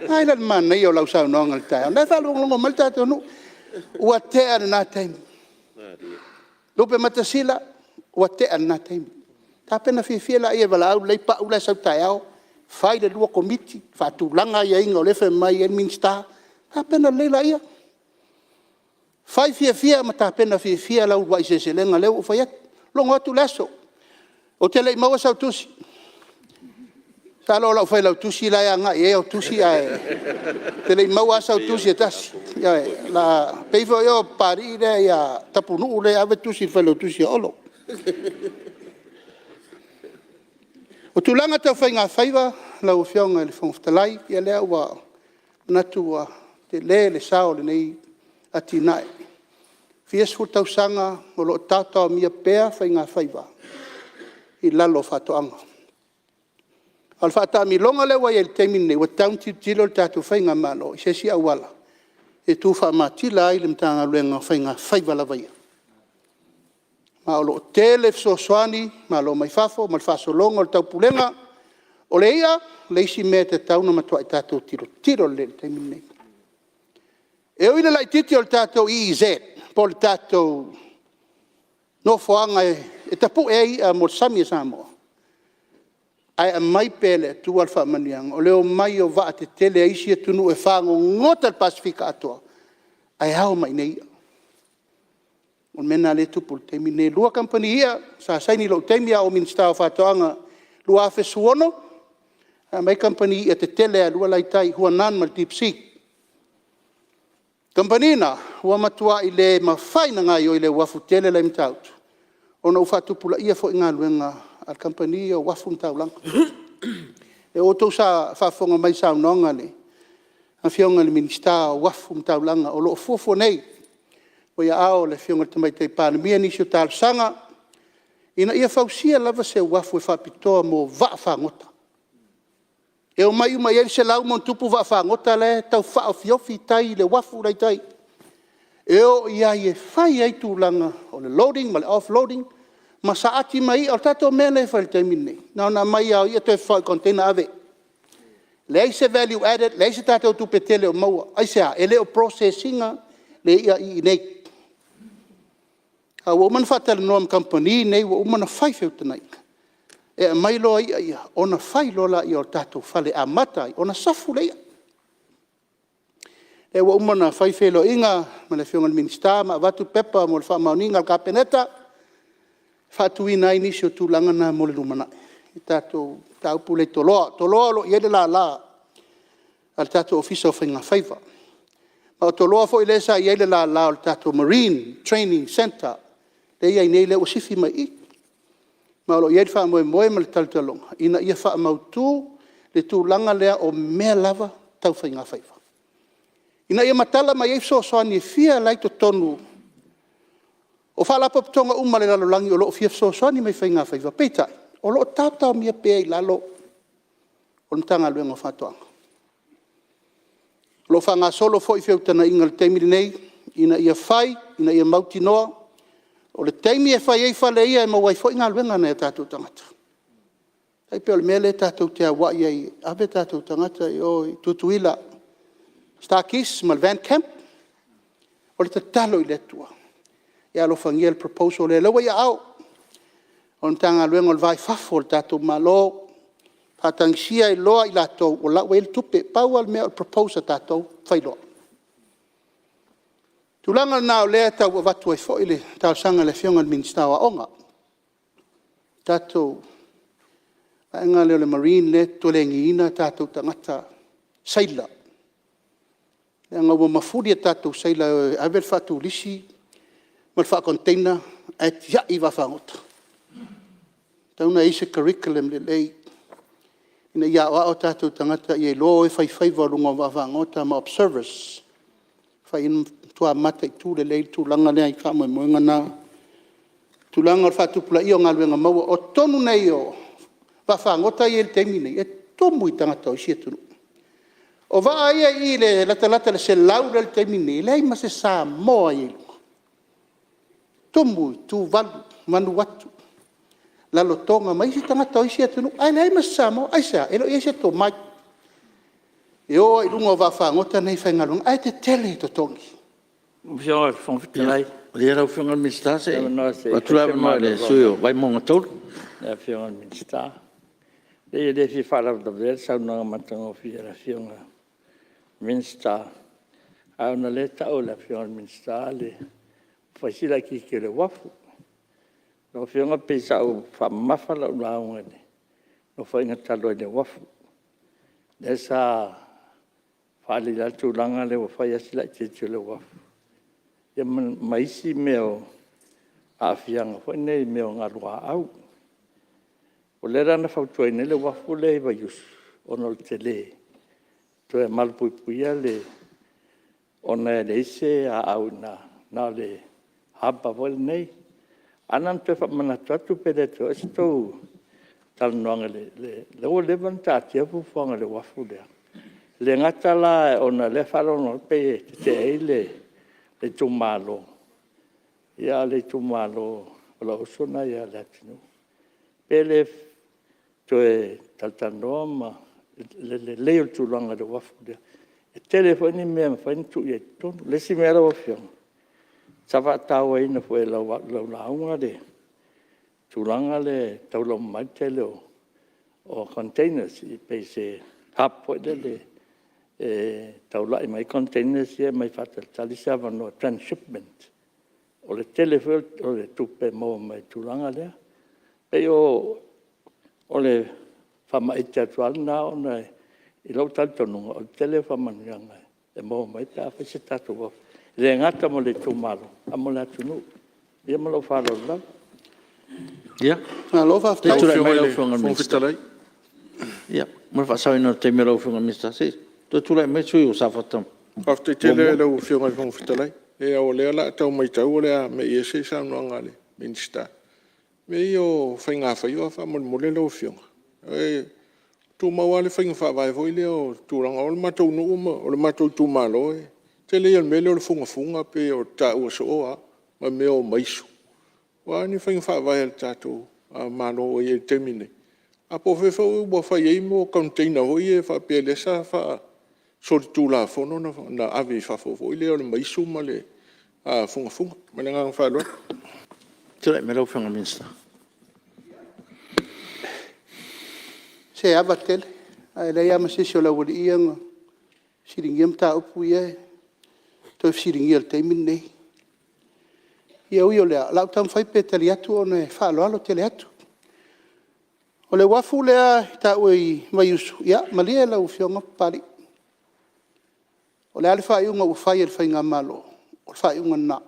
Vaai la i le manaia o lau saunoaga i le taeao lenei. O la e faalogologo mai le tatou nuu. Ua tea lena taimi. Lupematasila, ua tea lena taimi. Tapena fiafia laia e valaau lelei Pau la e sau taeao, fai le lua komiti, faatulaga aiaiga o lea e fai mai ai le Minisita. Tapena lelei laia. Fai fiafia ma tapena fiafia lau uluai seleselega o lea ua ou fai atu. Logo atu le aso. Ou te le i maua sau tusi, masalo o lau failautusi la e agai i ai au tusi ae ou te le i maua lava sau tusi e tasi. Ioe. Pei foi oe o Tapunuu lea e ave tusi i le failautusi a Olo. O tulaga tau faigafaiva lau Afioga i le Fofoga Fetalai, ia o lea ua manatu ua tele le sao o lenei atinae. E fia sefulu tausaga o lo o taotaomia pea faigafaiva i lalo o faatoaga. A o le faataamiloga lea ua i ai i le taimi lenei, ua tatau ona tilotilo le tatou faigamalo i se isi auala e tufaamatila ai le Matagaluega o Faigafaiva lava ia. Ma o lo o tele fesoasoani a Malo mai fafo ma le faasologa o le taupulega. O le i'a, o le isi mea e tatau ona matua tatou tilotilo lelei i ai i le taimi lenei. E ui i le laitiiti o le tatou EEZ po o le tatou nofoaga e tapue ai i'a mo le sami o Samoa, ae aumai pea e le Atua le faamanuiaga, o le omai o vaatetele a isi atunuu e fagogota i le Pasefika atoa, ae ao mai i inei i'a. O le mea lena o lea e tupu i le taimi lenei. E 2 kamupani i'a sa saini i lou taimi a o ou Minisita o Faatoaga 2016, na aumai kamupani i'a tetele lava e 2 la e i tai, Huanan ma le Deep Sea. O kamupani na, ua matuai le mafai ona gaoioi i le uafu tele la e i Matautu ona ua faatupulaia foi galuega a kamupani ia o Uafu ma Taulaga. O lea ua outou faafofoga mai i saunoaga a le Afioga i le Minisita o Uafu ma Taulaga o lo o fuafua nei, ua i aao o le Afioga i le Tamaitai Palemia nisi o talosaga ina ia fausia lava se uafu e faapitoa mo vaafagota. E omai uma i ai le 100+ vaafagota la e tau faaofiofi i tai i le uafu la e i tai, e o i ai e fai ai tulaga o le loading ma le offloading ma saati mai ia. O le tatou mea lea e fai i le taimi lenei, na ona aumai lava o ia toe fafao i container ave. Leai se value added, leai se tatou tupe tele o maua. Aisea? E le o process ina le ia iinei. Ae ua uma ona faatalanoa ma kamupani nei ua uma ona fai feutagaiga, e aumai loa ia ia ona fai loa lea o le tatou fale e amata ai ona safu le ia. O lea ua uma ona fai feiloaiga ma le Afioga i le Minisita ma avatu pepa mo le faamaoniga a le Kapeneta, e faatuina ai nisi o tulaga na mo le lumanai, le tatou mataupu lea i Toloa. O Toloa o lo o i ai le lala a le tatou Ofisa o Faiga Faiva. Ma o Toloa foi lea sa i ai le lala o le tatou Marine Training Centre lea e i ai nei lea ua sifi mai i i. Ma o lo o i ai le faamoemoe ma le talotaloga ina ia faamautu le tulaga lea o mea lava tau faigafaiva, ina ia matala mai ai fesoasoani e fia la e i totonu o faalapotopotoga uma a le lalolagi o lo o fia fesoasoani mai i faigafaiva, peitai, o lo o taotaomia pea i lalo o le Matagaluega o Faatoaga. O lo o faagasolo foi feutagaiga i le taimi lenei ina ia fai ina ia mautinoa o le taimi e fai ai fale ia e maua ai foi galuega a nai o tatou tagata. E tai pei o le mea lea tatou te auai ai e ave tatou tagata i o i Tutuila, le StarKist ma le VanCamp. O le tatalo i le Atua, ia alofagia le proposal lea, o lea ua i aao o le Matagaluega o le Va i Fafo a le tatou Malo, faatagisia ai loa i latou o la e ua i ai le tupe. Pau lava le mea o le propose a tatou fai loa. O le tulaga lena o lea e tau avatu ai foi le talosaga i le Afioga i le Minisita o Aoga, le tatou vaega lea o le Marine lea e koleniina tatou tagata seila, leaga ua mafuli a tatou seila e o e ave le faa-turisi ma le faa-container ae tiai vaafagota. E tatau ona i ai se curriculum lelei ina ia aoao o tatou tagata ia iloa o e fai faiva i luga o vaafagota ma observers, e matua mataitu lelei le tulaga lea i faamoemoega lena. O le tulaga o le faatupulaia o galuega maua. O totonu nei o vaafagota ia e i ai i le taimi lenei, e tumu i tagata o isi atunuu. O vaa ia e i i e latalata i le 100 lea e i ai i le taimi lenei, e leai ma se Samoa o i ai i luga. E tumu i Tuvalu, Vanuatu, Lalotoga ma isi tagata o isi atunuu, ae leai ma se Samoa. Aisea? E le o i ai se tomai e o ai i luga o vaafagota nei e faigaluega, ae tetele totogi. Ia malie lau Afioga i le Minisita se i tuu atu le avanoa i le sui usufono mo Vaimauga 3. E le fia faalavelavea i le saunoaga matagofie a le Afioga i le Minisita, ae ona o lea e tau e le Afioga i le Minisita le fai si laitiiti o le uafu. Lau Afioga pei sa ou faamamafa lau lauga i le Nofoaiga talu ai i le uafu, lea sa faaali ai le tulaga lea ua fai lava si laitiiti o le uafu, ia ma isi mea o aafiaga foi nei i mea o galuaau. O lea la na fautuaina ai le uafu lea i Vaiusu ona o le tele, e toe malupuipuia ona e leai se aau i ina, na o le harbor foi lenei. Ae na ona toe faamanatu atu pe le toe oo i ai se tou talanoaga, o lea ua leva ona taatia fuafuaga i le uafu lea, e le gata la ona o lea e faalogologo atu pei e tetee ai le itumalo, a o le itumalo o lou uso lena ia Leatinuu. Pe le toe talatalanoa i le lelei o le tulaga i le uafu lea, e tele ai foi ni mea e mafai ona tuu ai i totonu. O le isi mea lau Afioga, sa faatauaina foi e lau lauga le tulaga lea e taula uma ai le tele o containers, pei se hub foi lele e taulai mai ai containers ia e aumai e faatalitali se avanoa, transshipment. O le tele foi o le tupe e maua mai i le tulaga lea. E pei o le faamaite atu lava lena, ona i lou talitonuga, o le tele ia o faamanuiaga e maua mai pe a fai se tatou uafu, e le gata mo le itumalo, a o le atunuu. Ia ma lou faaaloalo lava. Malo faafetai. Ia, mo le faasaoina o le taimi o lau Afioga i le Minisita, se Tulai mai le sui usufono mo Safata 1. Faafetai tele i lau Afioga i le Fofoga Fetalai. O lea o le a tau matau o le a mei ese le saunoaga a le Minisita. O mea ia o faigafaiva faamolemole lau Afioga, e tumau lava le faiga faavae foi lea o tulaga… O le matou nuu ma le matou itumalo, o le tele ia o le mea lea o le fugafuga pei ona taua soo lava ma mea o maisu. O a ni faiga faavae a le tatou Malo o i ai i le taimi lenei, ae po o fea foi ua fai ai container ia faapea lea sa faasolitulafono ona ave i fafo foi lea o le maisu ma le fugafuga. Ma le agaga faaaloalo. Tulai mai lau Afioga i le Minisita. Se e ava tele, ae leai lava ma se isi o le aualii ia na fesiligia mataupu ia e toe fesiligia i le taimi lenei. Ae ui i lea, o le a ou taumafai pea e tali atu ona e faaaloalo tele atu. O le uafu lea e taua i Vaiusu, ia malie lau Afioga Papalii, o le a le faaiuga ua fai e le faigamalo, o le faaiuga lena,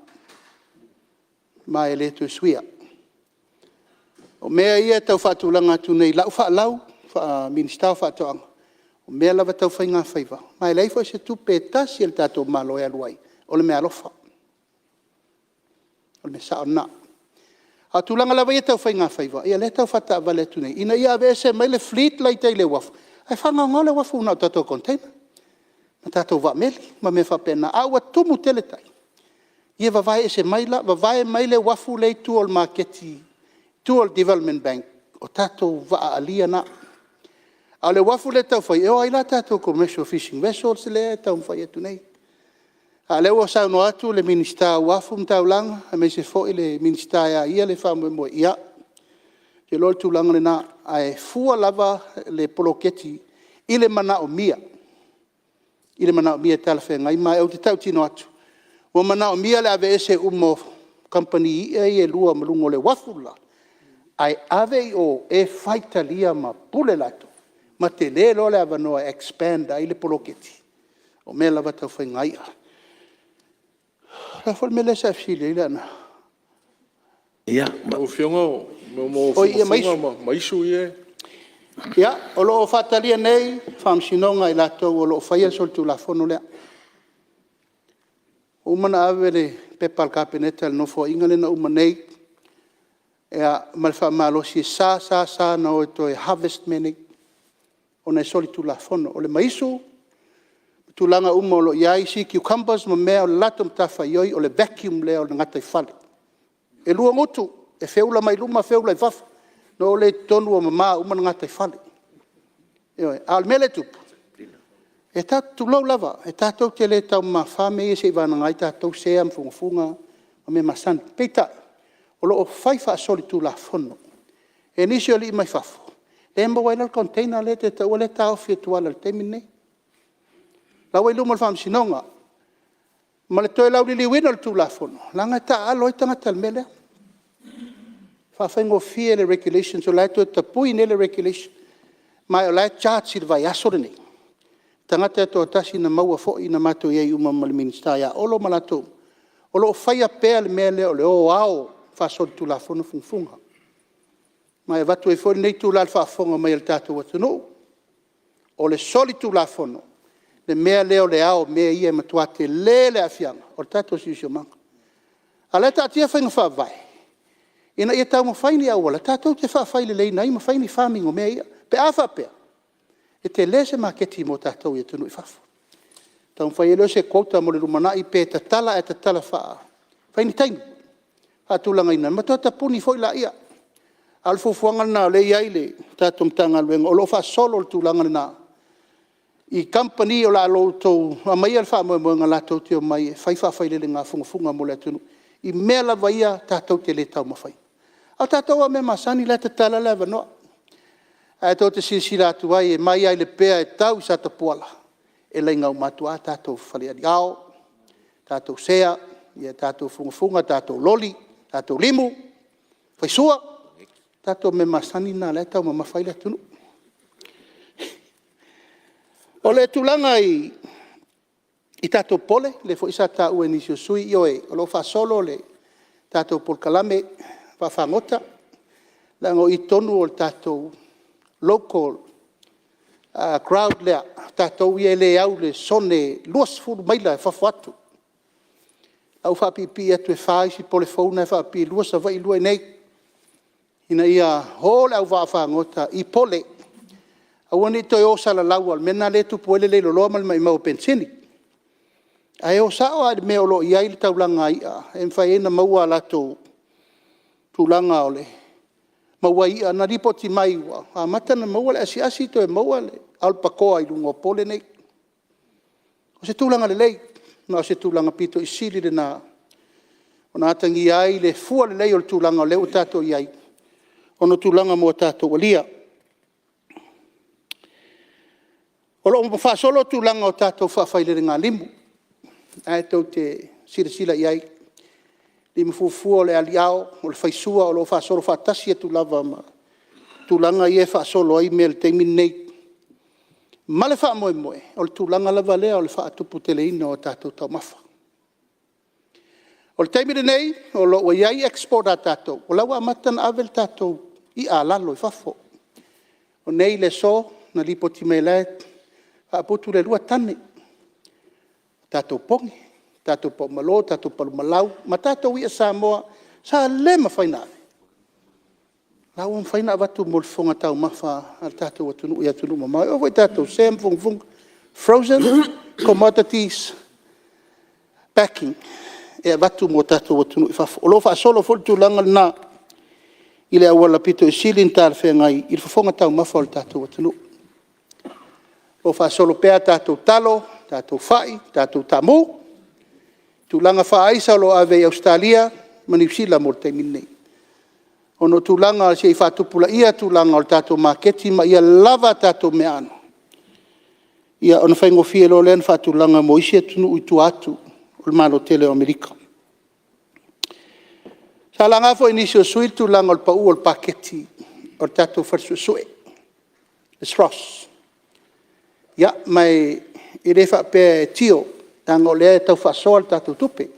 ma e le toe suia. O mea ia e tau faatulaga atu nei i lau faalau faa-Minisita o Faatoaga, o mea lava tau faigafaiva, ma e leai foi se tupe e tasi a le tatou Malo e alu ai, o le meaalofa. O le mea sao lena. A o tulaga lava ia tau faigafaiva, ia o lea e tau faataavale atu nei, ina ia aveese mai le fleet la e i tai i le uafu, ae faagaoga le uafu na o tatou container ma tatou vaa meli ma mea faapena. A ua tumu tele tai, ia vavae ese mai la, vavae mai le uafu lea e i tua o le maketi i tua o le Development Bank, o tatou vaa alia na. A o le uafu lea e tau fai, e o ai la tatou commercial fishing vessels lea e taumafai atu nei. A o lea ua saunoa atu le Minisita o Uafu ma Taulaga aemaise foi le Minisita e a ia le faamoemoe, ia, ou te iloa o le tulaga lena, ae fua lava le poloketi i le manaomia, i le manaomia e talafeagai. Ma ou te tautino atu, ua manaomia le aveese uma o kamupani i'a ia e lua ma luga o le uafu le la, ae ave i o e faitalia ma pule latou ma tele loa le avanoa e expand ai le poloketi o mea lava tau faiga i'a. O le a foi le mea lea sa e fesili ai Leaana? Lau Afioga o Oi ia ma fugafuga ma maisu. maisu ia… Ia, o lo o faatalia nei le faamasinoga e i latou o lo o faia le solitulafono lea. Ua uma ona ave le pepa a le Kapeneta i le Nofoaiga lea na uma nei ma le faamalosi e sa sa sa ona o e toe harvest mea nei ona e solitulafono. O le maisu ma tulaga uma o lo o i ai sea cucumbers ma mea, o le latou matafaioi o le vacuum lea o le gataifale. E 2 gutu, e feula mai luma feula i fafo, ona o lea i totonu ua mama uma le gataifale. Ioe. A o le mea lea e tupu, tulou lava, e tatou te le taumamafa mea ia seiavagana ai tatou sea ma fugafuga ma mea masani. Peitai, o lo o fai faasolitulafono e nisi o alii mai fafo lea e maua ai la le container lea e te taua lea e taofi e Tuala i le taimi lenei. O la ua i luma o le faamasinoga ma le toe lauliliuina o le Tulafono, leaga e taaalo ai tagata i le mea lea. E faafaigofie le Regulations o la e toe tapui nei le Regulation, ma o la e charge i le vaiaso lenei le tagata e toatasi na maua foi na matou i ai uma ma le Minisita ia Olo ma latou uma, o lo o faia pea le mea lea o le o ao faasolitulafono fugafuga. Ma e avatu ai foi lenei itula i le faafofoga mai a le tatou atunuu, o le solitulafono le mea lea o le ao o mea ia, e matua tele le aafiaga o le tatou siosiomaga. A o la e taatia faiga faavae ina ia taumafai ni auala tatou te faafaileleina ai ma fai ni farming o mea ia, pe a faapea e tele se maketi mo tatou i atunuu i fafo. Ona taumafai ai lea o se quota mo le lumanai, pe tatala ae tatala faa…fai ni taimi faatulagaina ma toe tapuni foi laia. A o le fuafuaga lena o lea e i ai le tatou Matagaluega o lo o faasolo le tulaga lena i kamupani o le a outou aumaia le faamoemoega latou te omai e fai faafailelega fugafuga mo le atunuu i mea lava ia tatou te le taumafaina. A o tatou lava mea masani o la e tatala le avanoa. Ae tou te silasila atu ai, e mai lava i Lepea e tau i Satapuala, e laina uma atu lava tatou falealiao, tatou sea, tatou fugafuga, tatou loli, tatou limu, faisua, o tatou mea masani na o la e taumamafa ai le atunuu. O le tulaga i tatou pole, lea foi sa taua e nisi o sui usufono, ioe, o lo o faasolo le tatou polokalame vaafagota, leaga o i tonu o le tatou local crowd lea, tatou ia e le au i le sone 20 maila i fafo atu. O la ua faapipii atu e 4 isi pole fou na e faapipii, e 2 Savaii 2 i inei, ina ia o le auvaa fagota i pole, aua ne i toe o salalau, aua o le mea lena o lea e tupu ai le leiloloa ma le maumau o penisini. Ae o sao lava i le mea o lo o i ai le taulaga i'a e mafai ai ona maua a latou tulaga e maua ai i'a. Na lipoti mai ua amata ona maua le asiasi toe maua le alpakoa i luga o pole nei. O se tulaga lelei, ma o se tulaga aupito sili lena ona atagia ai le fua lelei o le tulaga o lea ua tatou i ai, ona o tulaga mo tatou alia. O lo o faasolo tulaga o tatou faafailelegalimu, o lena tou te silasila i ai, limafuafua o le aliao, o le faisua o lo o faasolo faatasi atu lava ma tulaga ia e faasolo ai mea i le taimi lenei. Ma le faamoemoe, o le tulaga lava lea o le faatuputeleina o tatou taumafa. O le taimi lenei, o lo o ua i ai export a tatou, o la e ua amata ona ave le tatou i'a alalo i fafo. O nei i le aso na lipoti mai o la e faaputu le 2 tane, tatou poge, tatou paumalo, tatou palumalau ma tatou i'a Samoa sa le mafai ona ave, o la ua mafai ona avatu mo le fofoga taumafa o le tatou atunuu i atunuu mamao. E oo foi i tatou sea ma fugafuga, frozen commodities packing e avatu mo tatou atunuu i fafo. O lo o faasolo foi le tulaga lena i le auala aupito sili ona talafeagai i le fofoga taumafa o le tatou atunuu. O lo o faasolo pea a tatou talo, tatou fai, tatou taamu, tulaga faa-aisa o lo o ave i Ausetalia ma Niu Sila mo le taimi lenei, ona o tulaga se i faatupulaia tulaga o le tatou maketi ma ia lava a tatou meaano, ona faigofie loa lea ona faatulaga mo isi atunuu i tua atu o le Malo tele o Amerika. Sa laga foi e nisi o sui usufono le tulaga o le pau o le paketi o le tatou fale suesue le SROS. Ia, ma e le faapea e tio, leaga o lea e tau faasoa le tatou tupe.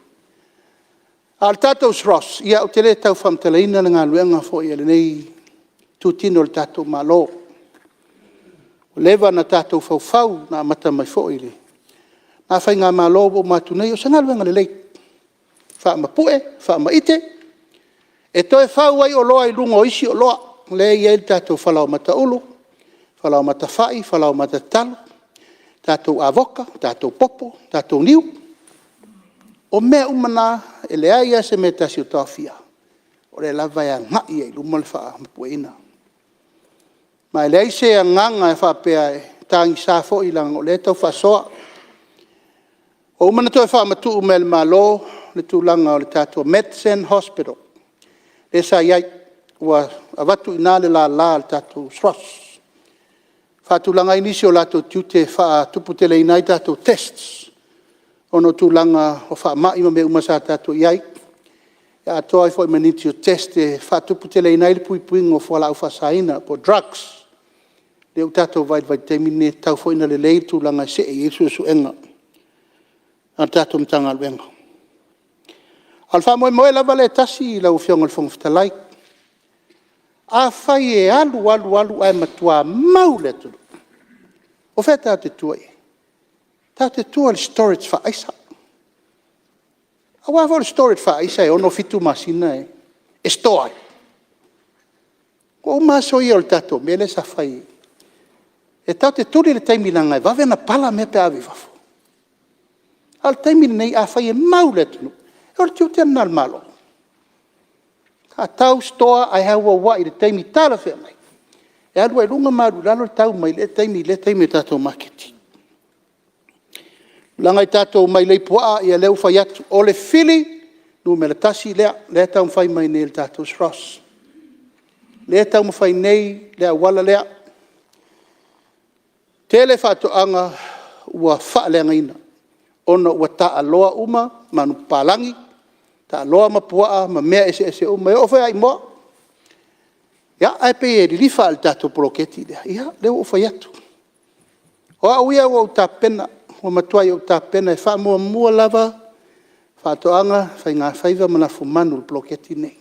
A o le tatou SROS, ia ou te le tau faamatalaina le galuega foi a lenei itutino o le tatou Malo, ua leva ona tatou faufau, na amata mai foi i lena faigamalo ua uma atu nei. O se galuega lelei, faamapue, faamaite, e toe fau ai oloa i luga o isi oloa, lea e i ai le tatou falaoamata ulu, falaoamata fai, falaoamata talo, tatou avoka, tatou popo, tatou niu. O mea uma na, e leai lava se mea e tasi o taofia, o lea lava e agai i luma le faamapueina. Ma e leai se agaga e faapea e tagisa foi leaga o lea e tau faasoa. Ua uma ona toe faamatuu mai e le Malo le tulaga o le tatou Medcen Hospital lea sa i ai, ua avatu i ina le lala a le tatou SROS e faatulaga ai nisi o latou tiute e faatuputeleina ai tatou tests ona o tulaga o faamai ma mea uma sa tatou i ai, atoa ai foi ma nisi o test e faatuputeleina ai le puipuiga o fualaau faasaina po o drugs. O lea ua tatou vaai i le vaitaimi lenei e tatau foi ona lelei le tulaga e see i ai suesuega a le tatou Matagaluega. A o le faamoemoe lava lea e tasi lau Afioga i le Fofoga Fetalai, afai e alu alu alu ae matua mau le atunuu, o fea tatou te tua i ai? Tatou te tua i le storage faa-aisa. Aua foi o le storage faa-aisa e 6-7 masina e store ai. Ua uma aso ia o le tatou mea lea sa fai e tatou te tuli le taimi leaga e vave ona pala mea pe a ave i fafo. A o le taimi lenei, afai e mau le atunuu, o le tiute lena o le Malo, faatau, store ae auauai i le taimi talafeagai e alu ai i luga ma alu i lalo le tau mai lea taimi i lea taimi i le tatou maketi. O le tulaga i tatou mailei puaa, ia o lea ua ou fai atu, o le fili numera 1 lea o lea e taumafai mai nei e le tatou SROS. O lea e taumafai nei le auala lea. E tele faatoaga ua faaleagaina ona ua taaloa uma manupapalagi, taaloa mapuaa ma mea eseese uma, e oo foi lava i moa. Ia, ae pei e lilifa lava i le tatou poloketi lea. Ia, o lea ua ou fai atu, o au ia ua ou tapena, ua matuai ou tapena e faamuamua lava Faatoaga, Faigafaiva ma lafumanu i le poloketi lenei.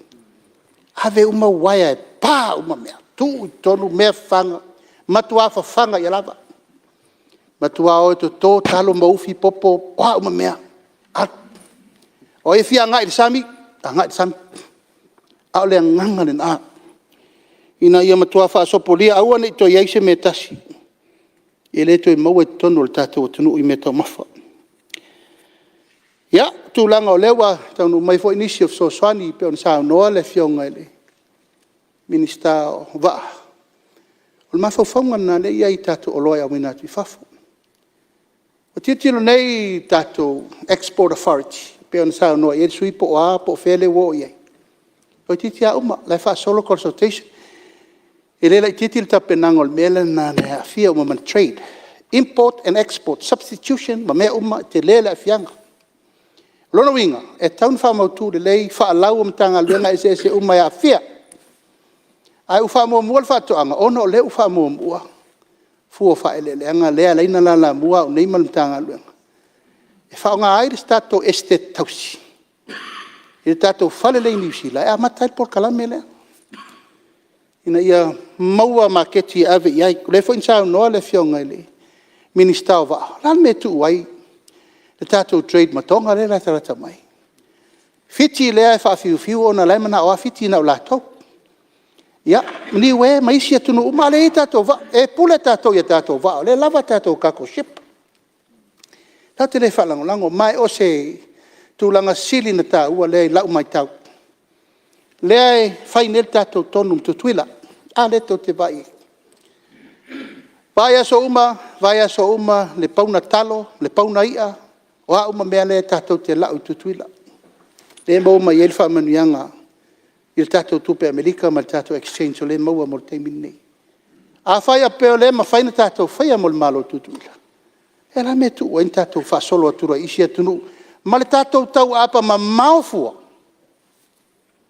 Ave uma uaea e pa uma mea, tuu i totonu mea fafaga, matua fafaga ia lava. Matua o e toto talo ma ufi, popo o a uma mea, alu. O ai e fia agai i le sami, agai i le sami. A o le agaga lena, ina ia matua faasopolia aua ne i toe i ai se mea e tasi e le toe maua i totonu o le tatou atunuu i meataumafa. Ia, o tulaga o lea ua taunuu mai foi nisi o fesoasoani pei ona saunoa le Afioga i le Minisita o Vaa, o le mafaufauga lena o lea e i ai i tatou oloa e auina atu i fafo. Ua tilotilo nei le tatou Export Authority pei ona saunoa i ai le sui usufono po o a po o fea lea ua oo i ai, toeitiiti lava uma, o la e faasolo consultation. E le laitiiti le tapenaga o le mea lena e aafia uma ma le trade, import and export, substitution ma mea uma, e tele le aafiaga. O lona uiga, e tatau ona faamautu lelei faalau o Matagaluega eseese uma e aafia. Ae ua faamuamua le faatoaga, ona o lea ua faamuamua fua o faaeleeleaga lea e ala ai ona lalamua au nei ma le Matagaluega e faaaoga ai le tatou Esetete Tausi i le tatou fale lea i Niu Sila e amata ai le polokalame lea, ina ia maua maketi e ave i ai. O lea foi na saunoa le Afioga i le Minisita o Vaa, o le a le mea e tuu ai le tatou trade ma Toga lea e latalata mai? Fiti lea e faafiufiu ona o la e manao lava Fiti na o latou. Ia, o Niue ma isi atunuu uma, a o lea e i ai tatou vaa. E pule tatou i tatou vaa o lea e lava tatou cargo ship. Tatou te le faalagolago, ma o se tulaga sili ona taua lea i lau matau. O lea e fai nei le tatou tonu ma Tutuila. A lea tou te vaai i ai? Vaiaso uma, vaiaso uma le pauna talo, le pauna i'a, o a uma mea lea tatou te lau i Tutuila, lea e maua mai ai le faamanuiaga i le tatou tupe Amerika ma le tatou exchange o lea e maua mo le taimi lenei. Afai e faapea o lea e mafai ona tatou faia mo le Malo o Tutuila, ia o le a le mea e tuu ai le tatou faasolo atu loa i isi atunuu ma le tatou tau aapa mamao fua,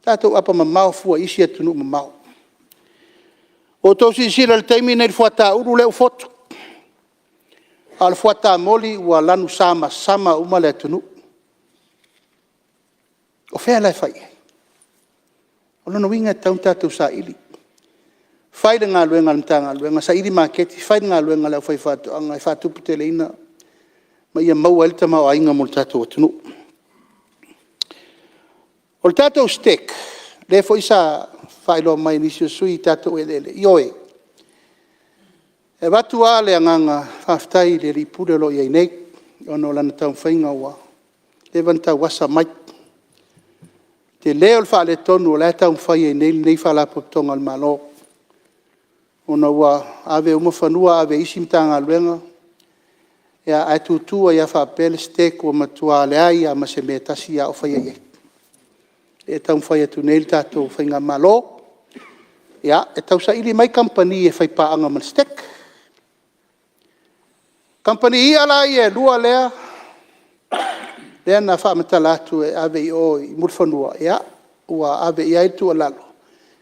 tatou aapa mamao fua i isi atunuu mamao. Ua outou silasila i le taimi lenei i le fuata ulu lea ua fotu, a o le fuata moli ua lanusamasama uma le atunuu. O fea la e fai i ai? O lona uiga e tatau ona tatou saili, fai le galuega a le Matagaluega, saili maketi, fai le galuega a le aufaifaatoaga e faatuputeleina ma ia maua ai le tamaoaiga mo le tatou atunuu. O le tatou STEC lea foi sa faailoa mai e nisi o sui usufono i tatou eleele, ioe, e avatu lava le agaga faafetai i le Alii Pule o lo o i ai nei ona o lana taumafaiga ua leva ona tauasa mai. O le tele o le faaletonu o la e taumafai ai nei lenei Faalapotopotoga a le Malo, ona ua ave uma fanua ave i isi Matagaluega, ae tutu ai lava faapea le STEC ua matua leai lava ma se mea e tasi o faia i ai. O lea e taumafai atu nei le tatou faigamalo e tausaili mai kamupani e faipaaga ma le STEC. O kamupani i'a la ia e lua lea na faamatala atu e ave i o i Mulifanua, ia, ua ave i ai le tuualalo, o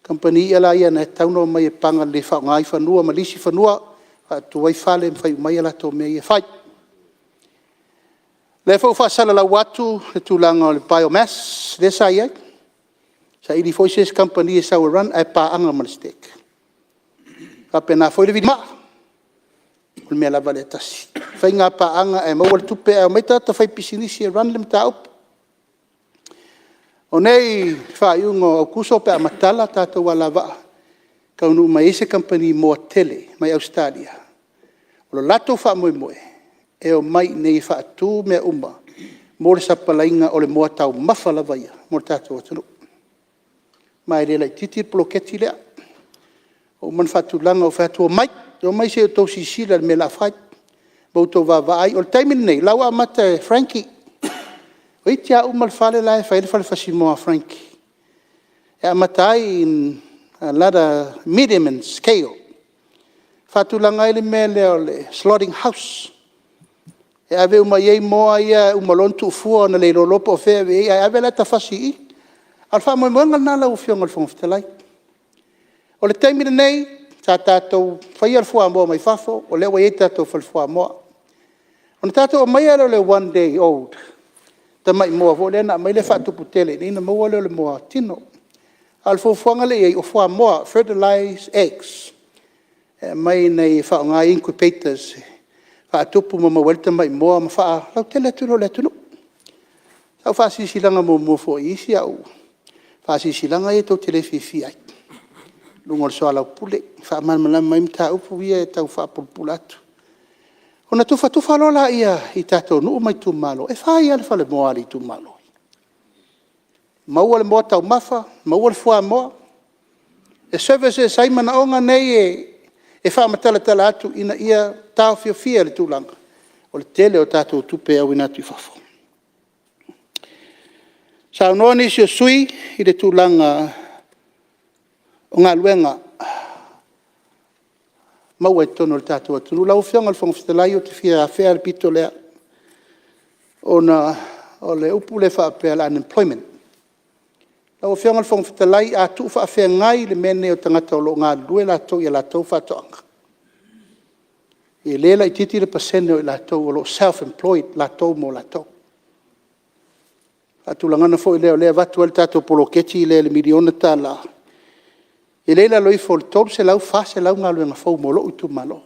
kamupani i'a la ia na e tatau ona omai e paga lelei e faaaoga ai fanua ma lisi fanua, faatutu ai fale ma fai uma ai latou mea ia e fai. O lea foi ua faasalalau atu le tulaga o le biomass lea sa i ai, saili foi se isi kamupani e sau e run ae paaga ma le STEC. E faapena foi le vilimaa, o le mea lava lea e tasi, faiga paaga ae maua le tupe ae omai tagata faipisinisi e run le mataupu. O nei i le faaiuga o Aokuso pe a matala tatou alavaa, e taunuu mai ai se kamupani moa tele mai Ausetalia, o le latou faamoemoe, e omai i inei e faatu mea uma mo le sapalaiga o le moa taumafa lava ia mo le tatou atunuu. Ma e le laitiiti le poloketi lea. Ua uma ona faatulaga, ou fai atu, omai, omai se i outou silasila i le mea o le a fai ma outou vaavaai. O le taimi lenei, o la ua amata e Frankie, toeitiiti lava uma le fale la e fai ai le fale fasimoa a Frankie, e amata ai in another medium and scale, faatulaga ai le mea lea o le slaughting house, e ave uma i ai moa ia e uma loa ona tuufua ona le iloa loa lea po o fea e ave i ai, ae ave la e tafasi i i. A o le faamoemoega lena lau Afioga i le Fofoga Fetalai. O le taimi lenei, sa tatou faia le fuamoia mai fafo, o lea ua i ai tatou fale fuamoia. Ona tatou aumaia lea o le one day old tamai moa foi lea ona aumai lea faatuputele i inei ona maua lea o le moa tino. A o le fuafuaga lea e i ai, o fuamoia, fertilize eggs, e aumai i inei e faaaoga incubators e faatupu ma maua ai le tamai moa ma faalautele atu loa i le atunuu. Sa ou faasilasilaina muamua foi i isi au faasilasilaga ia tou te le fiafia ai i luga o le soalaupule, e faamalamalama ai mataupu ia e tau faapulapula atu. Ona tufatufa loa lea i tatou nuu ma itumalo e fai lava le falemoa a le itumalo. Maua le moa taumafa, maua le fuamoa e service ai manaoga nei e faamatalatala atu ina ia taofiofia le tulaga o le tele o tatou tupe e auina atu i fafo. Saunoa nisi o sui usufono i le tulaga o galuega maua i totonu o le tatou atunuu. Lau Afioga i le Fofoga Fetalai, ou te fia afea le pito lea, ona o le upu lea faapea o le unemployment. Lau Afioga i le Fofoga Fetalai, a tuufaafegai le mea lenei o tagata o lo o galulue latou ia latou faatoaga, e le laitiiti le pasene o i latou o lo o self employed latou mo latou. O le faatulagaga foi lea o lea e avatu ai le tatou poloketi lea o le $1miliona, e le i lalo ifo o le $300, $400 galuega fou mo lou itumalo.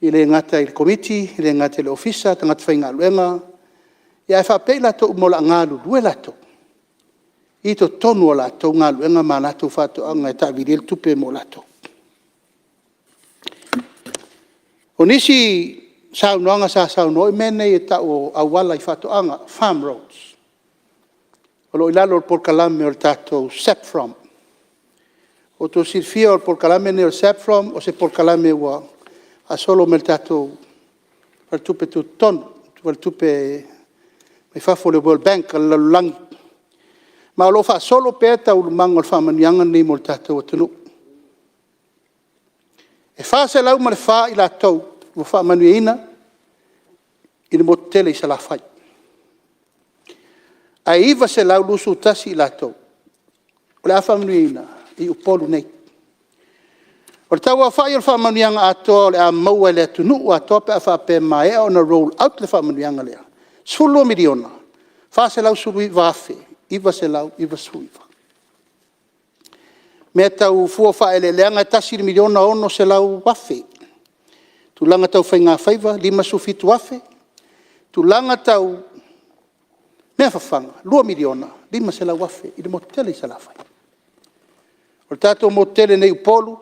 E le gata i le Komiti, e le gata i le Ofisa, tagata faigaluega, ae faapea i latou uma o le a galulue latou i totonu o a latou galuega ma latou faatoaga e taavili ai le tupe mo latou. O nisi saunoaga sa saunoa ai, o mea nei e tau o auala i faatoaga, farm roads, o lo o i lalo o le polokalame o le tatou SAFPROM. Ua outou silafia o le polokalame lenei o le SAFPROM o se polokalame ua faasolo mai le tatou Faletupe Tutotonu, faletupe mai fafo o le World Bank a le lalolagi. Ma o lo o faasolo pea taualumaga o le faamanuiaga lenei mo le tatou atunuu. E 404 i latou ua faamanuiaina i le motu tele i Salafai, ae 921 i latou o le a faamanuiaina i Upolu nei. O le tau aofai o le faamanuiaga atoa o le a maua e le atunuu atoa pe a faapea e maea ona roll out le faamanuiaga lea, e $12,419,999. O mea tau fua o faaeleeleaga e $1,600,000. Tulaga tau faigafaiva, $57,000. Tulaga tau mea fafaga, $2,500,000 i le motu tele i Salafai. O le tatou motu tele nei i Upolu, o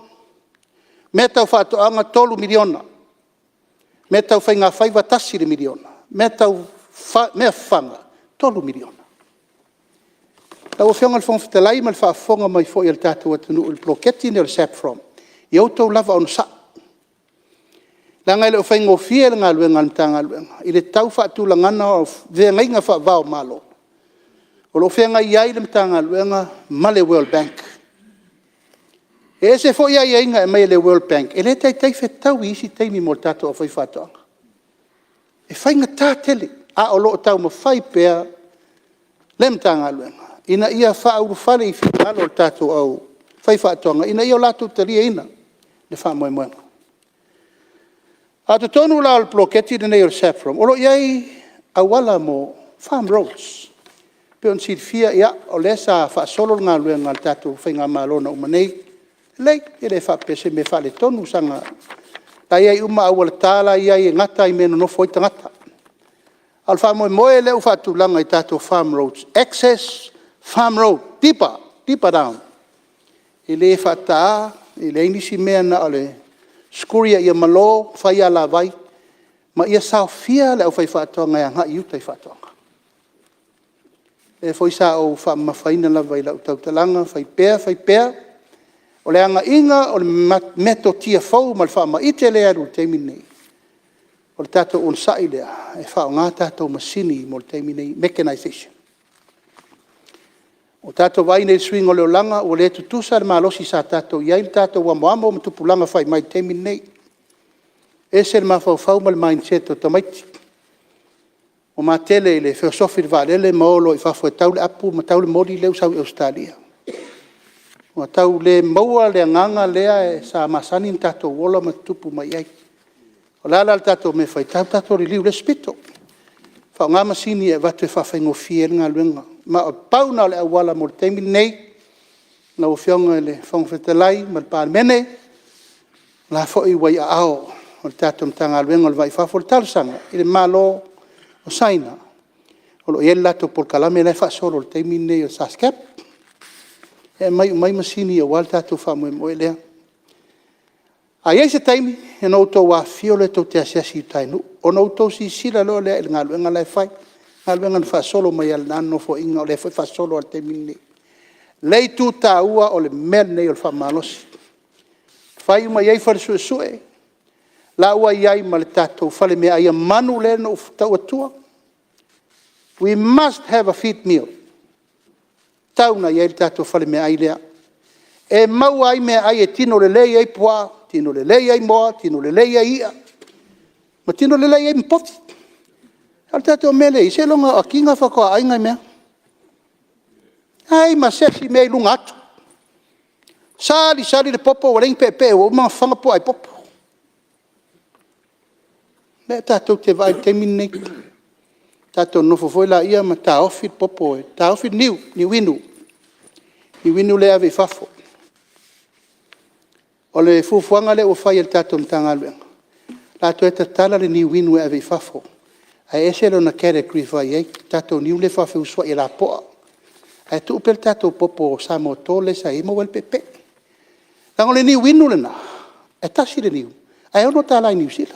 mea tau faatoaga e $3 miliona, mea tau faigafaiva e $1 miliona, mea fafaga e $3 miliona. Lau Afioga i le Fofoga Fetalai ma le faafofoga mai foi a le tatou atunuu i le poloketi lenei o le SAFPROM, ia outou lava onosai, leaga e le o faigofie le galuega a le Matagaluega i le tau faatulagaga o feagaiga faava-o-Malo, o lo o feagai ai le Matagaluega ma le World Bank. E ese foi aiaiga e aumai e le World Bank, e le taitai fetaui i isi taimi mo le tatou aufaifaatoaga. E faigata tele, ae o lo o taumafai pea le Matagaluega ina ia faaulufale i finagalo o le tatou aufaifaatoaga ina ia latou taliaina le faamoemoega. A o totonu la o le poloketi lenei o le SAFPROM, o lo o i ai auala mo farm roads. E pei ona silafia o lea sa faasolo le galuega a le tatou faigamalo na uma nei. Lelei, e le faapea o se mea faaletonu, la e i ai uma auala ta la e i ai e gata lava i mea e nonofo ai tagata. A o le faamoemoe lea ua faatulaga i tatou farm roads, access farm road deeper, deeper down. E le faataina, e leai nisi mea na o le scoria ia malo, fai alavai ma ia saofia le aufaifaatoaga e agai i uta i faatoaga. O lea foi sa ou faamamafaina lava i lau tautalaga faipea faipea, o le agaiga o le metotia fou ma le faamaite lea e alu i le taimi lenei, o le tatou onosai lea e faaaoga tatou masini mo le taimi lenei, mechanization. Ua tatou vaai nei i le suiga o le olaga ua le tutusa le malosi sa tatou i ai le tatou amoamo ma tupulaga fai mai i le taimi lenei. E ese le mafaufau ma le mindset o tamaiti, ua matele i le feosofi i le vaalele ma o loa i fafo e tau le apu ma tau le moli lea ua sau i Ausetalia. Ua tau le maua le agaga lea sa masani ona tatou ola ma tutupu mai ai. O le a la le tatou mea e fai? Tatou liliu i le isi pito, faaaoga masini e avatu e faafaigofie ai le galuega. Ma e pau lena o le auala mo le taimi lenei lau Afioga i le Fofoga Fetalai ma le Palemene, o la foi ua i aao o le tatou Matagaluega o le Va i Fafo le talosaga i le Malo o Saina, o lo o i ai le latou polokalame la e faasolo i le taimi lenei o le SACEP. E aumai uma ai masini aua le tatou faamoemoe lea. A i ai se taimi ona outou afifio lea tou te asiasi i uta i Nuu, ona outou silasila loa lea i le galuega la e fai. O le galuega na faasolo mai lava i lena Nofoaiga, o lea foi e faasolo lava i le taimi lenei. O le itu taua o le mea lenei o le faamalosi. E fai uma i ai fale suesue, o la ua i ai ma le tatou fale meaai a manu lea na ou tau atua. We must have a feed meal, e tatau ona i ai le tatou falemeaai lea. E maua ai meaai e tino lelei ai puaa, tino lelei ai moa, tino lelei ai ia, ma tino lelei ai ma povi. A o le tatou mea lea e i ai, seiloga lava o atiga faatoa ai nai mea. E leai ma se isi mea i luga atu. Sali sali le popo ua leai ni peepee ua uma ona fafaga puaa i popo. O lea tatou te vaai i le taimi lenei, tatou nonofo foi lea ma taofi le niu inu, niu inu lea e ave i fafo. O le fuafuaga lea ua fai e le tatou Matagaluega, o le a toe tatala le niu inu e ave i fafo, ae ese lona category e fai ai, le tatou niu lea e faafeusuai e lapoa. Ae tuu pea le tatou popo Samoa toto lea sa i ai e maua ai le peepee. Leaga o le niu inu lena, e tasi le niu ae $6 i Niu Sila.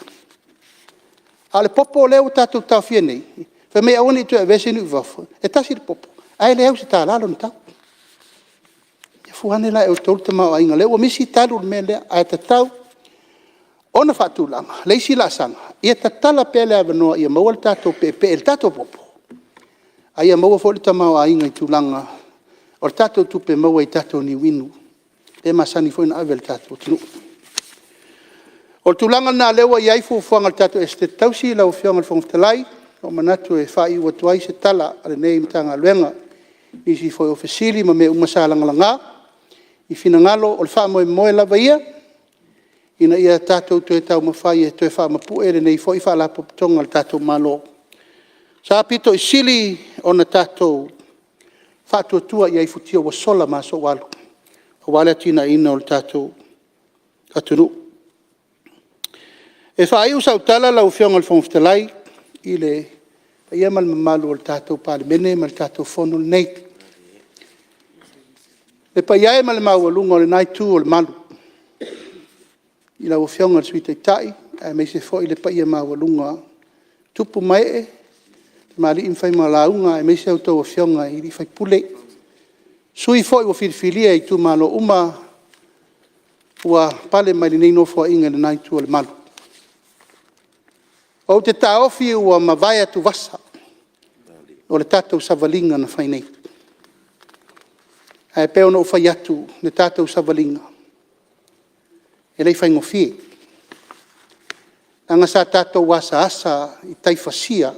A o le popo lea ua tatou taofia nei, fai mai e aua ne i toe avea se niu i fafo, e tasi le popo ae le au i se $1 lona tau. Ia fua ane la e outou le tamaoaiga o lea ua misi talu i le mea lea, ae tatau ona faatulaga le isi laasaga, ia tatala pea le avanoa ia maua le tatou peepee i le tatou popo, a ia maua foi le tamaoaiga i tulaga o le tatou tupe maua i tatou niu inu lea e masani foi ona ave e le tatou atunuu. O le tulaga lena o lea ua i ai fuafuaga a le tatou Esetete Tausi lau Afioga i le Fofoga Fetalai, ua ou manatu e faaiu atu ai se tala a lenei Matagaluega i nisi foi o fesili ma mea uma sa lagalaga i finagalo. O le faamoemoe lava ia, ina ia tatou toe taumafai e toe faamapue lenei foi Faalapotopotoga a le tatou Malo, sa aupito sili ona tatou faatuatua i ai i futia ua sola ma aso ua alu, aua le atinaeina o le tatou atunuu. E faaiu sau tala lau Afioga i le Fofoga Fetalai i le paia ma le mamalu o le tatou Palemene ma le tatou Fono lenei. Le paia e ma le maualuga o lena Itu o le Malu, i lau Afioga i le Sui Taitai aemaise foi le paia maualuga o tupu ma ee, tamalii ma failauga, aemaise a outou afioga i sui usufono, sui usufono foi ua filifilia e itumalo uma ua pale mai lenei Nofoaiga i lena Itu o le Malu. Ou te taofi ua mavae atuvasa o le tatou savaliga na fai nei. Ae pei ona ou fai atu i le tatou savaliga, e le i faigofie, leaga sa tatou asaasa i tai fasia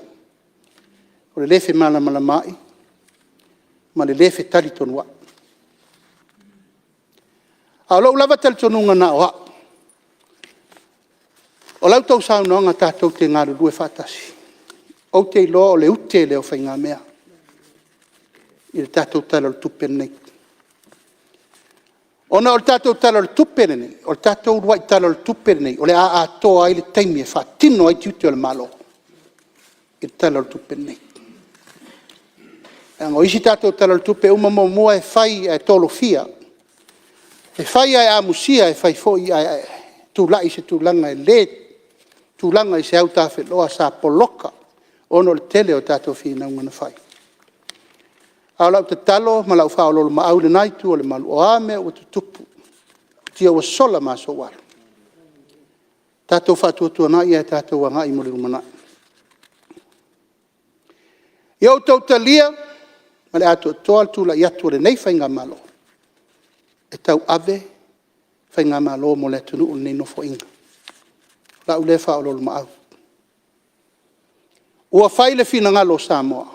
o le le femalamalamaai ma le le fetalitonuai. A o lou lava talitonuga na o au, o la outou saunoaga tatou te galulue faatasi, ou te iloa o le ute lea o faigamea i le tatou Tala o le Tupe lenei. Ona o le tatou Tala o le Tupe lenei, o le tatou uluai Tala o le Tupe lenei o le a atoa ai le taimi e faatino ai tiute o le Malo i le Tala o le Tupe lenei. Leaga o isi tatou Tala o le Tupe uma muamua e fai ae tolofia, e fai ae amusia, e fai foi ae tulai i se tulaga e le tulaga i se autafeloa, sa poloka ona o le tele o tatou finauga na fai. A o lau tatalo ma lau faaoloolomaau i lena Itu o le Malu, o a mea ua tutupu i futia ua sola ma aso ua alu, tatou faatuatuanai ae tatou agai mo le lumanai. Ia outou talia ma le atoatoa le tulai atu o lenei Faigamalo e tauave le Faigamalo mo le atunuu i lenei Nofoaiga. O lau lea faaoloolomaau. Ua fai le finagalo o Samoa,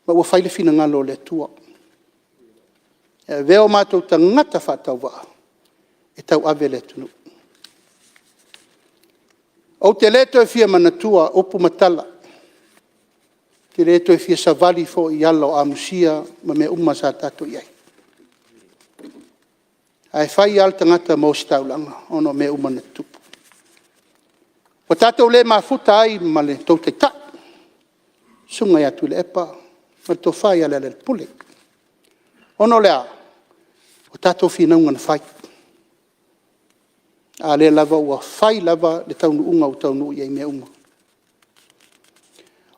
ma ua fai le finagalo o le Atua e avea o matou tagata faatauvaa e tauave le atunuu. Ou te le toe fia manatua upu ma tala, ou te le toe fia savali foi i ala o amusia ma mea uma sa tatou i ai. Ae fai lava le tagata ma ositaulaga ona o mea uma na tutupu. Ua tatou le mafuta ai ma le tou Taitai, Susuga ia Tuilaepa ma le Tofa ia Lealailepule. Ona o le a? O tatou finauga na fai, a o lea lava ua fai lava le taunuuga ua taunuu i ai mea uma.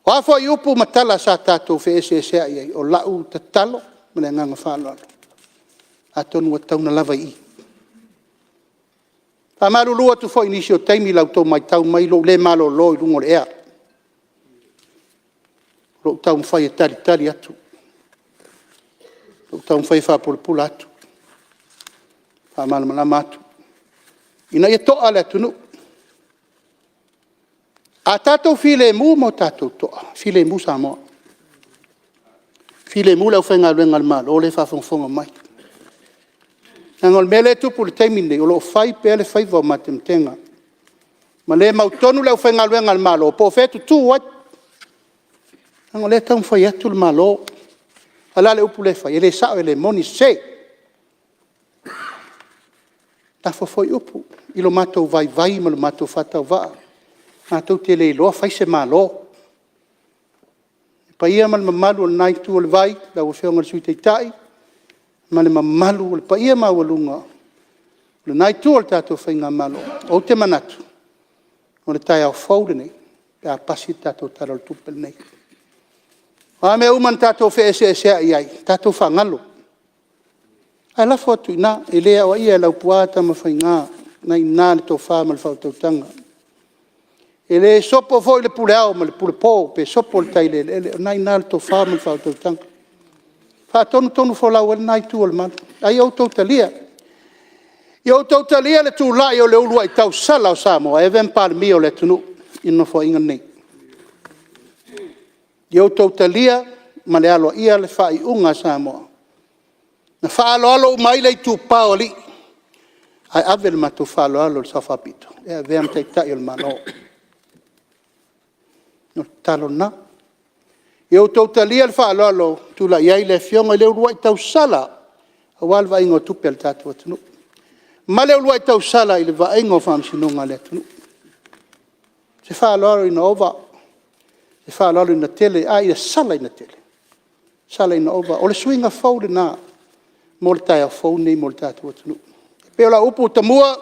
O a foi upu ma tala sa tatou feeseeseai ai, o lau tatalo ma le agaga faaaloalo, atonu ua tatau ona lava i i. E faamalulu atu foi i nisi o taimi i la outou matau mai i lou le malolo i luga o le ea, i lou taumafai e talitali atu, lou taumafai e faapulapula atu, faamalamalama atu, ina ia toa le atunuu. A tatou filemu ma o tatou toa, e filemu Samoa, filemu le aufaigaluega a le Malo lea e faafogafoga mai. Leaga o le mea lea e tupu i le taimi lenei, o lo o fai pea le faiva o matematega, ma le mautonu le aufaigaluega a le Malo po o fea e tutu ai. Leaga o lea e taumafai atu le Malo, a o le a le upu lea e fai? E le sao e le moni, e sese. Lafo foi upu i lo matou vaivai ma lo matou faatauvaa, matou te le iloa fai se Malo. Le paia ma le mamalu o lena Itu o le vai, lau Afioga i le Sui Taitai ma le mamalu o le paia maualuga o lena Itu o le tatou Faigamalo, ou te manatu, o le taeao fou lenei pe a pasi le tatou Tala o le Tupe lenei. O a mea uma na tatou feeseeseai ai, tatou faagalo, ae lafo atu i ina, e le aoaia e Laupua Tamafaiga, o lena e i ina le tofa ma le faautautaga. E le sopo foi le pule ao ma le pule po, pe sopo le tai i le eleele, o lena e i ina le tofa ma le faautautaga. E faatonutonufolau ai lena Itu o le Malu, a ia outou talia, ia outou talia le tulai o le uluai tausala o Samoa e avea ma Palemia o le atunuu i le Nofoaiga lenei. Ia outou talia ma le aloaia le faaiuga a Samoa na faaaloalo uma ai le itupa o alii, ae ave le matou faaaloalo i le Sao Faapito e avea ma Taitai o le Malo. O le tatalo lena. Ia outou talia le faaaloalo ua tulai ai le Afioga i le uluai tausala aua le vaaiga o tupe a le tatou atunuu, ma le uluai tausala i le vaaiga o faamasinoga a le atunuu. Se faaaloalo ina ova, se faaaloalo ina tele, a ia sala ina tele, sala ina ova. O le suiga fou lena mo le taeao fou lenei mo le tatou atunuu. E pei o lau upu tomua,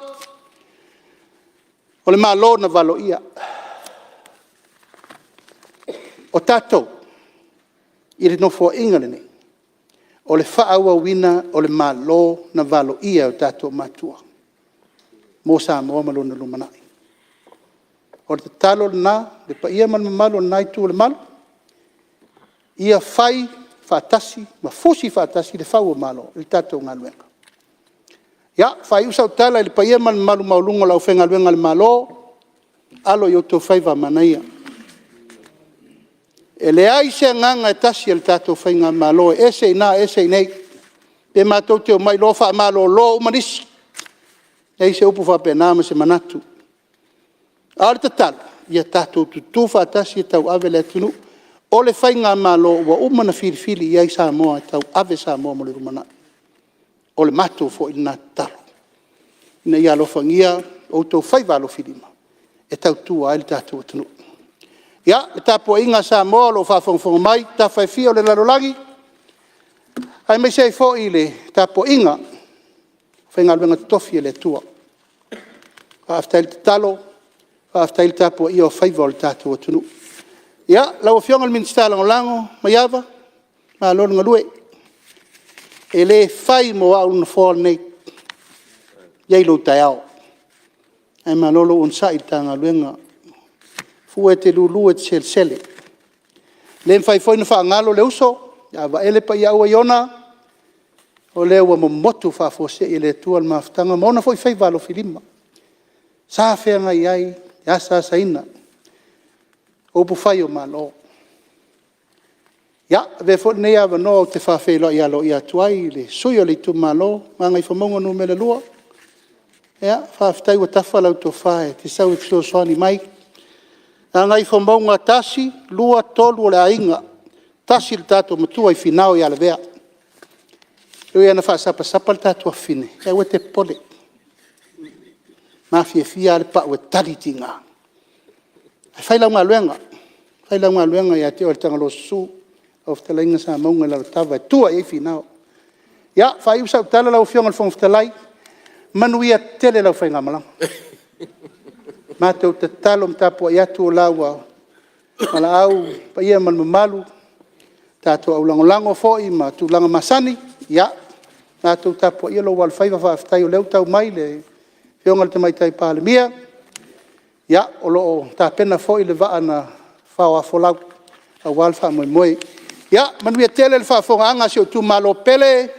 o le Malo na valoia. O tatou i le Nofoaiga lenei, o le faaauauina o le Malo na valoia e o tatou matua mo Samoa ma lona lumanai. O le tatalo lena i le paia ma le mamalu o lena Itu o le Malu, ia fai faatasi ma fusi faatasi le fau o Malo i le tatou galuega. Ia, faaiu sau tala i le paia ma le mamalu maualuga o le aufaigaluega a le Malo, alo i outou faiva manaia. E leai se agaga e tasi o le tatou faigamalo e ese i ina ese i inei, pe matou te omai loa faamalolo uma nisi. E leai se upu faapena ma se manatu. A o le tatalo, ia tatou tutu faatasi e tauave le atunuu. O le faigamalo ua uma ona filifili i ai Samoa e tauave Samoa mo le lumanai. O le matou foi lena tatalo, ina ia alofagia outou faiva alofilima e tautua ai le tatou atunuu. Ia, le tapuaiga a Samoa o lo o faafogafoga mai i tafa e fia o le lalolagi, aemaise ai foi le tapuaiga a le aufaigaluega totofi a le Atua, faafetai le tatalo, faafetai le tapuaia o faiva o le tatou atunuu. Ia, lau Afioga i le Minisita Lagolago Maiava, malo le galue. E le fai mo au le Nofoa lenei, e i ai lou taeao, ae malo lou onosai i le ta galuega. Fua e te lulu e te selesele. E le mafai foi ona faagalo le uso ia Vaele Paiaaua Iona, o lea ua momotu faafuasei e le Atua le mafutaga ma ona foi faiva alofilima sa feagai ai le asaasaina o upufai o Malo. Ia, avea foi lenei avanoa ou te faafeiloai aloaia atu ai i le sui usufono o le itumalo o Gagaifomauga 2, ia faafetai ua tafa lau tofa e te sau e fesoasoani mai. Gagaifomauga 1, 2, 3 o le aiga, e tasi le tatou matua i Finao ia Lavea. E ui lava ina faasapasapa le ta tuafafine, ae aua e te popole, e mafiafia lava le pau e tali tiga. Ae fai lau galuega, fai lau galuega ia te oe le Tagaloasusu, lau fetalaiga Samauga i Lalokava e tua i ai Finao. Ia, faaiu sau tala lau Afioga i le Fofoga Fetalai, manuia tele lau faigamalaga. Matou tatalo ma tapuai atu o la ua valaau le paia ma le mamalu, tatou aulagolago foi ma tulaga masani, ia matou tapuaia lou alofaiva, faafetai o lea ua tau mai le Afioga i le Tamaitai Palemia, o lo o tapena foi le vaa na faoafolau aua le faamoemoe. Ia manuia tele le faafofogaaga a si ou itumalo pele,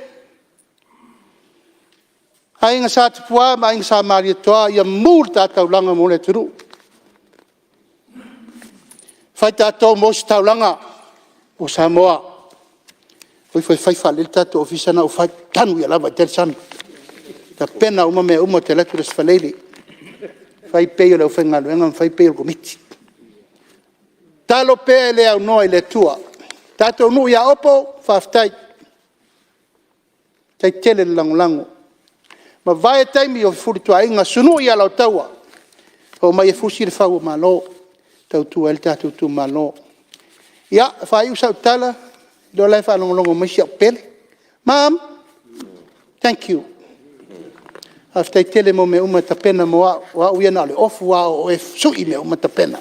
Aiga Sa Tupua ma Aiga Sa Malietoa, ia mu le ta taulaga mo le atunuu, fai tatou ma ositaulaga mo Samoa. O ifo e fai faalelei le tatou ofisa lena ua fai, tanu ia lava i tai le sami, tapena uma mea uma ou te alu atu i le Aso Faraile, fai pay o le aufaigaluega ma fai pay o le Komiti. Tatalo pea e le aunoa i le Atua. Le tatou nuu i Aopo, faafetai, faafetai tele le lagolago. Ua mavae taimi o fefulituaaiga, sunui ala o taua, omai e fusi le fau o malo e tautua ai le tatou itumalo. Ia, e faaiu sau tala, o la e faalogologo mai si au pele, mom, thank you, faafetai tele mo mea uma e tapena mo au, o au ia na o le ofu lava o oe e sui mea uma ma tapena.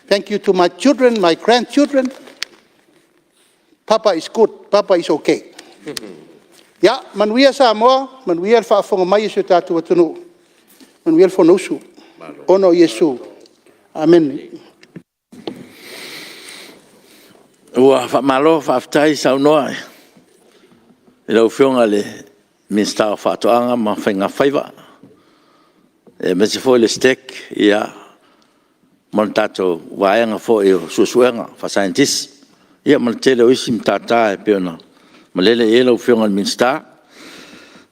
Thank you to my children, my grandchildren, papa is good, papa is okay. Ia manuia Samoa, manuia le faafofoga mai a si o tatou atunuu, manuia le Fonousu ona o Iesu. Amene. Ua faamalo faafetai saunoa i lau Afioga i le Minisita o Faatoaga ma Faiga Faiva, aemaise foi o le STEC ma le tatou Vaega foi o Suesuega Faasaienitisi, ia ma le tele o isi matata e pei ona malele i ai lau Afioga i le Minisita.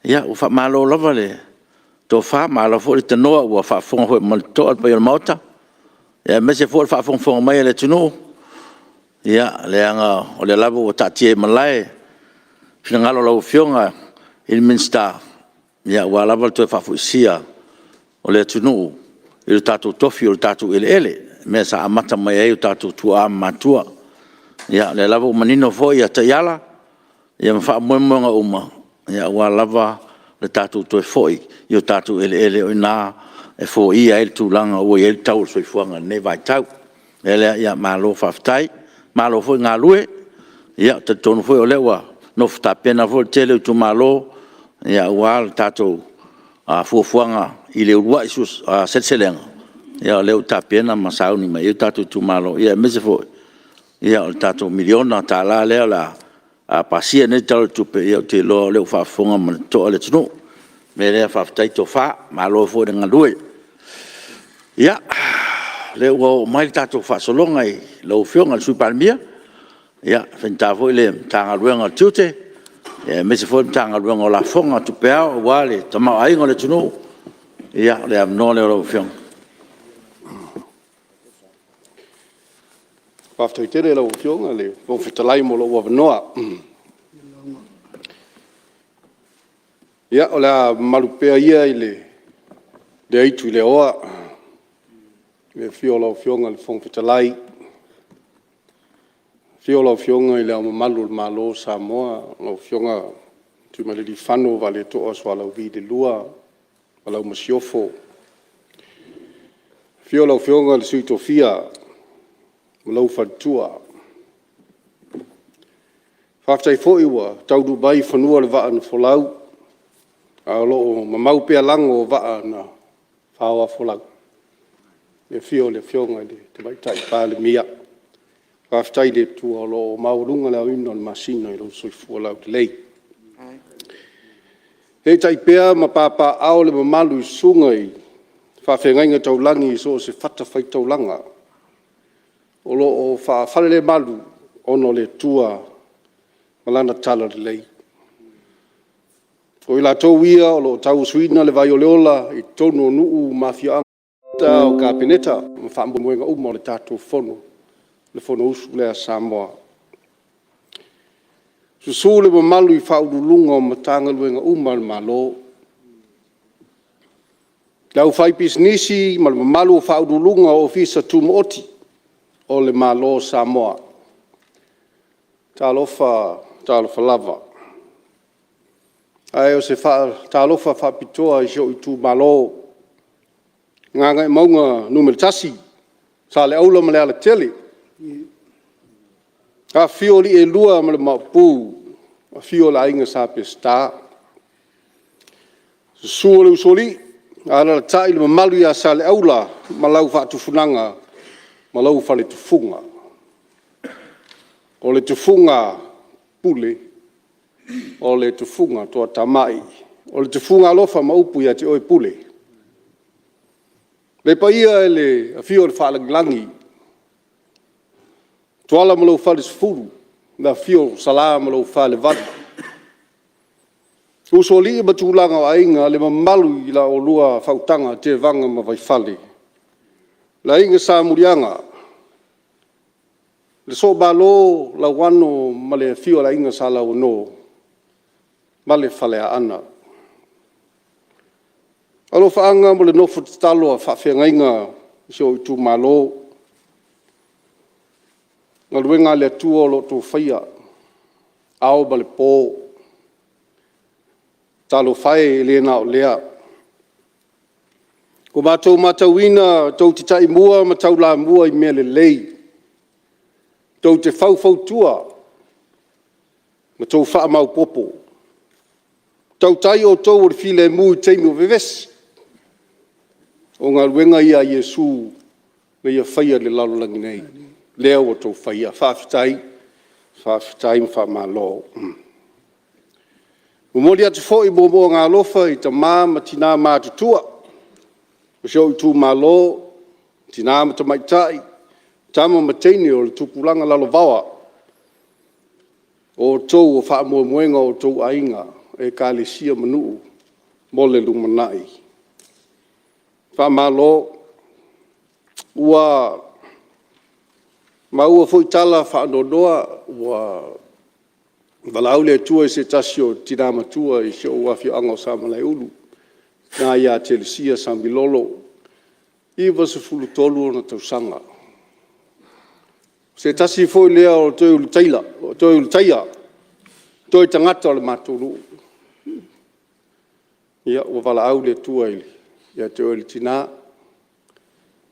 Ia ua faamalo lava le tofa, malo foi le tanoa, ua faafofoga foi ma le totoa le paia o le Maota, aemaise foi o le faafogafoga mai a le atunuu, leaga o lea lava ua taatia i malae le finagalo o lau Afioga i le Minisita, aua lava le toe faafoisia o le atunuu i lo tatou tofi o le tatou eleele, le mea sa amata mai ai o tatou tuaa ma matua. Ia o lea lava ua manino foi taiala ma faamoemoega uma aua lava le tatou toe foi i o tatou eleele, o i ina e foia ai le tulaga ua i ai le tau o le soifuaga i lenei vaitau. O le mea lea, malo faafetai, malo foi galue. Ou te talitonu foi o lea ua nofo tapena foi le tele o itumalo aua le tatou fuafuaga i le uluai seleselega, o lea ua tapena ma sauni mai i ai tatou itumalo, aemaise foi o le tatou $1miliona lea o le a pasia nei le Tala o le Tupe, ia ou te iloa o lea ua faafofoga ma le totoa le atunuu. O le mea lea, faafetai tofa, malo foi le galue. Ia, o lea ua oo mai le tatou faasologa i lau Afioga i le Sui Palemia, e faigata foi le Matagaluega o Tiute, aemaise foi le Matagaluega o Lafoga ma Tupe Ao aua le tamaoaiga o le atunuu. Ia, o le avanoa lenei o lau Afioga. Faafetai tele i lau Afioga i le Fofoga Fetalai mo lou avanoa. Ia, o le a mamalu pea ia i le aitu i le aoa i le afio o lau Afioga i le Fofoga Fetalai, afio lau Afioga i Le Ao Mamalu o le Malo o Samoa, lau Afioga Tuimalealiifano Vaaletoa Sualauvi II ma lau Masiofo. Afio lau Afioga i le Sui Tofia ma lou faletua. Faafetai foi ua taunuu mai i fanua le vaa na folau, a o lo o mamao pea lago o vaa na faoafolau i le afio o le Afioga i le Tamaitai Palemia. Faafetai i le Atua o lo o maualuga le aoina o le masina i lou soifua laulelei. Eetai pea ma papaaao le mamalu i susuga i faafeagaiga taulagi i so o se fatafaitaulaga o lo o faafalelemalu ona o le Atua ma Lana talalelei. O i latou ia o lo o tauasuina le vai o le ola i totonu o nuu ma afioaga. O Kapeneta ma faamoemoega uma o le tatou Fono, le Fonousu lea a Samoa. Susu le mamalu i Ofisa Sili o Pulega o Matagaluega uma a le Malo, Le aufaipisinisi ma le mamalu o Faauluuluga o Ofisa Tumaoti o le Malo o Samoa. Talofa, talofa lava. Ae o se faatalofa faapitoa i si ou itumalo o Gagaemauga 1, Saleaula ma Lealatele. Afifio alii e lua ma le Maopu, afio le Aiga Sa Peseta, susu le Usoalii, alaalatai le mamalu ia Saleaula ma lau faatufugaga ma lou faletufuga. O le tufuga Pule, o le tufuga Toatamai, o le tufuga alofa ma upu ia te oe Pule. Le paia i le afio o le Faalagilagi, Tuala ma lou falesefulu, le afio o Sala ma lou falevalu. Usoalii ma tulaga o Aiga, le mamalu i la oulua faautaga Tevaga ma Vaifale, le Aiga Salemuliaga, le Suemalo Lauano ma le afio o le Aiga Sa Lauano ma le Faleaana. Alofaaga mo le nofo tatalo a faafeagaiga o si ou itumalo, galuega a le Atua o lo o outou faia, ao ma le po. Talofa e, e le na o lea. Ua matou matauina tou te taimua ma taulamua i mea lelei, tou te faufautua ma tou faamaopoopo. Tautai outou o le filemu i taimi o vevesi, o galuega ia a Iesu na ia faia i le lalolagi nei, lea ua outou faia. Faafetai, faafetai ma faamalo. E momoli atu foi moomooga alofa i tama ma tina matutua o si ou itumalo, tina ma tamaitai, tama ma teine o le tupulaga lalovaoa, o outou o faamoemoega o outou aiga, Ekalesia ma nuu mo le lumanai. Faamalo. Ua maua foi tala faanoanoa ua valaau le Atua i se tasi o tina matua i si ou afioaga o Samalaeulu, le tina ia Telesia Samilolo, 93 ona tausaga. O se tasi foi lea o Toe Ulutaia, o toe tagata o le matou nuu. Ia, ua valaau le Atua ia te oe le tina.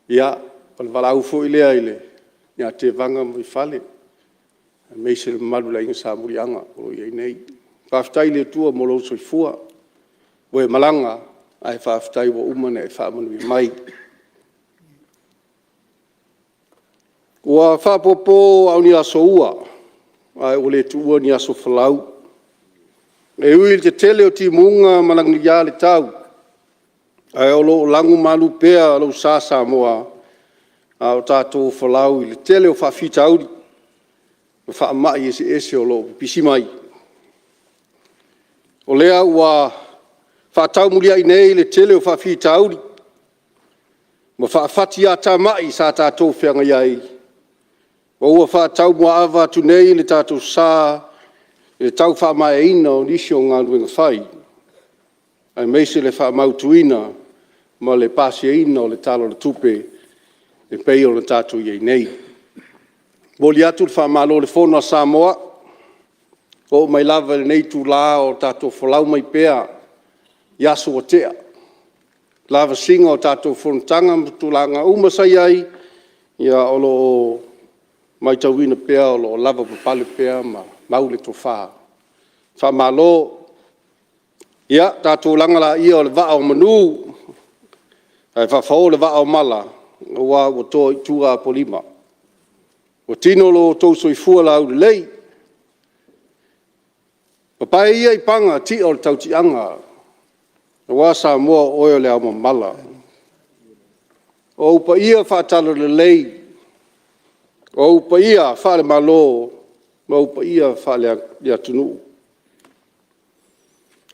Ia, o le valaau foi lea ia Tevaga ma Vaifale, aemaise le mamalu i le Aiga Salemuliaga o lo o i ai nei. Faafetai i le Atua mo lou soifua, ua e malaga, ae faafetai ua uma ona e faamanuia mai. Ua faapopo a o ni aso ua, ae ua le tuua ni aso folau. E ui i le tetele o timuga ma lagilagia le tau, ae o lo o lagomalu pea lou sa Samoa a o tatou folau i le tele o faafitauli ma faamai eseese o lo o pipisi mai. O lea ua faataumuliai nei le tele o faafitauli ma faafatiatamai sa tatou feagai ai, ma ua faataumuaava atu nei le tatou sa i le tau faamaeaina o nisi o galuega fai, aemaise le faamautuina ma le pasiaina o le Tala o le Tupe e pei ona tatou i ai nei. E momoli atu le faamalo i le Fono a Samoa, e oo mai lava i lenei itula o tatou folau mai pea i aso ua tea, lavasiga o tatou fonotaga ma tulaga uma sa i ai, ia o lo o matauina pea o lo o lavapapale pea ma mau le tofa. Faamalo. Ia tatou laga laia o le vaa o manu ae faafao le vaa o mala, aua ua to i tua Apolima, ua tino lo outou soifua laulelei. Papae ia i paga tia o le tautiaga, aua Samoa o oe o le aomamala. O ou paia faale-Talalelei, o ou paia faale-Malo, ma ou paia faale-atunuu,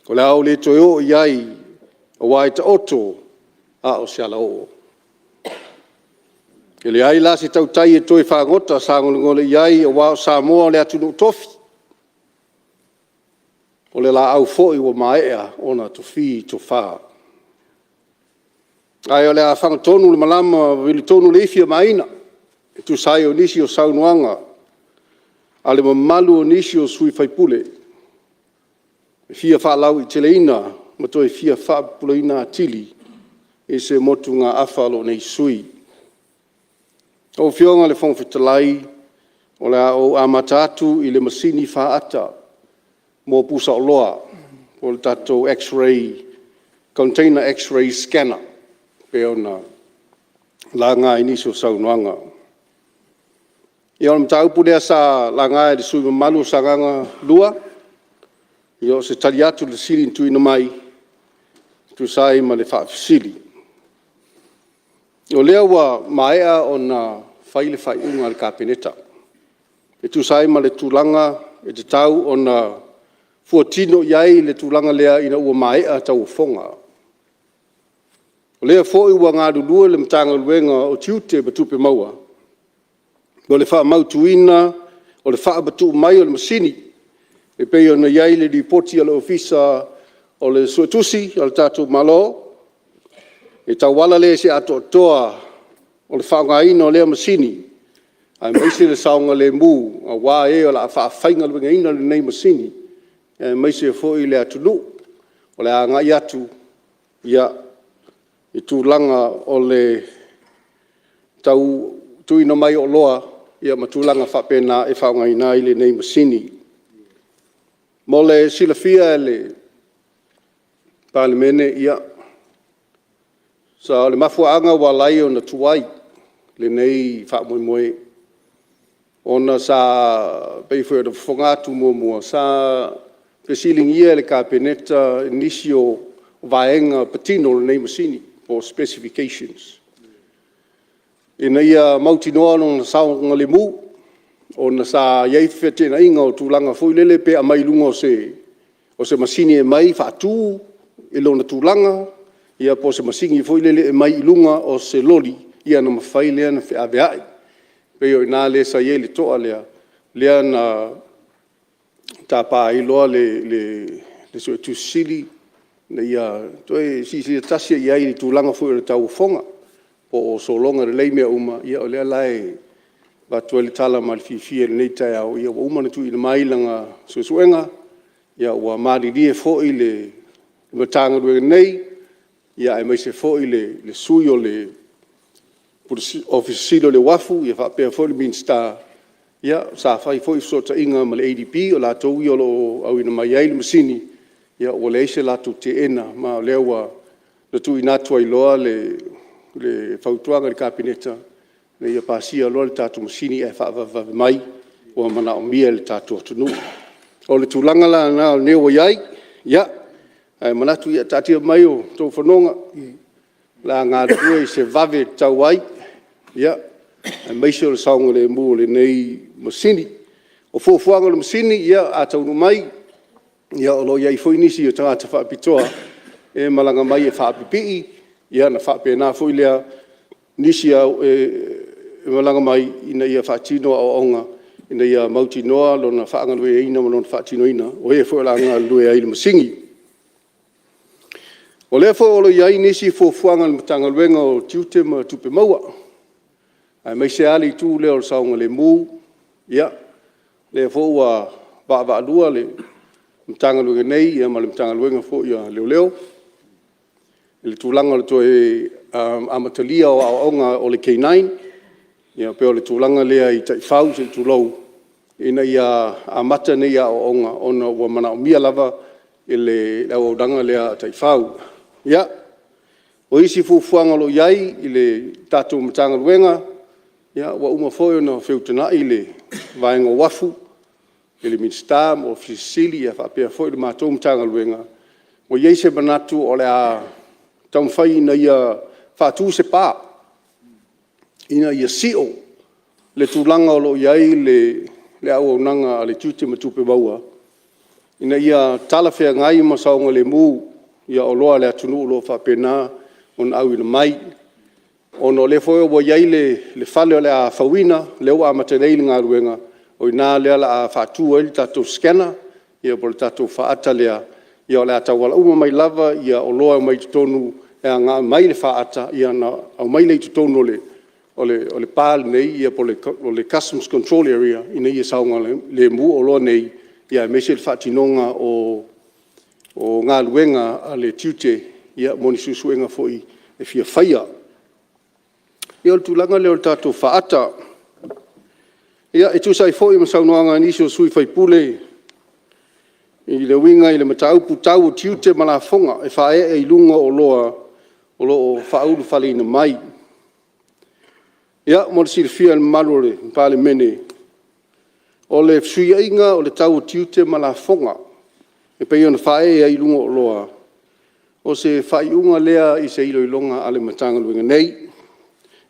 o le a ou le toe oo i ai aua e taoto a o se alaoo. E leai la se tautai e toe fagota sagolegole i ai aua o Samoa o le atunuu tofi, o le laau foi ua maea ona tofi tofa. Ae o le a fagatonu le malama ma vili tonu le ifi a Maina e tusa ai o nisi o saunoaga a le mamalu o nisi o sui usufono e fia faalauaiteleina ma toe fia faapupulaina atili i se motugaafa a lou nei sui usufono. Lau Afioga i le Fofoga Fetalai, o le a ou amata atu i le masini faata mo pusaoloa po o le tatou X-ray, container x-ray scanner e pei ona laga i nisi o saunoaga. Ia o le mataupu lea sa laga e le sui usufono mamalu o Sagaga 2, ia o se tali atu i le fesili na tuuina mai e tusa ai ma le faafesili. O lea ua maea ona fai le faaiuga a le Kapeneta e tusa ai ma le tulaga e tatau ona fuatino i ai le tulaga lea ina ua maea tauofoga. O lea foi ua galulue le Matagaluega o Tiute ma Tupe Maua mo le faamautuina o le faamatuu mai o le masini e pei ona i ai le Lipoti a le Ofisa o le Suetusi a le tatou Malo, e tauala lea i se atoatoa o le faaaogaina o lea masini, aemaise le saogalemu aua e o le a faafaigaluegaina lenei masini, aemaise foi le atunuu o le a agai atu i tulaga o le tau tuuina mai o oloa ma tulaga faapena e faaaogaina ai lenei masini. Mo le silafia e le Palemene, ia, o le mafuaaga ua ala ai ona tuai lenei faamoemoe, ona sa pei foi ona fofoga atu muamua, sa fesiligia e le Kapeneta nisi o vaega patino o lenei masini po o specifications, ina ia mautinoa lona saogalemu, ona sa i ai feteenaiga o tulaga foi lele pe aumai i luga o se masini e aumai faatu i lona tulaga, ia po o se masini foi lele e aumai i luga o se loli ona mafai lea ona feaveai. E pei o i ina lea sa i ai le toa lea, lea na tapa ai loa le Suetusi Sili ina ia toe silasila tasi i ai i le tulaga foi o le tauofoga, po o sologa lelei mea uma. Ia o lea la e avatu ai le tala ma le fiafia i lenei taeao, ua uma ona tuuina mai lana suesuega, ua malilie foi le Matagaluega nei, aemaise foi le Sui o le Ofisa Sili o le Uafu faapea foi le Minisita, sa fai foi fesootaiga ma le ADB, o latou ia o lo o auina mai ai le masini, ua leai se latou teena, ma o lea ua tuuina atu ai loa le fautuaga i le Kapeneta ina ia pasia loa le tatou masini ae faavavevave mai, ua manaomia e le tatou atunuu. O le tulaga la lena o lea ua i ai, ae manatu, ia taatia mai o outou fanoga, o le a galulue i se vave e tatau ai, aemaise o le saogalemu o lenei masini. O fuafuaga o le masini, a taunuu mai, o lo o i ai foi nisi o tagata faapitoa e malaga mai e faapipii, ona faapena foi lea nisi e malaga mai ina ia faatino aoaoga ina ia mautinoa lona faagalueaiina ma lona faatinoina o e foi o le a galulue ai i le masini. O lea foi o lo o i ai nisi fuafuaga a le Matagaluega o Tiute ma Tupe Maua, aemaise lava le itu lea o le saogalemu. Ia, o lea foi ua vaavaalua le Matagaluega nei ma le Matagaluega foi o Leoleo i le tulaga o le toe amatalia o aoaoga o le K9, e pei o le tulaga lea i taifau se i tulou, ina ia amata nei aoaoga ona ua manaomia lava le auaunaga lea a taifau. Ia, o isi fuafuaga o lo o i ai i le tatou Matagaluega, ua uma foi ona feutagai le Vaega o Uafu i le Minisita ma le Ofisa Sili o Pulega faapea foi le matou Matagaluega, ua i ai se manatu o le a taumafai ina ia faatu se pa, ina ia sio le tulaga o lo o i ai le auaunaga a le Tiute ma Tupe Maua, ina ia talafeagai ma saogalemu oloa a le atunuu o lo o faapena ona auina mai, ona o lea foi ua i ai le fale o le a fauina, lea ua amata nei le galuega, o i ina lea o le a faatu ai le tatou scanner po o le tatou faata lea, o le a tauala uma mai lava oloa e omai totonu e agai mai le faata ona aumai lea i totonu o le pa lenei po o le Customs Control Area ina ia saogalemu oloa nei, aemaise le faatinoga o galuega a le Tiute mo ni suesuega foi e fia faia. Ia o le tulaga lea o le tatou faata. Ia e tusa ai foi ma saunoaga a nisi o sui usufono e uiga i le mataupu tau tiute ma lafoga e faaee i luga o oloa o lo o faaulufaleina mai. Ia mo le silafia e le mamalu o le Palemene, o le fesuiaiga o le tau o tiute ma lafoga e pei ona faaee ai i luga o oloa, o se faaiuga lea i se iloiloga a le Matagaluega nei.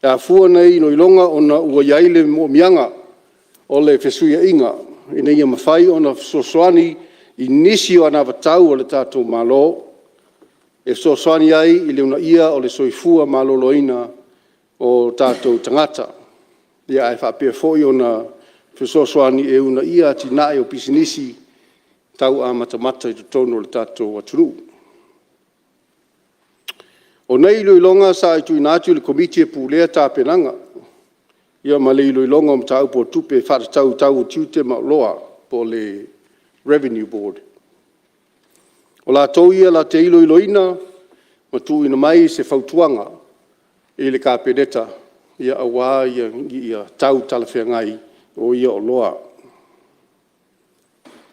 E afua nei iloiloga ona ua i ai le manaomiaga o le fesuiaiga ina ia mafai ona fesoasoani i nisi o anavatau a le tatou Malo, e fesoasoani ai i le uunaia o le soifua maloloina o tatou tagata, ae faapea foi ona fesoasoani e uunaia atinae o pisinisi tau amatamata i totonu o le tatou atunuu. O nei iloiloga sa tuuina atu i le Komiti e Pulea Tapenaga ma le iloiloga o mataupu o tupe faatatau i tau o tiute ma oloa po o le Revenue Board. O latou ia latou te iloiloina ma tuuina mai se fautuaga i le Kapeneta aua tau talafeagai o ia oloa.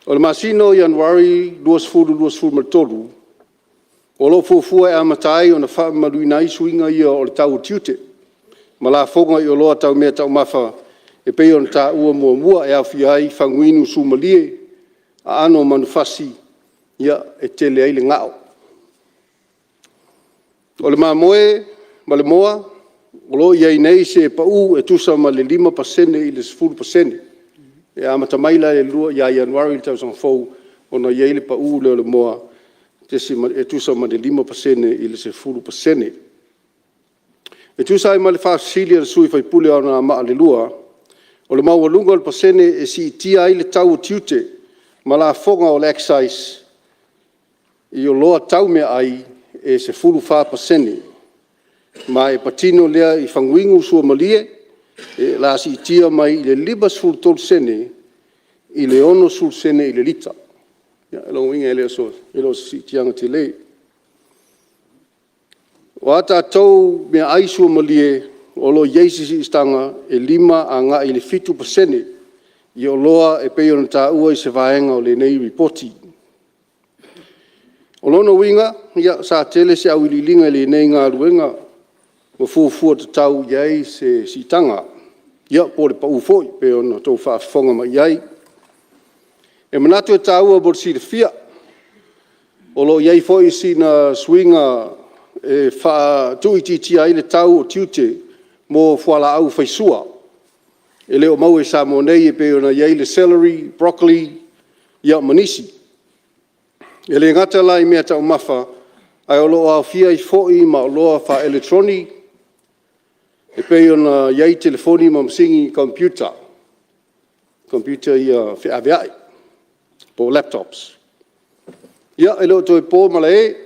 O le masina o Ianuari 2023, o lo o fuafua e amata ai ona faamamaluina ai suiga ia o le tau o tiute ma lafoga i oloa tau meataumafa e pei ona taua muamua e aofia ai faguinu suamalie, aano o manufasi e tele ai le gao. O le mamoe ma le moa, o lo o i ai nei se pau e tusa ma le 5% i le 10%. E amata mai la ia Ianuari i le tausaga fou ona i ai le pau lea o le moa e tusa ma le 5% i le 10%. E tusa ai ma le faafesili a le sui usufono o Anoamaa 2, o le maualuga o le pasene e siitia ai le tau o tiute ma lafoga o le excise i oloa tau meaai, e 14%, ma e patino lea i faguinu suamalie o le a siitia mai le 53sene i le 60sene i le lita. O lona uiga e le o se siitiaga tele. O a tatou meaai suamalie, o lo o i ai se siitaga e 5 agai i le 7% i oloa e pei ona taua i se vaega o lenei Lipoti. O lona uiga, sa tele se auiliiliga i lenei galuega ma fuafua tatau i ai se siitaga, ia po o le pau foi e pei ona outou faafofoga mai i ai. E manatu e taua mo le silafia, o lo o i ai foi sina suiga e tuuitiitia ai le tau o tiute mo fualaau faisua e le o maua i Samoa nei e pei ona i ai le celery, broccoli ia ma nisi. E le gata la i meataumafa, ae o lo o aofia ai foi ma oloa faaeletoroni e pei ona i ai telefoni ma masini computer, computer ia feaveai po o laptops. Ia, e le o toe po malae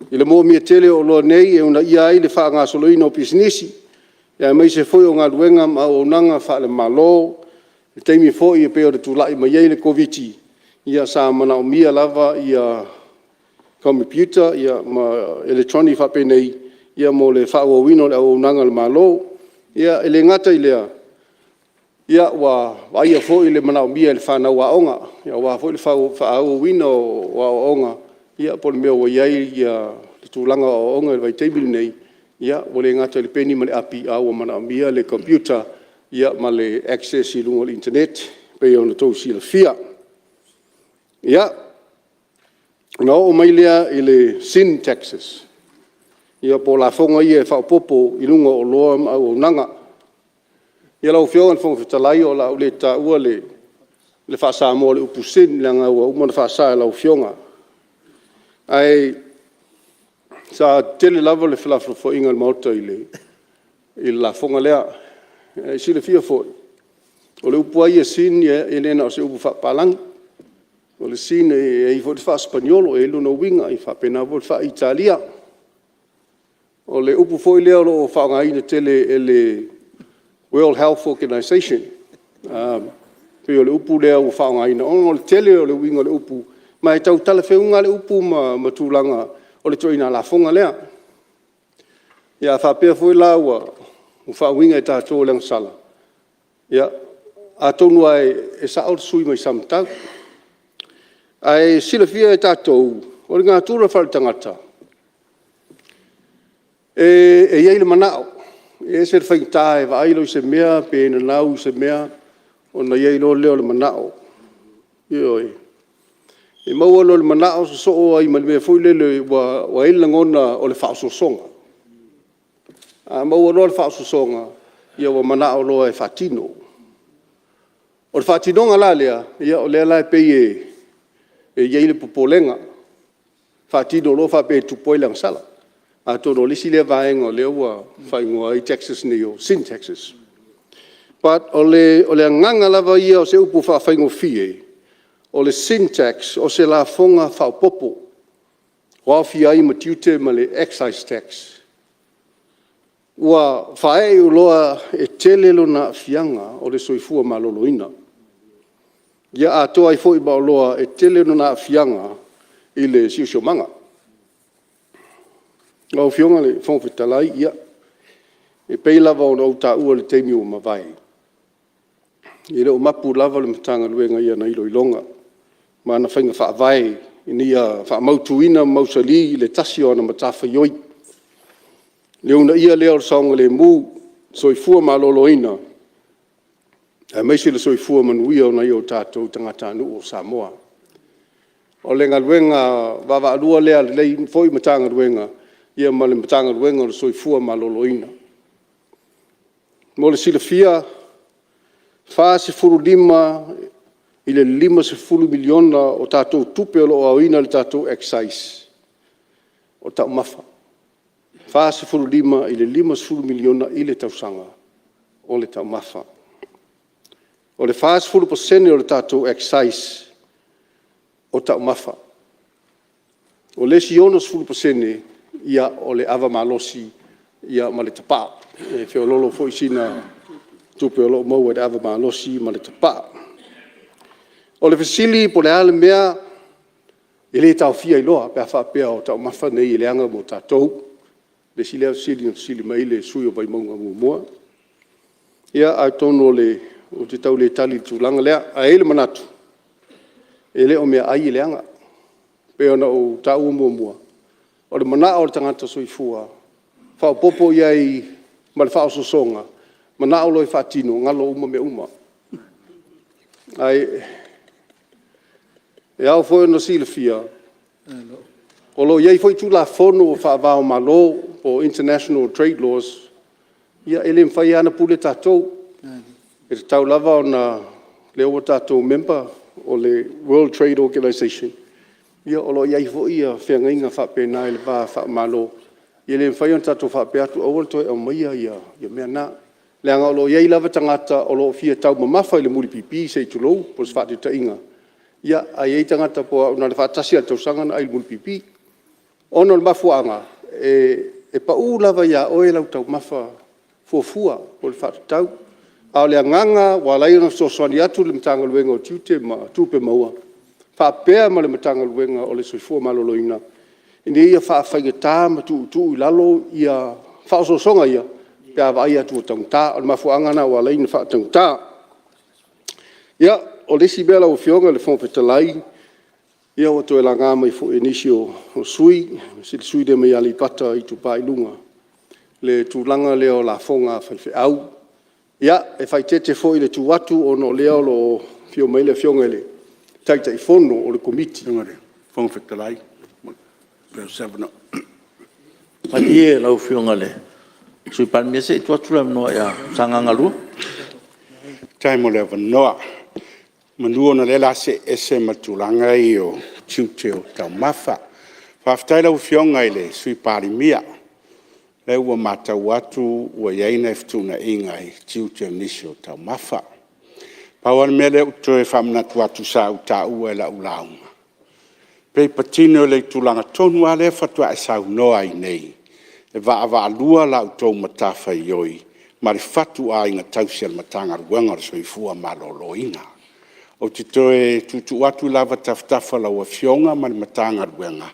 i le manaomia tele o oloa nei e uunaia ai le faagasoloina o pisinisi, aemaise foi o galuega ma auaunaga faale-Malo i le taimi foi e pei ona tulai mai ai le Koviti-19, ia sa manaomia lava computer ma electronic faapenei mo le faaauauina o le auaunaga a le Malo. E le gata i lea, ua vaaia foi le manaomia e le fanau aoga aua foi le faaauauina o aoaoga, po o le mea ua i ai le tulaga o aoaoga i le vaitaimi lenei, ua le gata i le peni ma le api, a ua manaomia le computer ma le access i luga o le internet e pei ona outou silafia. Ia, ona oo mai lea i le sin taxes, po o lafoga ia e faaopoopo i luga o oloa ma auaunaga. Ia lau Afioga i le Fofoga Fetalai o le a ou le taua le faa-Samoa o le upu sin leaga ua uma ona faasa e lau Afioga. Ae sa tele lava le felafolafoaiga a le Maota i le lafoga lea. Ae silafia foi, o le upu lava ia sin e le na o se upu faapapalagi, o le sin e i ai foi le faa-Sipaniolo e i ai lona uiga, e faapena foi le faa-Italia. O le upu foi lea o lo o faaaogaina tele e le World Health Organisation. E pei o le upu lea ua faaaogaina ona o le tele o le uiga o le upu, ma e tau talafeuga lava le upu ma tulaga o le ituaiga lafoga lea. Ia a faapea foi la ua faauiga e tatou o le agasala, ia atonu lava e sao le sui usufono mai Samatau. Ae silafia e tatou, o le natura faale-tagata, e i ai le manao, e ese le faigata e vaai loa i se mea pe nanau i se mea ona i ai loa lea o le manao. Ioe. E maua loa i le manao sosoo ai ma le mea foi lele ua i ai le lagona o le faaososoga. A maua loa le faaososoga, ia ua manao loa e faatino. O le faatinoga la lea, o lea la e pei e i ai le popolega, faatino loa faapea e tupu ai le agasala. Atonu o le isi lea vaega lea ua faaigoa ai taxes nei o sin taxes. But o le agaga lava ia o se upu faafaigofie, o le sin tax, o se lafoga faaopoopo ua aofia ai ma tiute ma le excise tax. Ua faaee i oloa e tele lona aafiaga o le soifua maloloina, ia atoa ai foi ma oloa e tele lona aafiaga i le siosiomaga. Lau Afioga i le Fofoga Fetalai, ia, e pei lava ona ou taua i le taimi ua mavae, e le o mapu lava le Matagaluega i ana iloiloga ma ana faiga faavae ina ia faamautuina ma mausali le tasi o ana matafaioi, le uunaia lea o le saogalemu, soifua maloloina, aemaise le soifua manuia o nai o tatou tagatanuu o Samoa. O le galuega vaavaalua lea a lenei foi Matagaluega ma le Matagaluega o le Soifua Maloloina. Mo le silafia, e $45 i le $50 miliona o tatou tupe o lo o aoina i le tatou excise, o taumafa. E $45 i le $50 miliona i le tausaga o le taumafa. O le 40% o le tatou excise, o taumafa. O le isi 60% o le ava malosi ma le tapaa. E feoloolo foi sina tupe o lo o maua i le ava malosi ma le tapaa. O le fesili po o le a le mea e le taofia ai loa pe a faapea o taumafa nei e leaga mo tatou? O le isi lea fesili na fesili mai ai le sui usufono o Vaimauga 1. Ia atonu ou te tau le tali i le tulaga lea, ae i ai le manatu, e le o meaai e leaga. E pei ona ou taua muamua, o le manao o le tagata soifua, faaopoopo i ai ma le faaososoga, manao loa e faatino, galo uma mea uma. Ae ao foi ona silafia, o lo o i ai foi Tulafono faava-o-Malo po o International Trade Laws, ia e le mafai lava ona pule tatou. E tatau lava ona o lea ua tatou member o le World Trade Organisation, ia o lo o i ai foi feagaiga faapena i le va faale-Malo, e le mafai ona tatou faapea atu aua le toe aumaia ia mea na, leaga o lo o i ai lava tagata o lo o fia taumamafa i le mulipipi se i tulou mo se faataitaiga, ae i ai tagata po o au na o le faatasi lava i le tausaga ona ai i le mulipipi, ona o le mafuaaga, e pau lava ia oe lau taumafa fuafua po o le faatatau. A o le agaga ua ala ai ona fesoasoani atu le Matagaluega o Tiute ma Tupe Maua faapea ma le Matagaluega o le Soifua Maloloina, ina ia faafaigata ma tuutuu i lalo faaosoosoga ia pe a vaai atu ua taugata. O le mafuaaga lena ua ala ai ona faataugata. Ia, o le isi mea lau Afioga i le Fofoga Fetalai, ia ua toe laga mai foi e nisi o sui usufono, aemaise le sui usufono lea mai Aleipata Itupa i Luga, le tulaga lea o lafoga a faifeau. Ia, e faaeteete foi le tu atu ona o lea o lo o afio mai le Afioga i le Taitaifono o le Komiti. Malie lau Afioga i le Sui Palemia, se i tuu atu le avanoa ia Sagaga 2. Faafetai mo le avanoa. Semeamanu o lea o le a see ese ma le tulaga lea o tiute o taumafa. Faafetai i lau Afioga i le Sui Palemia, o lea ua matau atu ua i ai nai fetuunaiga i tiute o nisi o taumafa. Pau lava le mea lea ou te toe faamanatu atu sa ou taua i lau lauga, pei e patino i le tulaga tonu lava lea faatoa e saunoa ai nei, E vaavaalua la outou matafaioi ma le fatuaiga tausī a le Matagaluega o le Soifua Maloloina. Ou te toe tuutuu atu lava i tafatafa o lau Afioga ma le Matagaluega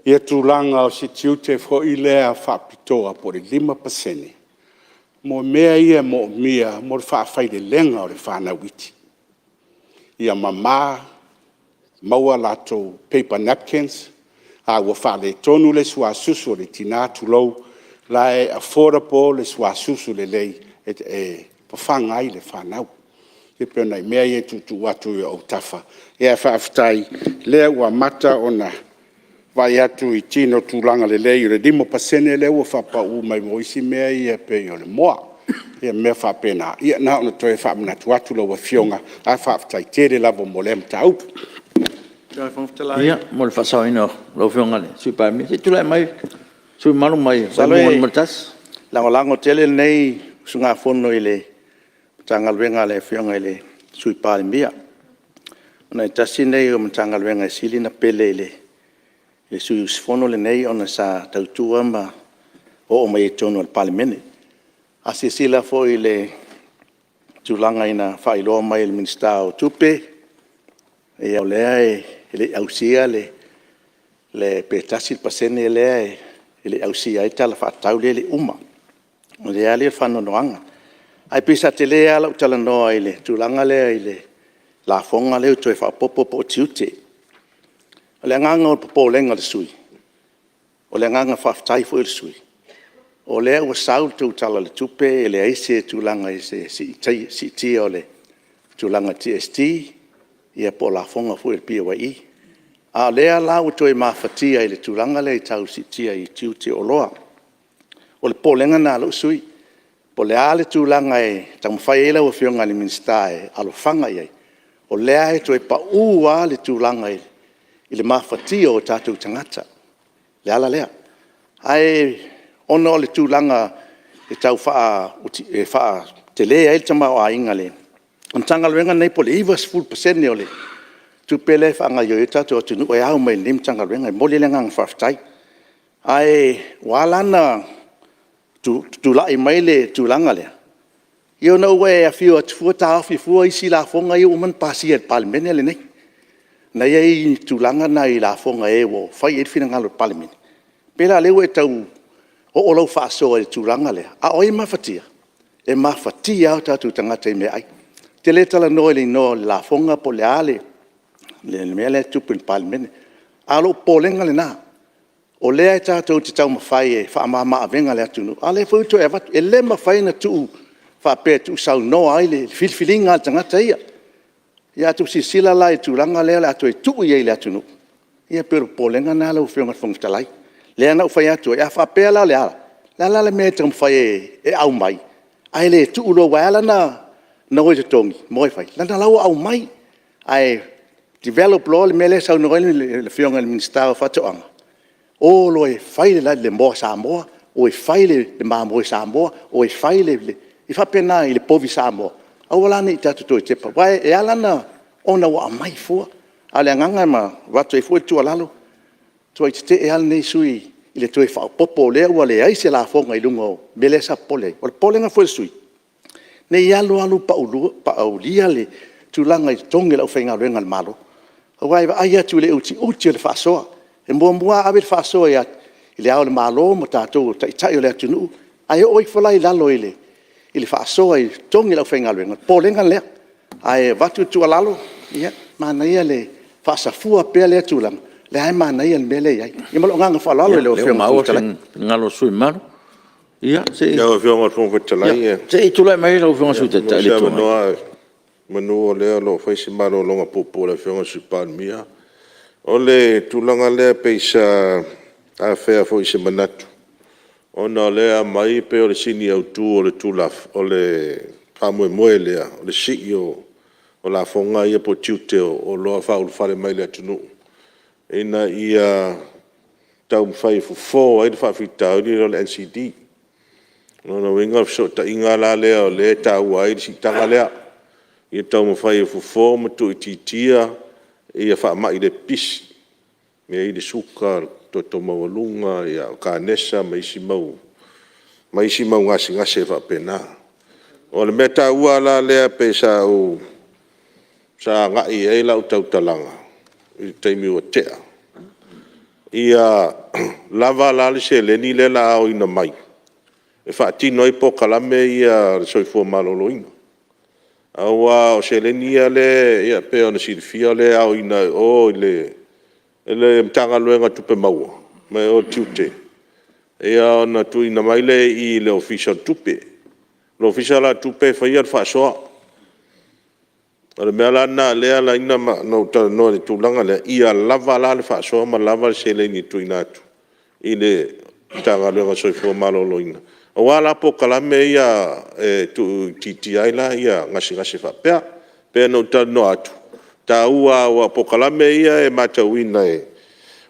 ia tulaga o se tiute foi lea faapitoa po o le 5% mo mea ia e manaomia mo le faafaileleina o le fanau iti. Ia mama, maua a latou paper napkins, a ua faaletonu le suasusu o le tina tulou, o la e affordable le suasusu lelei e fafaga ai le fanau. Ia pei o nai mea ia e tuutuu atu i ou autafa, ae faafetai o lea ua amata ona vaai atu i tino tulaga lelei i le 5% lea ua faapau mai mo isi mea ia e pei o le moa, ia ma mea faapena. Ia na ona toe faamanatu atu i lau Afioga, ae faafetai tele lava mo lea mataupu. Ia, mo le faasaoina o lau Afioga i le Sui Palemia, se i tulai mai le sui usufono mamalu mai Vaimauga 1. Masalo e lagolago tele lenei usugafono i le Matagaluega a le Afioga i le Sui Palemia, ona e tasi lenei o Matagaluega e sili ona pele i le sui usufono lenei ona sa tautua ma oo mai ai i totonu o le Palemene. A silasila foi i le tulaga na faailoa mai e le Minisita o Tupe, o lea e le i ausia pe 1% lea e le i ausia ai le Tala Faatatau lea e le i uma. O lea lava le faanoanoaga. Ae pei sa tele lava lau talanoa i le tulaga lea i le lafoga lea ua toe faaopoopo po o tiute. O le agaga o le popolega o le sui usufono, o le agaga faafetai foi o le sui usufono, o lea ua sau le tou Tala o le Tupe e leai se tulaga i se siitia o le tulaga GST po o lafoga foi a le PAYE. A o lea la ua toe mafatia i le tulaga lea tau siitia i tiute o oloa. O le popolega lena o lou sui usufono. Po o le a le tulaga e taumafai ai lau Afioga i le Minisita e alofaga i ai, o lea e toe pau lava le tulaga i le mafatia o tatou tagata, le ala lea. Ae ona o le tulaga e tau faatele ai le tamaoaiga o le Matagaluega lenei po o le 90% o le tupe lea e faagaoioi ai le tatou atunuu e ao mai lenei Matagaluega. E momoli ai le agaga faafetai. Ae ua ala la ona tulai mai le tulaga lea, ia ona ua e afio atu fua taofi fua isi lafoga ia ua uma ona pasia e le Palemene lenei, na e i ai le tulaga lena i lafoga e ua fai i ai le finagalo o le Palemene. E pei la o lea ua e tau oo lau faasoa i le tulaga lea, a o ai e mafatia? E mafatia lava o tatou tagata i meaai. Ou te le talanoa i le igoa o le lafoga po o le a le mea la e tupu i le Palemene, a o lou popolega lena, o lea tatou te taumafai e faamama avega i le atunuu, a o lea foi ua toe avatu. E le mafai ona tuu faapea e tuusaunoa ai le filifiliga a le tagata ia. Ia a outou silasila la i le tulaga lea o le a toe tuu ai i le atunuu, ia pei o le popolega lena lau Afioga i le Fofoga Fetalai. Lea na ou fai atu ai, a faapea la o le a, o le a la le mea e taumafai ai e aumai, ae le tuu loa? Aua e ala la ona o e totogi ma o e fai, leaga o la e ua aumai. Ae develop loa le mea lea e saunoa ai le Afioga i le Minisita o Faatoaga, o loa e fai le moa Samoa, o e fai le mamoe Samoa, o e fai le… e faapena i le povi Samoa, aua la ne i tatou toe tepa, aua e ala ona ua aumai fua. A o le agaga ma avatu ai foi le tuualalo, e matuai tetee lava lenei sui usufono i le toe faaopoopo o lea ua leai se lafoga i luga o mea lea sa popole ai. O le popolega foi o le sui usufono, ne i alu alu paulia le tulaga i totogi o le aufaigaluega a le Malo, aua e vaai atu i le utiuti o le faasoa. E muamua lava ave le faasoa i Le Ao o le Malo ma tatou o Taitai o le atunuu, ae oo ifo la i lalo i le faasoa i totogi o le aufaigaluega, o le popolega lea. Ae avatu le tuualalo, ia, manaia le faasafua pea o lea tulaga, o lea lava e manaia le mea lea e i ai. Ia ma lou agaga faaaloalo i lau Afioga i le Fofoga Fetalai. Ia, o lea ua maua le finagalo o le sui usufono mamalu. Lau Afioga i le Fofoga Fetalai, Se i tulai mai lau Afioga i le Sui Taitai o le Itu Agai. Semeamanu o lea o lo o fai si malologa puupuu a le Afioga i le Sui Palemia. O le tulaga lea pei sa afea foi i se manatu, ona o lea e aumai pei o le sini autu o le faamoemoe lea, o le sii o lafoga ia po o tiute o oloa faaulufale mai i le atunuu, ina ia taumafai e fofo ai le faafitauli lea o le NCD. O lona uiga o le fesootaiga la lea o lea e taua ai le siitaga lea, ia taumafai e fofo ma tuuitiitia faamai le pipisi. E i ai le suka, toto maualuga, o kanesa ma isi mau gasegase faapena. O le mea taua la lea pei sa agai i ai lau tautalaga i le taimi ua tea, ia lava la le seleni lea o le a aoina mai e faatino ai polokalame ia a le soifua maloloina. Aua o seleni ia lea e pei ona silafia o lea e aoina i o i le Matagaluega o Tupe Maua mai o i le Tiute, ia ona tuuina mai lea i le Ofisa o le Tupe. O le Ofisa la o le Tupe e faia le faasoa. O le mea la lena o lea e ala ai ona ou talanoa i le tulaga lea, ia lava la le faasoa ma lava le seleni e tuuina atu i le Matagaluega o le Soifua Maloloina, aua la polokalame ia e tuuitiitia ai gasegase faapea. E pei ona ou talanoa atu, e taua aua o polokalame ia e matauina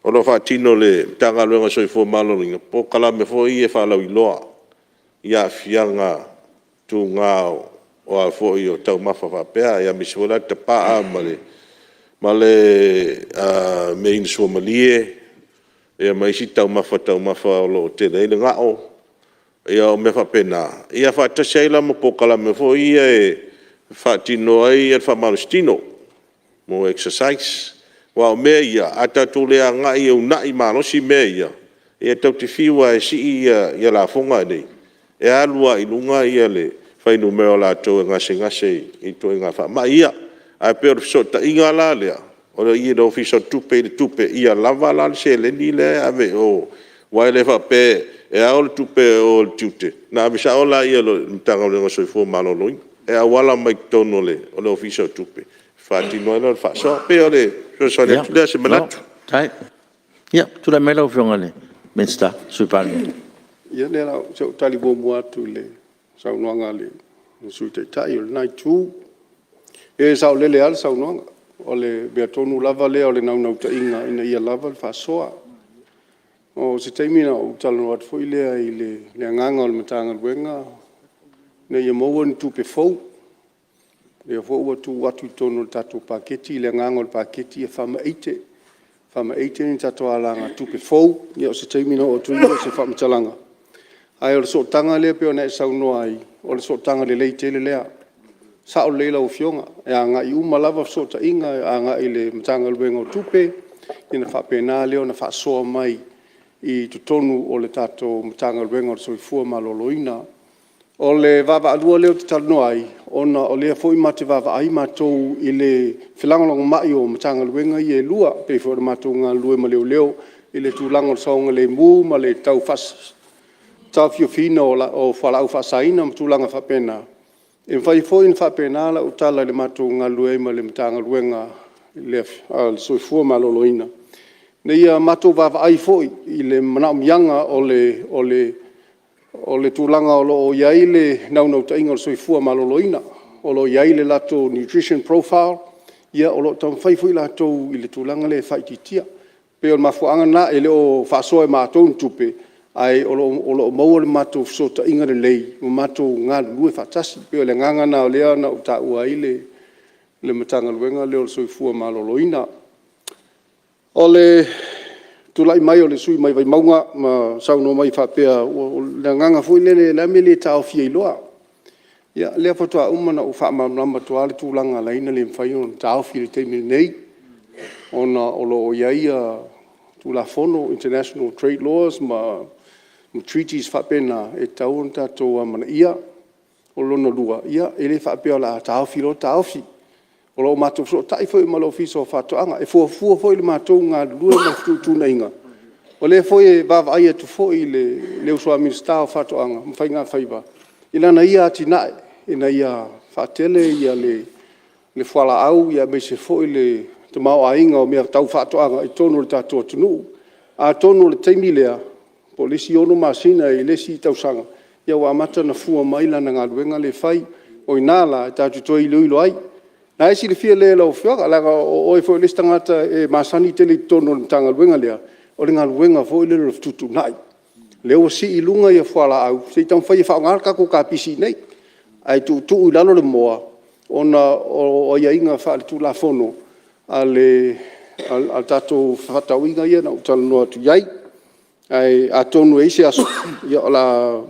o lo o faatino e le Matagaluega o le Soifua Maloloina, o polokalame foi ia faalauiloa i aafiaga tuga o taumafa faapea, aemaise foi la le tapaa ma le meainu suamalie ma isi taumafa taumafa o lo o tele ai le gao, ia o mea faapena, ia faatasi ai la ma polokalame foi ia e faatino ai le faamalositino mo exercise. Aua o mea ia, a tatou le agai e uunai malosi mea ia, ia tatou te fiu lava e sii lafoga nei, e alu lava i luga le fuainumera o latou e gasegase i ituaiga faamai ia. Ae pei o le fesootaiga la lea, o i i le Ofisa o le Tupe i le tupe, ia lava la le seleni lea e ave i o, aua e le faapea e ao le tupe i o i le tiute ona ave sao lea i le Matagaluega o le Soifua Maloloina. E auala mai i totonu o le Ofisa o Tupe ona faatino ai lea o le faasoa. E pei o le fesoasoani atu lea o se manatu. Ia, tulai mai lau Afioga i le Minisita, le Sui Palemia. Ia o lea o le a ou tali muamua atu i le saunoaga a le Sui Taitai o lena Itu. Ia e saolele lava le saunoaga. O le mea tonu lava lea o le naunautaiga ina ia lava le faasoa. O se taimi ona ou talanoa atu foi lea i le agaga o le Matagaluega ina ia maua ni tupe fou. O lea foi ua tuu atu i totonu o le tatou paketi le agaga o le paketi ia faamaite, faamaite ni tatou alagatupe fou. Ia o se taimi ona oo atu lea o se faamatalaga, ae o le sootaga lea pei ona e saunoa ai, o le sootaga lelei tele lea. E sao lelei lau Afioga, e agai uma lava fesootaiga agai i le Matagaluega o Tupe, ia ona faapena lea ona faasoa mai i totonu o le tatou Matagaluega o le Soifua Maloloina. O le vaavaalua lea ou te talanoa ai, ona o lea foi matou te vaavaai matou i le felagolagomai o Matagaluega ia e lua, e pei foi ona matou galulue ma leoleo i le tulaga o le saogalemu ma le tautaofofiina o fualaau faasaina ma tulaga faapena. E mafai foi ona faapena lau tala i le matou galulue ai ma le Matagaluega o le Soifua Maloloina, ina ia matou vaavaai foi i le manaomiaga o le tulaga o lo o i ai le naunautaiga o le soifua maloloina, o lo o i ai le latou nutrition profile, o lo o taumafai foi latou i le tulaga lea e faaitiitia. E pei o le mafuaaga lena, e le o faasoa e matou ni tupe, ae o lo o maua le matou fesootaiga lelei ma matou galulue faatasi. E pei o le agaga lena o lea na ou taua ai le Matagaluega lea o le Soifua Maloloina. O le tulai mai o le sui usufono mai Vaimauga ma saunoa mai faapea, o le agaga foi lele, o le a le mea e le taofi ai loa. Ia o lea faatoa uma ona ou faamalamalama atu lava le tulaga e ala ai ona le mafai ona taofi i le taimi lenei, ona o lo o i ai Tulafono, International Trade Laws ma Treaties faapena e tatau ona tatou amanaia. O lona lua, e le faapea o le a taofi loa taofi. O lo o matou fesootai foi ma le Ofisa o Faatoaga. E fuafua foi le matou galulue ma fetuutuunaiga, o lea foi e vaavaai atu foi le uso a Minisita o Faatoaga ma Faigafaiva i lana ia atinae ina ia faatele le fualaau aemaise foi le tamaoaiga o mea tau faatoaga i totonu o le tatou atunuu. Atonu o le taimi lea po o le isi 6 masina i le isi tausaga, ia ua amata ona fua mai lana galuega lea e fai. O i ina la tatou te toe iloilo ai. O lena e silafia lelei e lau Afioga, leaga o oe foi le isi tagata e masani tele i totonu o le Matagaluega lea, o le galuega foi lea o le fetuutuunai. O lea ua sii i luga fualaau, se i taumafai e faaaoga le tatou kapisi i inei, ae tuutuu i lalo le moa ona o aiaiga faaletulafono a le tatou fefaatauaiga ia na ou talanoa atu i ai. Ae atonu e i ai se aso, ia o le a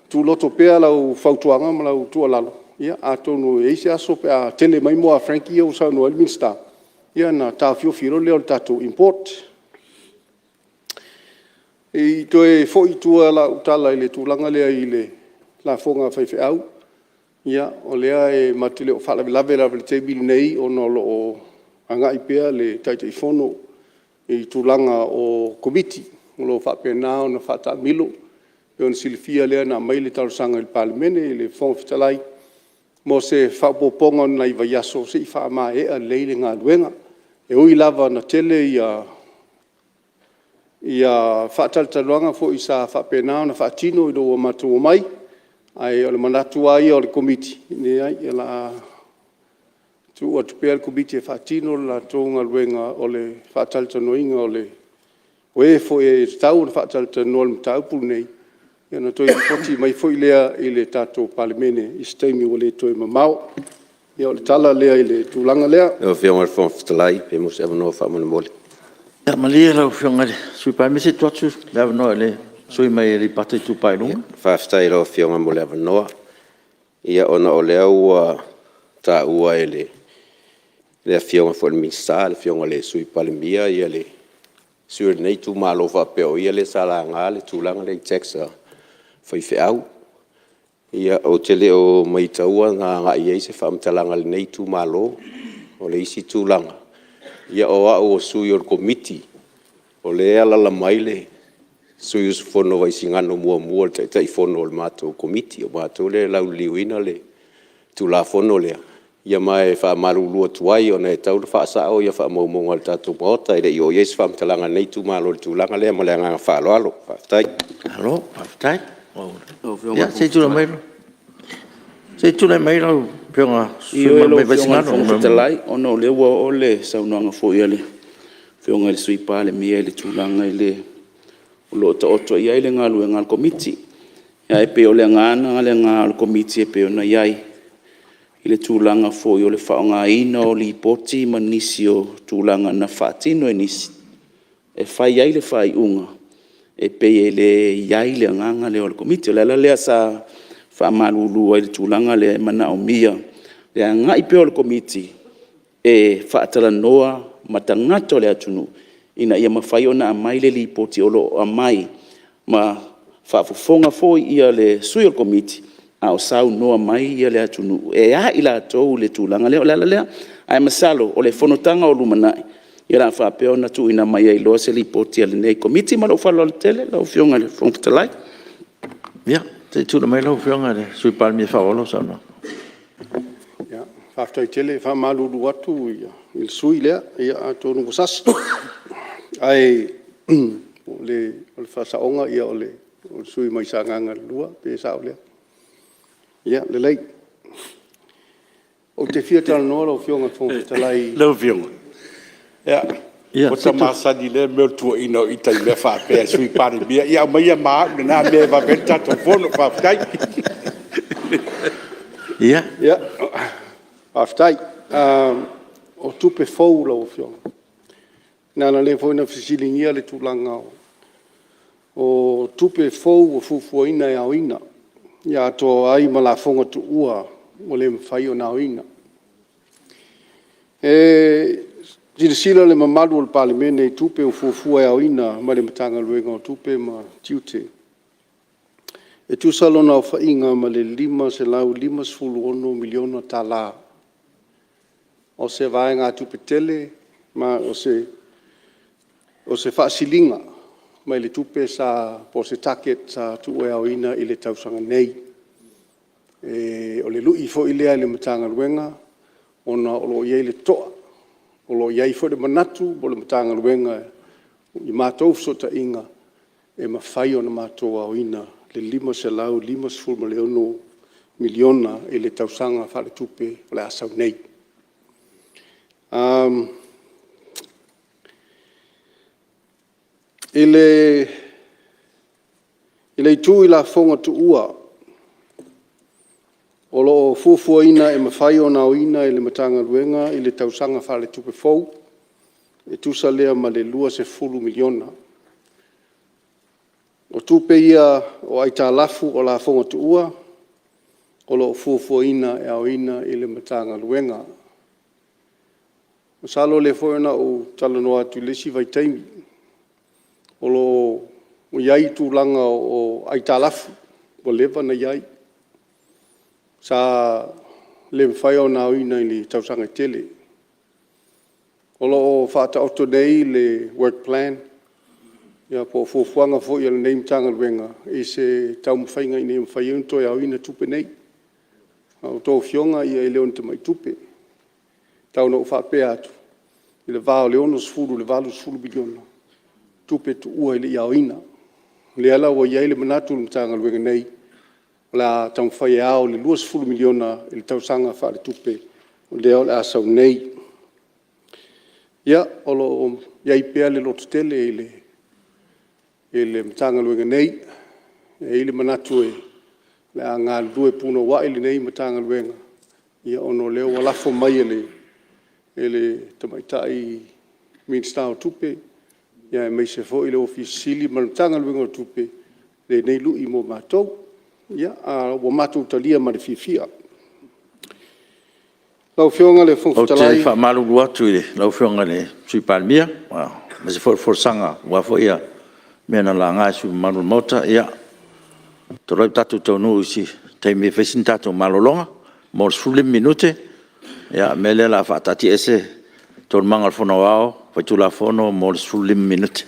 tuuloto pea lau fautuaga ma lau tuualalo, ia atonu e i ai se aso pe a tele mai moa a Frankie ia ua saunoa i ai le Minisita, ia ona taofiofi loa lea o le tatou import. I toe foi i tua lau tala i le tulaga lea i le lafoga a faifeau, ia o lea e matou te le o faalavelave lava i le taimi lenei ona o lo o agai pea le Taitaifono i tulaga o Komiti o lo o faapena ona faataamilo. E pei ona silafia o lea na aumai le talosaga i le Palemene i le Fofoga Fetalai mo se faaopoopoga o ni nai vaiaso se i faamaea lelei le galuega. E ui lava ina tele ia faatalatalanoaga foi sa faapena ona faatino ina ua matou omai, ae o le manatu lava ia o le Komiti, leai o le a tuu atu pea le Komiti e faatino le latou galuega o le faatalatalanoaina o e foi e tatau ona faatalatalanoa i le mataupu lenei, ia ona toe lipoti mai foi lea i le tatou Palemene i se taimi ua le toe mamao. Ia o le tala lea i le tulaga lea. Lau Afioga i le Fofoga Fetalai pe maua se avanoa faamolemole. Ia malie lau Afioga i le Sui Palemia se i tuu atu le avanoa i le sui usufono mo Aleipata Itupa i Luga. Faafetai i lau Afioga mo le avanoa. Ia ona o lea ua taua e le Afioga foi i le Minisita le Afioga i le Sui Palemia le sui usufono o lenei itumalo faapea o ia lea sa laga le tulaga lea i tax a faifeau. Ia, ou te le o maitaua na agai i ai se faamatalaga a lenei itumalo. O le isi tulaga, o au o le sui o le Komiti, o lea e alaala mai le sui usufono o Vaisigano 1, o le Taitaifono o le matou Komiti, o matou lea e lauliliuina le Tulafono lea. Ia ma e faamalulu atu ai, ona e tatau ona faasao faamaumauga a le tatou Maota, e le i oo i ai se faamatalaga a lenei itumalo i le tulaga lea. Ma le agaga faaaloalo. Faafetai. Malo faafetai. Ia, se i tulai mai lau Afioga i le sui usufono mamalu mai Ioe lau Afioga i le Fofoga Fetalai, ona o lea ua oo le saunoaga foi a le Afioga i le Sui Palemia i le tulaga o lo o taoto i ai le galuega a le Komiti. Ae pei o le agaga lena o le Komiti e pei ona i ai i le tulaga foi o le faaaogaina o Lipoti ma nisi o tulaga na faatino e nisi e fai ai le faaiuga, e pei e le i ai le agaga lea o le Komiti. O le ala lea sa faamalulu ai i le tulaga lea, e manaomia le agai pea o le Komiti e faatalanoa ma tagata o le atunuu ina ia mafai ona aumai le Lipoti o lo o aumai ma faafofoga foi le sui o le Komiti a o saunoa mai le atunuu e a i latou le tulaga lea. O le ala lea, ae masalo o le fonotaga o lumanai o le a faapea ona tuuina mai ai loa se Lipoti a lenei Komiti. Ma lou faaaloalo tele lau Afioga i le Fofoga Fetalai. Ia, se i tulai mai lau Afioga i le Sui Palemia e faaauau lau saunoaga. Faafetai tele. E faamalulu atu i le sui usufono lea, atonu ua sasi, ae o le faasaoga, o le sui usufono mai Sagaga 2, pe sao lea. Ia lelei. Ou te fia talanoa lau Afioga i le Fofoga Fetalai… Lau Afioga, ua ta masani i lea mea o le tuuaiina o ita i mea faapea e le Sui Palemia. Ia aumaia ma au lena mea e vave ai le tatou Fono. Faafetai. Ia. Faafetai. O tupe fou lau Afioga, leaga o lea foi na fesiligia le tulaga o tupe fou ua fuafuaina e aoina, ia atoa ai ma lafoga tuua ua le mafai ona aoina. E silasila le mamalu o le Palemene i tupe ua fuafua e aoina mai le Matagaluega o Tupe ma Tiute, e tusa lona aofaiga ma le $556 miliona. O se vaegatupe tele ma o se faasiliga mai le tupe po o se target sa tuu e aoina i le tausaga nei. O le lui foi lea i le Matagaluega ona o lo o i ai le toa, o lo o i ai foi le manatu o le Matagaluega i matou fesootaiga, e mafai ona matou aoina le $556 miliona i le tausaga faaletupe o le a sau nei. I le itu i lafoga tuua, o lo o fuafuaina e mafai ona aoina e le Matagaluega i le tausaga faaletupe fou. E tusa lea ma le $20 miliona. O tupe ia o aitalafu o lafoga tuua o lo o fuafuaina e aoina e le Matagaluega. Masalo o lea foi na ou talanoa atu i le isi vaitaimi, o lo o i ai tulaga o aitalafu ua leva ona i ai, sa le mafai ona aoina i tausaga e tele. O lo o faataoto nei le work plan po o fuafuaga foi a lenei Matagaluega i se taumafaiga ina ia mafai ona toe aoina tupe nei. A outou Afioga e le o ni tamai tupe. E tau ina ou faapea atu, i le va o le $60 i le $80 miliona tupe tuua e le i aoina. O lea la ua i ai le manatu o le Matagaluega nei, o le a taumafai e ao i le $20 miliona i le tausaga faaletupe lea o le a sau nei. Ia, o lo o i ai pea le lototele i le Matagaluega nei. E i ai le manatu o le a galulue punouai lenei Matagaluega, ona o lea ua lafo mai e le Tamaitai Minisita o Tupe aemaise foi le Ofisa Sili o Pulega ma le Matagaluega o Tupe lenei lui mo matou. Ia, ae ua matou talia ma le fiafia. Lau Afioga i le Fofoga Fetalai... Ou te faamalulu atu i lau Afioga i le Sui Palemia, aemaise foi o le folasaga aua foi mea na laga e sui usufono mamalu o le Maota. Ia, talu ai ua tatou taunuu i le taimi e fai ai sina tatou malologa mo le 15 minute. O le mea lea o le a faataatiaese Taualumaga o le Fono Aoao Faitulafono mo le 15 minute.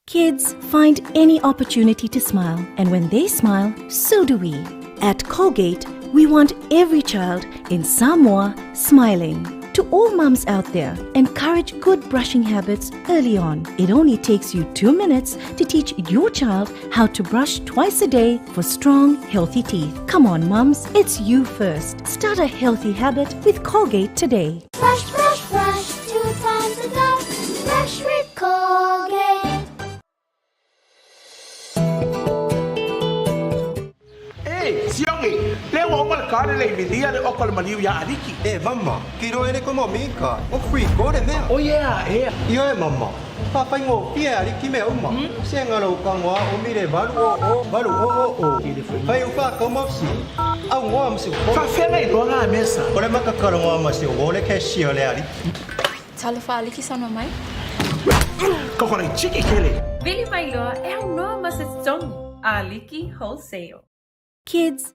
Kids find any opportunity to smile, and when they smile, so do we. At Colgate, we want every child in Samoa smiling. To all mums out there, encourage good brushing habits early on. It only takes you 2 minutes to teach your child how to brush twice a day for strong, healthy teeth. Come on, mums, it's you first. Start a healthy habit with Colgate today. Brush, brush, brush, 2 times a day. Brush with Colgate. E, Siogi, lea ua uma le car le milia le oka o le maliu iā Aliki. E mama, kilo ele ko mika, o free ko le mea. O yeah, ea. Ioe mama, faafaigofie e Aliki mea uma. Se ga lou tago lava umi le 800 800. Fai ou faatau ma fesili, augoa ma si ou Faafefea ona iloa na mea sa? O le mata talanoa ma si ou uo le cashier o le Aliki. Talofa Aliki saunoa mai. Kokolai tiki kele. Vili mai loa e aunoa ma se totogi. Aliki Wholesale. Kids,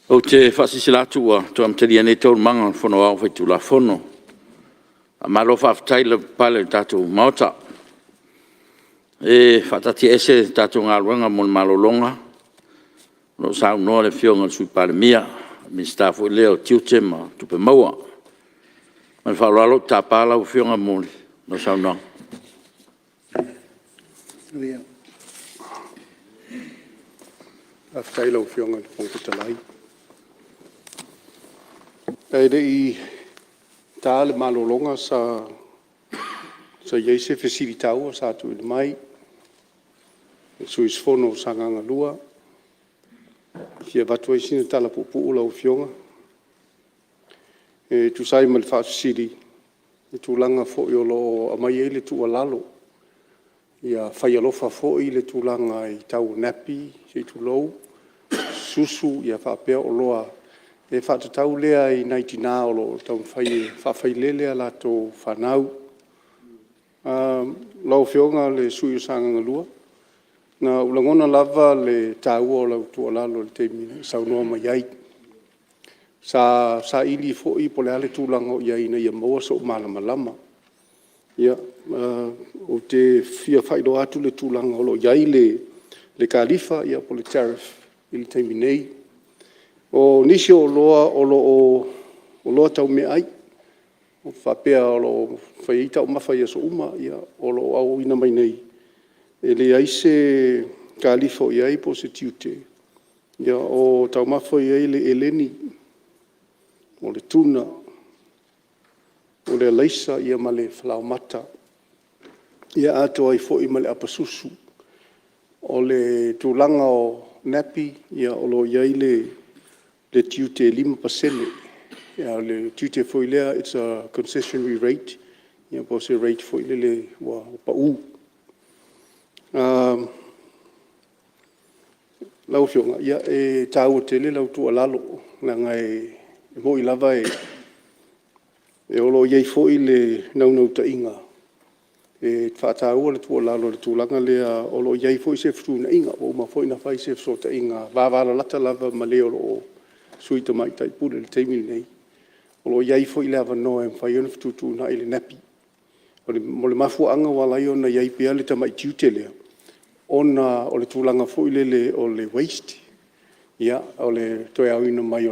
Ou te faasilasila atu ua toe amatalia nei Taualumaga o le Fono Aoao Faitulafono. Faamalo faafetai le lavapapale i le tatou Maota. E faataatiaese le tatou galuega mo le malologa o lo o saunoa le Afioga i le Sui Palemia, o le Minisita foi lea o Tiute ma Tupe Maua. Ma le faaaloalo ou te tapa lau Afioga mo lau saunoaga. Faafetai i lau Afioga i le Fofoga Fetalai. Ae le i ta le malologa sa i ai se fesili taua sa tuuina mai e le sui usufono mo Sagaga 2, e fia avatu ai sina tala puupuu lau Afioga e tusa ai ma le faafesili i tulaga foi o lo o aumai ai le tuualalo, ia fai alofa foi le tulaga i tau o nappy se i tulou, susu faapea oloa e faatatau lea i nai tina o lo o taumafai e faafailele a latou fanau. Lau Afioga i le sui usufono mo Sagaga 2, na ou lagona lava le taua o lau tuualalo i le taimi na e saunoa mai ai. Sa saili foi po o le a le tulaga o i ai ina ia maua sou malamalama. Ia, ou te fia faailoa atu le tulaga o lo o i ai le kalifa po o le tariff i le taimi nei. O nisi o oloa o lo o oloa tau meaai faapea o lo o fai ai taumafa i aso uma, o lo o aoina mai nei, e leai se kalifa o i ai po o se tiute. O taumafa e i ai le eleni, o le tuna, o le araisa ma le falaoamata, ia atoa ai foi ma le apasusu. O le tulaga o nappy o lo o i ai le tiute e 5%, a o le tiute foi lea it's a concessionary rate po o se rate foi lele ua pau. Lau Afioga, e taua tele lau tuualalo, leaga e moni lava o lo o i ai foi le naunautaiga e faataua le tuualalo i le tulaga lea o lo o i ai foi se fetuunaiga, ua uma foi ona fai se fesootaiga vavalalata lava ma le o lo o Sui Tamaitai Pule i le taimi lenei, o lo o i ai foi le avanoa e mafai ai ona fetuutuunai le nappy. O le mafuaaga ua ala ai ona i ai pea le tamai tiute lea, ona o le tulaga foi lele o le waste, o le toe aoina mai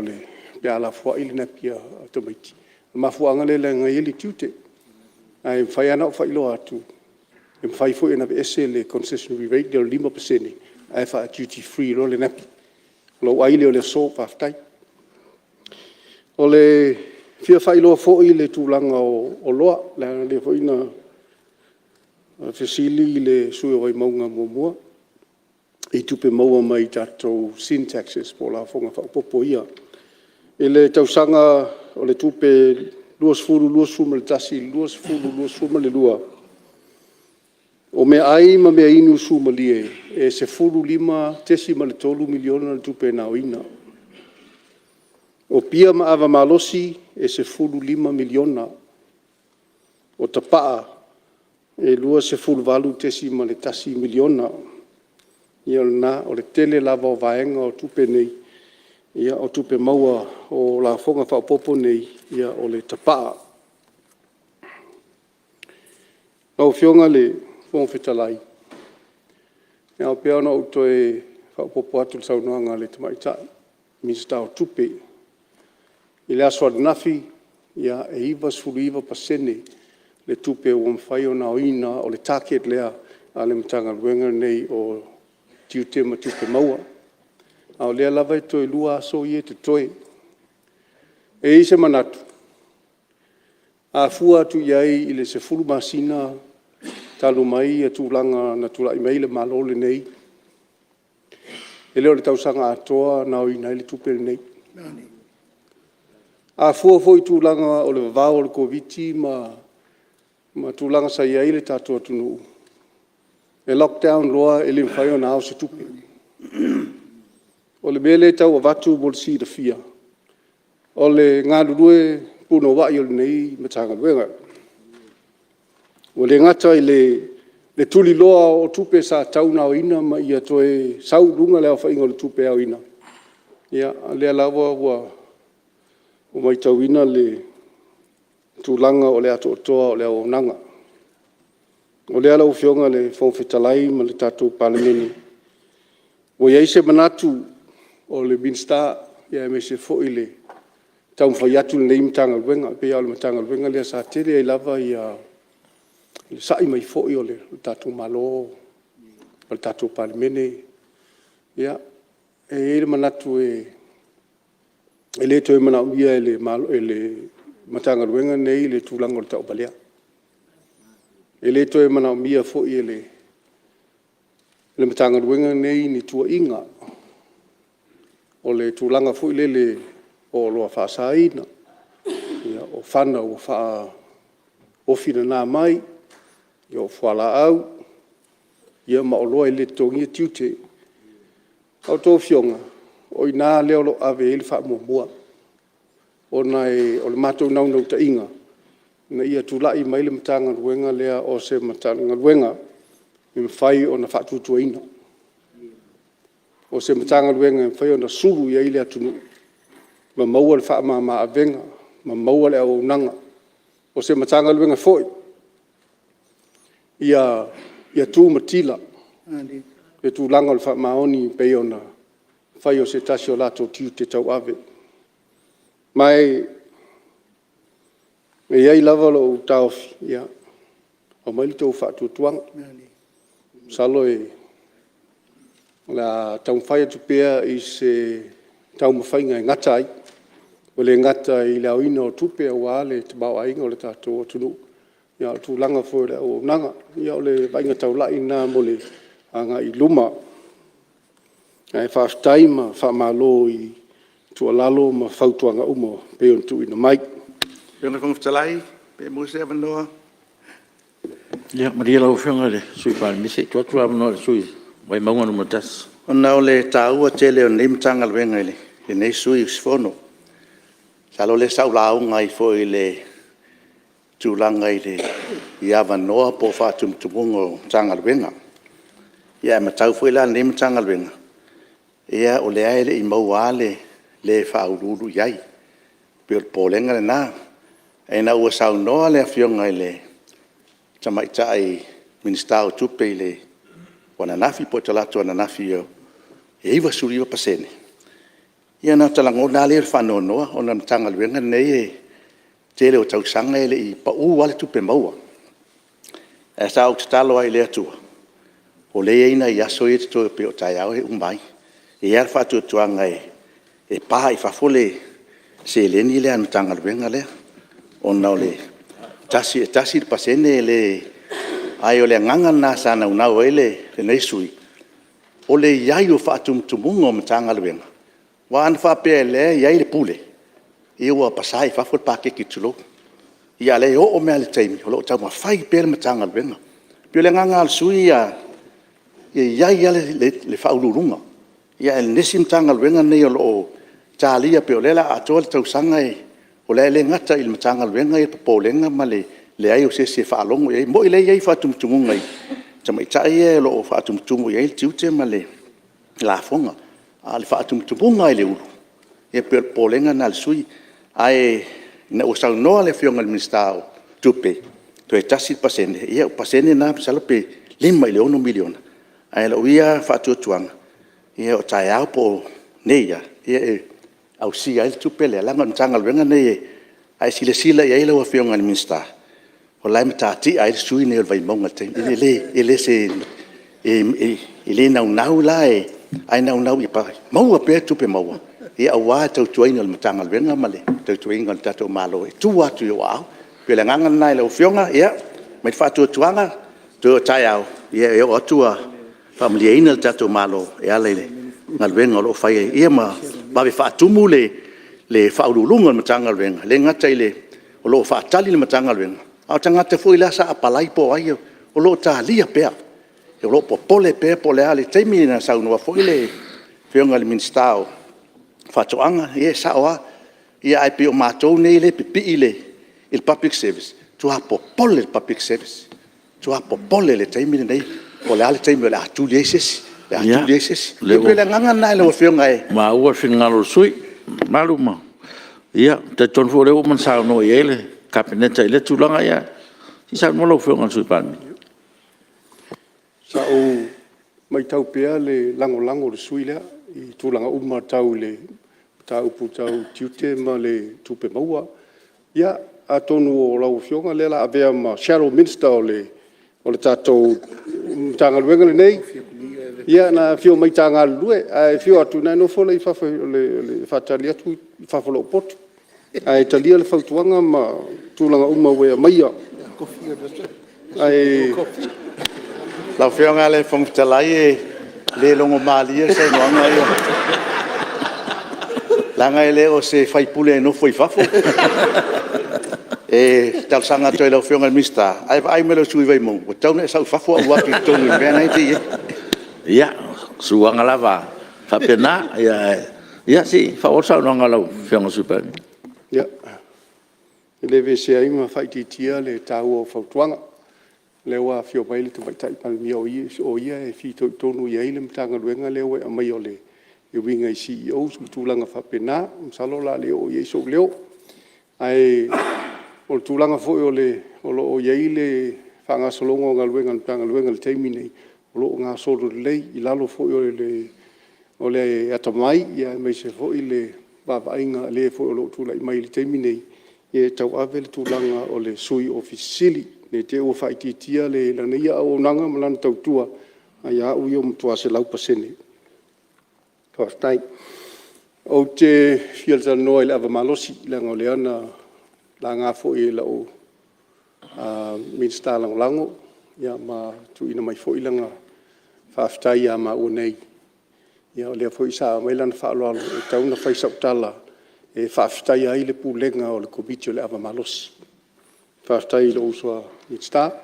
pe a lafoai le nappy a tamaiti. O le mafuaaga lea e i ai le tiute, ae mafai lava ona ou faailoa atu, e mafai foi ona aveese le concessionary rate lea e 5% ae faa-duty free loa le nappy. O lou ai lea o le aso, faafetai. E fia faailoa foi le tulaga o oloa, leaga o lea foi na fesili le sui usufono o Vaimauga 1 i tupe maua mai tatou sin taxes po o lafoga faaopoopo ia. I le tausaga o le tupe 2021/2022, o meaai ma meainu suamalie e $15.3 miliona le tupe na aoina. O pia ma ava malosi e $15 miliona. O tapaa e $28.1 miliona. Ia o lena, o le tele lava o vaega o tupe nei, o tupe maua o lafoga faaopoopo nei, o le tapaa. Lau Afioga i le Fofoga Fetalai, e ao pea ona ou toe faaopoopo atu i le saunoaga a le Tamaitai Minisita o Tupe. I le aso ananafi, e 99% le tupe ua mafai ona aoina o le target lea a le Matagaluega lenei o Tiute ma Tupe Maua, a o lea lava e toe 2 aso ia e totoe. E i ai se manatu, a fua atu i ai i le 10 masina talu mai tulaga na tulai mai ai le Malo lenei, e le o le tausaga atoa na aoina ai le tupe lenei. A fua foi i tulaga o le vavao o le Koviti-19 ma tulaga sa i ai le tatou atunuu, e lockdown loa e le mafai ona ao se tupe. O le mea lea e tau avatu mo le silafia, o le galulue punouai o lenei Matagaluega. Ua le gata i le tuliloa o tupe sa tatau ona aoina ma ia toe sau i luga le aofaiga o le tupe e aoina, Ia o lea lava ua matauina le tulaga o le atoatoa o le auaunaga. O lea lau Afioga i le Fofoga Fetalai ma le tatou Palemene, ua i ai se manatu o le Minisita aemaise foi le taumafai atu o lenei Matagaluega, e pei lava o le Matagaluega lea sa tele ai lava le sai mai foi o le tatou Malo ma le tatou Palemene. Ia, e i ai le manatu e le toe manaomia e le Matagaluega lenei le tulaga o le tauvalea. E le toe manaomia foi e le Matagaluega lenei ni tuuaiga o le tulaga foi lele o oloa faasaina, o fana ua faaofi nana mai, o fualaau ma oloa e le totogia tiute. A outou Afioga, o i ina lea o lo o ave i ai le faamuamua, ona o le matou naunautaiga, ina ia tulai mai le Matagaluega lea o se Matagaluega e mafai ona faatuatuaina. O se Matagaluega e mafai ona sulu i ai le atunuu ma maua le faamama-avega ma maua le auaunaga. O se Matagaluega foi ia tu matila le tulaga o le faamaoni e pei ona fai o se tasi o latou tiute tauave. Ma e i ai lava lou taofi, ia aumai lo outou faatuatuaga, masalo o le a taumafai atu pea i se taumafaiga e gata ai, ua le gata i le aoina o tupe aua le tamaoaiga o le tatou atunuu, a o le tulaga foi o le auaunaga. Ia o le vaaiga taulai lena mo le agai i luma. Ae faafetai ma faamalo i tuualalo ma fautuaga uma e pei ona tuuina mai. Lau Afioga i le Fofoga Fetalai pe maua se avanoa? Ia malie lau Afioga i le Sui Palemia se i tuu atu le avanoa i le sui usufono mo Vaimauga 1. Ona o le taua tele o lenei Matagaluega i lenei sui usufono, masalo o lea sa ou lauga ai foi i le tulaga i avanoa po o faatumutumuga o Matagaluega. Ae matau foi la i lenei Matagaluega, o lea e le i maua lava le e faauluulu i ai. E pei o le popolega lena. Ina ua saunoa le Afioga i le Tamaitai Minisita o Tupe ananafi po o talaatu ananafi e 99%, ia ona ota lagona lava lea o le faanoanoa, ona o le Matagaluega lenei o le tele o tausaga e le i pau lava le tupe maua. Ae sa ou tatalo lava i le Atua, o lea e i ai nai aso ia e totoe pei o taeao e uma ai. E i ai lava le faatuatuaga e pa i fafo le seleni lea a le Matagaluega lea, ona e 1% ae o le agaga lena sa naunau ai lenei sui usufono, o le i ai o faatumutumuga o Matagaluega, aua ana faapea o lea e i ai le Pule, ia ua pasae i fafo le paketi tulou. A o lea e oo mai lava i le taimi o lo o taumafai pea le Matagaluega. E pei o le agaga lava o le sui usufono ia i ai lava le Faauluuluga. Ae o le isi Matagaluega lenei o lo o talia pea o lea o le a atoa le tausaga, o lea e le gata i le Matagaluega le popolega ma le leai o se isi e faalogo i ai. E moni o lea e i ai faatumutumuga i tamaitai ia o lo o faatumutumu i ai tiute ma lafoga, a o le faatumutumuga lava i le ulu, e pei o le popolega lena o le sui usufono. Ae ina ua saunoa le Afioga i le Minisita o Tupe, toe 1%, ia o le pasene lena masalo pe $5 i le $6 miliona, ae o lou ia faatuatuaga, ia o taeao po o nei lava e ausia ai le tupe lea, leaga o le Matagaluega lenei a e silasila i ai lau Afioga i le Minisita, o la e matatia ai le sui usufono lenei o le Vaimauga i le taimi lenei. E le naunau la, ae naunau ia maua pea tupe maua aua le tautuaina o le Matagaluega ma le tautuaina o le tatou Malo e tua atu i ou aao. E pei o le agaga lena i lau Afioga, ia aumai le faatuatuaga, toe o taeao e oo atu ua faamalieina le tatou Malo e ala i le galuega o lo o fai, ia ma vave faatumu le Ofisa Sili o Pulega o le Matagaluega, e le gata o lo o faatali le Matagaluega, a o tagata foi la sa apalai po o ai, o lo o talia pea, o lo o popole pea po o le a le taimi. Na saunoa foi le Afioga i le Minisita o Faatoaga, ia e sao lava, ae pei o matou nei lea e pipii i le public service, e matua popole le public service, matua popole i le taimi lenei po o le a le taimi o le a tuli ai se isi. pe a tuli ai se isi. E pei o le agaga lena lau Afioga e... Ua maua le finagalo o le sui usufono mamalu. Ia, e talitonu foi o lea ua uma ona saunoa i ai le Kapeneta i lea tulaga. Ia se i saunoa lau Afioga i le Sui Palemia. Sa ou matau pea le lagolago a le sui usufono lea i tulaga uma tau le mataupu tau tiute ma le tupe maua. Ia, atonu o lau Afioga lea o le a avea ma Shadow Minister o le tatou Matagaluega lenei, ia na e afio mai ta galulue, a e afio atu ona e nofo lea i fafo e faatali atu i fafo o lou potu. Ae talia le fautuaga ma tulaga uma ua e aumaia. Ae... Lau Afioga i le Fofoga Fetalai e le logomalie le saunoaga ia, leaga e le o se sui usufono e nofo i fafo. E talosaga atu ai i lau Afioga i le Minisita, a e vaai mai loa i le sui usufono o Vaimauga, ua tatau ona e sau i fafo ae ou alu atu i totonu i le mea lena e te i ai. Ia, o suaga lava faapena. Ia se i faaauau le saunoaga a lau Afioga i le Sui Palemia. Ia, e le aveesea ai ma faaitiitia le taua o fautuaga. O lea ua afio mai le Tamaitai Palemia o ia e fitoitonu i ai le Matagaluega lea ua e aumaia e uiga i CEOs ma tulaga faapena. Masalo o le a le oo i ai sou leo. Ae o le tulaga foi o lo o i ai le faagasologa o galuega a le Matagaluega i le taimi lenei, o lo o gasolo lelei i lalo foi o le atamai aemaise foi le vaavaaiga a le foi o lo o tulai mai i le taimi lenei e tauave le tulaga o le Sui Ofisa Sili. Ne i te i ua faaitiitia lana ia auaunaga ma lana tautua, ae ia au ia ua matua 100%. Faafetai. Ou te fia talanoa i le ava malosi, leaga o lea na laga foi e lau Minisita Lagolago ma tuuina mai foi lana faafetai ia maua nei, o lea foi sa aumai lana faaaloalo e tatau ona fai sau tala e faafetaia ai le Pulega o le Komiti o le Ava Malosi. Faafetai i lou uso a Minisita.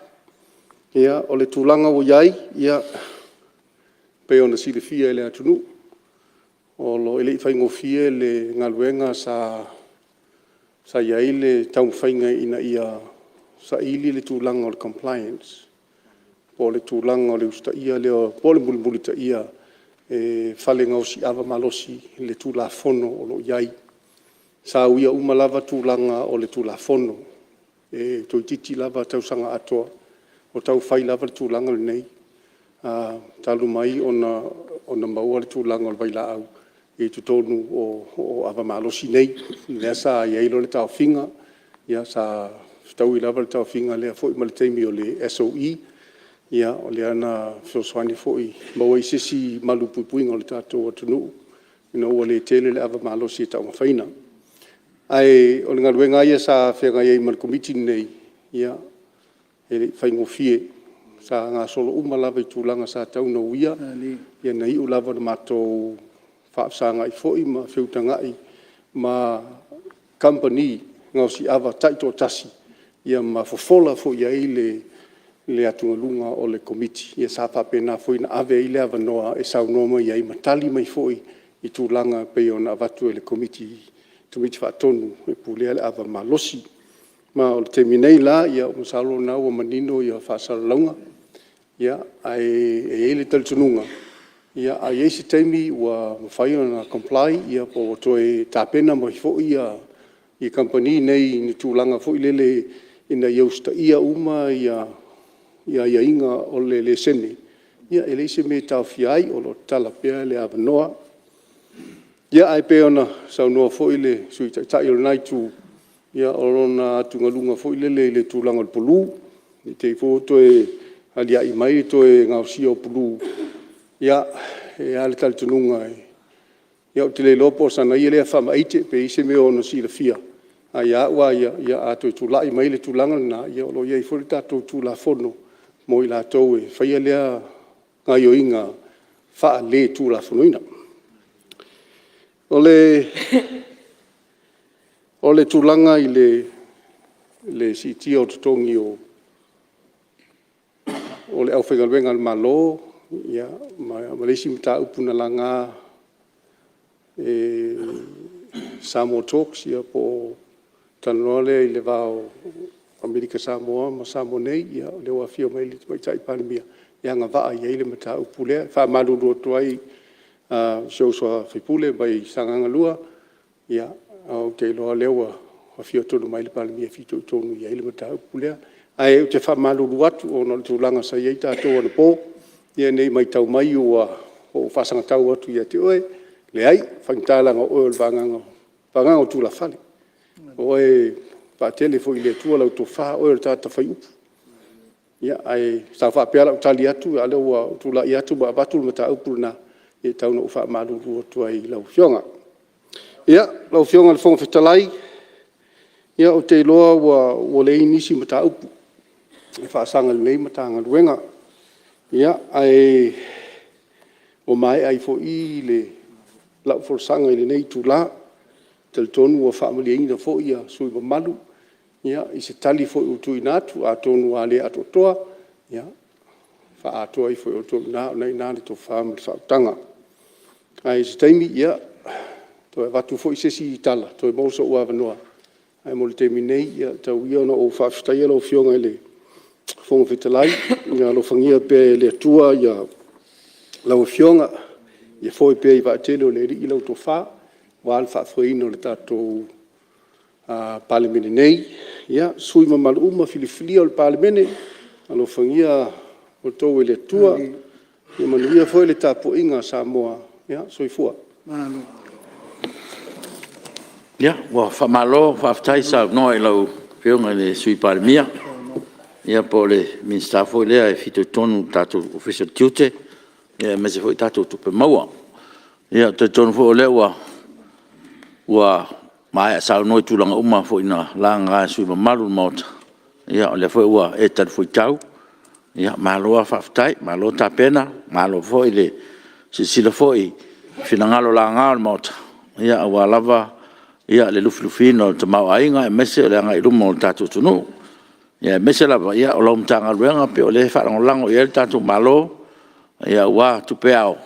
Ia, o le tulaga ua i ai, e pei ona silafia e le atunuu, e le i faigofie le galuega sa i ai le taumafaiga ina ia saili le tulaga o le compliance po o le tulaga o le usitaia lea po o le mulimulitaia e fale gaosi ava malosi le Tulafono o lo o i ai. Sa uia uma lava tulaga o le Tulafono, e toeitiiti lava tausaga atoa o tau fai lava le tulaga lenei, talu mai ona maua le tulaga o le vailaau i totonu o ava malosi nei. Lea sa i ai loa le taofiga, sa fetaui lava le taofiga lea ma le taimi o le SOE, o lea na fesoasoani foi e maua ai se isi malupuipuiga o le tatou atunuu ina ua le tele le ava malosi e taumafaina. Ae o le galuega lava ia sa feagai ai ma le Komiti lenei, ia, e le i faigofie. Sa gasolo uma lava i tulaga sa tatau ona uia, ia na iu lava ina matou faafesagai foi ma feutagai ma kamupani gaosi ava taitoatasi, ma fofola foi i ai le atugaluga o le Komiti. Ia sa faapena foi ona ave ai le avanoa e saunoa mai ai ma tali mai foi i tulaga e pei ona avatu e le Komiti Faatonu e pulea le ava malosi. Ma o le taimi nei la, masalo o lena ua manino faasalalauga, ae i ai le talitonuga, a i ai se taimi ua mafai ona comply po ua toe tapena mai foi kamupani nei i ni tulaga foi lele ina ia usitaia uma aiaiga o le laisene, ia e leai se mea e taofia ai, o lo o tatala pea le avanoa. Ia, ae pei ona saunoa foi le Sui Taitai o lena Itu, ia o lona atugaluga foi lele i le tulaga o le pulu, ne i te i foi ua toe aliai mai le toe gaosia o pulu. Ia, e i ai lava le talitonuga, ia ou te le iloa po o sana ia lea faamaite pe i ai se mea o ona silafia, ae ia au lava ia, a toe tulai mai le tulaga lena, ia o lo o i ai foi le tatou Tulafono mo i latou e faia lea gaoioiga faaletulafonoina. O le tulaga i le siitia o totogi o le aufaigaluega a le Malo ma le isi mataupu na laga e Samoa Talks po o le talanoa lea i le va o Amerika Samoa ma Samoa nei, ia o lea ua afio mai le Tamaitai Palemia, e agavaa i ai le mataupu lea. E faamalulu atu ai i si ou uso a sui usufono mai Sagaga 2, ia, ou te iloa o lea ua afio tonu mai le Palemia e fitoitonu i ai le mataupu lea. Ae ou te faamalulu atu ona o le tulaga sa i ai tatou anapo, ina ne i matau mai ua ou faasagatau atu ia te oe, leai, e faigata leaga o oe o le vagaga o tulafale. O oe e vaatele foi i le Atua lau tofa, o oe o le tagata faiupu. Ae sa faapea la au tali atu, a o lea ua ou tulai atu ma avatu le mataupu lena, ia tau ina ou faamalulu atu ai i lau Afioga. Ia, lau Afioga i le Fofoga Fetalai, ou te iloa ua leai nisi mataupu e faasaga i lenei Matagaluega, ae ua maea ai foi i i lau folasaga i lenei itula. Ou te talitonu ua faamalieina foi sui usufono mamalu i se tali foi ua tuuina atu. Atonu a le atoatoa, ia faaatoa ifo e outou i ina, o lena e i ina le tofa ma le faautaga. Ae i se taimi toe avatu foi se isi tala toe maua sou avanoa, ae mo le taimi nei, ia tau ia ina ou faafetaia lau Afioga i le Fofoga Fetalai, ia alofagia pea e le Atua lau Afioga, ia foi pea i vaatele o le Alii lau tofa aua le faafoeina o le tatou Palemene nei. Ia, sui usufono mamalu uma filifilia o le Palemene, alofagia outou e le Atua. Ia manuia foi le tapuaiga a Samoa. Soifua. Ia, ua faamalo faafetai saunoa i lau Afioga i le Sui Palemia, ia po o le Minisita foi lea e fitoitonu i le tatou Ofisa o le Tiute, aemaise foi tatou Tupe Maua. Ia, ou te talitonu foi o lea ua maea saunoa i tulaga uma foi na laga e sui usufono mamalu o le Maota, o lea foi ua e talifuaitau. Malo lava faafetai, malo tapena, malo foi le silasila foi i finagalo laga o le Maota, aua lava le lufilufiina o le tamaoaiga aemaise o le agai i luma o le tatou atunuu. Aemaise lava o lau Matagaluega pei o lea e faalagolago i ai le tatou Malo aua tupe ao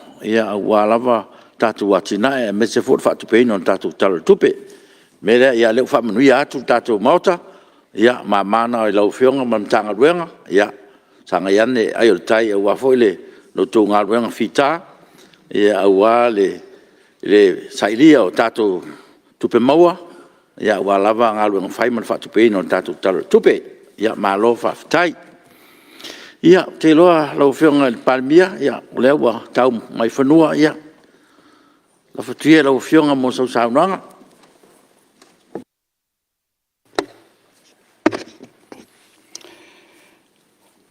aua lava tatou atinae aemaise foi o le faatupeina o le tatou Tala o le Tupe. O le mea lea, o lea ua faamanuia atu le tatou Maota, ia o mama na i lau Afioga ma le Matagaluega, ia sagai ane ai o le tai aua foi la outou galuega fita aua le sailia o tatou tupe maua aua lava galuega fai ma le faatupeina o le tatou Tala o le Tupe. Malo faafetai. Ia, ou te iloa lau Afioga i le Palemia, o lea ua tau mai i fanua, ia lafo atu ia i lau Afioga mo sau saunoaga.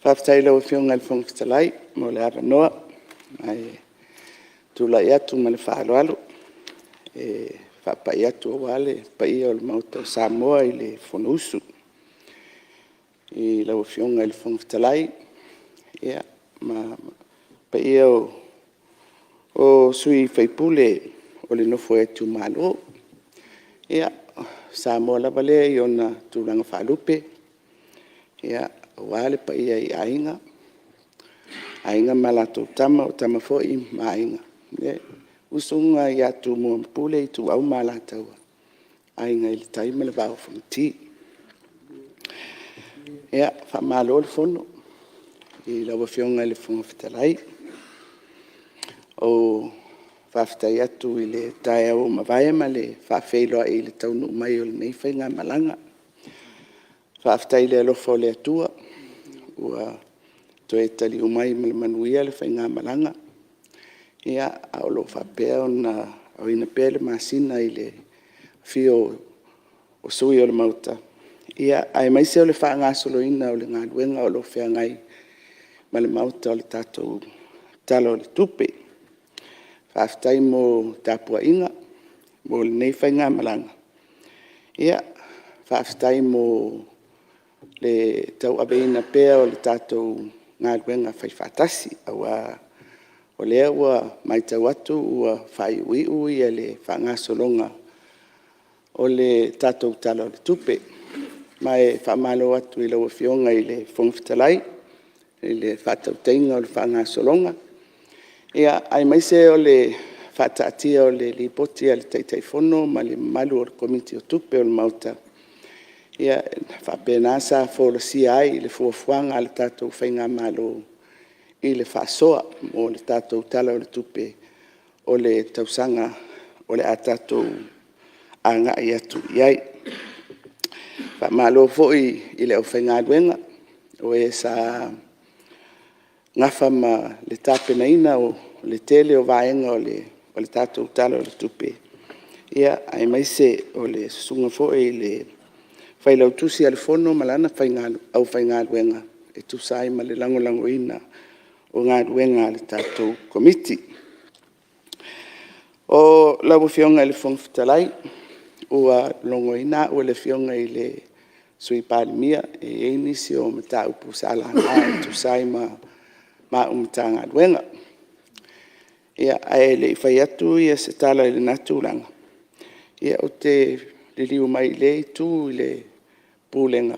Faafetai i lau Afioga i le Fofoga Fetalai mo le avanoa. Ae tulai atu ma le faaaloalo e faapai atu aua le paia o le Maota o Samoa i le Fonousu i lau Afioga i le Fofoga Fetalai ma le paia o sui usufono o le nofo a itumalo. Ia, o Samoa lava lea i ona tulaga faalupe, aua le paia i Aiga, Aiga ma latou Tama, o Tama foi ma Aiga, le usoga ia Tumua ma Pule, Ituau ma Alataua, Aiga i le Tai ma le Vaa o Fonoti. Faamalo le Fono i lau Afioga i le Fofoga Fetalai. E faafetai atu i le taeao ua mavae ma le faafeiloai o le taunuu mai o lenei faigamalaga. Faafetai i le alofa o le Atua ua toe taliu mai ma le manuia le faigamalaga, a o lo o faapea ona aoina pea le masina i le afio o sui usufono o le Maota, aemaise o le faagasoloina o le galuega o lo o feagai ma le Maota o le tatou Tala o le Tupe. Faafetai mo tapuaiga mo lenei faigamalaga, faafetai mo le tauaveina pea o le tatou galuega faifaatasi, aua o lea ua matau atu ua faaiuiu le faagasologa o le tatou Tala o le Tupe. Ma e faamalo atu i lau Afioga i le Fofoga Fetalai i le faatautaiga o le faagasologa, aemaise o le faataatia o le Lipoti a le Taitaifono ma le mamalu o le Komiti o Tupe o le Maota, na faapena sa folasia ai le fuafuaga a le tatou faigamalo i le faasoa mo le tatou Tala o le Tupe o le tausaga o le a tatou agai atu i ai. Faamalo foi i le aufaigaluega, o e sa nafa ma le tapenaina o le tele o vaega o le tatou Tala o le Tupe, aemaise o le susuga foi i le Failautusi o le Fono ma lana aufaigaluega e tusa ai ma le lagolagoina o galuega a le tatou Komiti. Lau Afioga i le Fofoga Fetalai, ua logoina au e le Afioga i le Sui Palemia e i ai nisi o mataupu sa laga e tusa ai ma au Matagaluega. Ae le i fai atu se tala i lena tulaga, ou te liliu mai i lea Itu i le Pulega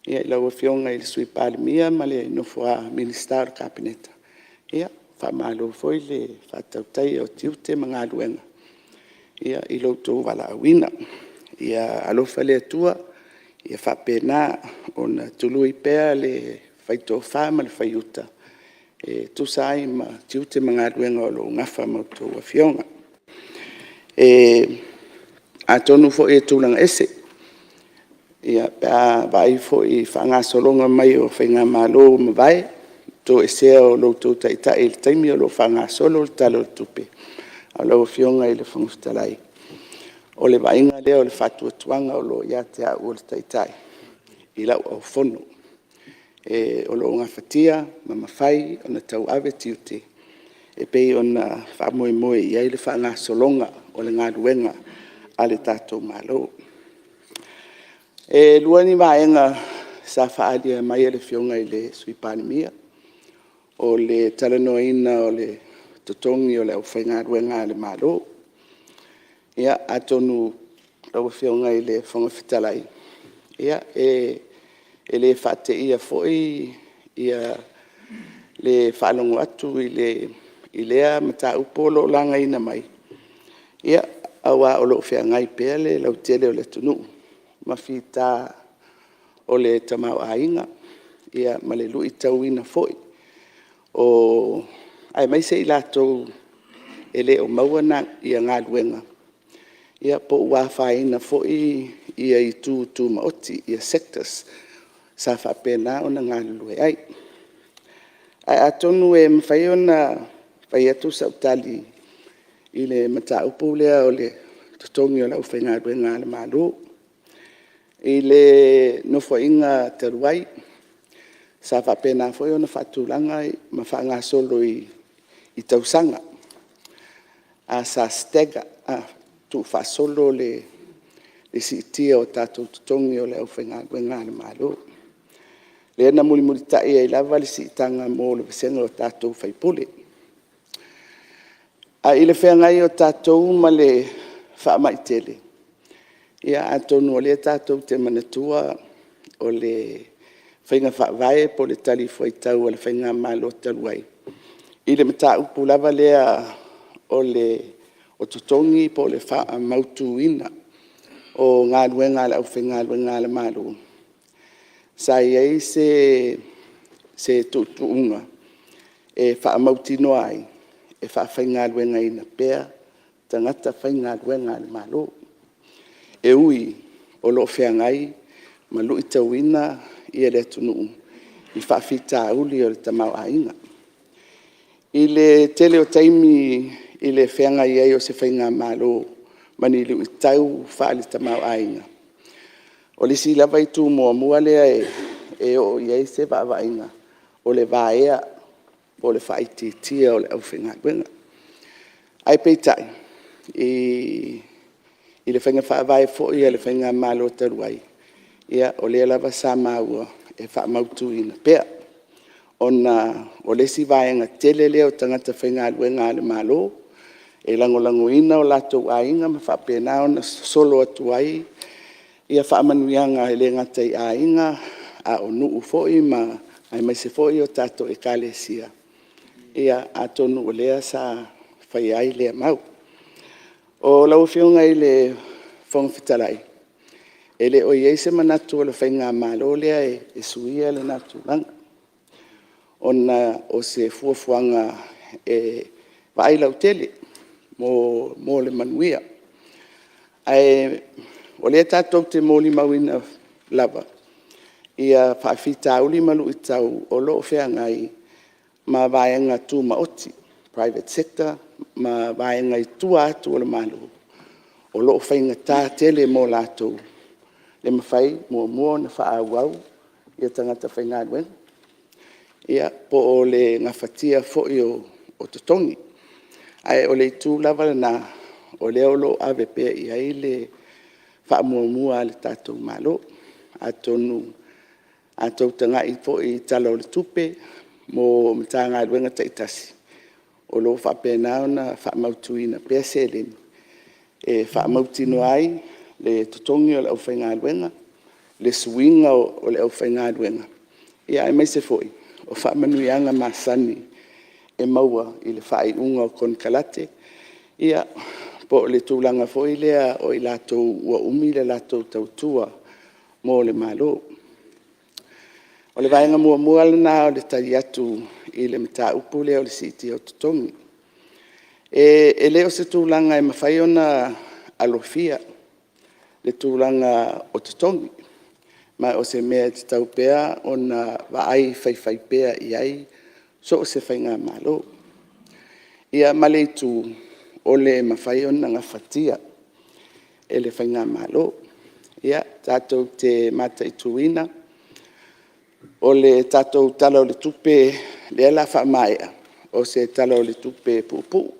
i lau Afioga i le Sui Palemia ma le nofo a Minisita o le Kapeneta, faamalo foi le faatautaia o tiute ma galuega i lo outou valaauina. Ia alofa le Atua ia faapena ona tului pea le fai-tofa ma le fai-uta e tusa ai ma tiute ma galuega o lo o nafa ma a outou Afioga. Atonu foi e tulaga ese pe a vaai foi i le faagasologa mai o faigamalo ua mavae, le toesea o lo outou Taitai i le taimi o lo o faagasolo le Tala o le Tupe, a o lau Afioga i le Fofoga Fetalai, o le vaaiga lea o le faatuatuaga o lo o ia te au o le Taitai i lau aufono, o lo o gafatia ma mafai ona tauave tiute e pei ona faamoemoe i ai le faagasologa o le galuega a le tatou Malo. E lua ni vaega sa faaalia mai e le Afioga i le Sui Palemia, o le talanoaina o le totogi o le aufaigaluega a le Malo. Ia, atonu lau Afioga i le Fofoga Fetalai, e le faateia foi le faalogo atu i lea mataupu o lo o lagaina mai, aua o lo o feagai pea le lautele o le atunuu ma fita o le tamaoaiga ma le luitauina foi aemaise i latou e le o maua galuega, po ua afaina foi itu tumaoti, sectors sa faapena ona galulue ai. Ae atonu e mafai ona fai atu sau tali i le mataupu lea o le totogi o le aufaigaluega a le Malo. I le Nofoaiga talu ai, sa faapena foi ona faatulaga ma faagasolo i tausaga, sa stagger, tuufaasolo le siitia o tatou totogi o le aufaigaluega a le Malo, lea na mulimulitai ai lava le siitaga mo le vasega o tatou sui usufono. Ae i le feagai o tatou ma le faamai tele, ia atonu o lea tatou te manatua o le faiga faavae po o le talifuaitau a le faigamalo talu ai i le mataupu lava lea o totogi po o le faamautuina o galuega a le aufaigaluega a le Malo, sa i ai se tuutuuga e faamautinoa ai e faafaigaluegaina pea tagata faigaluega a le Malo, e ui o lo o feagai ma luitauina le atunuu i faafitauli o le tamaoaiga. I le tele o taimi i le feagai ai o se faigamalo ma ni luitau faale-tamaoaiga, o le isi lava itu muamua lea e oo i ai se vaavaaiga, o le vaea po o le faaitiitia o le aufaigaluega. Ae peitai i le faiga faavae foi a le faigamalo talu ai, o lea lava sa maua e faamautuina pea, ona o le isi vaega tele lea o tagata faigaluega a le Malo e lagolagoina o latou aiga ma faapena ona sosolo atu ai faamanuiaga e le gata i aiga, a o nuu foi aemaise foi o tatou Ekalesia. Ia, atonu o lea sa faia ai lea mau. Lau Afioga i le Fofoga Fetalai, e le o i ai se manatu o le faigamalo lea e suia lena tulaga. ona o se fuafuaga e vaai lautele mo le manuia. Ae o lea tatou te molimauina lava faafitauli ma luitau o lo o feagai ma vaega tumaoti, private sector ma vaega i tua atu o le Malo, o lo o faigata tele mo latou le mafai, muamua ona faaauau tagata faigaluega, ia po o le gafatia foi o totogi. Ae o le itu lava lena o lea o lo o ave pea i ai le faamuamua a le tatou Malo. Atonu a outou tagai foi i le Tala o le Tupe mo Matagaluega taitasi, o lo o faapena ona faamautuina pea seleni e faamautinoa ai le totogi o le aufaigaluega, le suiga o le aufaigaluega, aemaise foi o faamanuiaga masani e maua i le faaiuga o konekarate, ia, po o le tulaga foi lea o i latou ua umi le latou tautua mo le Malo. O le vaega muamua lena o le tali atu i le mataupu lea o le siitia o totogi. E le o se tulaga e mafai ona alofia le tulaga o totogi, ma o se mea e tatau pea ona vaai faifaipea i ai so o se faigamalo. Ia ma le itu o le mafai ona gafatia e le faigamalo. Ia, tatou te mataituina, o le tatou Tala o le Tupe lea o le a faamaea, o se Tala o le Tupe puupuu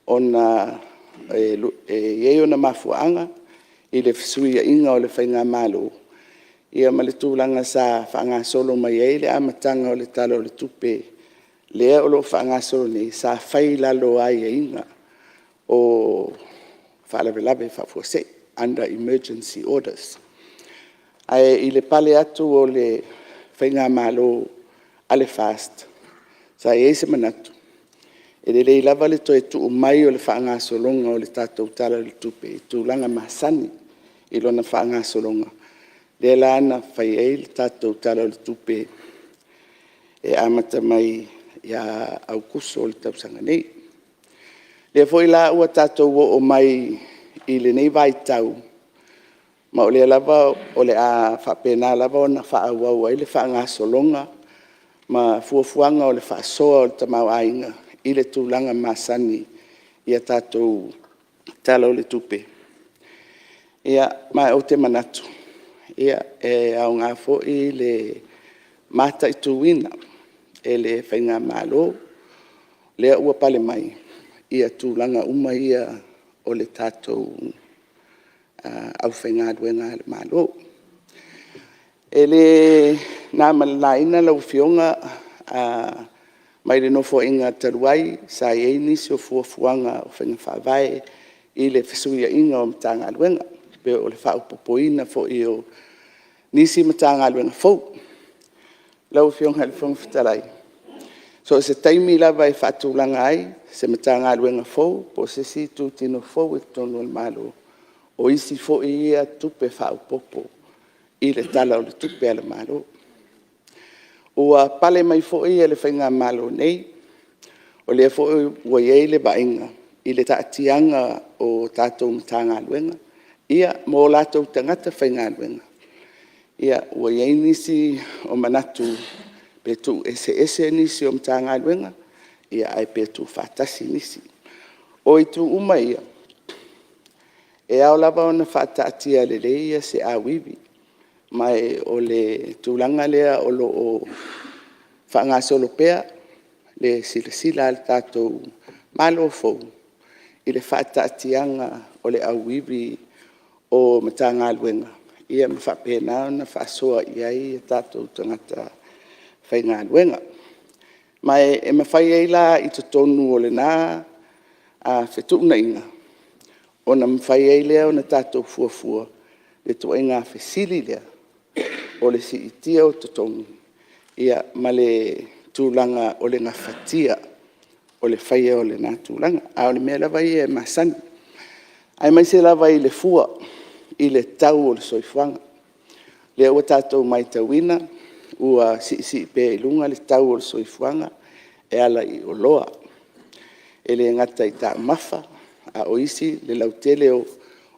ona e i ai ona mafuaaga i le fesuiaiga o le faigamalo ma le tulaga sa faagasolo mai ai le amataga o le Tala o le Tupe lea o lo o faagasolo nei, sa fai i lalo o aiaiga o faalavelave faafuasei, under emergency orders. Ae i le pale atu o le faigamalo a le FAST, sa i ai se manatu, e lelei lava le toe tuu mai o le faagasologa o le tatou Tala o le Tupe i tulaga masani i lona faagasologa, lea la na fai ai le tatou Tala o le Tupe e amata mai ia Aokuso o le tausaga nei. O lea foi la ua tatou oo mai i lenei vaitau, ma o lea lava o le a faapena lava ona faaauau ai le faagasologa ma fuafuaga o le faasoa o le tamaoaiga i le tulaga masani i a tatou Tala o le Tupe. Ma ou te manatu, e aoga foi le mataituina e le faigamalo lea ua pale mai tulaga uma ia o le tatou aufaigaluega a le Malo. E le na ma le laina lau Afioga mai le Nofoaiga talu ai sa i ai nisi o fuafuaga o faiga faavae i le fesuiaiga o Matagaluega, pei o le faaopoopoina foi o nisi Matagaluega fou. Lau Afioga i le Fofoga Fetalai, so o se taimi lava e faatulaga ai se Matagaluega fou po o se isi itutino fou i totonu o le Malo, o isi foi ia tupe faaopoopo i le Tala o le Tupe a le Malo. Ua pale mai foi le faigamalo nei, o lea foi ua i ai le vaaiga i le taatiaga o tatou Matagaluega ma o latou tagata faigaluega, ua i ai nisi o manatu pe tuueseese nisi o Matagaluega, ae pe tuufaatasi nisi. O itu uma ia, e ao lava ona faataatia lelei se auivi, ma o le tulaga lea o lo o faagasolo pea le silasila a le tatou Malo fou i le faataatiaga o le auivi o Matagaluega ma faapena ona faasoa i ai tatou tagata faigaluega. Ma e mafai ai la i totonu o lena fetuunaiga ona mafai ai lea ona tatou fuafua le ituaiga fesili lea o le siitia o totogi ma le tulaga o le gafatia o le faia o lena tulaga. A o le mea lava ia e masani, aemaise lava i le fua i le tau o le soifuaga. O lea ua tatou matauina ua siisii pea i luga le tau o le soifuaga e ala i oloa. E le gata i taumafa, a o isi le lautele o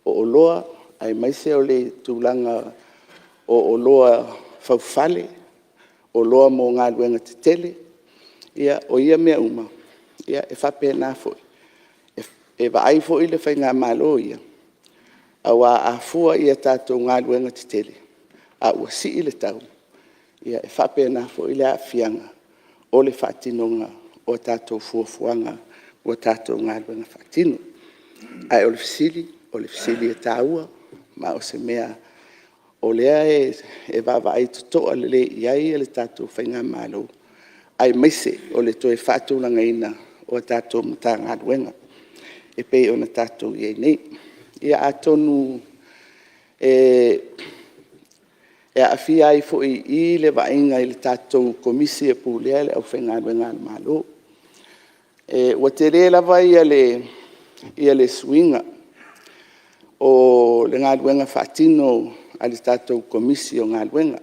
oloa aemaise o le tulaga o oloa faufale, oloa mo galuega tetele. Ia, o ia mea uma, e faapena foi, e vaai foi le faigamalo ia, aua a fua i a tatou galuega tetele a ua sii le tau, e faapena foi le aafiaga o le faatinoga o a tatou fuafuaga o tatou galuega faatino. Ae o le fesili, o le fesili e taua, ma o se mea o lea e vaavaai totoa lelei i ai le tatou faigamalo, aemaise o le toe faatulagaina o a tatou Matagaluega e pei ona tatou i ai nei. Ia atonu e aafia ai foi i i le vaaiga i le tatou Komisi e Pulea le Aufaigaluega a le Malo. Ua tele lava le suiga o le galuega faatino a le tatou Komisi o Galuega.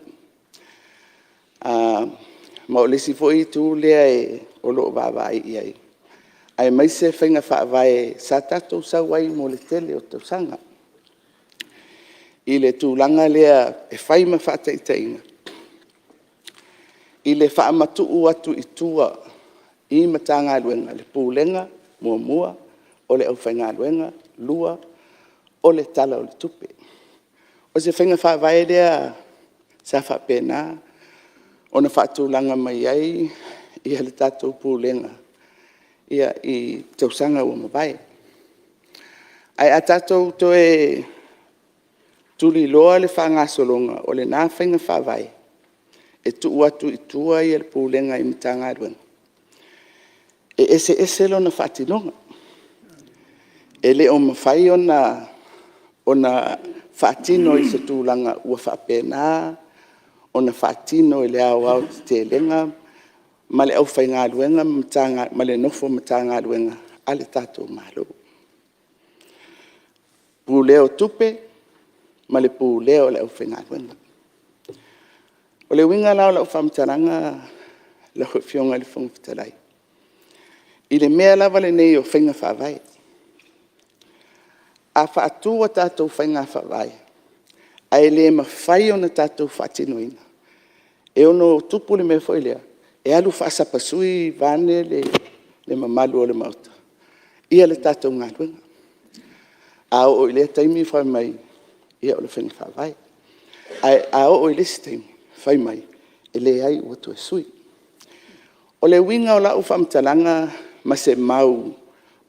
Ma o le isi foi itu lea o lo o vaavaai i ai, aemaise faiga faavae sa tatou sau ai mo le tele o tausaga i le tulaga lea e fai ma faataitaiga, i le faamatuu atu i tua i Matagaluega le Pulega, muamua, o le aufaigaluega, lua, o le Tala o le Tupe. O se faiga faavae lea sa faapena ona faatulaga mai ai le tatou Pulega i tausaga ua mavae. Ae a tatou toe tuliloa le faagasologa o lena faiga faavae e tuu atu i tua le Pulega i Matagaluega, e eseese lona faatinoga. E le o mafai ona faatino i se tulaga ua faapena ona faatino i le aoaotetelega ma le aufaigaluega ma le nofo Matagaluega a le tatou Malo. Pulea o tupe ma le pulea o le aufaigaluega. O le uiga la o lau faamatalaga lau Afioga i le Fofoga Fetalai, i le mea lava lenei o faiga faavae, a faatu a tatou faiga faavae ae le mafai ona tatou faatinoina, e ono tupu le mea foi lea, e alu faasapasui vaeane le mamalu o le Maota le tatou galuega. A oo i lea taimi fai mai o le faiga faavae, ae a oo i le isi taimi fai mai, e leai ua toe sui. O le uiga o lau faamatalaga ma se mau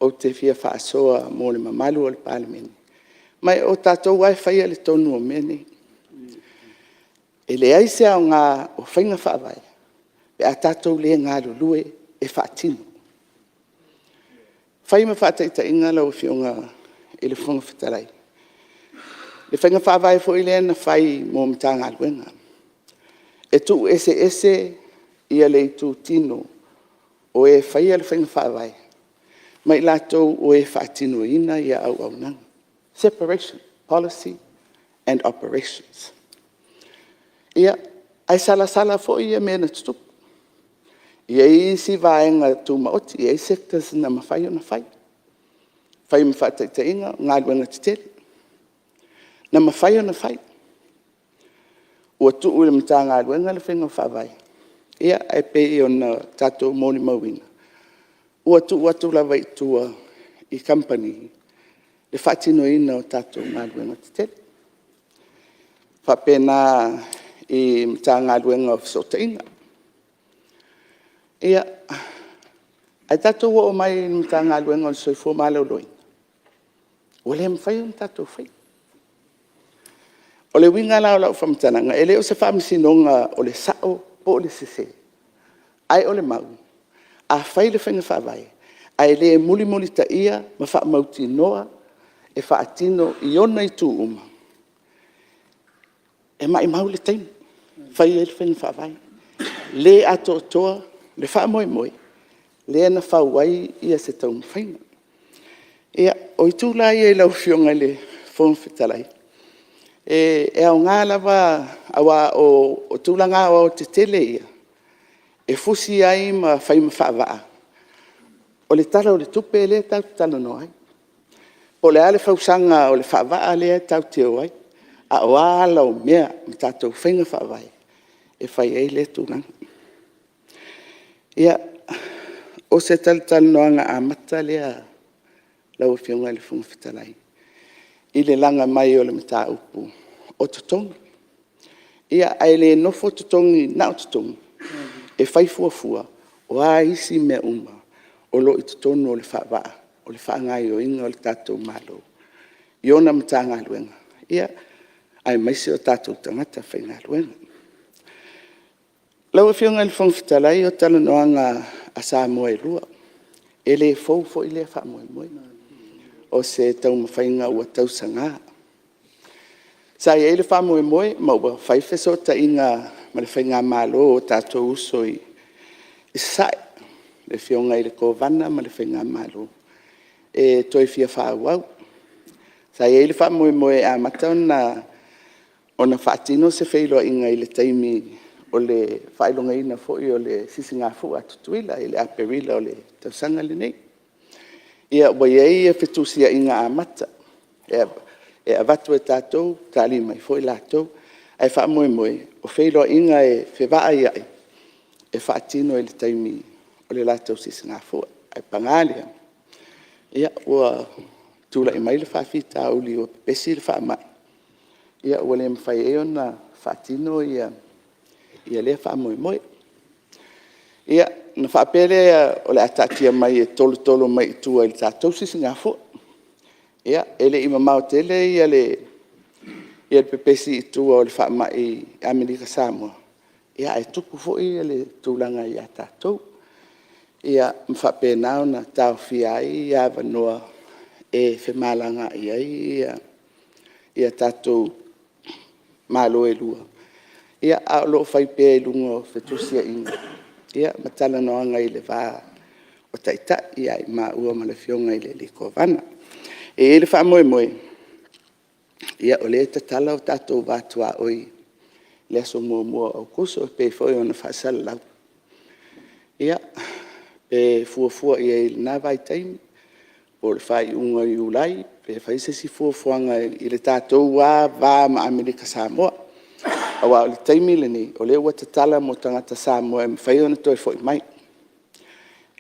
ou te fia faasoa mo le mamalu o le Palemene, ma o tatou lava e faia le tonu o mea nei. E leai se aoga o faiga faavae pe a tatou le galulue e faatino. Fai ma faataitaiga lau Afioga i le Fofoga Fetalai, le faiga faavae foi lea na fai mo Matagaluega, e tuueseese le itutino o e faia le faiga faavae ma i latou o e faatinoina auaunaga, separation, policy and operations. Ia, ae salasala foi mea na tutupu. E i ai isi vaega tumaoti, e i ai sectors na mafai ona fai. Fai ma faataitaiga o galuega tetele, na mafai ona fai. Ua tuu i le Matagaluega le faiga faavae, ae pei ona tatou molimauina, ua tuu atu lava i tua i kamupani le faatinoina o tatou galuega tetele. E faapena i le Matagaluega o Fesootaiga. Ia, ae tatou oo mai i le Matagaluega o le Soifua Maloloina, ua le mafai ona tatou faia. O le uiga la o lau faamatalaga, e le o se faamasinoga o le sao po o le sese, ae o le mau, a fai le faiga faavae ae le mulimulitaia ma faamautinoa e faatino i ona itu uma, e maumau le taimi e fai ai le faiga faavae, le atoatoa le faamoemoe lea na fau ai se taumafaiga. Ia, o itu la ia i lau Afioga i le Fofoga Fetalai, E aoga lava aua o tulaga aoaotetele ia, e fusi ai ma fai ma faavaa o le Tala o le Tupe lea tatou te talanoa ai. Po o le a le fausaga o le faavaa lea tatou te o ai, a o a ala o mea ma tatou faiga faavae e fai ai lea tulaga. Ia, o se talatalanoaga amata lea lau Afioga i le Fofoga Fetalai i le laga mai o le mataupu o totogi. Ia, ae le nofo totogi na o totogi, e fai fuafua, o a isi mea uma o lo o i totonu o le faavaa o le faagaoioiga o le tatou Malo i ona Matagaluega, aemaise o tatou tagata faigaluega. Lau Afioga i le Fofoga Fetalai, o talanoaga a Samoa e lua, e le fou foi lea faamoemoe, o se taumafaiga ua tausaga. Sa i ai le faamoemoe ma ua fai fesootaiga ma le faigamalo a tatou uso i Sasae, le Afioga i le Kovana ma le faigamalo, e toe fia faaauau. Sa i ai le faamoemoe e amata ona faatino se feiloaiga i le taimi o le faailogaina foi o le Sisigafua a Tutuila ia Aperila o le tausaga lenei. Ia ua i ai fetusiaiga amata, e avatu e tatou, tali mai foi latou. Ae faamoemoe o feiloaiga e fevaaiai, e faatino i le taimi o le latou Sisigafua. Ae paga lea, ua tulai mai le faafitauli ua pepesi le faamai, ua le mafai ai ona faatino lea faamoemoe. Ia, ona faapea lea o le a taatia mai e tolotolo mai i tua i le tatou Sisigafua. Ia, e le i mamao tele le pepesi i tua o le faamai i Amerika Samoa, ae tupu foi le tulaga ia tatou. Ia ma faapena ona taofia ai avanoa e femalagaai ai tatou Malo e lua, a o lo o fai pea i luga o fetusiaiga ma talanoaga i le va o Taitai ia i maua ma le Afioga i le Kovana. E i ai le faamoemoe, o lea e tatala o tatou va tuaoi i le aso 1 o Aokuso e pei foi ona faasalalau. Ia, pe fuafua i ai i lena vaitaimi po o le faaiuga o Iulai pe fai se isi fuafuaga i le tatou lava va ma Amerika Samoa. Aua o le taimi lenei, o lea ua tatala mo tagata Samoa e mafai ona toe foi mai.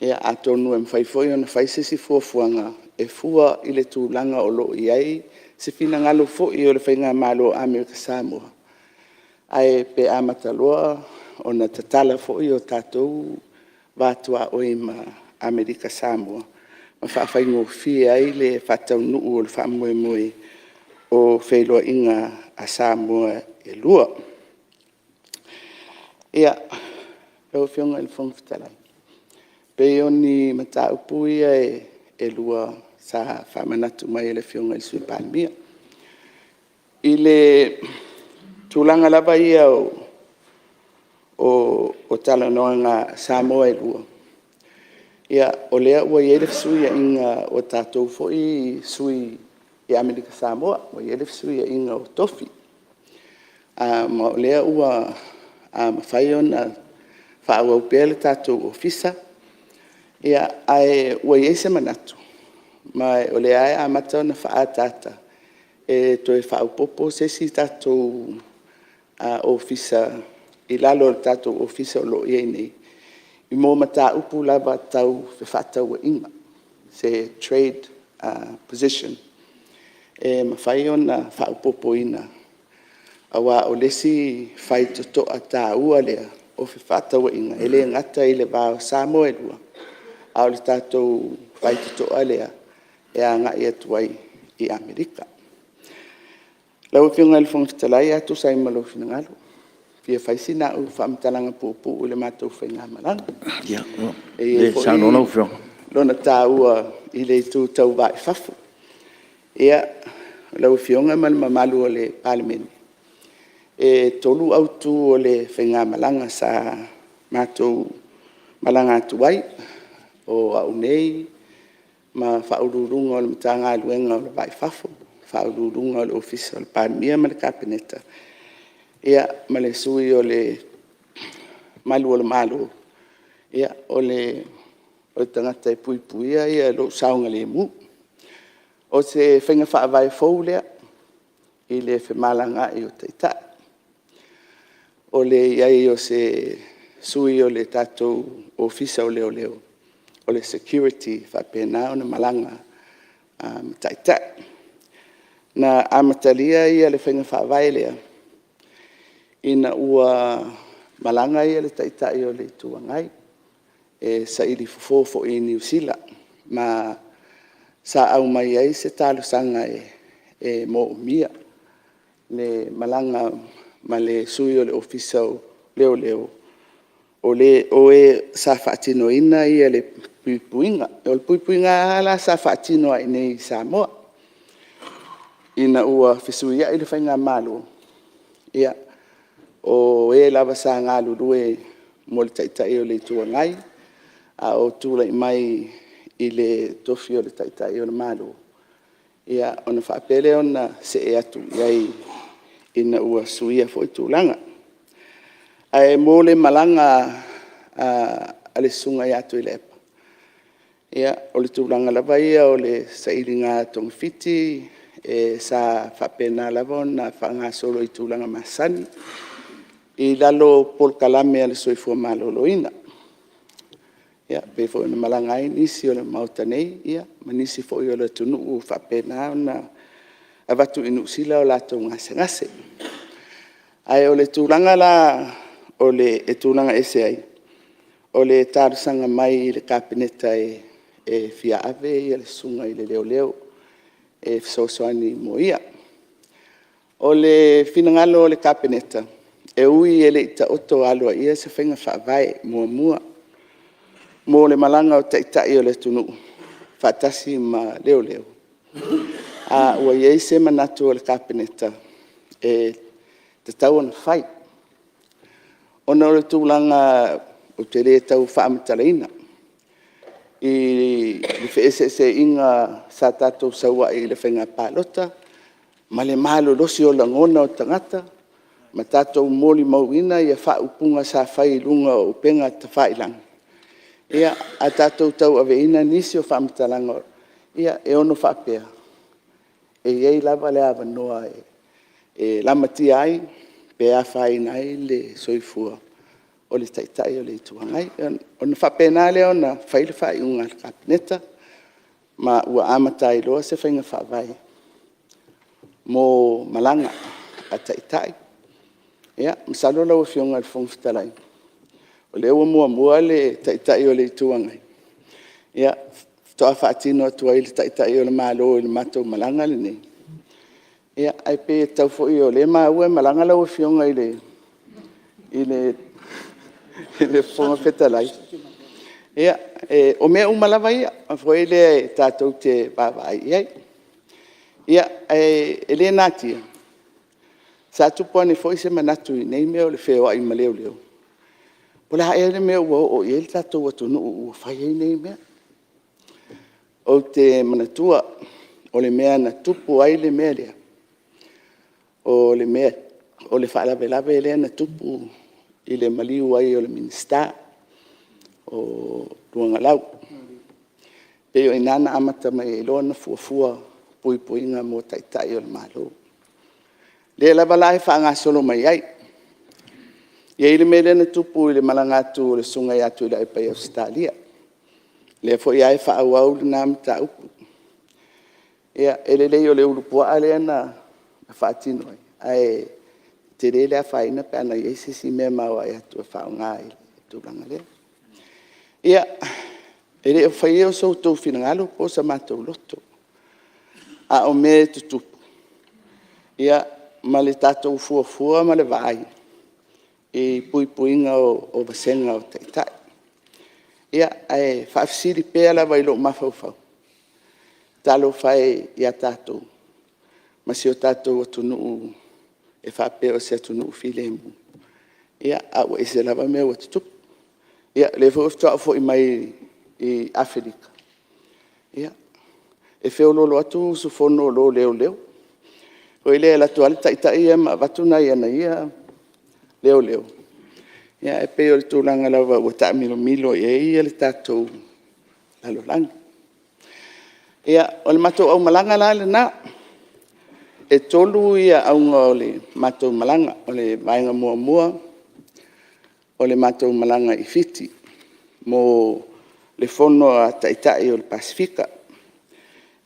Ia, atonu e mafai foi ona fai se isi fuafuaga e fua i le tulaga o lo o i ai se finagalo foi o le faigamalo a Amerika Samoa, ae pe amata loa ona tatala foi o tatou va tuaoi ma Amerika Samoa ma faafaigofie ai le faataunuu o le faamoemoe o feiloaiga a Samoa e lua. Ia, lau Afioga i le Fofoga Fetalai, pei o ni mataupu ia e lua sa faamanatu mai e le Afioga i le Sui Palemia. I le tulaga lava ia o talanoaga a Samoa e lua, o lea ua i ai le fesuiaiga o tatou foi sui i Amerika Samoa, ua i ai le fesuiaiga o tofi, ma o lea ua mafai ona faaauau pea le tatou Ofisa. Ae ua i ai se manatu, ma o lea lava e amata ona faaataata e toe faaopoopo se isi tatou Ofisa i lalo o le tatou Ofisa o lo o i ai nei mo mataupu lava tau fefaatauaiga, se trade position e mafai ona faaopoopoina, aua o le isi faitotoa taua lea o fefaatauaiga, e le gata i le va o Samoa e lua, a o le tatou faitotoa lea e agai atu ai i Amerika. Lau Afioga i le Fofoga Fetalai a tusa ai ma lou finagalo, e fia fai sina au faamatalaga puupuu i le matou faigamalaga. E i ai foi lona taua i le itu tau va i fafo. Ia, lau Afioga ma le mamalu o le Palemene, e 3 autu o le faigamalaga sa matou malaga atu ai, o au nei ma Ofisa Sili o Pulega o le Matagaluega o le Va i Fafo Faauluuluga o le Ofisa o le Palemia ma le Kapeneta, ia ma le sui o le Malu o le Malo, o le tagata e puipuia lou saogalemu. O se faiga faavae fou lea i le femalagaai o Taitai, o le i ai o se sui o le tatou Ofisa o Leoleo, o le security e faapena ona malaga ma Taitai. Na amatalia le faiga faavae lea ina ua malaga le Taitai o le Itu Agai e saili fofo foi i Niu Sila, ma sa aumai ai se talosaga e moomia le malaga ma le sui o le Ofisa o Leoleo, o e sa faatinoina le puipuiga. O le puipuiga lava la sa faatino lava i inei i Samoa ina ua fesuiai le faigamalo, ia, o e lava sa galulue mo le Taitai o le Itu Agai a o tulai mai i le tofi o le Taitai o le Malo, ia ona faapea lea ona see atu i ai ina ua suia foi tulaga. Ae mo le malaga a le Susuga ia Tuilaepa, ia, o le tulaga lava ia o le sailiga togafiti sa faapena lava ona faagasolo i tulaga masani i lalo o polokalame a le soifua maloloina, e pei foi ona malaga ai nisi o le Maota nei ma nisi foi o le atunuu ua faapena ona avatu i Niu Sila o latou gasegase. Ae o le tulaga la e tulaga ese ai, o le talosaga mai i le Kapeneta e fia ave le susuga i le leoleo e fesoasoani mo ia. O le finagalo o le Kapeneta, e ui e le i taoto aloaia se faiga faavae muamua mo le malaga o Taitai o le atunuu faatasi ma leoleo, a ua i ai se manatu o le Kapeneta e tatau ona fai, ona o le tulaga ou te le tau faamatalaina i le feeseeseaiga sa tatou sau ai i le faiga palota ma le malolosi o lagona o tagata ma tatou molimauina faaupuga sa fai i luga o upega tafailagi. Ia, a tatou tauaveina nisi o faamatalaga, e ono faapea e i ai lava le avanoa e lamatia ai pe afaina ai le soifua o le Taitai o le Itu Agai. Ona faapena lea ona fai le faaiuga a le Kapeneta ma ua amata ai loa se faiga faavae mo malaga a Taitai. Ia, masalo lau Afioga i le Fofoga Fetalai, o lea ua muamua le Taitai o le Itu Agai, ia, faatoa faatino atu ai i le Taitai o le Malo i le matou malaga lenei, ae pei e tatau foi, o lea e maua e malaga lau Afioga i le Fofoga Fetalai. Ia, o mea uma lava ia tatou te vaavaai i ai. Ae le natia, sa tupu ane foi se manatu i nei mea o le feoai ma leoleo, po o le a ea le mea ua oo i ai le tatou atunuu ua fai ai nei mea. Ou te manatua, o le mea na tupu ai le mea lea, o le faalavelave lea na tupu i le maliu ai o le Minisita o Luagalau. E pei o i ina na amata mai ai loa ona fuafua puipuiga mo Taitai o le Malo. O lea lava la e faagasolo mai ai. E i ai le mea lea na tupu i le malaga atu o le Susuga ia Tuilaepa i Ausetalia, o lea foi lava e faaauau lena mataupu. Ia, e lelei o le ulupuaa lea na faatino ai, ae tele le afaina pe ana i ai se isi mea maoae atu e faaaoga i le tulaga lea. Ia, e le o faia so outou finagalo po o so matou loto, a o mea e tutupu ma le tatou fuafua ma le vaai i puipuiga o vasega o Taitai. Ae faafesili pea lava i lou mafaufau, talofa e ia tatou ma si o tatou atunuu e faapea o se atunuu filemu, a ua ese lava mea ua tutupu. Ia, o lea foi faatoa ou foi mai Aferika, e feoloolo atu usufono i lo leoleo. Foi lea e alu atu lava le taitai ia ma avatu nai ana ia leoleo, ae pei o le tulaga lava ua taamilomilo i ai le tatou lalolagi. Ia, o le matou aumalaga la lena. E 3 auga o le matou malaga. O le vaega muamua, o le matou malaga i Fiti mo le Fono a Taitai o le Pasefika.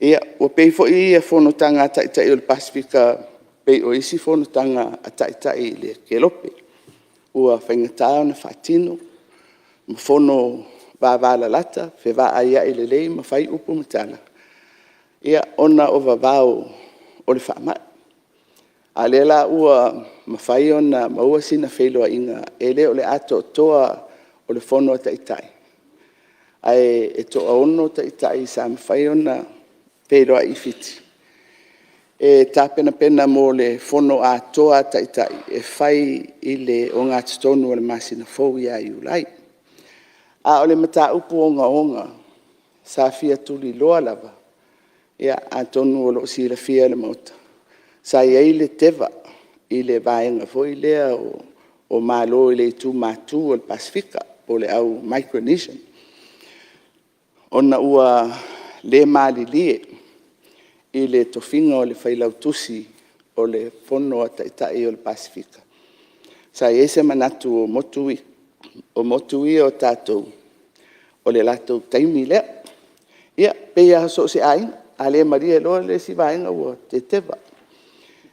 Ia, ua pei foi Fonotaga a Taitai o le Pasefika pei o isi fonotaga a Taitai i le Kelope, ua faigata ona faatino ma fono vavalalata, fevaaiai lelei ma fai upu ma tala, ona o vavao o le faamai. A o lea la ua mafai ona maua sina feiloaiga, e le o le atoatoa o le Fono a Taitai, ae toa-6 Taitai sa mafai ona feiloai i Fiti e tapenapena mo le Fono atoa a Taitai e fai i le ogatotonu o le masina fou ia Iulai. A o le mataupu ogaoga sa fia tuliloa lava, atonu o lo o silafia e le Maota, sa i ai le teva i le vaega foi lea o Malo i le itu Matu o le Pasefika po o le au Micronesian, ona ua le malilie i le tofiga o le Failautusi o le Fono a Taitai o le Pasefika. Sa i ai se manatu o motu ia o tatou, o le latou taimi lea. Ia, e pei lava o so o se aiga, a le malie loa le isi vaega ua teteva.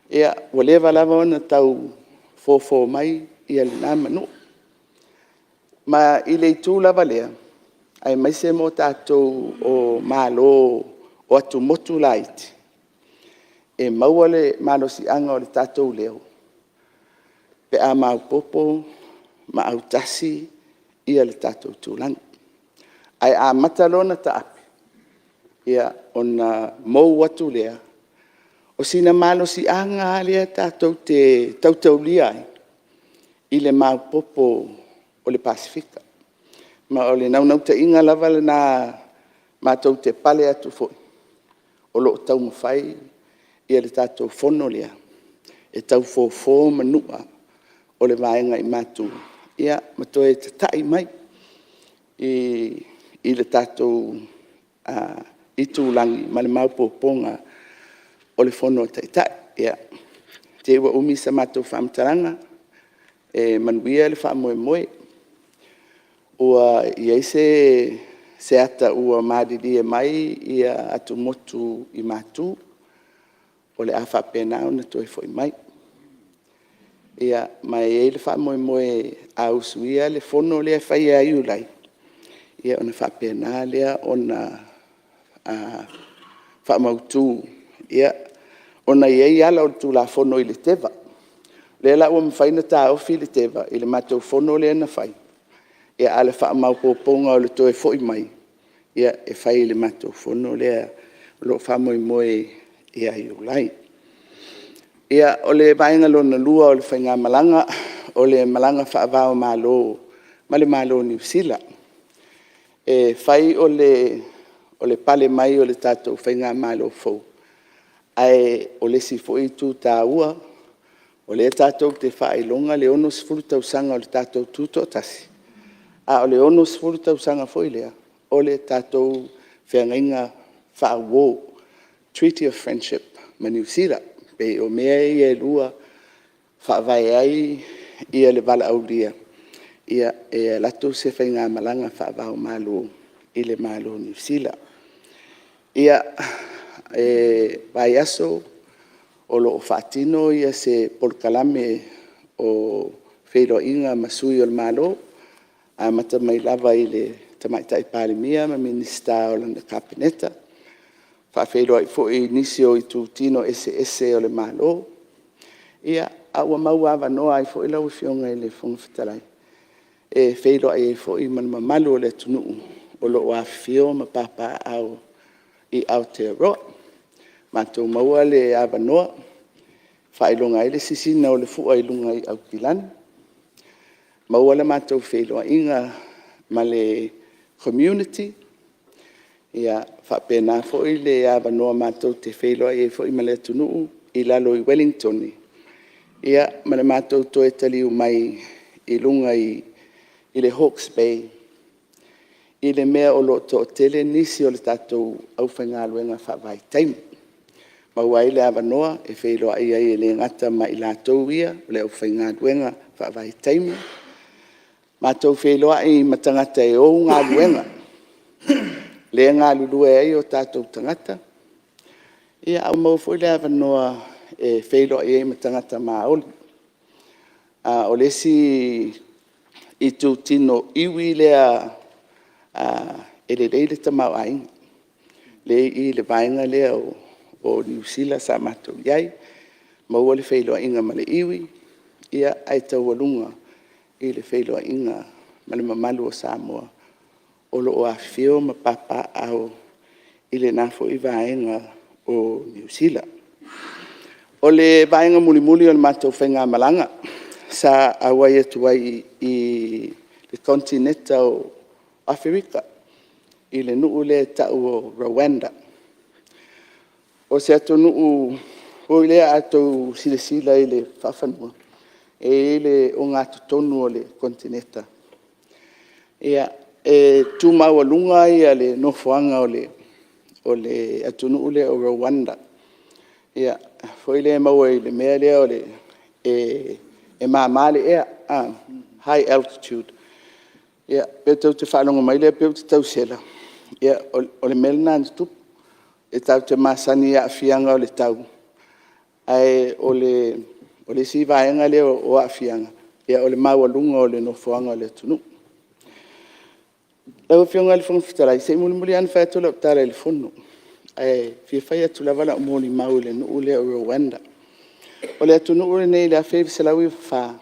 Ia, ua leva lava ona tau fofo mai lena manua. Ma i le itu lava lea, aemaise mo tatou o Malo o atumotu laiti, e maua le malosiaga o le tatou leo pe a maopoopo ma autasi le tatou itulagi. Ae a amata loa ona taape, ona mou atu lea o sina malosiaga lava lea tatou te tautaulia ai i le maopoopo o le Pasefika. Ma o le naunautaiga lava lena matou te pale atu foi, o lo o taumafai le tatou Fono lea e tau fofo manua o le vaega i Matu ma toe tatai mai i le tatou itulagi ma le maopoopoga o le Fono a Taitai. Ia, ne i te i ua umi sa matou faamatalaga, e manuia le faamoemoe. Ua i ai se ata ua malilie mai atumotu i Matu o le a faapena ona toe foi mai. Ma e i ai le faamoemoe a usuia le fono lea e fai ia Iulai, ona faapena lea ona faamautu, ona e i ai ala o le Tulafono i le teva. O lea la ua mafai ona taofi le teva i le matou fono lea na fai, a o le faamaopoopoga o le toe foi mai, e fai i le matou fono lea o lo o faamoemoe ia Iulai. Ia, o le vaega lona lua o le faigamalaga, o le malaga faava-o-Malo ma le Malo o Niu Sila. E fai o le pale mai o le tatou faigamalo fou, ae o le isi foi itu taua, o lea tatou te faailoga le 60 tausaga o le tatou Tutoatasi, a o le 60 tausaga foi lea o le tatou feagaiga faauo, Treaty of Friendship ma Niu Sila. E pei o mea ia e lua e faavae ai le valaaulia e alu atu se faigamalaga faava-o-Malo i le Malo o Niu Sila. Ia, e vaiaso o lo o faatino se polokalame o feiloaiga ma sui o le Malo, amata mai lava i le Tamaitai Palemia ma Minisita o lana Kapeneta, faafeiloai foi i nisi o itutino eseese o le Malo, a ua mauavanoa ai foi lau Afioga i le Fofoga Fetalai e feiloai ai foi ma le mamalu o le atunuu o lo o afifio ma papaaao i Aotearoa. Matou maua le avanoa e faailoga ai le sisiina o le fua i luga i Aukilani, maua le matou feiloaiga ma le community, faapena foi le avanoa matou te feiloai ai foi ma le atunuu i lalo i Ueligitone, ma le matou toe taliu mai i luga i le Hawkes Bay, i le mea o lo o toatele nisi o le tatou aufaigaluega faavaitaimi. Maua ai le avanoa e feiloai ai e le gata ma i latou ia o le aufaigaluega faavaitaimi, matou feiloai ma tagata e ou galuega, lea e galulue ai o tatou tagata, ae ua maua foi le avanoa e feiloai ai ma tagata Maori. O le isi itutino iwi lea e lelei le tamaoaiga, lea e i i le vaega lea o Niu Sila sa matou i ai, maua le feiloaiga ma le iwi, ae taualuga i le feiloaiga ma le mamalu o Samoa o lo o afifio ma papaaao i lena foi vaega o Niu Sila. O le vaega mulimuli o le matou faigamalaga sa auai atu ai i le Konitineti o Aferika i le nuu lea e tau o Rwanda. O se atunuu foi lea a outou silasila i le faafanua, e i ai le ogatotonu o le Konitineti. E tu maualuga le nofoaga o le atunuu lea o Rwanda, foi lea e maua i le mea lea e mama le ea, high altitude. Pe tou te faalogo mai lea pei ou te tau sela, ia o le mea lena na tupu. E tatou te masani i aafiaga o le tau, ae o le isi vaega lea o aafiaga, o le maualuga o le nofoaga o le atunuu. Lau Afioga i le Fofoga Fetalai, se i mulimuli lava ona fai atu lau tala i le Fono, ae fia fai atu lava lau molimau i le nuu lea o Rwanda. O le atunuu lenei i le 1994,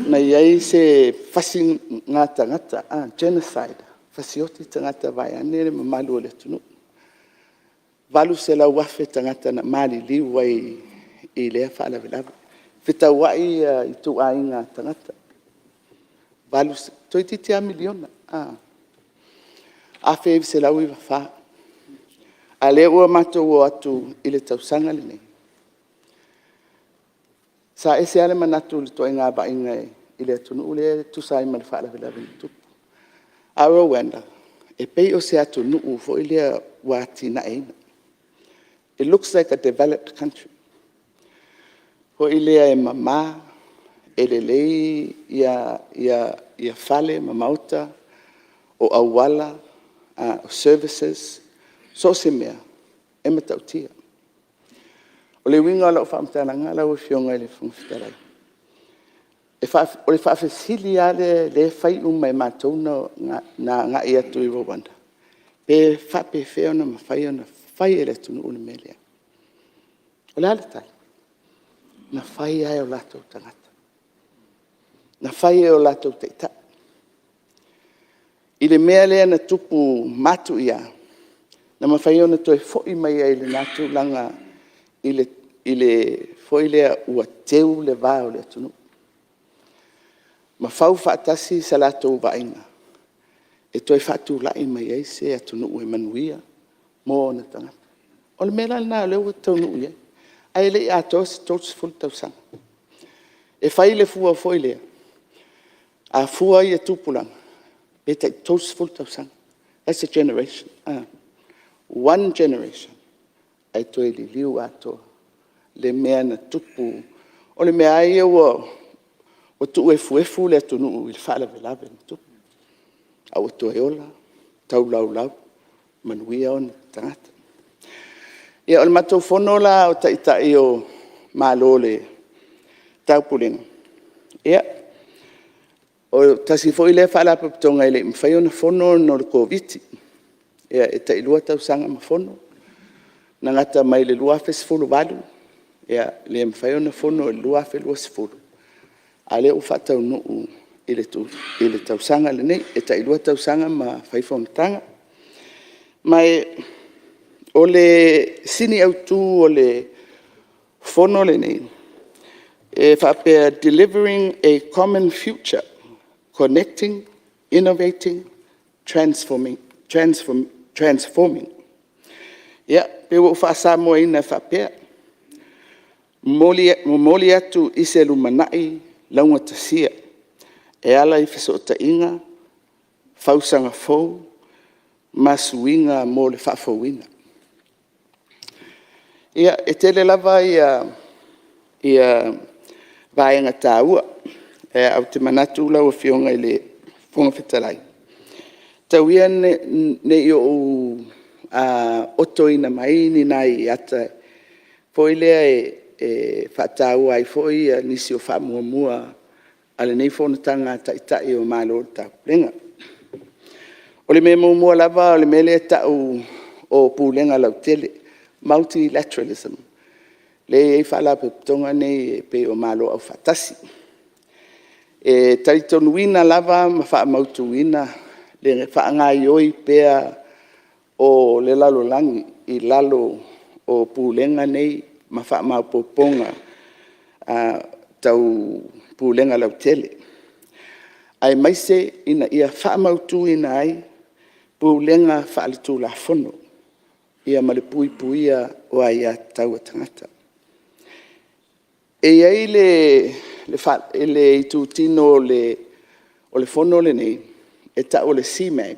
na i ai se fasiga tagata genocide, fasioti tagata vaeane le mamalu o le atunuu. E 800,000 tagata na maliliu ai i lea faalavelave. Fetauai ituaiga tagata, toeitiiti lava miliona 1994. A o lea ua matou o atu i le tausaga lenei, sa ese lava le manatu i le ituaiga vaaiga i le atunuu lea e tusa ai ma le faalavelave na tupu. A o Rwanda, e pei o se atunuu foi lea ua atinaeina. It looks like a developed country foi lea e mama, e lelei fale ma maota, o auala, o services, so o se mea, e matautia. O le uiga o lau faamatalaga lau Afioga i le Fofoga Fetalai, o le faafesili lava lea e fai uma e matou na agai atu i Rwanda, pe faapefea ona mafai ona fai e le atunuu le mea lea? O le a le tali? Na fai lava e o latou tagata, na fai e o latou taitai. I le mea lea na tupu matuia, na mafai ona toe foi mai ai i lena tulaga foi lea ua teu le va o le atunuu, ma fau faatasi se latou vaaiga e toe faatulai mai ai se atunuu e manuia mo ona tagata. O le mea la lena o lea ua taunuu i ai, ae le i atoa se 30 tausaga. E fai le fua foi lea, a fua i tupulaga, pe tai 30 tausaga, as a generation, one generation ae toe liliu atoa le mea na tupu. O le mea lava ia ua tuu efuefu le atunuu i le faalavelave na tupu, a ua toe ola, taulaulau, manuia ona tagata. Ia, o le matou fono la o Taitai o Malo o le Taupulega, ia, tasi foi lea Faalapotopotoga e le i mafai ona fono ona o le Koviti-19. E tai 2 tausaga ma fono, na gata mai le 2018, le mafai ona fono i le 2020, a o lea ua faataunuu i le tausaga lenei. E tai 2 tausaga ma fai fonotaga. Ma o le sini autu o le fono lenei, e faapea, Delivering a Common Future Connecting, Innovating, Transforming. Ia, pe ua ou faa-Samoa ina e faapea, Momoli atu i se lumanai laugatasia e ala i fesootaiga, fausaga fou ma suiga mo le faafouina. Ia, e tele lava vaega taua, ae ou te manatu lau Afioga i le Fofoga Fetalai, tau ia ina ne i ou otoina mai ni nai ata foi lea e faataua ai foi nisi o faamuamua a lenei Fonotaga a Taitai o Malo o le Taupulega. O le mea muamua lava o le mea lea e tau o Pulega Lautele, Multilateralism, lea e i ai Faalapotopotoga nei pei o Malo Afaatasi. E talitonuina lava ma faamautuina le faagaoioi pea o le lalolagi i lalo o Pulega nei ma faamaopoopoga tau Pulega Lautele, aemaise ina ia faamautuina ai Pulega Faaletulafono ma le puipuia o aiatatau a tagata. E i ai le itutino o le Fono lenei e tau o le CMAG,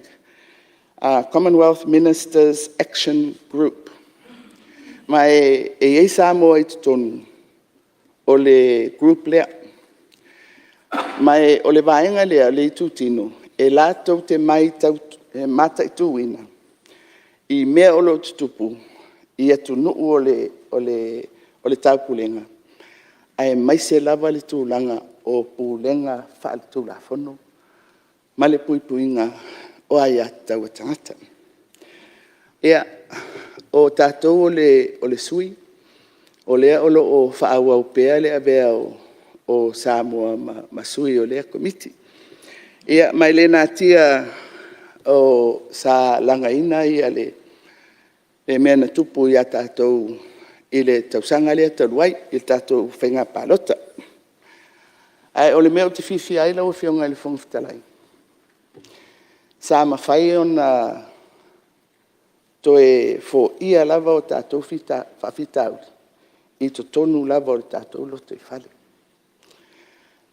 Commonwealth Ministers Action Group, ma e i ai Samoa i totonu o le group lea. Ma o le vaega lea le itutino, e latou te mataituina i mea o lo o tutupu i atunuu o le Taupulega, aemaise lava le tulaga o Pulega Faale-Tulafono ma le puipuiga o aiatatau a tagata. Ia, o tatou o le sui o lea o lo o faaauau pea le avea o Samoa ma sui o lea Komiti. Ia, ma e le natia sa lagaina le mea na tupu ia tatou i le tausaga lea talu ai i le tatou faiga palota. Ae o le mea ou te fiafia ai lau Afioga i le Fofoga Fetalai, sa mafai ona toe foia lava o tatou faafitauli i totonu lava o le tatou lotoifale.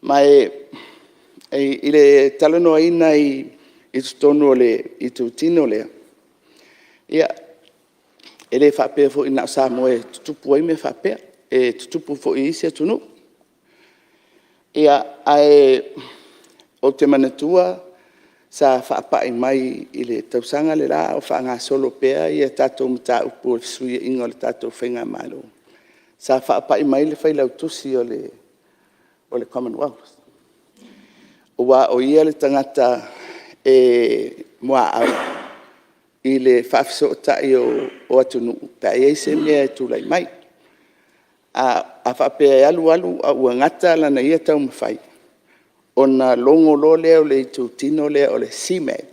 Ma i le talanoaina i totonu o le itutino lea, ia, e le faapea foi na o Samoa e tutupu ai mea faapea, e tutupu foi i isi atunuu. Ae ou te manatua sa faapai mai i le tausaga le la a o faagasolo pea tatou mataupu o le fesuiaiga o le tatou faigamalo, sa faapai mai le Failautusi o le Commonwealth, aua o ia le tagata e muaau i le faafesootai o atunuu pe a i ai se mea e tulai mai. A faapea e alu alu a ua gata lana ia taumafai, ona logo loa lea o le itutino lea o le CMAG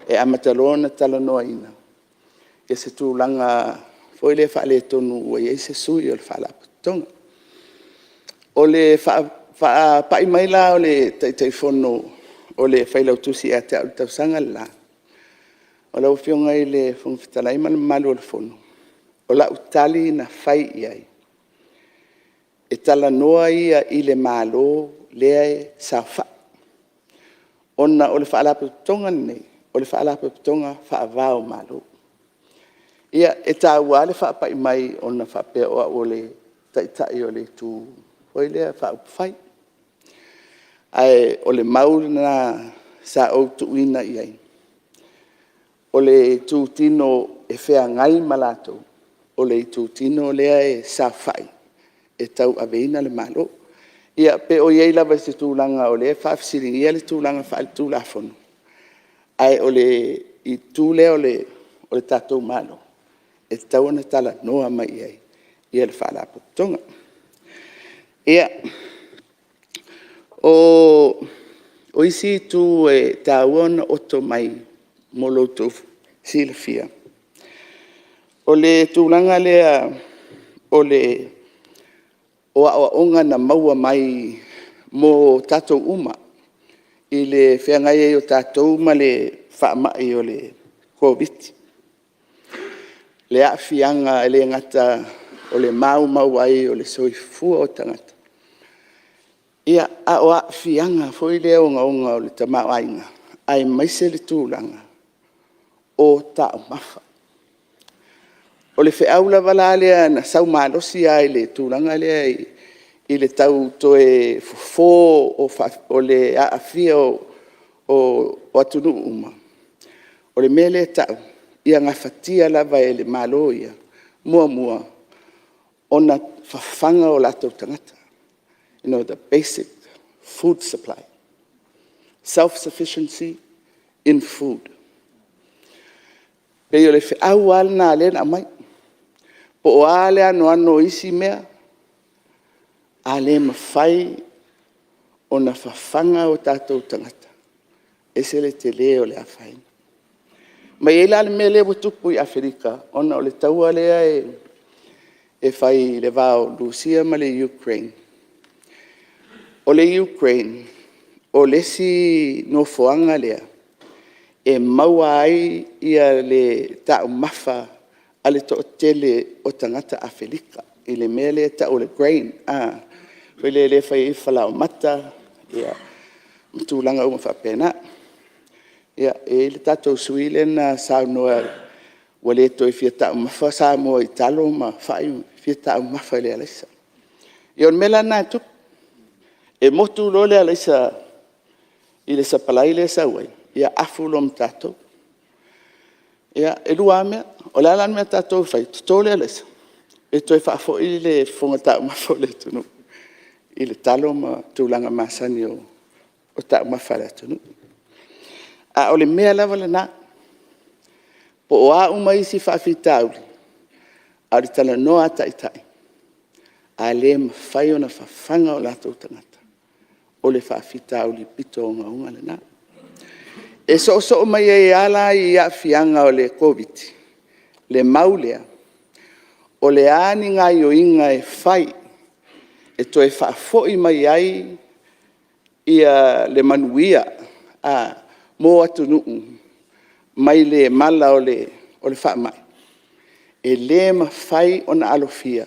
e amata loa ona talanoaina se tulaga foi lea faaletonu ua i ai se sui o le Faalapotopotoga. O le faapai mai la o le Taitaifono o le Failautusi ia te au i le tausaga le la, lau Afioga i le Fofoga Fetalai ma le mamalu o le Fono, o lau tali na fai i ai, e talanoa ia i le Malo lea e saofai, ona o le Faalapotopotoga lenei, o le Faalapotopotoga faava o Malo. Ia, e taua lava le faapai mai ona faapea o au o le Taitai o le Itu foi lea Faaupufai. Ae o le mau lena sa ou tuuina i ai, o le itutino e feagai ma latou, o le itutino lea e saofai e tauaveina le Malo. Ia pe o i ai lava i se tulaga o lea e faafesiligia le tulaga faaletulafono, ae o le itu lea o le tatou Malo, e tatau ona talanoa mai i ai le Faalapotopotoga. Ia, o isi itu e taua ona oto mai mo lo outou silafia, o le tulaga lea o aoaoga na maua mai mo tatou uma i le feagai ai o tatou ma le faamai o le Koviti-19, le aafiaga e le gata o le maumau ai o le soifua o tagata, a o aafiaga foi lea ogaoga o le tamaoaiga, aemaise le tulaga o taumafa. O le feau lava la lea na sau malosi lava i le tulaga lea i le tau toe fofo o le aafia o atunuu uma, o le mea lea e tau, ia gafatia lava e le Malo ia, muamua, ona fafaga o latou tagata, the basic food supply, self sufficiency in food. E pei o le feau lava lena lea na aumai. Po o a le anoano o isi mea, a le mafai ona fafaga o tatou tagata, e ese le tele o le afaina. Ma e i ai la le mea lea ua tupu i Aferika ona o le taua lea e fai i le va o Rusia ma le Ukraine. O le Ukraine, o le isi nofoaga lea e maua ai le taumafa a le toatele o tagata Aferika i le mea lea e tau o le grain lea e fai ai le falaoamata ma tulaga uma faapena. E i ai le tatou sui usufono lea na saunoa ua le toe fia taumafa Samoa i talo ma fai, e fia taumafa i le araisa. Ia o le mea la lena e tupu, e motu loa le araisa i le sapalai lea e sau ai, ia afu loa ma tatou. Ia, e lua lava mea, o le a la le mea a tatou e fai? Toto le araisa pe toe faafoi le fofoga taumafa o le atunuu i le talo ma tulaga masani o taumafa a le atunuu. A o le mea lava lena, po o a uma isi faafitauli, a o le talanoa a Taitai, a le mafai ona fafaga o latou tagata, o le faafitauli pito ogaoga lena. E soosoo mai ai lava la i aafiaga o le Koviti le mau lea, o le a ni gaoioiga e fai e toe faafoi mai ai le manuia mo atunuu mai le mala o le faamai, e le mafai ona alofia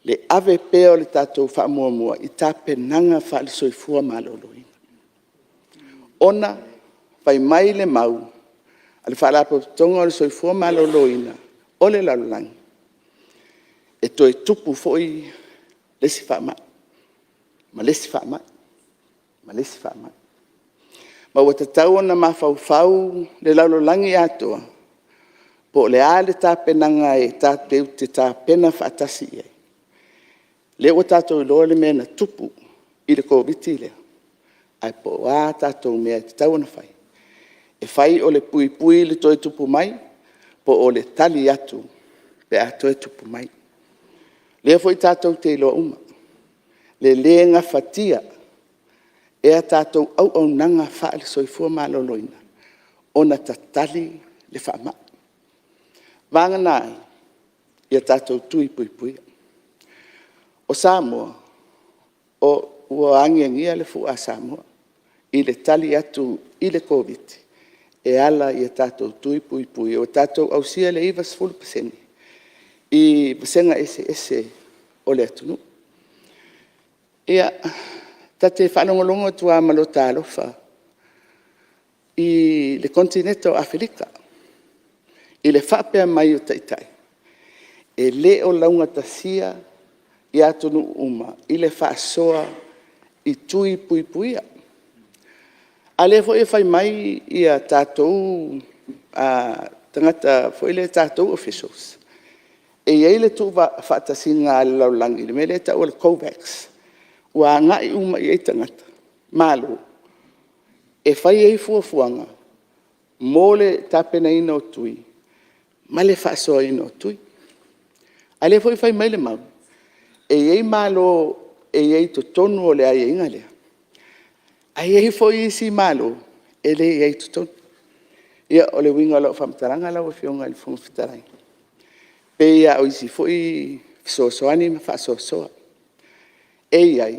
le ave pea o le tatou faamuamua i tapenaga faale-Soifua Maloloina, ona fai mai le mau a le Faalapotopotoga o le Soifua Maloloina o le lalolagi, e toe tupu foi le isi faamai, ma le isi faamai, ma le isi faamai. Ma ua tatau ona mafaufau le lalolagi atoa, po o le a le tapenaga tatou te tapena faatasi i ai. O lea ua tatou iloa le mea na tupu i le Koviti lea, ae po o a tatou mea e tatau ona fai, e fai o le puipui i le toe tupu mai, po o le tali atu pe a toe tupu mai. O lea foi tatou te iloa uma le le gafatia e a tatou auaunaga faale-Soifua Maloloina ona tatali le faamai, vagana ai ia tatou tui puipuia. O Samoa, ua agiagia le fua a Samoa i le tali atu i le Koviti-19 e ala i a tatou tui puipuia, ua tatou ausia le 90% i vasega eseese o le atunuu. Ia, ta te faalogologo atu lava ma lota alofa i le Konitineti o Aferika i le faapea mai o Taitai, e le o laugatasia atunuu uma i le faasoa i tui puipuia. A o lea foi e fai mai tatou tagata foi lea tatou officials, e i ai le tuufaatasiga a le lalolagi i le mea lea e tau o le COVAX, ua agai uma i ai tagata, Malo, e fai ai fuafuaga mo le tapenaina o tui ma le faasoaina o tui. A o lea foi e fai mai le mau, e i ai Malo e i ai i totonu o le aiaiga lea, ae i ai foi isi Malo e le i ai i totonu. Ia, o le uiga o lau faamatalaga lau Afioga i le Fofoga Fetalai, e pei lava o isi foi fesoasoani ma faasoasoa, e i ai,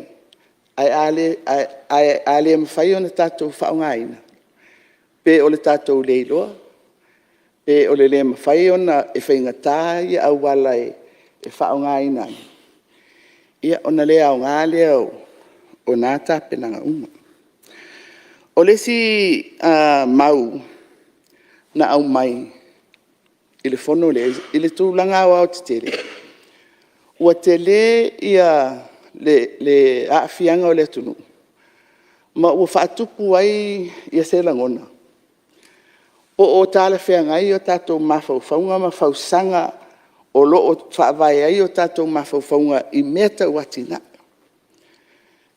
ae a le mafai ona tatou faaaogaina, pe o le tatou le iloa, pe o le le mafai ona… e faigata auala e faaaogaina ai, ia ona le aoga lea o na tapenaga uma. O le isi mau na aumai i le Fono lea i le tulaga aoaotetele, ua tele le aafiaga o le atunuu ma ua faatupu ai se lagona, po o talafeagai o tatou mafaufauga ma fausaga o lo o faavae ai o tatou mafaufauga i mea tau atinae.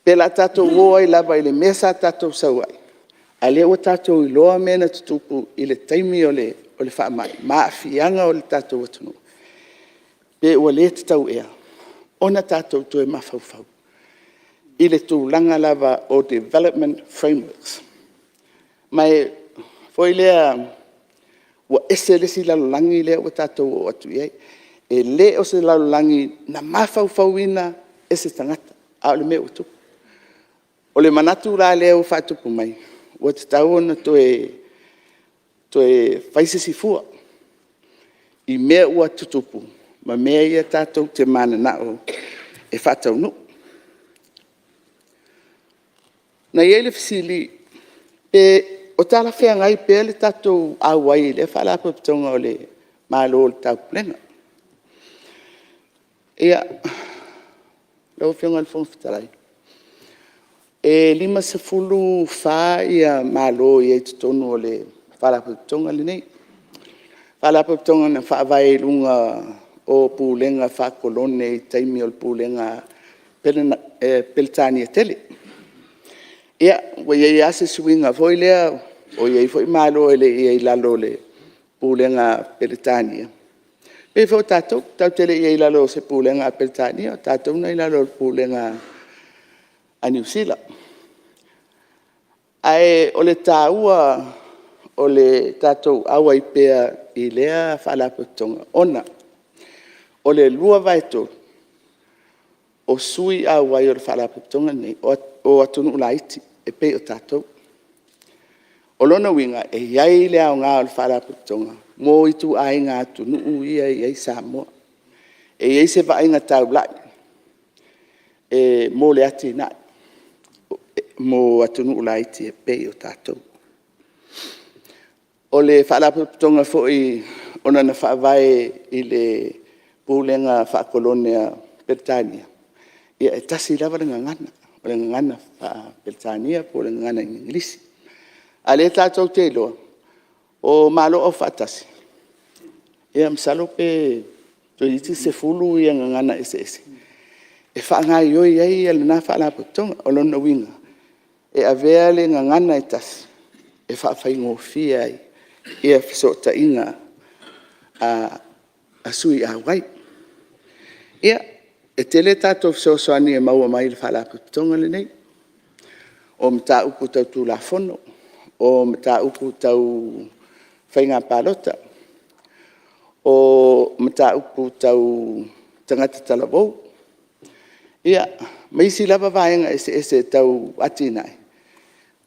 Pe o le a tatou o ai lava i le mea sa tatou sau ai, a o lea ua tatou iloa mea na tutupu i le taimi o le faamai ma aafiaga o le tatou atunuu. Pe ua le tatau ea ona tatou toe mafaufau i le tulaga lava o development frameworks. Ma foi lea, ua ese le isi lalolagi lea ua tatou oo atu i ai. E le o se lalolagi na mafaufauina e se tagata, a o le mea ua tupu. O le manatu la lea ua faatupu mai, ua tatau ona toe fai se isi fua i mea ua tutupu ma mea ia tatou te mananao e faataunuu. Na i ai le fesili pe o talafeagai pea le tatou auai i lea Faalapotopotoga o le Malo o le Taupulega. Ia, lau Afioga i le Fofoga Fetalai, e 54 Malo e i ai i totonu o le Faalapotopotoga lenei. O le Faalapotopotoga na faavae i luga o Pulega faa-Kolone i taimi o le Pulega a Peretania tele. Ia, ua i ai lava si suiga foi lea, ua i ai foi Malo e le i i ai i lalo o le Pulega a Peretania, e pei foi o tatou, tatou te le i i ai i lalo o se Pulega a Peretania, o tatou na i lalo o le Pulega a Niu Sila. Ae o le taua o le tatou auai pea i lea Faalapotopotoga, ona o le 2/3 o sui auai o le Faalapotopotoga lenei, o atunuu laiti e pei o tatou. O lona uiga, e i ai le aoga o le Faalapotopotoga mo ituaiga atunuu ia e i ai Samoa. E i ai se vaaiga taulai mo le atinae mo atunuu laiti e pei o tatou. O le Faalapotopotoga foi ona na faavae i le Pulega faa-Kolone a Peretania, e tasi lava le gagana, o le gagana faa-Peretania po o le gagana Igilisi. A o lea tatou te iloa, o Malo Aufaatasi, ia masalo pe toeitiiti 10 gagana eseese e faagaoioi ai lena Faalapotopotoga. O lona uiga, e avea le gagana e tasi e faafaigofie ai fesootaiga a sui auai. Ia, e tele a tatou fesoasoani e maua mai le Faalapotopotoga lenei, o mataupu tau Tulafono, o mataupu tau faiga palota, o mataupu tau tagata talavou, ia ma isi lava vaega eseese tau atinae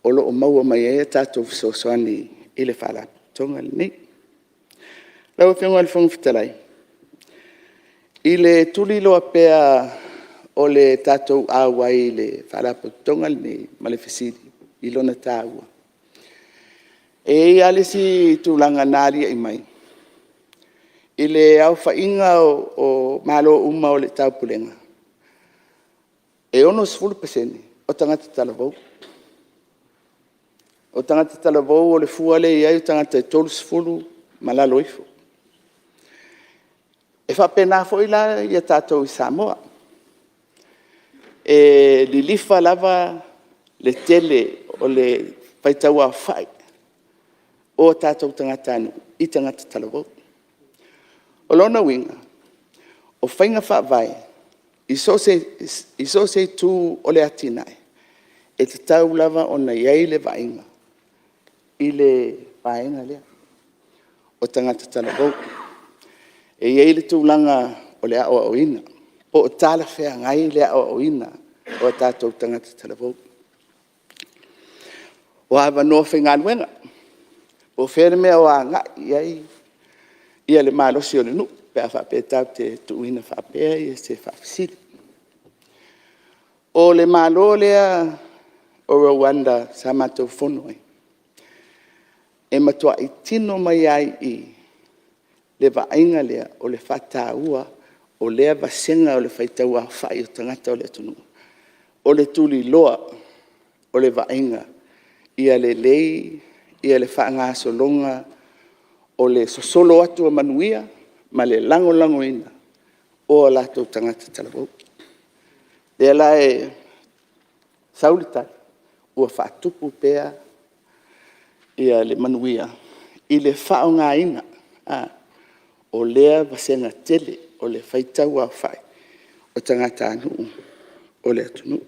o lo o maua mai ai a tatou fesoasoani i le Faalapotopotoga lenei. Lau Afioga i le Fofoga Fetalai, i le tuliloa pea o le tatou auai i le Faalapotopotoga lenei ma le fesili i lona taua, e i ai lava le isi tulaga na aliae mai, i le aofaiga o Malo uma o le Taupulega, e 60% o tagata talavou. O tagata talavou o le fua lea e i ai o tagata e 30 ma lalo ifo. E faapena foi la tatou i Samoa, e lilifa lava le tele o le faitau aofai o tatou tagatanuu i tagata talavou. O lona uiga, o faiga faavae i so o se itu o le atinae, e tatau lava ona i ai le vaaiga i le vaega lea o tagata talavou. E i ai le tulaga o le aoaoina, po o talafeagai le aoaoina o tatou tagata talavou. O avanoa faigaluega, po o fea le mea o agai i ai le malosi o le nuu. pe a faapea tatou te tuuina faapea se faafesili. O le Malo lea o Rwanda sa matou fono ai, e matuai tino mai lava i i le vaaiga lea o le faataua o lea vasega o le faitau aofai o tagata o le atunuu, o le tuliloa o le vaaiga ia lelei le faagasologa o le sosolo atu o manuia ma le lagolagoina o latou tagata talavou. O lea la e sau le tali, ua faatupu pea le manuia i le faaaogaina o lea vasega tele o le faitau aofai o tagatanuu o le atunuu.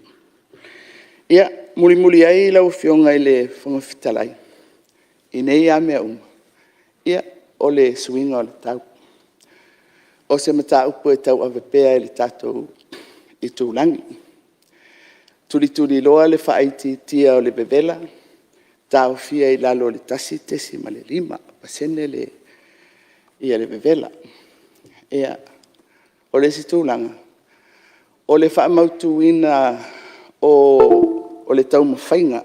Ia, mulimuli ai lau Afioga i le Fofoga Fetalai i nei lava mea uma, ia, o le suiga o le tau, o se mataupu e tauave pea e le tatou itulagi. Tulituliloa le faaitiitia o le vevela, taofia i lalo o le 1.5% le vevela. O le isi tulaga, o le faamautuina o le taumafaiga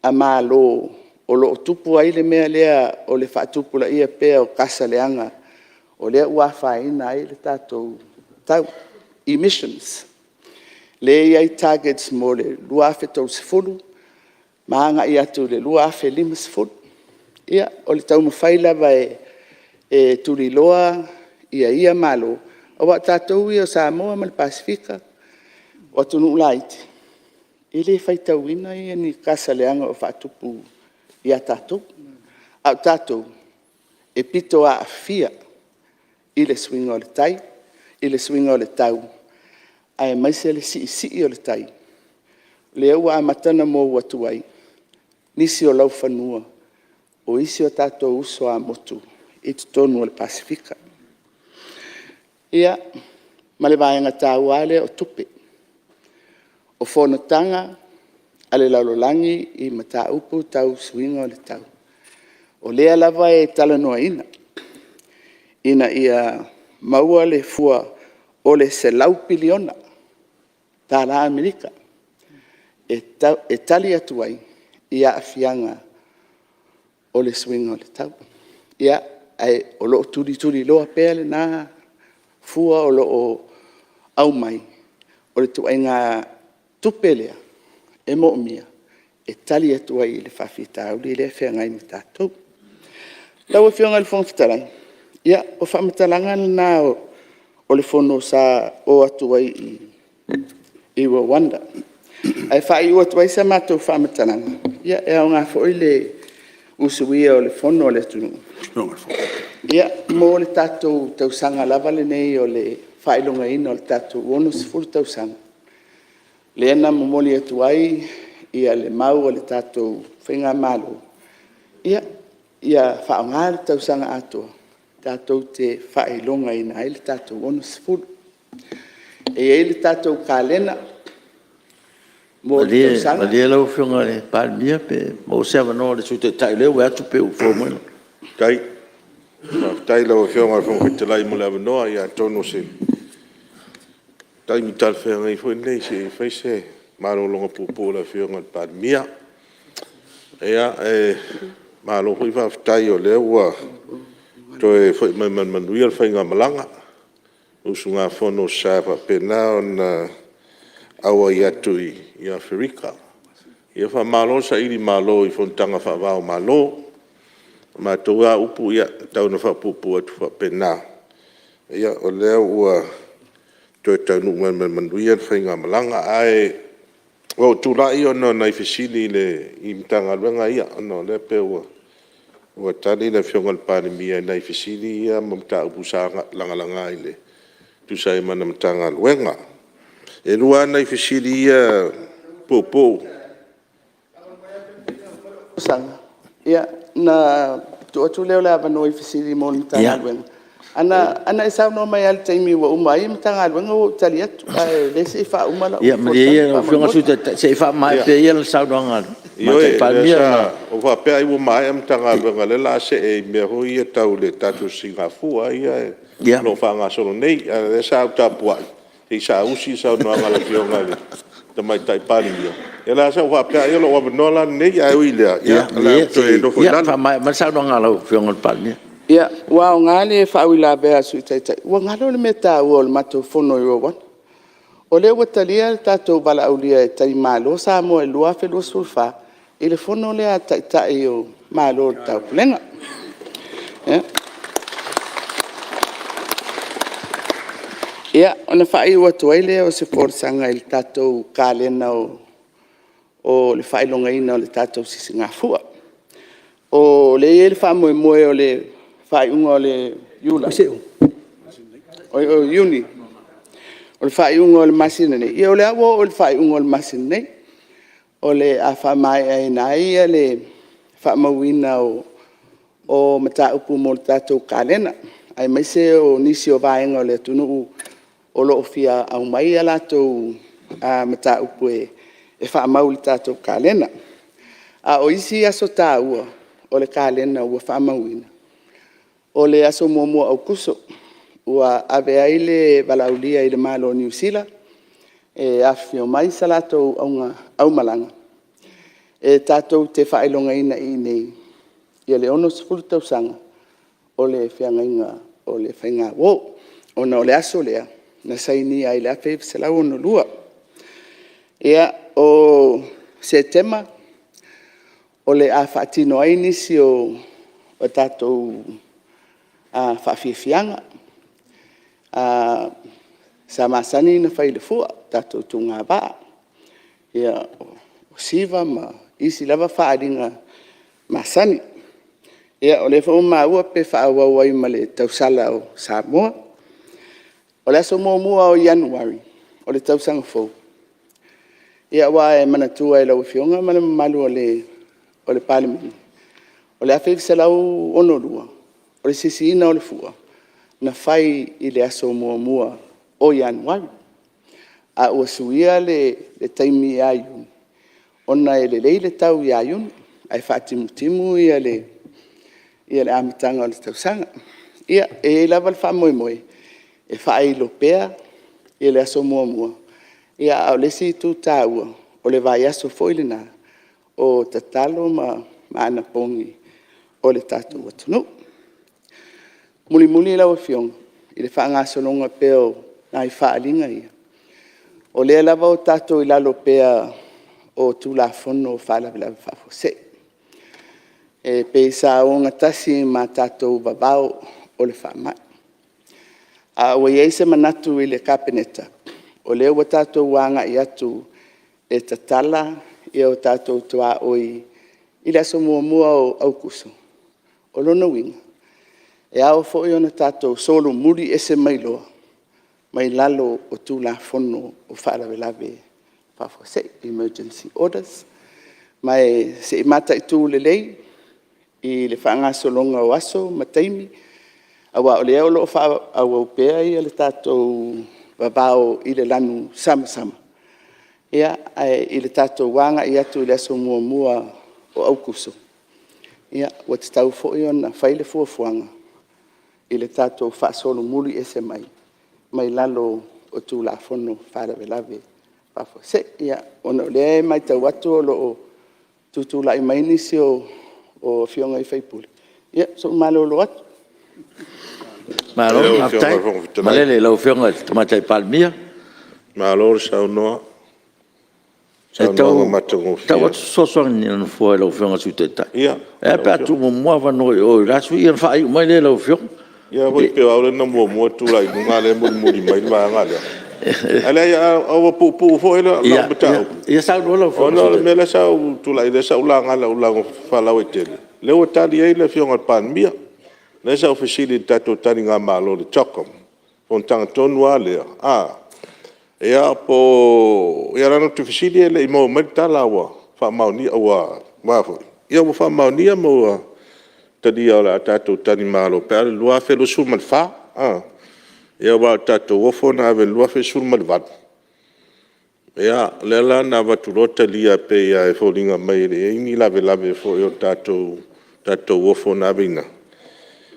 a Malo o lo o tupu ai le mea lea o le faatupulaia pea o kasa leaga o lea ua afaina ai le tatou tau, emissions, lea e i ai targets mo le 2030 ma agai atu i le 2050. Ia, o le taumafai lava e tuliloa ia Malo, aua o tatou ia o Samoa ma le Pasefika o atunuu laiti, e le faitauina ni kasa leaga o faatupu ia tatou, a o tatou, e pito aafia i le suiga o le tai, i le suiga o le tau, aemaise le siisii o le tai, lea ua amata ona mou atu ai nisi o laufanua o isi o tatou uso a motu i totonu o le Pasefika. Ia, ma le vaega taua lava lea o tupe. O fonotaga a le lalolagi i mataupu tau suiga o le tau, o lea lava e talanoaina ina ia maua le fua o le $100 piliona Amerika e tali atu ai i aafiaga o le suiga o le tau. Ia, ae o lo o tulituliloa pea lena fua o lo o aumai, o le ituaiga tupe lea e moomia e tali atu ai i le faafitauli lea e feagai ma tatou. Lau Afioga i le Fofoga Fetalai, ia o faamatalaga na o le fono sa o atu ai i Rwanda. Ae faaiu atu ai sa matou faamatalaga, ia e aoga foi le usua o le Fono a le atunuu, ia, mo le tatou tausaga lava lenei o le faailogaina o le tatou 60 tausaga, lea na momoli atu ai le mau a le tatou faigamalo, ia faaaoga le tausaga atoa tatou te faailogaina ai le tatou 60. E i ai le tatou kalena mo le tausaga. Malie lau Afioga i le Palemia pe maua se avanoa o le Sui Taitai o lea ua vaai atu pei ua fou mai. Faafetai i lau Afioga i le Fofoga Fetalai mo le avanoa. Ia atonu o se taimi talafeagai foi lenei se i fai se malologa puupuu a le Afioga i le Palemia. Ae malo foi faafetai o lea ua toe foi mai ma le manuia le faigamalaga, le usugafono sa faapena ona auai atu i Aferika. Faamalo sailimalo i fonotaga faava o Malo. O matou lava upu, ia tau ina faapuupuu atu faapena, o lea ua toe taunuu mai ma le manuia le faigamalaga. Ae ua ou tulai ona o nai fesili i Matagaluega ia, ona o lea e pei ua tali le Afioga i le Palemia i nai fesili ia ma mataupu sa lagalaga e tusa ai ma ana Matagaluega. E lua lava nai fesili ia puupuu. Ia, ona tuu atu lea o le avanoa i fesili mo le Matagaluega. A na e saunoa mai lava i le taimi ua uma ai Matagaluega ua ou tali atu, a o lea se i faauma lau Ia malie ia lau Afioga i le Sui Taitai se i faamaea pea ia le saunoaga a le Tamaitai Palemia. Ioe, sa ou faapea ai ua maea Matagaluega o lea o le a see i mea foi ia tau le tatou Sigafua. o lo o faagasolo nei. Ae o lea sa ou tapuai se i saausi le saunoaga a le Afioga i le Tamaitai Palemia, ia lea sa ou faapea ai o lou avanoa la lenei, ae ui i lea, o le a ou toe nofo i lalo. Ia faamaea mai le saunoaga a lau Afioga i le Palemia. Ia, ua aoga le faauilavea a le Sui Taitai, ua galo le mea taua o le matou fono i Rwanda. O lea ua talia le tatou valaaulia e talimalo Samoa i le 2024 i le fono lea a Taitai o Malo o le Taupulega. Ia, ona faaiu atu ai lea o se folasaga i le tatou kalena o le faailogaina o le tatou Sisigafua. O lea e i ai le faamoemoe o le faaiuga o Iuni, o le faaiuga o le masina nei, ia o lea ua oo i le faaiuga o le masina nei, o le a faamaeaina ai le faamauina o mataupu mo le tatou kalena, aemaise o nisi o vaega o le atunuu o lo o fia aumai a latou mataupu e faamau i le tatou kalena. A o isi aso taua o le kalena ua faamauina, o le aso 1 o Aokuso, ua ave ai le valaaulia i le Malo o Niu Sila e afifio mai se latou aumalaga e tatou te faailogaina iinei le 60 tausaga o le feagaiga o le faigauo, ona o le aso lea na sainia ai i le 1962. Ia, o Setema o le a faatino ai nisi o tatou faafiafiaga sa masani ona fai i le fua, tatou tuugavaa, o siva ma isi lava faaaliga masani. Ia o lea foi ua maua pe faaauau ai ma le tausala o Samoa. O le aso 1 o Ianuari o le tausaga fou, aua e manatua e lau Afioga ma le mamalu o le Palemene, o le 1962, o le sisiina o le fua, na fai i le aso 1 o Ianuari, a ua suia le taimi ia Iuni ona e lelei le tau ia Iuni ae faatimutimu le amataga o le tausaga. Ia, e i ai lava le faamoemoe e faailo pea le aso 1, a o le isi itu taua, o le vaiaso foi lena o tatalo ma anapogi o le tatou atunuu. Mulimuli lau Afioga i le faagasologa pea o nai faaaliga ia, o lea lava ua tatou i lalo pea o Tulafono o Faalavelave Faafuasei, e pei sa ogatasi ma tatou vavao o le faamai. A ua i ai se manatu i le Kapeneta, o lea ua tatou agai atu e tatala o tatou tuaoi i le aso 1 o Aokuso, o lona uiga, e ao foi ona tatou solomuli ese mai loa mai lalo o Tulafono o Faalavelave Faafuasei, Emergency Orders. Ma se i mataitu lelei i le faagasologa o aso ma taimi, aua o lea o lo o faaauau pea le tatou vavao i le lanu samasama, ae i le tatou agai atu i le aso 1 o Aokuso, ua tatau foi ona fai le fuafuaga i le tatou faasolomuli ese mai mai lalo o Tulafono o Faalavelave Faafuasei. Ia, ona o lea e matau atu o lo o tutulai mai nisi o Afioga i sui usufono, ia se i ou malolo atu. Malo faafetai. Malele i lau Afioga i le Tamaitai Palemia. Malo le saunoa i le E saunoaga matagofie. Tau atu se fesoasoani a le Nofoa i lau Afioga i le Sui Taitai. E a pe a tuu muamua avanoa i o i la sui usufono ona faaiu mai lea i lau Afioga. Ia pei o au lea na muamua tulai i luga a o lea e mulimuli mai le vaega lea. Ae leai ua puupuu foi lau mataupu, Ia saunoa lau Afioga ona o le mea lea sa ou tulai ai, lea sa ou laga i lau lauga faalauaitele, lea ua tali ai le Afioga i le Palemia. Lea sa ou fesili i le tatou taligamalo i le CHOGM, le fonotaga tonu lava lea, ia leaga ou te fesili e le i maua mai le tala ua faamaonia ma ua talia o le a tatou talimalo pe a o le 2024. Ia aua o le tatou ofo na ave i le 2018, ia lea la na avatu loa talia e pei lava e foliga mai e leai ni lavelave foi o le tatou ofo na aveina.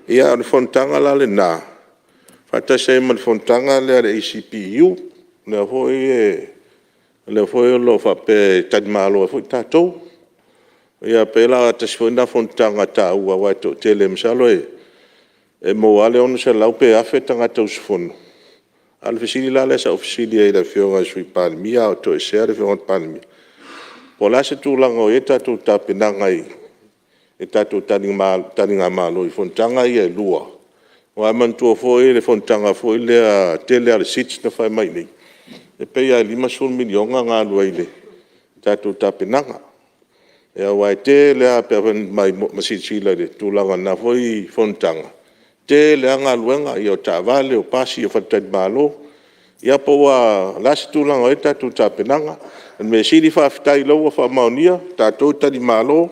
Ia a o le fonotaga la lena faatasi ai ma le fonotaga lea a le ACPU, lea foi o lo o faapea e talimalo ai foi tatou. Ia pei la tasi foi lena fonotaga taua aua e toatele, masalo e maua lava le 600 pe 1,000 tagata usufono. A o le fesili la lea sa ou fesili ai i le Afioga i le Sui Palemia a o toesea le Afioga i le Palemia, po o le a se tulaga o i ai le tatou tapenaga i tatou taligamalo i fonotaga ia e lua? Aua e manatua foi le fonotaga foi lea tele a le SIDs na fai mai i inei, e pei lava e $50 miliona na alu ai i le tatou tapenaga. Aua e tele lava, pei foi ona silasila i le tulaga o lena foi fonotaga, e tele lava galuega, ia o taavale, o pasi, o faletalimalo. Ia po o le a se tulaga o i ai le tatou tapenaga. O le mea sili faafetai o lea ua faamaonia, o tatou e talimalo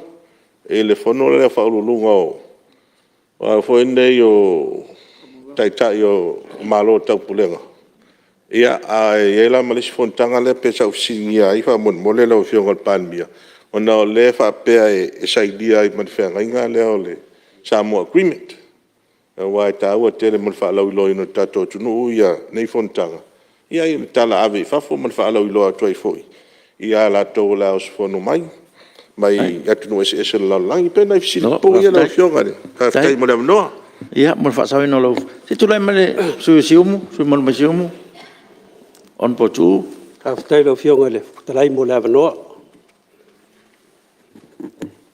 i le fono lea a Faauluuluga o a nei o Taitai o Malo o le Taupulega, ae i ai la ma le isi fonotaga lea pei sa ou fesiligia ai faamolemole lau Afioga i le Palemia, ona o lea e faapea e sainia ai ma le feagaiga lea o le Samoa Agreement. Aua e taua tele mo le faalauiloaina o le tatou atunuu nei fonotaga i le talaave i fafo ma le faalauiloa atu ai foi ia i latou o le a usufono mai mai atunuu eseese o le lalolagi. E pei o nai fesili pupuu ia lau Afioga. Faafetai mo le avanoa. Ia mo le faasaoina o lou... Se i tulai mai le sui usufono mo Siumu, le sui usufono mamalu mai Siumu, Hon Tuuu. Faafetai i lau Afioga i le Fofoga Fetalai mo le avanoa.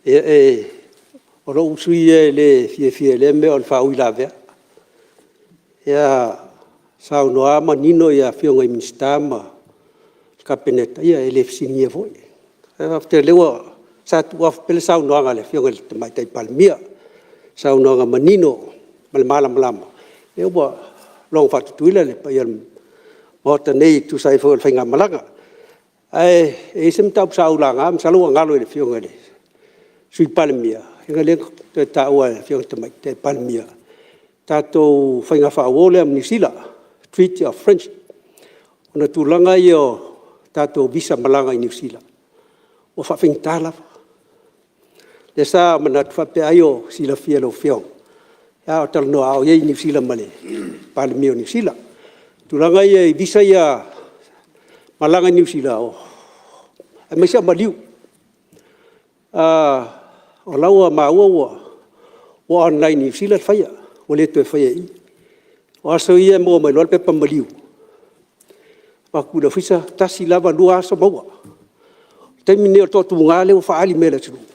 Ia, o lou sui usufono ia e le fiafia i lea mea o le faauilavea. A saunoa lava manino Afioga i Minisita ma le Kapeneta, ia e le fesiligia foi. Ae faafetai o lea ua... sa tuu atu pea le saunoaga a le Afioga i le Tamaitai Palemia, saunoaga manino ma le malamalama, lea ua logo faa-Tutuila le paia o le Maota nei e tusa ai foi o le faigamalaga. Ae i ai se mataupu sa ou laga masalo ua galo i le Afioga i le Sui Palemia, ona o lea na toe taua e le Afioga i le Tamaitai Palemia le tatou faiga faauo lea ma Niu Sila, Treaty of Friendship, ona o tulaga ia o tatou visa malaga i Niu Sila, ua faafaigata lava. O lea sa manatu faapea ai o silafia e lau Afioga, a o talanoa, a o i ai i Niu Sila ma le Palemia o Niu Sila. O tulaga ia i visa ia malaga i Niu Sila, aemaise lava maliu. O la e ua maua ua online i Niu Sila le faia, ua le toe faia i i. O aso ia e maua mai loa le pepa maliu, avatu i le ofisa, tasi lava, 2 aso maua. O le taimi lenei o le toatuga lea ua faaali mai e le atunuu,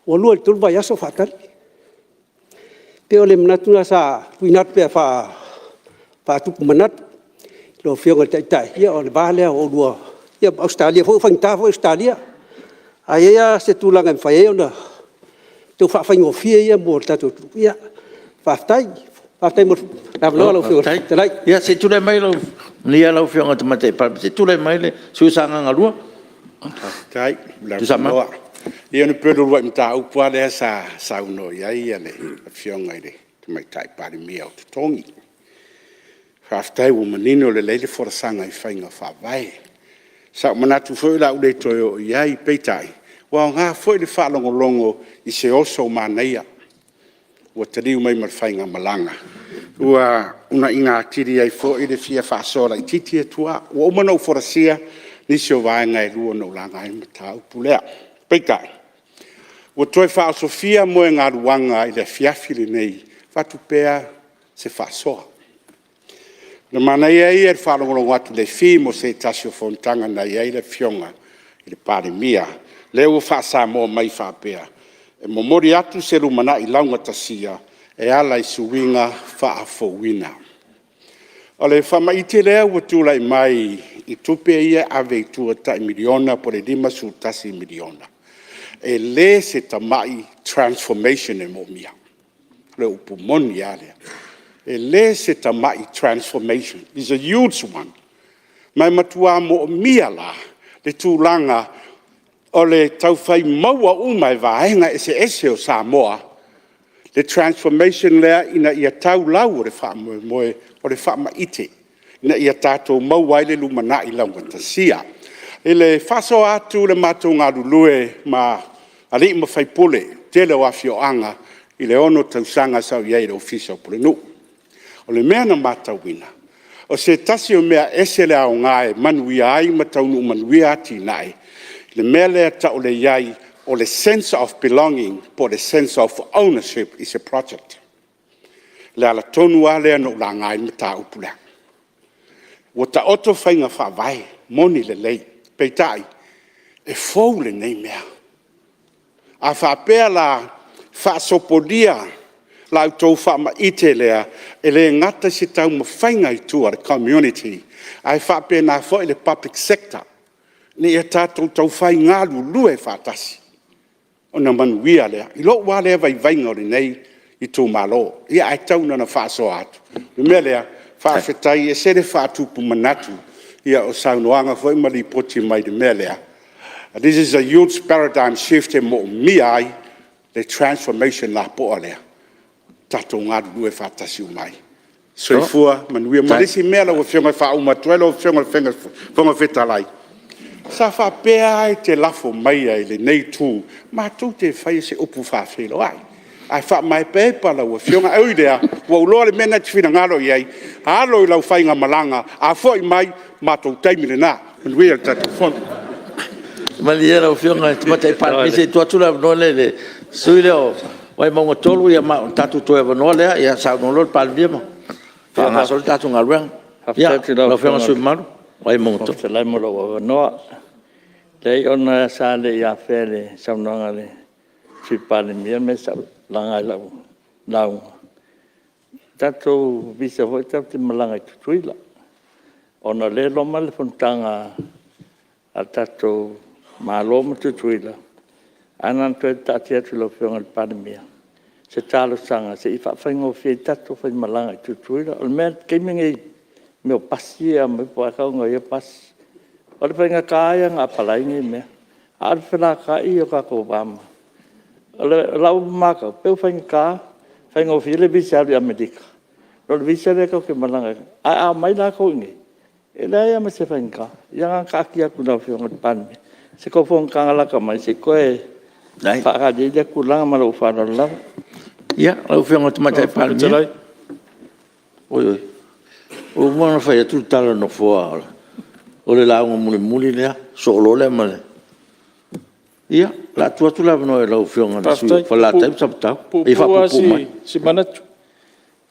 ua 2 i le 3 vaiaso o faatali. E pei o le manatu lena sa tuuina atu pea faatupu manatu i lau Afioga i le Taitai, ia o le va lea o oulua ma Ausetalia foi, ua faigata foi Ausetalia. A i ai lava se tulaga e mafai ai ona tau faafaigofie ia mo le tatou atunuu, ia faafetai. Faafetai mo le avanoa lau Afioga i le Fofoga Fetalai. Ia se i tulai maia lau Afioga i le Tamaitai Palemia, se i tulai mai le sui usufono mo Sagaga 2. Faafetai mo le avanoa. Ia e pei o le uluai mataupu lava lea sa saunoa i ai le Afioga i le Tamaitai Palemia o totogi. Faafetai ua manino lelei le folasaga i faiga faavae. Sa ou manatu foi o le a ou le toe oo i ai, peitai, ua aoga foi le faalogologo i se oso manaia ua taliu mai ma le faigamalaga, ua uunaina atili ai foi le fia faasoa laitiiti atu lava. Ua uma ona ou folasia nisi o vaega e 2 na ou laga ai le mataupu lea. Peitai, ua toe faaosofia moegaluaga i le afiafi lenei e avatu pea se faasoa. O le manaia ia i le faalogologo atu i le theme o se tasi o fonotaga na i ai le Afioga i le Palemia, lea ua faa-Samoa mai faapea, e momoli atu se lumanai laugatasia e ala i suiga faafouina. O le faamaite lea ua tulai mai i tupe ia e ave i tua tai $1 miliona po o le $51 miliona, e le se tamai transformation e manaomia. O le upu moni lava lea. E le se tamai transformation, is a huge one. Ma e matua manaomia la le tulaga o le tau fai maua uma e vaega eseese o Samoa le transformation lea ina ia tau lau o le faamoemoe, o le faamaite ina ia tatou maua ai le lumanai laugatasia. I le faasoa atu i le matou galulue ma alii ma faipule i le tele o afioaga i le 6 tausaga sa ou i ai i le Ofisa o Pulenuu. O le mea na matauina, o se tasi o mea e ese le aoga e manuia ai ma taunuu manuia atinae, le mea lea e tau o le i ai o le sense of belonging po o le sense of ownership is a project. O le ala tonu lava lea na ou laga ai le mataupu lea. Ua taoto faiga faavae, moni lelei, peitai, e fou lenei mea. A faapea la e faasopolia la outou faamaite lea, e le gata i se taumafaiga i tua i le community, ae faapena foi le public sector, ina ia tatou taufai galulue faatasi ona manuia lea. I lou lava lea vaivaiga o lenei itumalo, ia ae tau ina faasoa atu. O le mea lea, faafetai e ese le faatupu manatu o saunoaga foi ma lipoti mai i le mea lea. This is a huge paradigm shift e moomia ai le transformation lapoa lea, tatou galulue faatasi uma ai. Soifua manuia. Ma le isi mea lau Afioga e faauma atu ai lau Afioga i le Fofoga Fetalai, sa faapea lava e te lafo maia i lenei Itu matou te faia se upu faafeiloai, ae faamaepaepa lau Afioga. Ae ui i lea, ua ou iloa le mea lena e te finagalo i ai, alo i lau faigamalaga, a foi mai, o le matou taimi lena. Manuia le tatou Fono. Malie lau Afioga i le Tamaitai Palemia, se i tuu atu le avanoa lea i le sui usufono lea o Vaimauga 3, ma o le tatou toe avanoa lea, ia saunoa loa le Palemia ma faagasolo le tatou galuega. Ia, lau Afioga i le sui usufono mamalu mo Vaimauga 3. Faafetai mo lou avanoa. Leai ona sa le i afea i le saunoaga a le Sui Palemia le mea sa ou laga i lau lauga, tatou visa foi lea tatou te malaga ai i Tutuila, ona o lea e loma le fonotaga a le tatou Malo ma Tutuila. Ae na ona toe taatia atu i lau Afioga i le Palemia se talosaga se i faafaigofie ai tatou faimalaga i Tutuila. O le mea i le taimi lenei i mea o pasi ia e aumai po o le a le tauga o ia pasi, o le faigata ia ona apalai nei mea, a o le felataai ia o tatou va ma… O lau matau, e pei ua faigata, faigofie le visa e alu i Amerika nai lo le visa lea tatou te malaga ai. Ae a omai latou i inei, e leai lava ma se faigata. Ia na ona taatia atu i lau Afioga i le Palemia i se tou fonotaga lata mai se i toe faatali ai lea tulaga. Ma lou faaaloalo lava. Ia, lau Afioga i le Tamaitai Palemia. Oi, ua uma ona fai atu le tala a le Nofoa, o le lauga mulimuli lea, sosoo loa lea ma le… Ia, o le a tuu atu le avanoa i lau Afioga i le sui usufono mo Falelatai ma Samatau ina ia Faafetai. E puupuu lava faapuupuu mai. se manatu,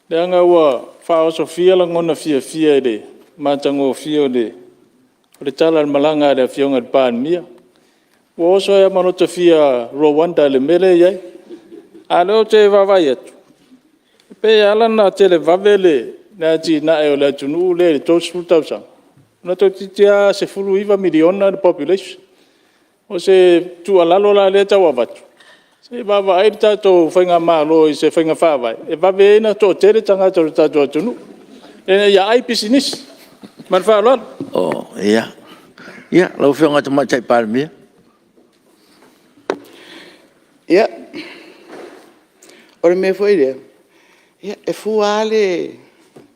leaga ua faaosofia lagona fiafia i le matagofie o le tala o le malaga a le Afioga i le Palemia. Ua oso ai lava ma lota fia Rwanda i le mea lea e i ai. A o lea ou te vaavaai atu, e pei e ala ona televave le atinae o le atunuu lea i le 30 tausaga, ona toeitiiti lava $19 miliona le population. O se tuualalo la lea e tau avatu, se i vaavaai le tatou faigamalo i se faiga faavae e vave ai ona toatele tagata o le tatou atunuu ina ia ai pisinisi. Ma le faaaloalo. Ia, lau Afioga i le Tamaitai Palemia. Ia, o le mea foi lea, e fua lava le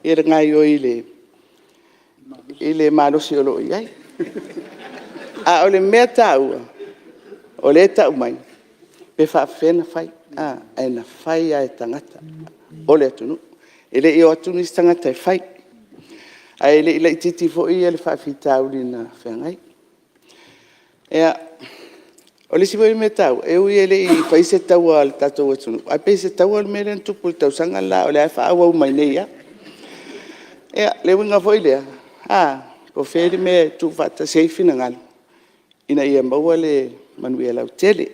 gaoioi i le malosi o lo o i ai. A o le mea taua o lea e tau mai, pe faapefea ona fai, ae na fai lava e tagata o le atunuu. E le i o atu nisi tagata e fai, ae le i laitiiti foi le faafitauli na feagai. Ia, o le isi foi mea taua, e ui e le i faia se taua a le tatou atunuu, ae pei se taua le mea lea na tupu i le tausaga le la, o lea lava e faaauau mai nei lava. Ia, le uiga foi lea, po o fea le mea e tuufaatasi ai finagalo ina ia maua le manuia lautele.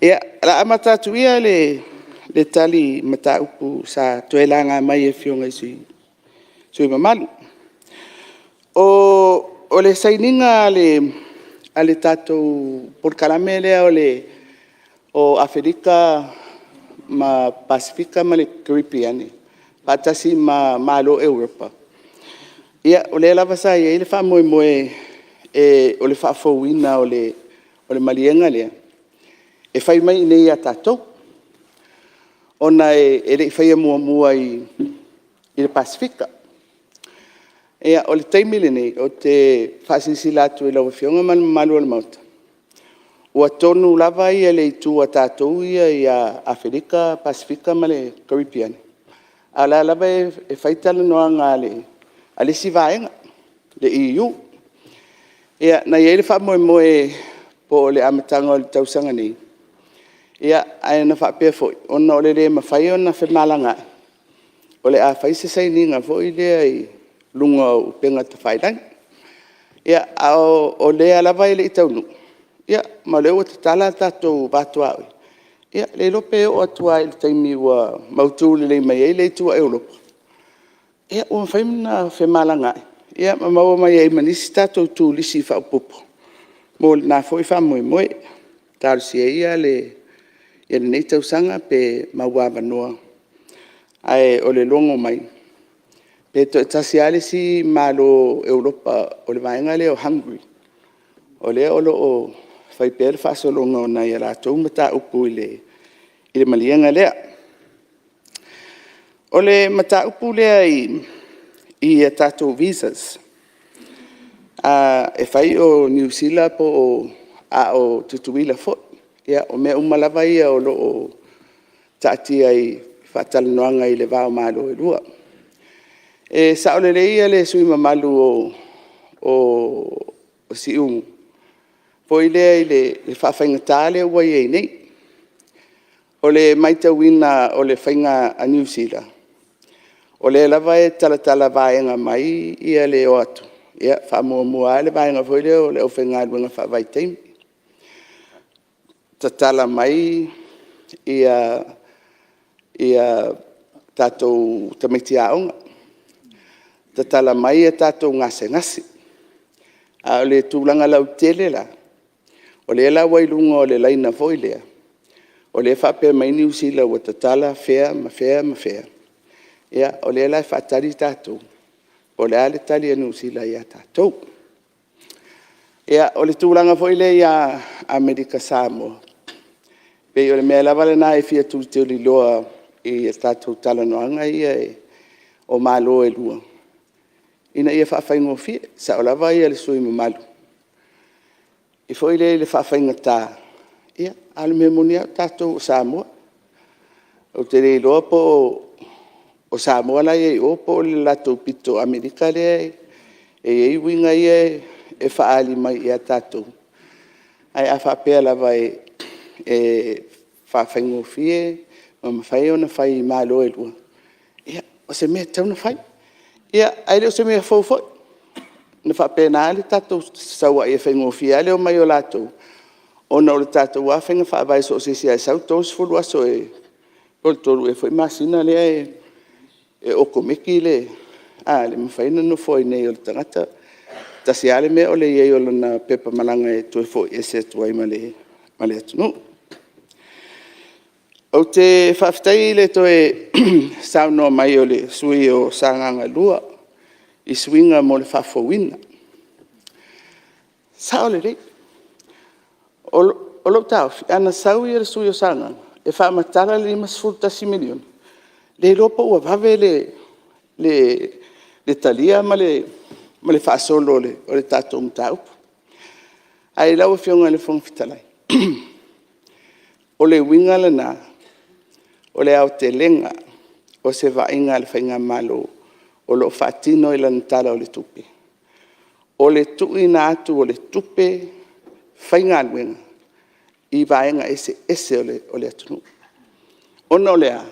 Ia, o le a amata atu ia le tali i mataupu sa toe laga mai e Afioga i sui usufono mamalu. O le sainiga a le tatou polokalame lea o Aferika ma Pasefika ma le Karepeane faatasi ma Malo o Europa, ia o lea lava sa i ai le faamoemoe o le faafouina o le maliega lea, e fai mai i inei ia tatou, ona e le i faia muamua i le Pasefika. Ia, o le taimi lenei, ou te faasilasila atu i lau Afioga ma le mamalu o le Maota, ua tonu lava le itu a tatou ia ia Aferika, Pasefika ma le Karepeane, A o la e lava e fai talanoaga a le isi vaega, le EU. Ia na i ai le faamoemoe po o le amataga o le tausaga nei, ae na faapea foi, ona o le le mafai ona femalagaai, o le a fai se sainiga foi lea i luga o upega tafailagi. A o lea lava e le i taunuu, ma o lea ua tatala tatou va tuaoi, ia le iloa pe oo atu lava i le taimi ua mautu lelei mai ai le itu a Europa, ia ua mafai ona femalagaai ma maua mai ai ma nisi tatou turisi faaopoopo mo lena foi faamoemoe. Talosia ia lenei tausaga pe maua avanoa, ae o le logo mai, pe toatasi lava le isi Malo o Europa o le vaega lea o Hungary, o lea o lo o fai pea le faasologa o nai a latou mataupu i le maliega lea. O le mataupu lea i a tatou visas, e fai o Niu Sila a o Tutuila foi. Ia, o mea uma lava ia o lo o taatia i faatalanoaga i le va o Malo e lua. E sao lelei le sui usufono mamalu o Siumu, foi lea i le faafaigata lea ua i ai nei. O le matauina o le faiga a Niu Sila, o lea lava e talatala vaega mai le o atu, e faamuamua lava le vaega foi lea o le aufaigaluega faavaitaimi, tatala mai tatou tamaiti aoga, tatala mai tatou gasegase. A o le tulaga lautele la, o lea la ua i luga o le laina foi lea, o lea e faapea mai Niu Sila ua tatala fea ma fea ma fea, ia o lea la e faatali tatou po o le a le tali a Niu Sila ia tatou. Ia, o le tulaga foi lea ia Amerika Samoa, pei o le mea lava lena e fia tulituliloa i a tatou talanoaga ia o Malo e lua, ina ia faafaigofie. E sao lava le sui usufono mamalu foi lea i le faafaigata, a o le mea moni lava o tatou o Samoa. Ou te le iloa po o Samoa la e i ai i o po o le latou pito Amerika lea e i ai uiga ia e faaali mai ia tatou, ae a faapea lava e faafaigofie ma mafai ona fai e Malo e lua, ia o se mea e tatau ona fai. Ae le o se mea fou foi, na faapena lava le tatou sau ai, e faigofie lava le omai o latou, ona o le tatou lava faiga faavae so o se isi lava e sau e 30 aso po o le 3 ea foi masina lea e okomeki le mafai ona nofo ai i inei o le tagata. E tasi lava le mea o le i ai o lona pepa malaga e toe foi ese atu ai ma le atunuu. Ou te faafetai i le toe saunoa mai o le sui usufono mo Sagaga 2 i suiga mo le faafouina. E sao lelei. O lou taofi, ana sau le sui usufono mo Sagaga e faamatala le $51 miliona, le iloa po ua vave le talia ma le faasolo o le tatou mataupu. Ae lau Afioga i le Fofoga Fetalai, o le uiga lena o le aotelega o se vaaiga a le faigamalo o lo o faatino i lana Tala o le Tupe, o le tuuina atu o le tupe faigaluega i vaega eseese o le atunuu. Ona o le a?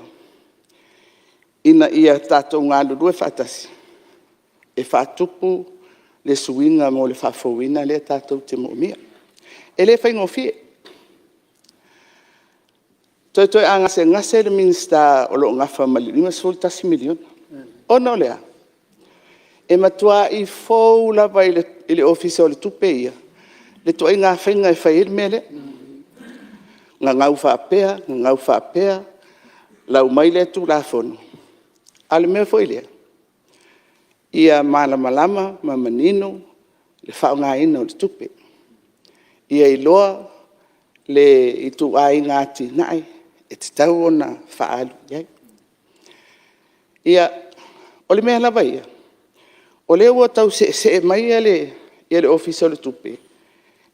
Ina ia tatou galulue faatasi e faatupu le suiga mo le faafouina lea tatou te moomia. E le faigofie. Toetoe a gasegase le Minisita o lo o nafa ma le $51 miliona, ona o le a? E matuai fou lava i le Ofisa o le Tupe ia le ituaiga faiga e fai ai le mea lea, gagau faapea, gagau faapea, lau mai lea Tulafono. A o le mea foi lea, ia malamalama ma manino le faaaogaina o le tupe, ia iloa le ituaiga atinae e tatau ona faaalu i ai. Ia, o le mea lava ia, o lea ua tau seesee mai le Ofisa o le Tupe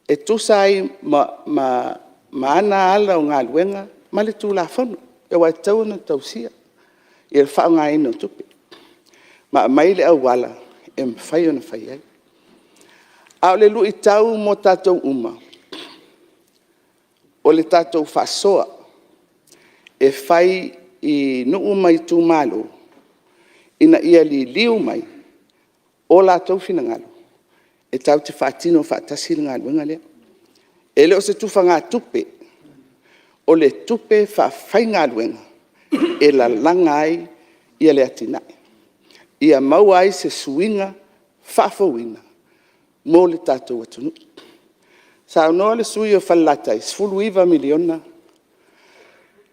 e tusa ai ma ana ala o galuega ma le Tulafono, aua e tatau ona tausia. le faaaogaina o tupe, ma aumai le auala e mafai ona fai ai. A o le luitau mo tatou uma, o le tatou faasoa e fai i nuu ma itumalo, ina ia liliu mai o latou finagalo e tatou te faatino faatasi le galuega lea. E le o se tufagatupe, o le tupe faafaigaluega e lalaga ai le atinae, ia maua ai se suiga faafouina mo le tatou atunuu. Saunoa le sui usufono o Falelatai, e 19 miliona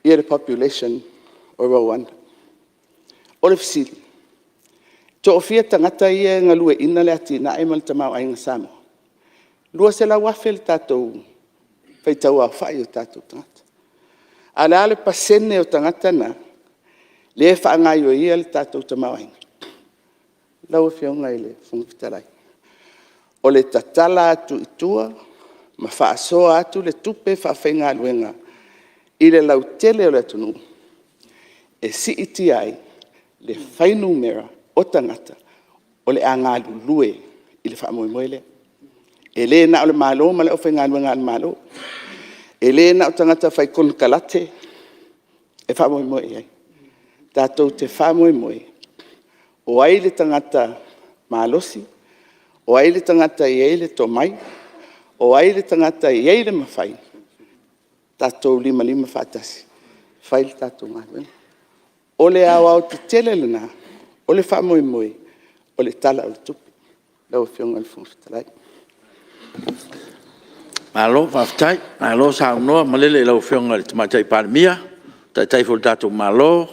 le population o Rwanda. O le fesili, e toafia tagata ia e galueaiina le atinae ma le tamaoaiga o Samoa? E 200,000 le tatou faitau aofai o tatou tagata. A o le a le pasene o tagata na lea e faagaoioia le tatou tamaoaiga? Lau Afioga i le Fofoga Fetalai, o le tatala atu i tua ma faasoa atu le tupe faafaigaluega i le lautele o le atunuu, e siitia ai le fuainumera o tagata o le a galulue i le faamoemoe lea. E le na o le Malo ma le aufaigaluega a le Malo, e le na o tagata fai konekarate e faamoemoe i ai, tatou te faamoemoe o ai le tagata malosi, o ai le tagata e i ai le tomai, o ai le tagata e i ai le mafai, tatou limalima faatasi e fai le tatou galuega. O le aoaotetele lena o le faamoemoe o le Tala o le Tupe lau Afioga i le Fofoga Fetalai. Malo faafetai, malo saunoa malele i lau Afioga i le Tamaitai Palemia, o le Taitai foi o le tatou Malo,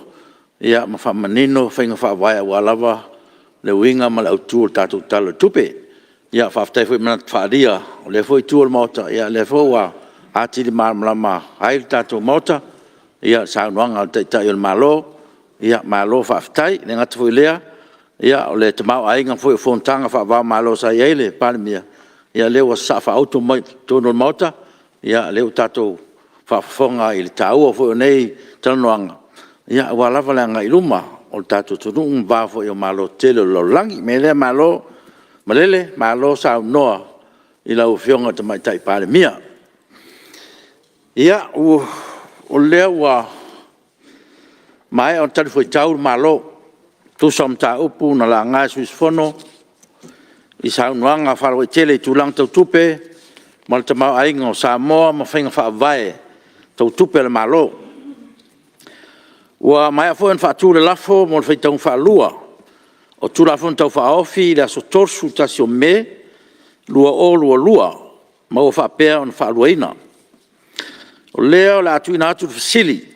ma faamanino faiga faavae aua lava le uiga ma le autu o le tatou Tala o le Tupe. Faafetai foi i manatu faaalia o lea foi Itu o le Maota, o lea foi ua atili malamalama ai le tatou Maota i le saunoaga a le Taitai o le Malo. Malo faafetai. E le gata foi i lea, o le tamaoaiga foi o fonotaga faava-o-Malo sa i ai le Palemia, ia o lea ua sasaa faauto mai i totonu o le Maota, o lea ua tatou faafofoga i le taua foi o nei talanoaga, aua lava le agai i luma o le tatou atunuu ma le va foi o malo tetele o le lalolagi. O le mea lea, malo malele, malo saunoa i lau Afioga i le Tamaitai Palemia. Ia, o lea ua maea ona talifuaitau le Malo e tusa o mataupu na laga e sui usufono i saunoaga faalauaitele i tulaga tau tupe ma le tamaoaiga o Samoa ma faiga faavae tau tupe a le Malo. Ua maea foi ona faatu le lafo mo le faitauga faalua o Tulafono Tau Faaofi i le aso 31 Me 2022 ma ua faapea ona faaluaina. O lea o le a tuuina atu le fesili: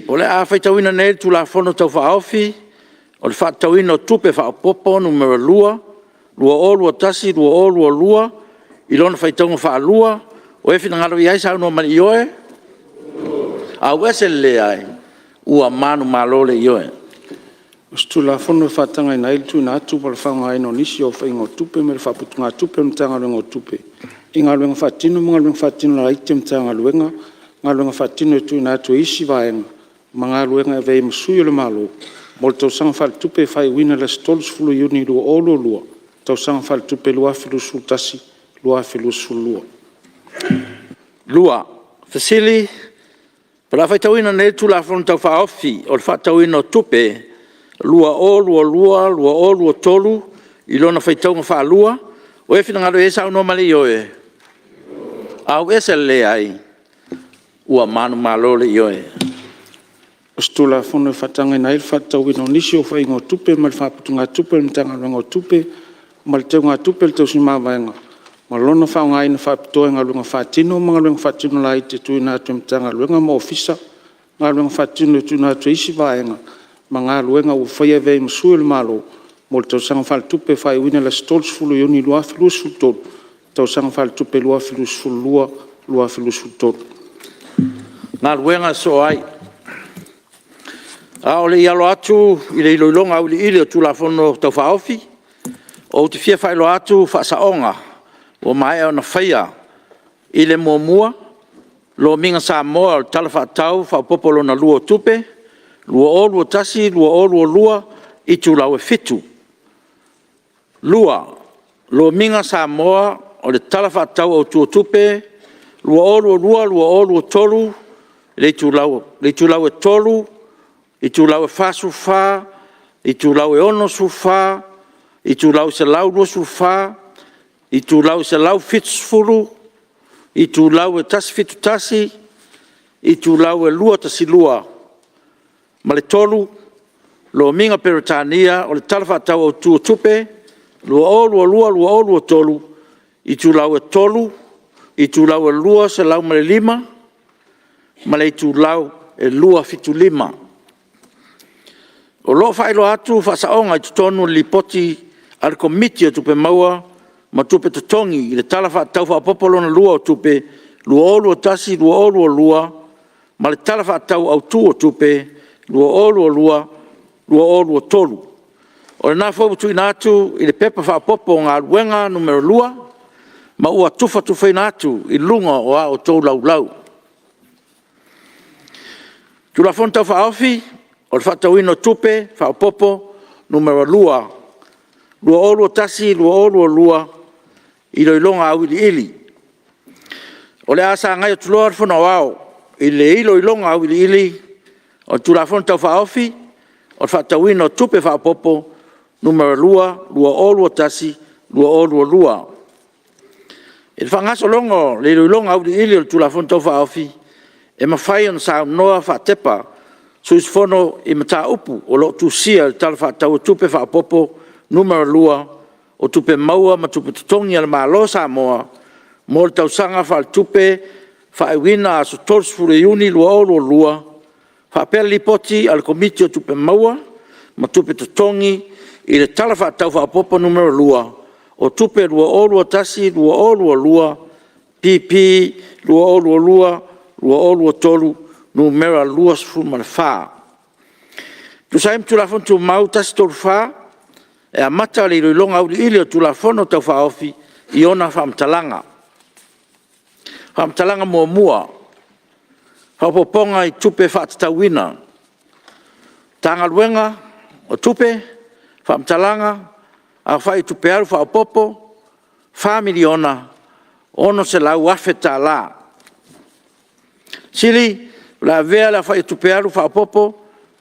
Po o le a faitauina nei le Tulafono Tau Faaofi o le Faatatauina o Tupe Faaopoopo (Nu.2) 2021/2022 i lona faitauga faalua? O ai e finagalo i ai saunoa mai i le ioe. Auese le leai. Ua manumalo le Ioe. O se Tulafono e faatagaina ai le tuuina atu po o le faaaogaina o nisi o aofaiga o tupe mai le Faaputugatupe a le Matagaluega o Tupe i galuega faatino ma galuega faatino laiti a Matagaluega, galuega faatino e tuuina atu e isi vaega ma galuega e avea ai ma sui o le Malo mo le tausaga faaletupe faaiuina i le aso 30 Iuni 2022, tausaga faaletupe 2021/2022. 2. Fesili Po o le a faitauina nei le Tulafono Tau Faaofi o le Faatatauina o Tupe 2022/2023 i lona faitauga faalua, o ai e finagalo i ai saunoa mai i le ioe. Auese le leai. Ua manumalo le Ioe. O se Tulafono e faatagaina ai le faatatauina o nisi o aofaiga o tupe mai le Faaputugatupe a le Matagaluega o Tupe ma le Teugatupe o le Tausi Mavaega ma lona faaaogaina faapitoa i galuega faatino ma galuega faatino laiti e tuuina atu e Matagaluega ma Ofisa, galuega faatino e tuuina atu e isi vaega ma galuega ua faia e avea ai ma sui o le Malo mo le tausaga faaletupe faaiuina i le aso 30 Iuni 2023, tausaga faaletupe 2022/2023. Galuega A o le i alo atu i le iloiloga auiliili o Tulafono Tau Faaofi, ou te fia faailoa atu Faasaoga ua maea ona faia i le: 1. Lomiga Samoa o le Tala Faatatau Faaopoopo Lona Lua o Tupe 2021/2022, itulau e 7. 2. Lomiga Samoa o le Tala Faatatau Autu o Tupe 2022/2023 i le Itulau e 3, itulau e 44, itulau e 64, itulau e 124, itulau e 170, itulau e 171, itulau e 212 ma le 3. Lomiga Peretania o le Tala Faatatau Autu o Tupe 2022/2023, itulau e 3, itulau e 205 ma le itulau e 275. O lo o faailoa atu faasaoga i totonu o le Lipoti a le Komiti o Tupe Maua ma Tupe Totogi i le Tala Faatatau Faaopoopo Lona Lua o Tupe 2021/2022 ma le Tala Faatatau Autu o Tupe 2022/2023. O lena foi ua tuuina atu i le Pepa Faaopoopo o Galuega Nu.2 ma ua tufatufaina atu i luga o a outou Laulau. Tulafono Tau Faaofi o le Faatatauina o Tupe Faaopoopo Nu.2 2021/2022 Iloiloga Auiliili. O le a sagai atu loa le Fono Aoao i le Iloiloga Auiliili o le Tulafono Tau Faaofi o le Faatatauina o Tupe Faaopoopo Nu.2 2021/2022. I le faagasologa o le iloiloga auiliili o le Tulafono Tau Faaofi, e mafai ona saunoa faatepa sui usufono i mataupu o lo o tusia i le Tala Faatatau o Tupe Faaopoopo Nu.2 o Tupe Maua ma Tupe Totogi a le Malo o Samoa mo le Tausaga Faaletupe faaiuina aso 30 Iuni 2022 faapea le Lipoti a le Komiti o Tupe Maua ma Tupe Totogi i le Tala Faatatau Faaopoopo Nu.2 o Tupe 2021/2022 (P.P. 2022/2023 Nu.24). E tusa ai ma Tulafono Tumau 134, e amata le iloiloga auiliili o le Tulafono Tau Faaofi i ona faamatalaga. Faamatalaga Muamua: Faaopoopoga i Tupe Faatatauina. Matagaluega o Tupe Faamatalaga Aofai o Tupe Alu Faaopoopo $4,600,000. Sili O le a avea le aofai o Tupe Alu Faaopoopo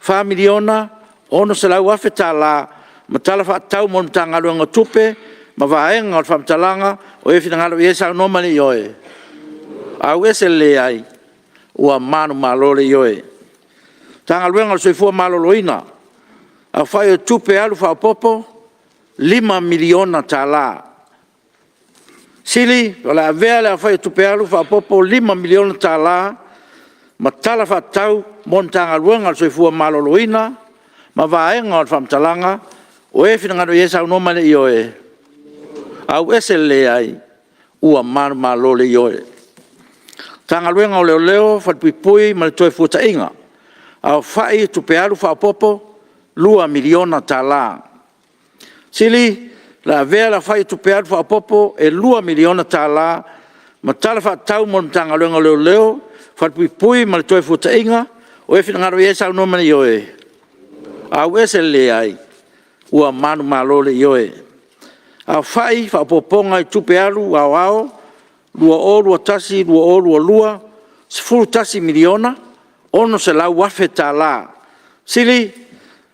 $4,600,000 ma Tala Faatatau mo le Matagaluega o Tupe ma vaega o le faamatalaga o e finagalo i ai saunoa ma le Ioe. ―AUESE le LEAI. Ua manumalo le Ioe. Matagaluega o le Soifua Maloloina, aofai o Tupe Alu Faaopoopo $5miliona. Sili O le a avea le aofai o Tupe Alu Faaopoopo $5miliona ma Tala Faatatau mo le Matagaluega o le Soifua Maloloina ma vaega o le faamatalaga o e finagalo i ai saunoa ma le Ioe. ―AUESE le LEAI. Ua manumalo le Ioe. Matagaluega o Leoleo, Falepuipui ma le Toefuataiga, aofai o Tupe Alu Faaopoopo $2miliona. Sili O le a avea le aofai o Tupe Alu Faaopoopo e $2miliona ma Tala Faatatau mo le Matagaluega o Leoleo, Falepuipui ma le Toefuataiga. O e finagalo i ai saunoa ma le Ioe. ―AUESE le LEAI. Ua manumalo le Ioe. Aofai Faaopoopoga i Tupe Alu Aoao 2021/2022 $11,600,000. Sili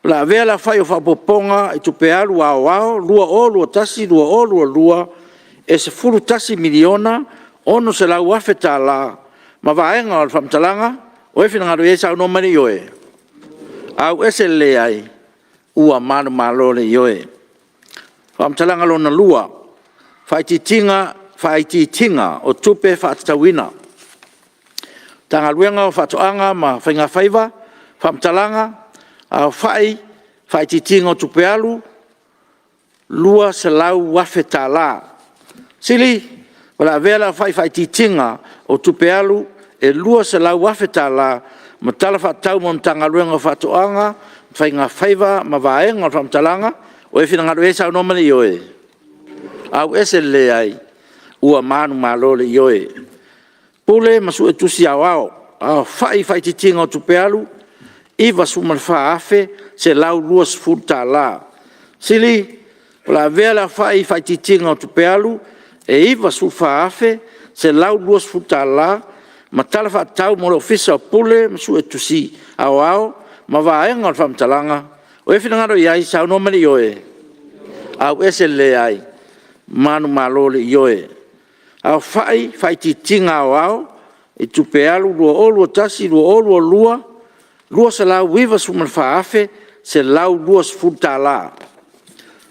O le a avea le aofai o faaopoopoga i Tupe Alu Aoao 2021/2022 e $11,600,000 ma vaega o le faamatalaga o e finagalo i ai saunoa ma le Ioe. ―AUESE le LEAI. Ua manumalo le Ioe. Faamatalaga Lona Lua, Faaitiitiga o Tupe Faatatauina. Matagaluega o Faatoaga ma Faigafaiva Faamatalaga Aofai Faaitiitiga o Tupe Alu $200,000. Sili O le a avea le aofai faaitiitiga o tupe alu e $200,000 ma Tala Faatatau mo le Matagaluega o Faatoaga ma Faigafaiva ma vaega o le Faamatalaga o e finagalo i ai saunoa ma le Ioe. ―AUESE le LEAI. Ua manumalo le Ioe. Pule ma Suetusi Aoao, aofai faaitiitiga o tupe alu $94,120. Sili, o le a avea le aofai faaitiitiga o Tupe Alu e $94,120 ma Tala Faatatau mo le Ofisa o Pule ma Suetusi Aoao ma Vaega o le Faamatalaga. O ai e finagalo i ai, saunoa mai le ioe. Auese le leai. Manumalo le ioe. Aofai Faaitiitiga Aoao i Tupe Alu 2021/2022, $294,120.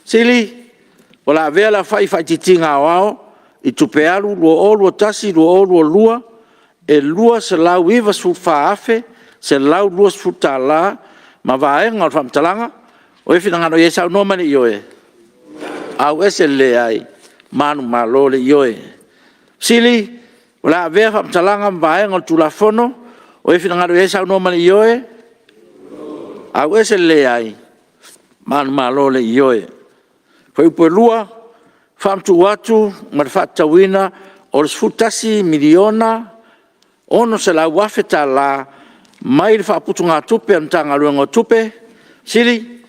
Sili, o le a avea le aofai Faaitiitiga Aoao i Tupe Alu 2021/2022 e $294,120 ma vaega o le Faamatalaga. O ai e finagalo i ai, saunoa mai le ioe. Auese le leai. Manumalo le ioe. Sili, o le a avea Faamatalaga ma Vaega o le Tulafono. O ai e finagalo i ai, saunoa mai le ioe. Auese le leai. Manumalo le ioe. Fuaiupu 2: Faamatuu atu ma le faatatauina o le $11,600,000 mai le Faaputugatupe a le Matagaluega o Tupe. Sili,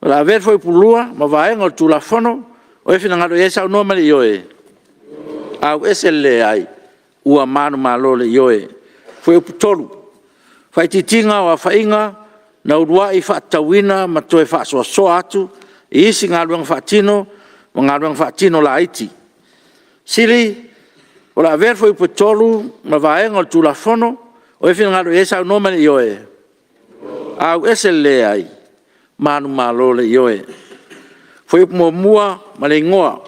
o le a avea le Fuaiupu 2 ma Vaega o le Tulafono. O ai e finagalo i ai, saunoa mai le ioe. Auese le leai. Ua manumalo le ioe. Fuaiupu 3: Faaitiitiga o aofaiga na uluai faatatauina ma toe faasoasoa atu i isi galuega faatino ma galuega faatino laiti. Sili, o le a avea le Fuaiupu 3 ma Vaega o le Tulafono. O ai e finagalo i ai, saunoa mai le ioe. Auese le leai. Manumalo le ioe. Fuaiupu 1 ma le Igoa.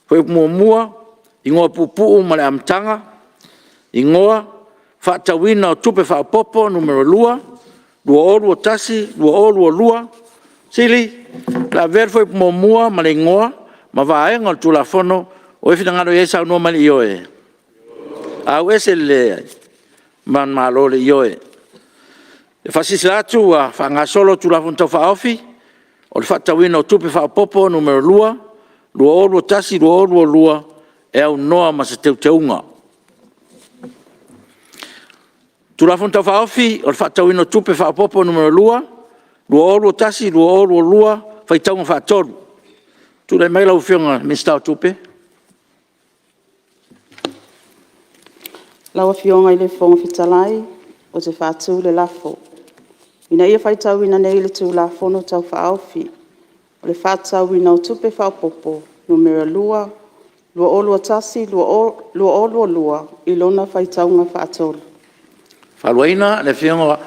Fuaiupu 1, Igoa Puupuu ma le Amataga, Igoa: Faatatauina o Tupe Faaopoopo Nu.2 2021/2022. Sili, o le a avea le Fuaiupu 1 ma le Igoa ma Vaega o le Tulafono. O ai e finagalo i ai, saunoa mai le ioe. Auese le leai. Manumalo le ioe. E faasilasila atu ua faagasolo Tulafono Tau Faaofi o le Faatatauina o Tupe Faaopoopo Nu.2 2021/2022 e aunoa ma se Teuteuga. Tulafono Tau Faaofi o le Faatatauina o Tupe Faaopoopo Nu.2 2021/2022, faitauga faatolu. Tulai mai lau Afioga i le Minisita o Tupe. Lau Afioga i le Fofoga Fetalai, ou te faatu le lafo, Ina ia faitauina nei le Tulafono Tau Faaofi o le Faatatauina o Tupe Faaopoopo Nu.2 2021/2022 i lona faitauga faatolu. E fautuaina le Afioga i le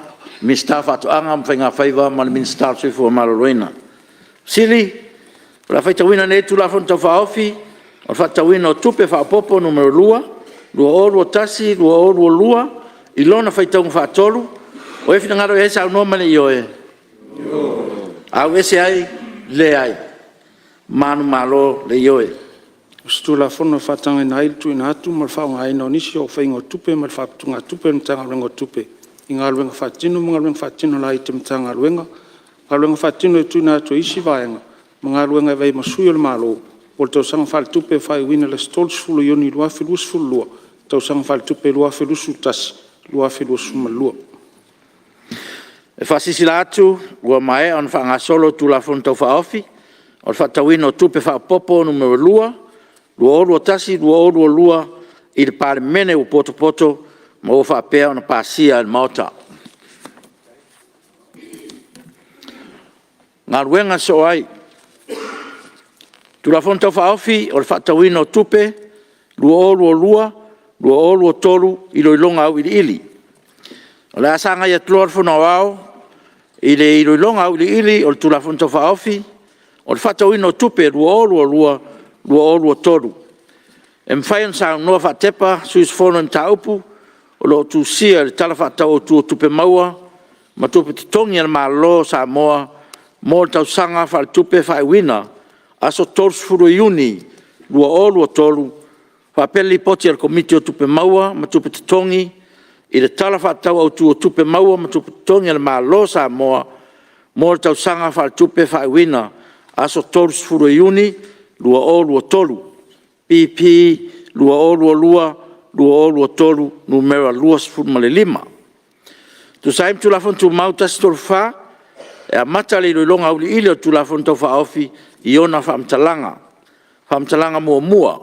Minisita o Faatoaga ma Faiga Faiva ma le Minisita o le Soifua Maloloina. O le a faitauina nei le Tulafono Tau Faaofi o le Faatatauina o Tupe Faaopoopo Nu.2 2021/2022 i lona faitauga faatolu. O ai e finagalo i ai, saunoa mai le ioe. Auese ai, leai. Manumalo le ioe. O se Tulafono e faatagaina ai le tuuina atu ma le faaaogaina o nisi o aofaiga o tupe mai le Faaputugatupe a le Matagaluega o Tupe i galuega faatino ma galuega faatino laiti a le Matagaluega, galuega faatino e tuuina atu e isi vaega ma galuega e avea ai ma sui o le Malo mo le tausaga faaletupe e faaiuina i le aso 30 Iuni 2022, tausaga faaletupe 2021/2022. E faasilasila atu ua maea ona faagasolo Tulafono Tau Faaofi o le Faatatauina o Tupe Faaopoopo Nu.2 2021/2022 i le Palemene ua potopoto ma ua faapea ona pasia e le Maota. Galuega sosoo ai. Tulafono Tau Faaofi o le Faatatauina o Tupe 2022/2023 Iloiloga Auiliili. O le a sagai atu loa le Fono Aoao i le Iloiloga Auiliili o le Tulafono Tau Faaofi o le Faatatauina o Tupe 2022/2023. E mafai ona saunoa faatepa sui usufono i mataupu o lo o tusia i le Tala Faatatau Autu o Tupe Maua ma Tupe Totogi a le Malo Samoa mo le Tausaga Faaletupe faaiuina aso 30 Iuni 2023 faapea le Lipoti a le Komiti o Tupe Maua ma Tupe Totogi i le Tala Faatatau Autu o Tupe Maua ma Tupe Totogi a le Malo Samoa mo le Tausaga Faaletupe faaiuina aso 30 Iuni 2023, P.P. 2022/2023 Nu.25. tusa ai ma Tulafono Tumau 134, e amata le iloiloga auiliili o le Tulafono Tau Faaofi i ona faamatalaga. Faamatalaga Muamua: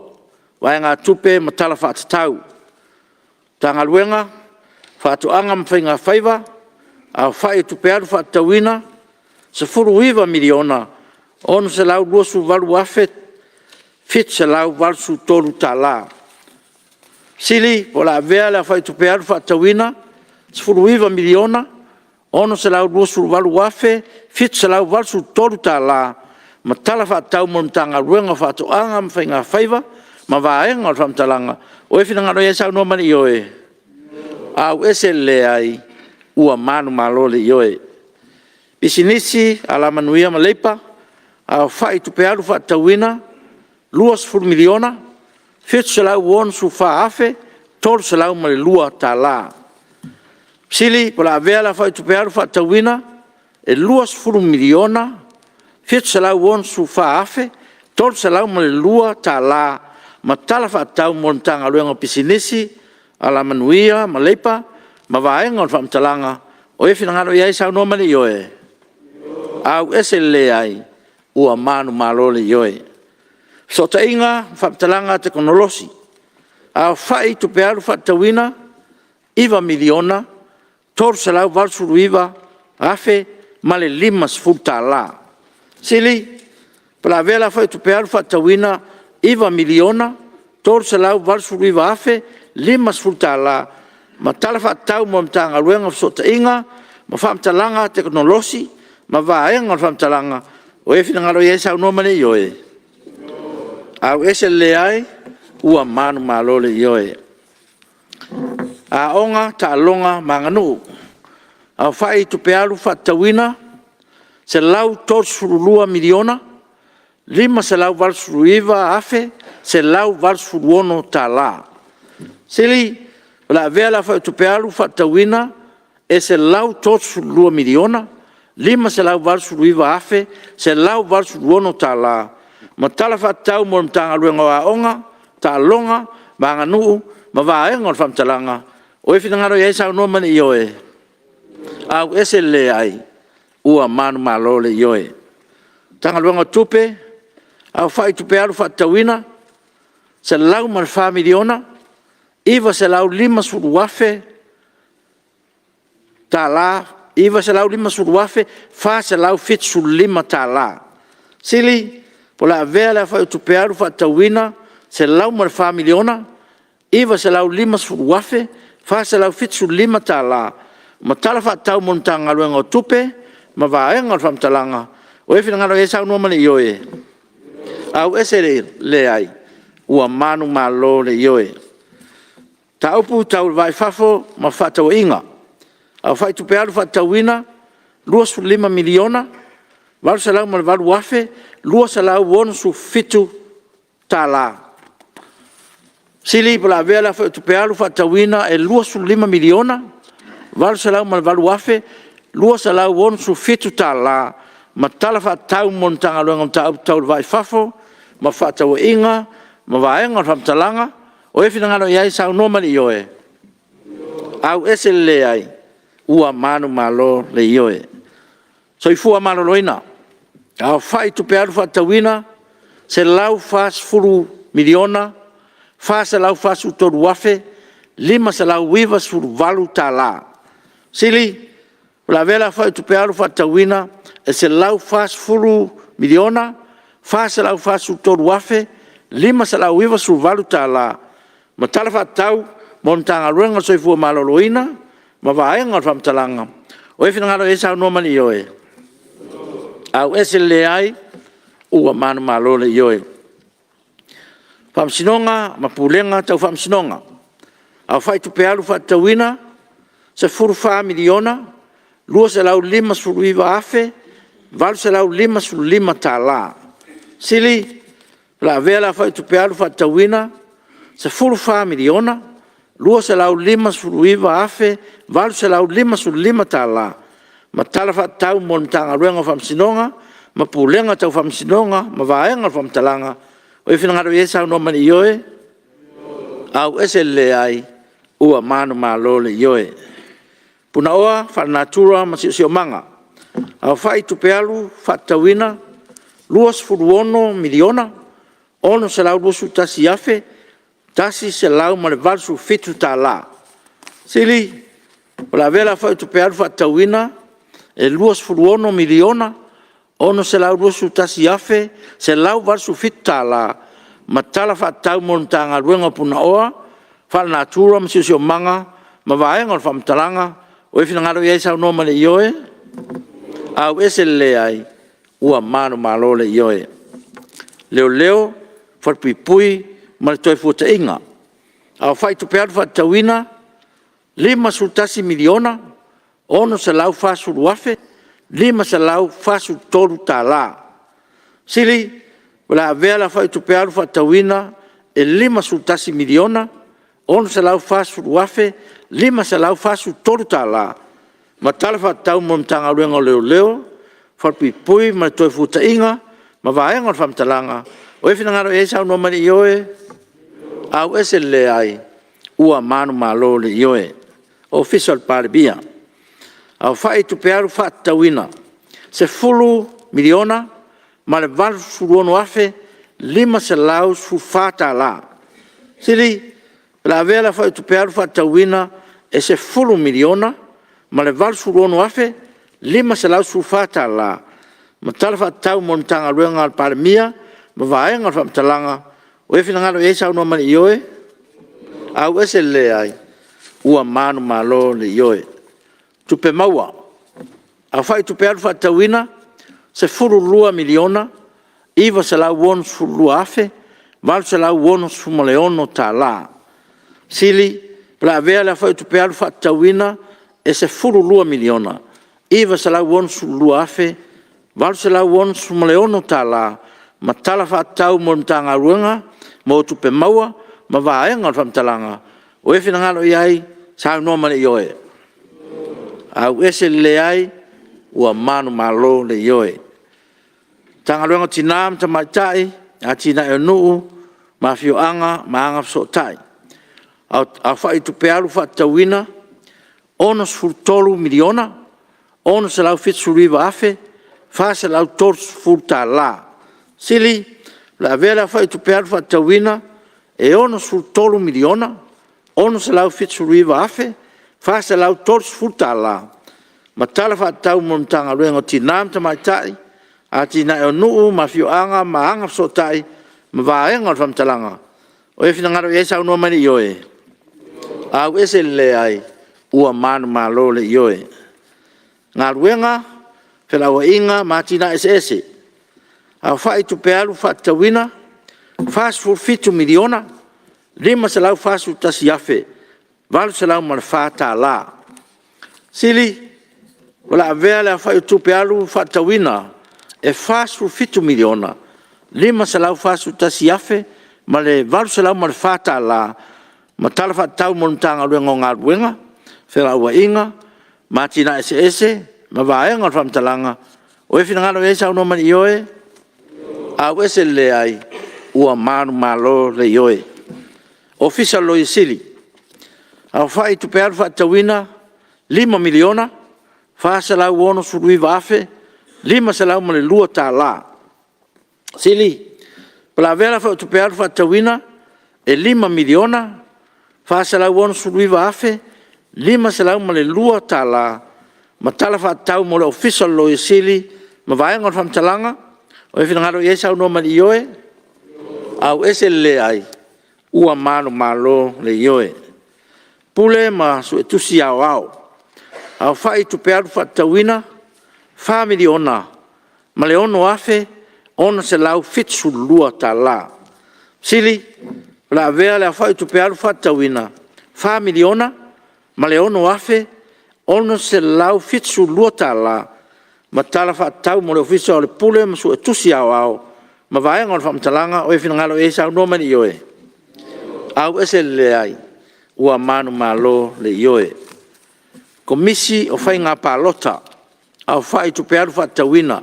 Vaegatupe ma Tala Faatatau Matagaluega: Faatoaga ma Faiga Faiva Aofai o Tupe Alu Faatatauina: $19,628,783. Sili o le a avea le aofai o tupe alu faatatauina $19,628,783 ma Tala Faatatau mo le Matagaluega o Faatoaga ma Faiga Faiva ma vaega o le faamatalaga o e finagalo ai saunoa ma le Ioe. AUESE le LEAI: Ua manumalo le Ioe. Pisinisi, Alamanuia ma Leipa, Aofai Tupe Alu Faatatauina: $20,764,302. Sili o le a avea le aofai o tupe alu faatatauina e $20,764,302 ma Tala Faatatau mo le Matagaluega o Pisinisi, Alamanuia ma Leipa ma vaega o le faamatalaga o e finagalo i ai saunoa ma le Ioe. AUESE le LEAI: Ua manumalo le Ioe. Fesootaiga ma Faamatalaga Tekonolosi, Aofai Tupe Alu Faatatauina: $9,389,050. Sili o le a avea le aofai o tupe alu faatatauina $9,389,050 ma Tala Faatatau mo le Matagaluega o Fesootaiga ma Faamatalaga Tekonolosi ma vaega o le faamatalaga o e finagalo i ai saunoa ma le Ioe. AUESE le LEAI: Ua manumalo le Ioe. Aoga, Taaloga ma Aganuu. Aofai Tupe Alu Faatatauina: $132,589,186. Sili o le a avea le aofai o tupe alu faatatauina e $132,589,186 ma Tala Faatatau mo le Matagaluega o Aoga, Taaloga ma Aganuu ma vaega o le faamatalaga o e finagalo i ai saunoa ma le Ioe. AUESE le LEAI: Ua manumalo le Ioe. Matagaluega o Tupe, Aofai Tupe Alu Faatatauina: $104,950,475. Sili o le a avea le aofai o tupe alu faatatauina $104,950,475 ma Tala Faatatau mo le Matagaluega o Tupe ma vaega o le faamatalaga o e finagalo i ai saunoa ma le Ioe. AUESE le LEAI: Ua manumalo le Ioe. Mataupu Tau le Va i Fafo ma Fefaatauaiga, Aofai Tupe Alu Faatatauina: $25,808,267. Sili o le a avea le aofai o tupe alu faatatauina e $25,808,267 ma Tala Faatatau mo le Matagaluega o Mataupu Tau le Va i Fafo ma Fefaatauaiga ma vaega o le faamatalaga o e finagalo i ai saunoa ma le Ioe. AUESE le LEAI: Ua manumalo le Ioe. Soifua Maloloina, Aofai Tupe Alu Faatatauina: $140,443,598. Sili o le a avea le aofai o tupe alu faatatauina e $140,443,598 ma Tala Faatatau mo le Matagaluega o le Soifua Maloloina ma vaega o le faamatalaga o e finagalo i ai saunoa ma le Ioe. AUESE le LEAI: Ua manumalo le Ioe. Faamasinoga ma Pulega Tau Faamasinoga: Aofai Tupe Alu Faatatauina: $14,259,855. Sili o le a avea le aofai o tupe alu faatatauina $14,259,855 ma Tala Faatatau mo le Matagaluega o Faamasinoga ma Pulega Tau Faamasinoga ma vaega o le faamatalaga o e finagalo i ai saunoa ma le Ioe. AUESE le LEAI: Ua manumalo le Ioe. Punaoa Faalenatura ma le Siosiomaga, aofai Tupe Alu faatatauina $26,621,187. Sili, o le a avea le aofai o Tupe Alu faatatauina e $26,621,187 ma Tala Faatatau mo le Matagaluega o Punaoa Faalenatura ma Siosiomaga ma Vaega o le Faamatalaga. O ai e finagalo i ai, saunoa mai i le ioe. Auese le leai. Ua manumalo le ioe. Leoleo, Falepuipui ma le Toefuataiga, aofai Tupe Alu faatatauina $51,640,543. Sili, o le a avea le aofai o Tupe Alu faatatauina e $51,640,543 ma Tala Faatatau mo le Matagaluega o Leoleo, Falepuipui ma le Toefuataiga ma Vaega o le Faamatalaga. O ai e finagalo i ai, saunoa mai i le ioe. Auese le leai. Ua manumalo le ioe. Ofisa o le Palemia, aofai Tupe Alu faatatauina $10,086,514. Sili, o le a avea le aofai o Tupe Alu faatatauina e $10,086,514 ma Tala Faatatau mo le Matagaluega a le Palemia ma Vaega o le Faamatalaga. O ai e finagalo i ai, saunoa mai i le ioe. Auese le leai. Ua manumalo le ioe. Tupe Maua: Aofai Tupe Alu faatatauina $12,962,866. Sili, o le a avea le aofai o Tupe Alu faatatauina e $12,962,866 ma Tala Faatatau mo le Matagaluega mo Tupe Maua ma Vaega o le Faamatalaga. O ai e finagalo i ai, saunoa mai i le ioe. Auese le leai. Ua manumalo le ioe. Matagaluega o Tina ma Tamaitai, Atinae o Nuu ma Afioaga ma Agafesootai, aofai Tupe Alu faatatauina $63,679,430. Sili, o le a avea le aofai o Tupe Alu faatatauina e $63,679,430 ma Tala Faatatau mo le Matagaluega o Tina ma Tamaitai, Atinae o Nuu ma Afioaga ma Agafesootai ma Vaega o le Faamatalaga. O ai e finagalo i ai, saunoa mai i le ioe. Auese le leai. Ua manumalo le ioe. Galuega, Felauaiga ma Atinae Eseese, aofai Tupe Alu faatatauina $47,541,804. Sili, o le a avea le aofai o Tupe Alu faatatauina e $47,541,804 ma Tala Faatatau mo le Matagaluega o Galuega, Felauaiga ma Atinae Eseese ma Vaega o le Faamatalaga. O ai e finagalo i ai, saunoa mai i le ioe. Auese le leai. Ua manumalo le ioe. Ofisa o le Loia Sili, aofai Tupe Alu faatatauina $5,469,502. Sili, o le a avea le aofai o Tupe Alu faatatauina e $5,469,502 ma Tala Faatatau mo le Ofisa o le Loia Sili ma Vaega o le Faamatalaga. O ai e finagalo i ai, saunoa mai i le ioe. Auese le leai. Ua manumalo le ioe. Pule ma Suetusi Aoao, aofai Tupe Alu faatatauina $4,006,672. Sili, o le a avea le aofai o Tupe Alu faatatauina $4,006,672 ma Tala Faatatau mo le Ofisa o le Pule ma Suetusi Aoao ma Vaega o le Faamatalaga. O ai e finagalo i ai, saunoa mai i le ioe. Auese le leai. Ua manumalo le ioe. Komisi o Faiga Palota, aofai Tupe Alu faatatauina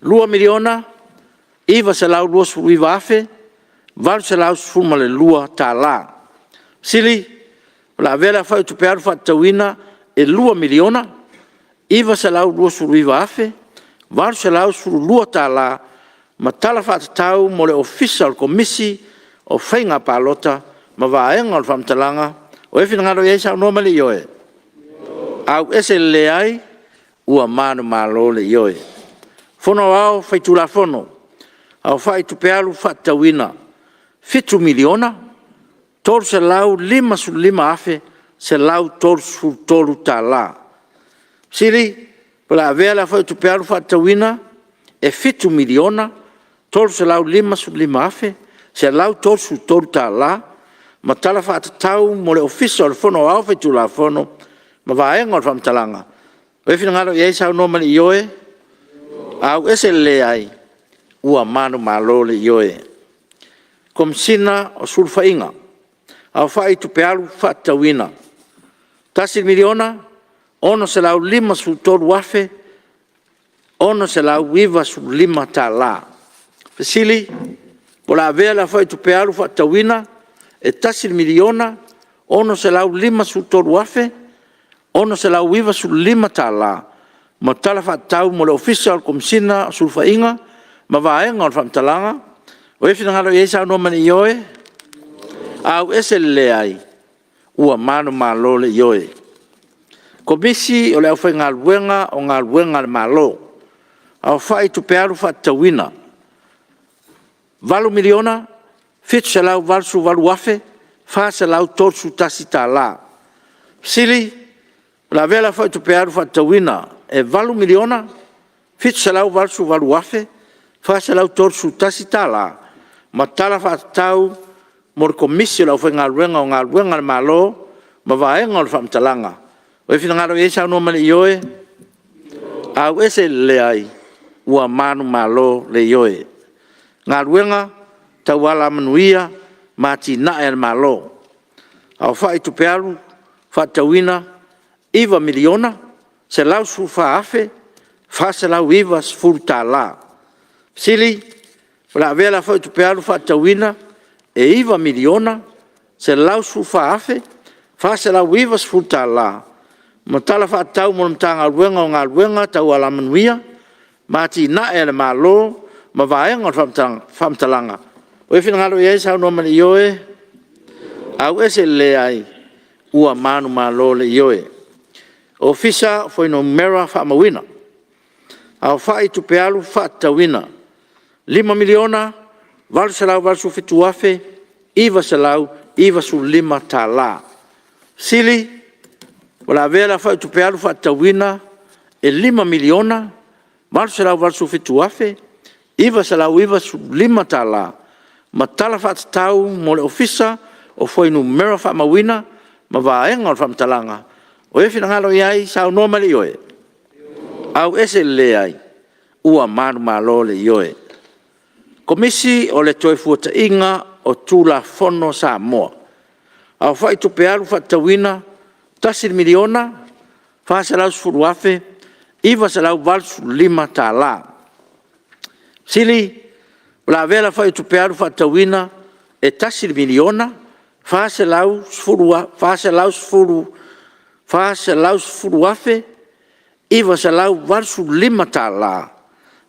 $2,929,812. Sili, o le a avea le aofai o Tupe Alu faatatauina e e $2,929,812 ma Tala Faatatau mo le Ofisa o le Komisi o Faiga Palota ma Vaega o le Faamatalaga. O ai e finagalo i ai, saunoa mai le ioe. Auese le leai, ua manumalo le ioe. Fono Aoao Faitulafono, aofai tupe alu faatatauina $7,355,133. Fesili Po o le a avea le aofai o tupe alu faatatauina e $7,355,133 ma Tala Faatatau mo le Ofisa o le Fono Aoao Faitulafono ma Vaega o le Faamatalaga. O ai finagalo i ai saunoa ma le ioe. Auese le leai, ua manumalo le ioe. Komesina o Sulufaiga, aofai tupe alu faatatauina $1,653,695. Fesili Po o le a avea le aofai o tupe alu faatatauina e $1,653,695 ma Tala Faatatau mo le Ofisa o le Komesina o Sulufaiga ma Vaega o le Faamatalaga. O ai finagalo i ai saunoa ma le ioe. Auese le leai, ua manumalo le ioe. Komisi o le Aufaigaluega o Galuega a le Malo, aofai tupe alu faatatauina $8,788,431. Fesili O le a avea le aofai o tupe alu faatatauina e $8,788,431 ma Tala Faatatau mo le Komisi o le Aufaigaluega o Galuega a le Malo ma Vaega o le Faamatalaga. O ai finagalo i ai saunoa ma le ioe. Auese le leai, ua manumalo le ioe. Galuega Tau Alamanuia ma Atinae a le Malo, aofai tupe alu faatatauina $9,114,490. Fesili O le a avea le aofai o tupe alu faatatauina e $9,114,490 ma Tala Faatatau mo le Matagaluega o Galuega Tau Alamanuia ma Atinae a le Malo ma Vaega o le Faamatalaga. O ai finagalo i ai saunoa ma le ioe. Auese le leai, ua manumalo le ioe. Ofisa o Fuainumera Faamauina, aofai tupe alu faatatauina $5,887,995. Fesili O le a avea le aofai o tupe alu faatatauina e $5,887,995 ma Tala Faatatau mo le Ofisa o Fuainumera Faamauina ma Vaega o le Faamatalaga. O ai finagalo i ai saunoa ma le ioe. Auese le leai, ua manumalo le ioe. Komisi o le Toefuataiga o Tulafono a Samoa, aofai tupe alu faatatauina $1,410,985. Fesili O le a avea le aofai o tupe alu faatatauina e $1,410,985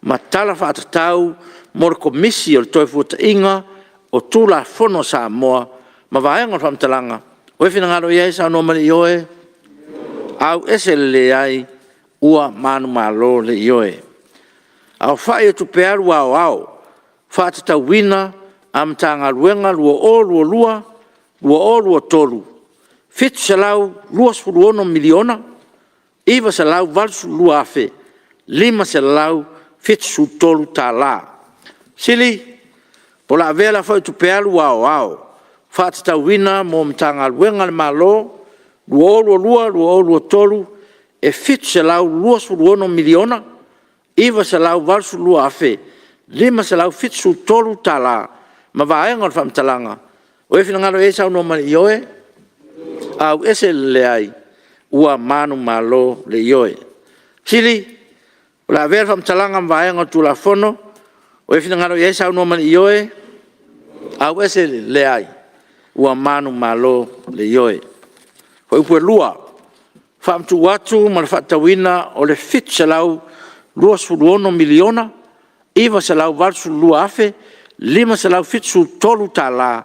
ma Tala Faatatau mo le Komisi o le Toefuataiga o Tulafono a Samoa ma Vaega o le Faamatalaga. O ai finagalo i ai saunoa ma le ioe. Auese le leai, ua manumalo le ioe. Aofai o Tupe Alu Aoao faatatauina a Matagaluega 2022/2023, $726,982,573. Fesili Po o le a avea le aofai o tupe alu aoao faatatauina mo Matagaluega a le Malo 2022/2023 e $726,982,573 ma vaega o le faamatalaga. O ai finagalo i ai saunoa ma le ioe. Auese le leai, ua manumalo le ioe. Fesili O le a avea le faamatalaga ma vaega o le Tulafono. O ai finagalo i ai saunoa ma le ioe. Auese le leai, ua manumalo le ioe. Fuaiupu 2: Faamatuu atu ma le Faatatauina o le $726,982,573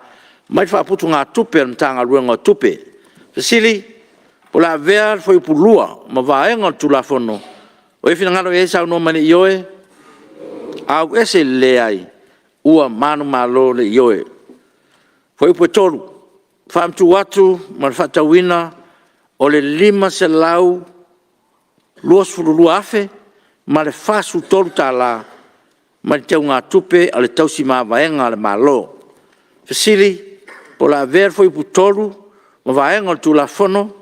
mai le Faaputugatupe a le Matagaluega o Tupe. Fesili: O le a avea le Fuaiupu 2 ma Vaega o le Tulafono? O ai e finagalo i ai saunoa mai i le Ioe. Auese i le Leai. Ua manumalo le Ioe. Fuaiupu 3: Faamatuu atu ma le Faatatauina o le $522,043 mai le Teugatupe a le Tausi Mavaega a le Malo. Fesili: Po o le a avea le Fuaiupu 3 ma Vaega o le Tulafono?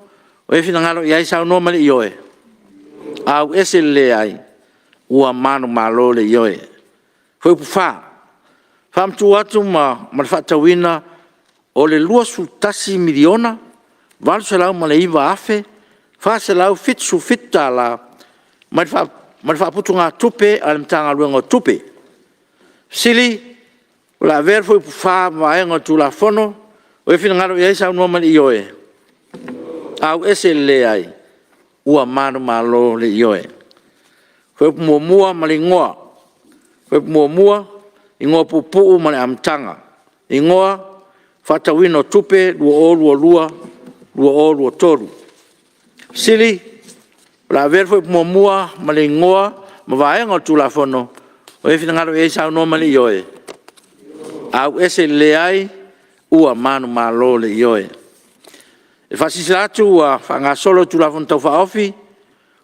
O ai e finagalo i ai saunoa mai i le Ioe. Auese i le Leai. Ua manumalo le Ioe. Fuaiupu 4: Faamatuu atu ma le Faatatauina o le $21,809,477 mai le Faaputugatupe a le Matagaluega o Tupe. Fesili: O le a avea le Fuaiupu 4 ma Vaega o le Tulafono? O ai e finagalo i ai saunoa mai i le Ioe. Auese i le Leai. Ua manumalo le Ioe. Fuaiupu 1 ma le Igoa: Fuaiupu 1, Igoa Puupuu ma le Amataga. Igoa: Faatatauina o Tupe 2022/2023. Fesili: O le a avea le Fuaiupu 1 ma le Igoa ma Vaega o le Tulafono? O ai e finagalo i ai saunoa mai i le Ioe. Auese i le Leai. Ua manumalo le Ioe. E faasilasila atu ua faagasolo le Tulafono Tau Faaofi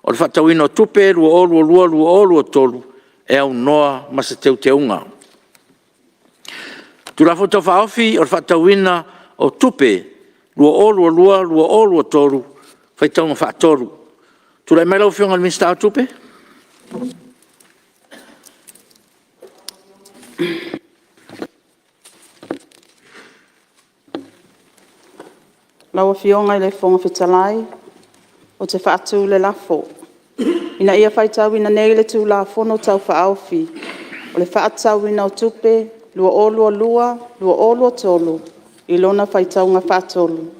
o le Faatatauina o Tupe 2022/2023 e aunoa ma se Teuteuga. Tulafono Tau Faaofi o le Faatatauina o Tupe 2022/2023, Faitauga Faatolu. Tulai mai lau Afioga i le Minisita o Tupe. Lau Afioga i le Fofoga Fetalai, ou te faatu le lafo, Ina ia faitauina nei le Tulafono Tau Faaofi o le Faatatauina o Tupe 2022/2023 i lona faitauga faatolu.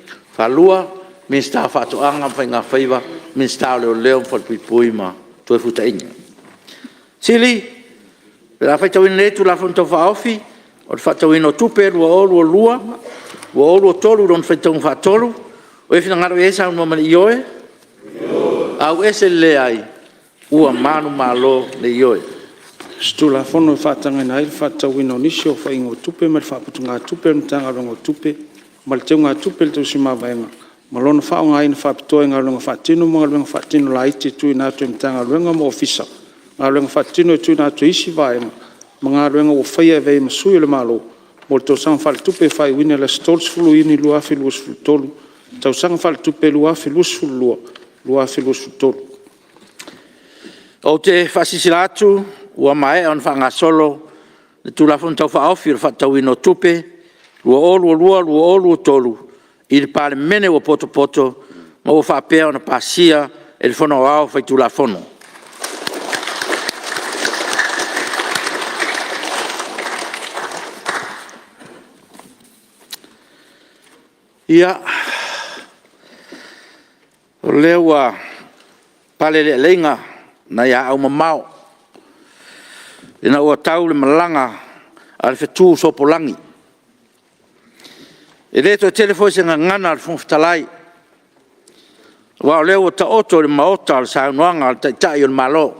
Minisita o Faatoaga ma Faiga Faiva, Minisita o Leoleo ma Falepuipui ma Toefuataiga. O le a faitauina nei le Tulafono Tau Faaofi o le Faatatauina o Tupe 2022/2023 i lona faitauga faatolu. O ai e finagalo i ai saunoa mai i le Ioe. Auese i le Leai. Ua manumalo le Ioe. O se Tulafono e faatagaina ai le faatatauina o nisi o aofaiga o tupe mai le Faaputugatupe a le Matagaluega o Tupe ma le Teugatupe a le Tausi Mavaega ma lona faaaogaina faapitoa i galuega faatino ma galuega faatino laiti e tuuina atu e Matagaluega ma Ofisa, galuega faatino e tuuina atu e isi vaega ma galuega ua faia e avea ai ma sui o le Malo mo le tausaga faaletupe faaiuina i le aso 30 Iuni 2023, tausaga faaletupe 2022/2023. Ou te faasilasila atu ua maea ona faagasolo le Tulafono Tau Faaofi o le Faatatauina o Tupe 2022/2023 i le Palemene ua potopoto ma ua faapea ona pasia e le Fono Aoao Faitulafono. Ia, o lea ua pale le aleiga nai aau mamao ina ua tau le malaga a le fetu sopolagi. E le toe tele foi se gagana a le Fofoga Fetalai, aua o lea ua taoto i le Maota le saunoaga a le Taitai o le Malo.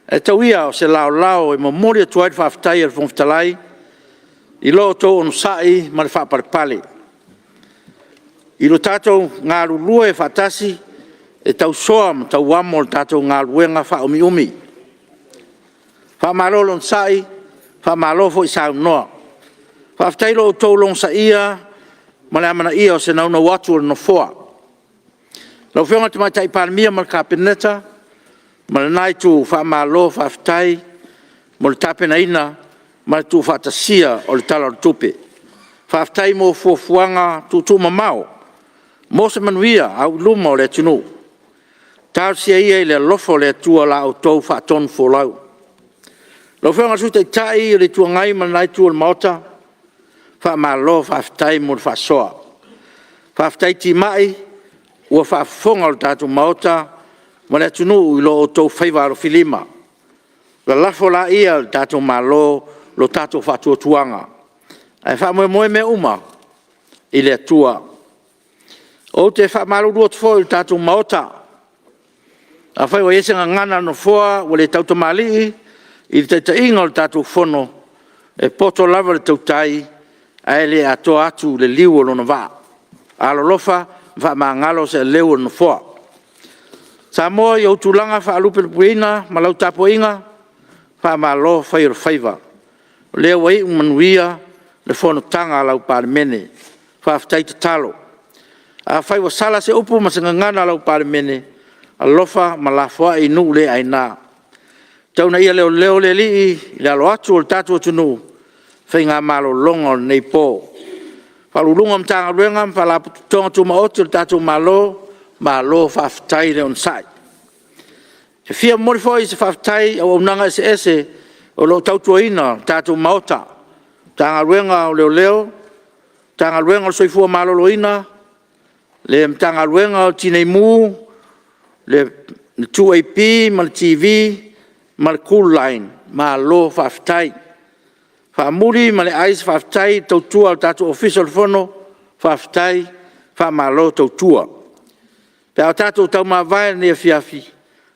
Ae tau ia o se laolao e momoli atu ai le faafetai a le Fofoga Fetalai i lo outou onosai ma le faapalepale, i lo tatou galulue faatasi e tausoa ma tauamo le tatou galuega faaumiumi. Faamalo le onosai, faamalo foi saunoa. Faafetai i lo outou logosaia ma le amanaia o se naunau atu o le Nofoa. Lau Afioga i le Tamaitai Palemia ma le Kapeneta ma lena Itu, faamalo faafetai mo le tapenaina ma le tuufaatasia o le Tala o le Tupe. Faafetai mo fuafuaga tuutuumamao mo se manuia auiluma o le atunuu. Talosia ia i le alofa o le Atua la outou faatonufolau. Lau Afioga i le Sui Taitai o le Itu Agai ma lena Itu o le Maota, faamalo faafetai mo le faasoa. Faafetai timai Ua faafofoga lo tatou Maota ma le atunuu i lo outou faiva alofilima. Lalafo laia i lo tatou Malo lo tatou faatuatuaga, ae faamoemoe mea uma i le Atua. Ou te faamalulu atu foi i le tatou Maota, afai ua i ai se gagana a le Nofoa ua le tautamalii i le taitaiga o le tatou Fono, e poto lava le tautai ae le atoa atu le liu o lona vaa. Alolofa ma faamagalo se aleu o le Nofoa. Samoa i ou tulaga faalupelupeina ma lau tapuaiga, faamalo fai o le faiva. O lea ua iu ma le manuia le Fonotaga a lau Palemene. Faafetai tatalo. Afai ua sala se upu ma se gagana a lau Palemene, alofa ma lafoai i nuu le aina. Tau ina ia leoleo le Alii i le alo atu o le tatou atunuu i faiga malologa o lenei po. Ofisa Sili o Pulega o Matagaluega ma Faalapotopotoga Tumaoti a le tatou Malo, malo faafetai le onosai. E fia momoli foi se faafetai i auaunaga eseese o lo o tautuaina le tatou Maota, Matagaluega o Leoleo, Matagaluega o le Soifua Maloloina, le Matagaluega o le Tinei Mu, le 2AP ma le TV ma le Cooline, malo faafetai. Faamuli ma le ai se faafetai i le tautua a le tatou Ofisa o le Fono, faafetai, faamalo tautua. Pe a o tatou taumavae i lenei afiafi,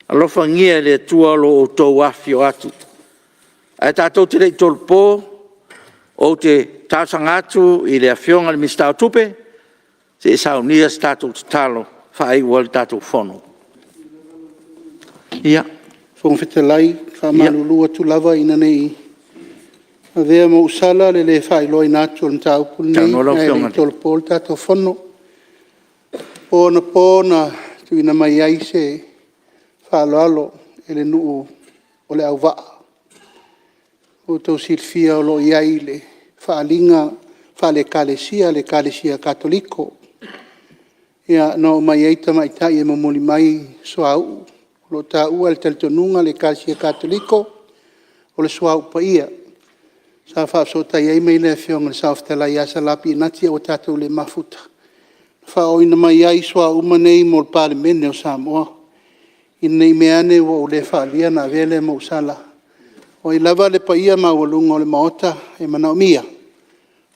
alofagia e le Atua lo outou afifio atu. Ae tatou te le i tolopo, ou te talosaga atu i le Afioga i le Minisita o Tupe se i e saunia se tatou tatalo e faaiu ai le tatou Fono. Ia. Fofoga Fetalai, e faamalulu atu lava ina ne i avea ma ou sala le le faailoaina atu o le mataupu lenei ae le i tolopo le tatou Fono. O le po anapo na tuuina mai ai se faaaloalo i le nuu o Leauvaa. Ua outou silafia o lo o i ai le faaaliga faale-Ekalesia a le Ekalesia Katoliko. Ia na omai ai tamaitai e momoli mai suauu, o lo o taua i le talitonuga a le Ekalesia Katoliko, o le suauu paia. Sa faafesootai mai ai le Afioga i le Saofetalai ia Sala Pinati a ua tatou le mafuta, faaooina mai ai suauu uma nei mo le Palemene o Samoa. Ina ne i meaane ua ou le faaalia ona avea lea ma ou sala. O ai lava le paia maualuga o le Maota e manaomia,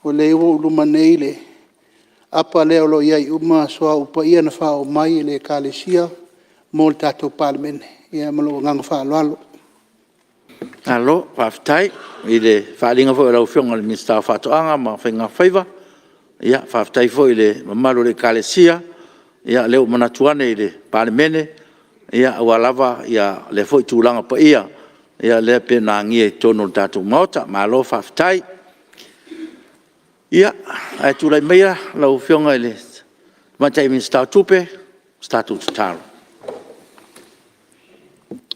o lea ua i ou luma nei le apa lea o lo o i ai uma suauu paia na faaoo mai e le Ekalesia mo le tatou Palemene. Ia ma lou agaga faaaloalo. Malo faafetai i le faaaliga foi a lau Afioga i le Minisita o Faatoaga ma Faiga Faiva, faafetai foi i le mamalu o le Ekalesia, o lea ua manatu ane i le Palemene aua lava lea foi tulaga paia lea e pei ona agia i totonu o le tatou Maota. Malo faafetai. Ia, ae tulai maia lau Afioga i le Tamaitai Minisita o Tupe mo se tatou tatalo.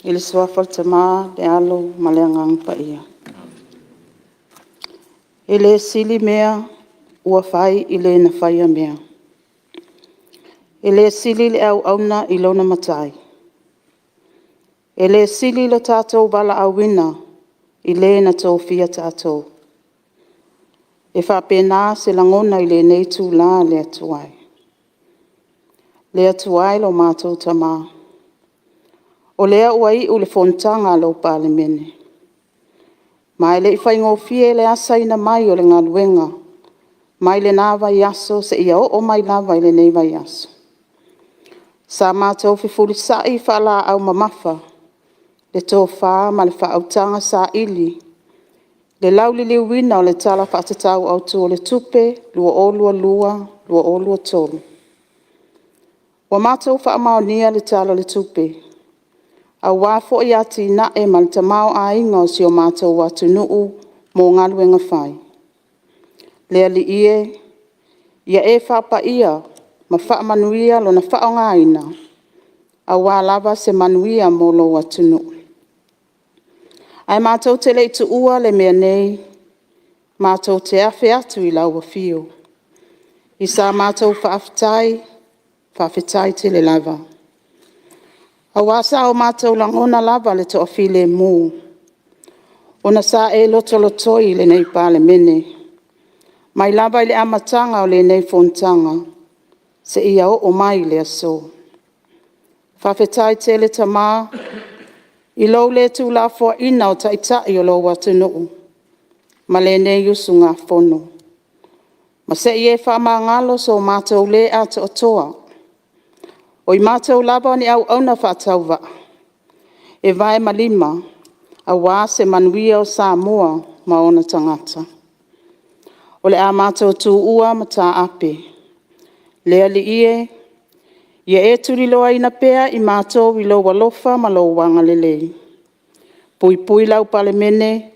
I le Suafa o le Tama, le Alo ma le Agaga Paia. E le sili mea ua fai i le na faia mea. E le sili le auauna i lona matai. E le sili lo tatou valaauina i Le na tofia tatou. E faapena se lagona i lenei itula le Atua e. Le Atua e lo matou Tama, o lea ua iu le Fonotaga a lau Palemene, ma e le i faigofie le asaina mai o le galuega mai lena vaiaso seia oo mai lava i lenei vaiaso. Sa matou fefulisai faalaau mamafa le tofa ma le faautaga saili i le lauliliuina o le Tala Faatatau Autu o le Tupe 2022/2023. Ua matou faamaonia le Tala o le Tupe, aua foi atinae ma le tamaoaiga o si o matou atunuu mo galuega fai. Le Alii e, ia e faapaia ma faamanuia lona faaaogaina, aua lava se manuia mo lou atunuu. Ae matou te le i tuua le mea nei, matou te afe atu i lau Afio, i sa matou faafetai, faafetai tele lava. Aua sa o matou lagona lava le toafilemu, ona sa e lotolotoi lenei Palemene, mai lava i le amataga o lenei Fonotaga, seia oo mai i le aso. Faafetai tele Tama i lou le tuulafoaiina o Taitai o lou atunuu ma lenei usugafono, ma se i e faamagalo so matou le atoatoa. O i matou lava o ni auauna faatauvaa, e vae ma lima aua se manuia o Samoa ma ona tagata. O le a matou tuua mataape, le Alii e, ia e tuliloaina pea i matou i lou alofa ma lou agalelei. Puipui lau Palemene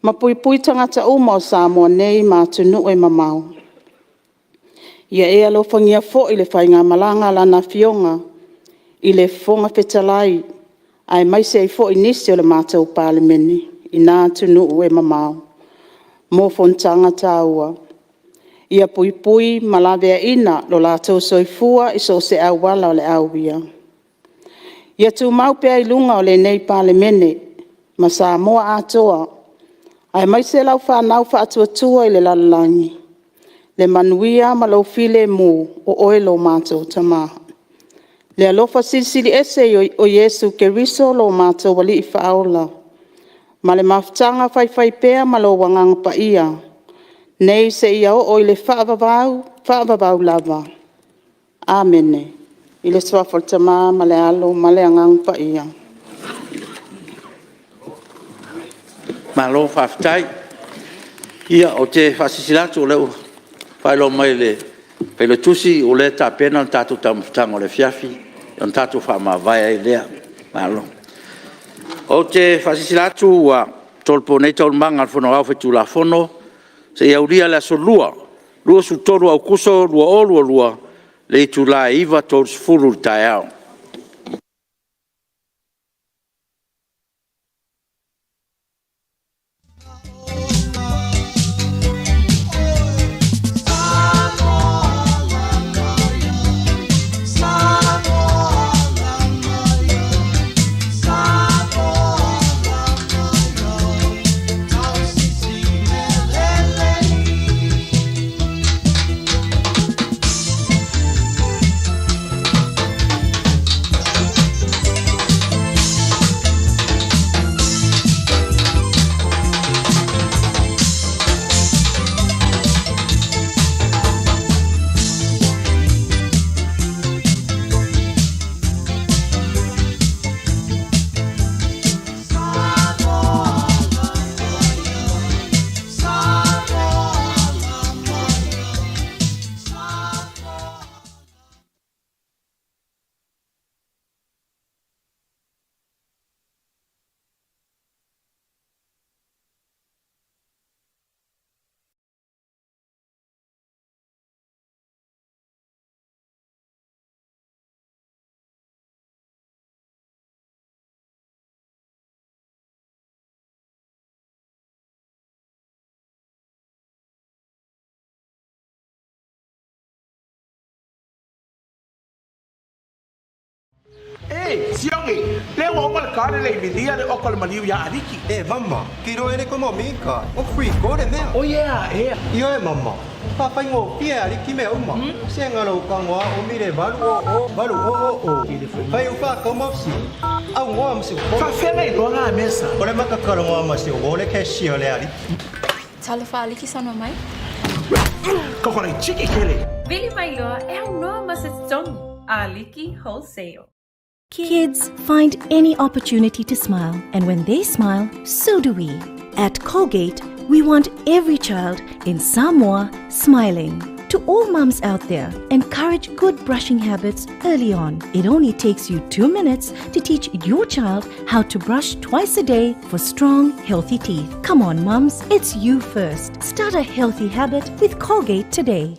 ma puipui tagata uma o Samoa nei ma atunuu e mamao. Ia e alofagia foi le faigamalaga a Lana Afioga i le Fofoga Fetalai, aemaise ai foi nisi o le matou Palemene i na atunuu e mamao mo fonotaga taua. Ia puipui ma laveaiina lo latou soifua i so o se auala o le a uia. Ia tumau pea i luga o lenei Palemene ma Samoa atoa, aemaise lau fanau faatuatua i le lalolagi, le manuia ma lou filemu, o Oe lo matou Tama. Le alofa Silisili Ese o Iesu Keriso lo matou Alii Faaola, ma le mafutaga faifaipea ma lou Agaga Paia, nei seia oo i le faavavau, faavavau lava. Amene. I le Suafa o le Tama ma le Alo ma le Agaga Paia. Malo faafetai. Ia, ou te faasilasila atu o lea ua faailoa mai e le Failautusi o lea e tapena le tatou taumafataga o le afiafi ona tatou faamavae ai lea. Malo. Ou te faasilasila atu ua tolopo nei Taualumaga a le Fono Aoao Faitulafono seia aulia le Aso Lua, 23 o Aokuso 2022 i le itula e 9:30 i le taeao. E, Sioki, lea ua uma le car le milia le oka o le maliu ia Aliki. E mama, ke iloa e le koe mau ka, o free go le mea. O yeah, ea. Ioe mama, faafaigofie e Aliki mea uma. Se na lou tago lava umi le 800 800. Fai ou faatau ma fesili, aunoa ma se popole. Faafefea ona iloa na mea sa? O le mata talanoa ma si uo le cashier o le Aliki. Talofa aliki saunoa mai. Kokolai tiki kele. Vili mai loa e aunoa ma se totogi. Aliki Wholesale. Kids find any opportunity to smile, and when they smile, so do we. At Colgate, we want every child in Samoa smiling. To all mums out there, encourage good brushing habits early on. It only takes you 2 minutes to teach your child how to brush twice a day for strong, healthy teeth. Come on, mums, it's you first. Start a healthy habit with Colgate today.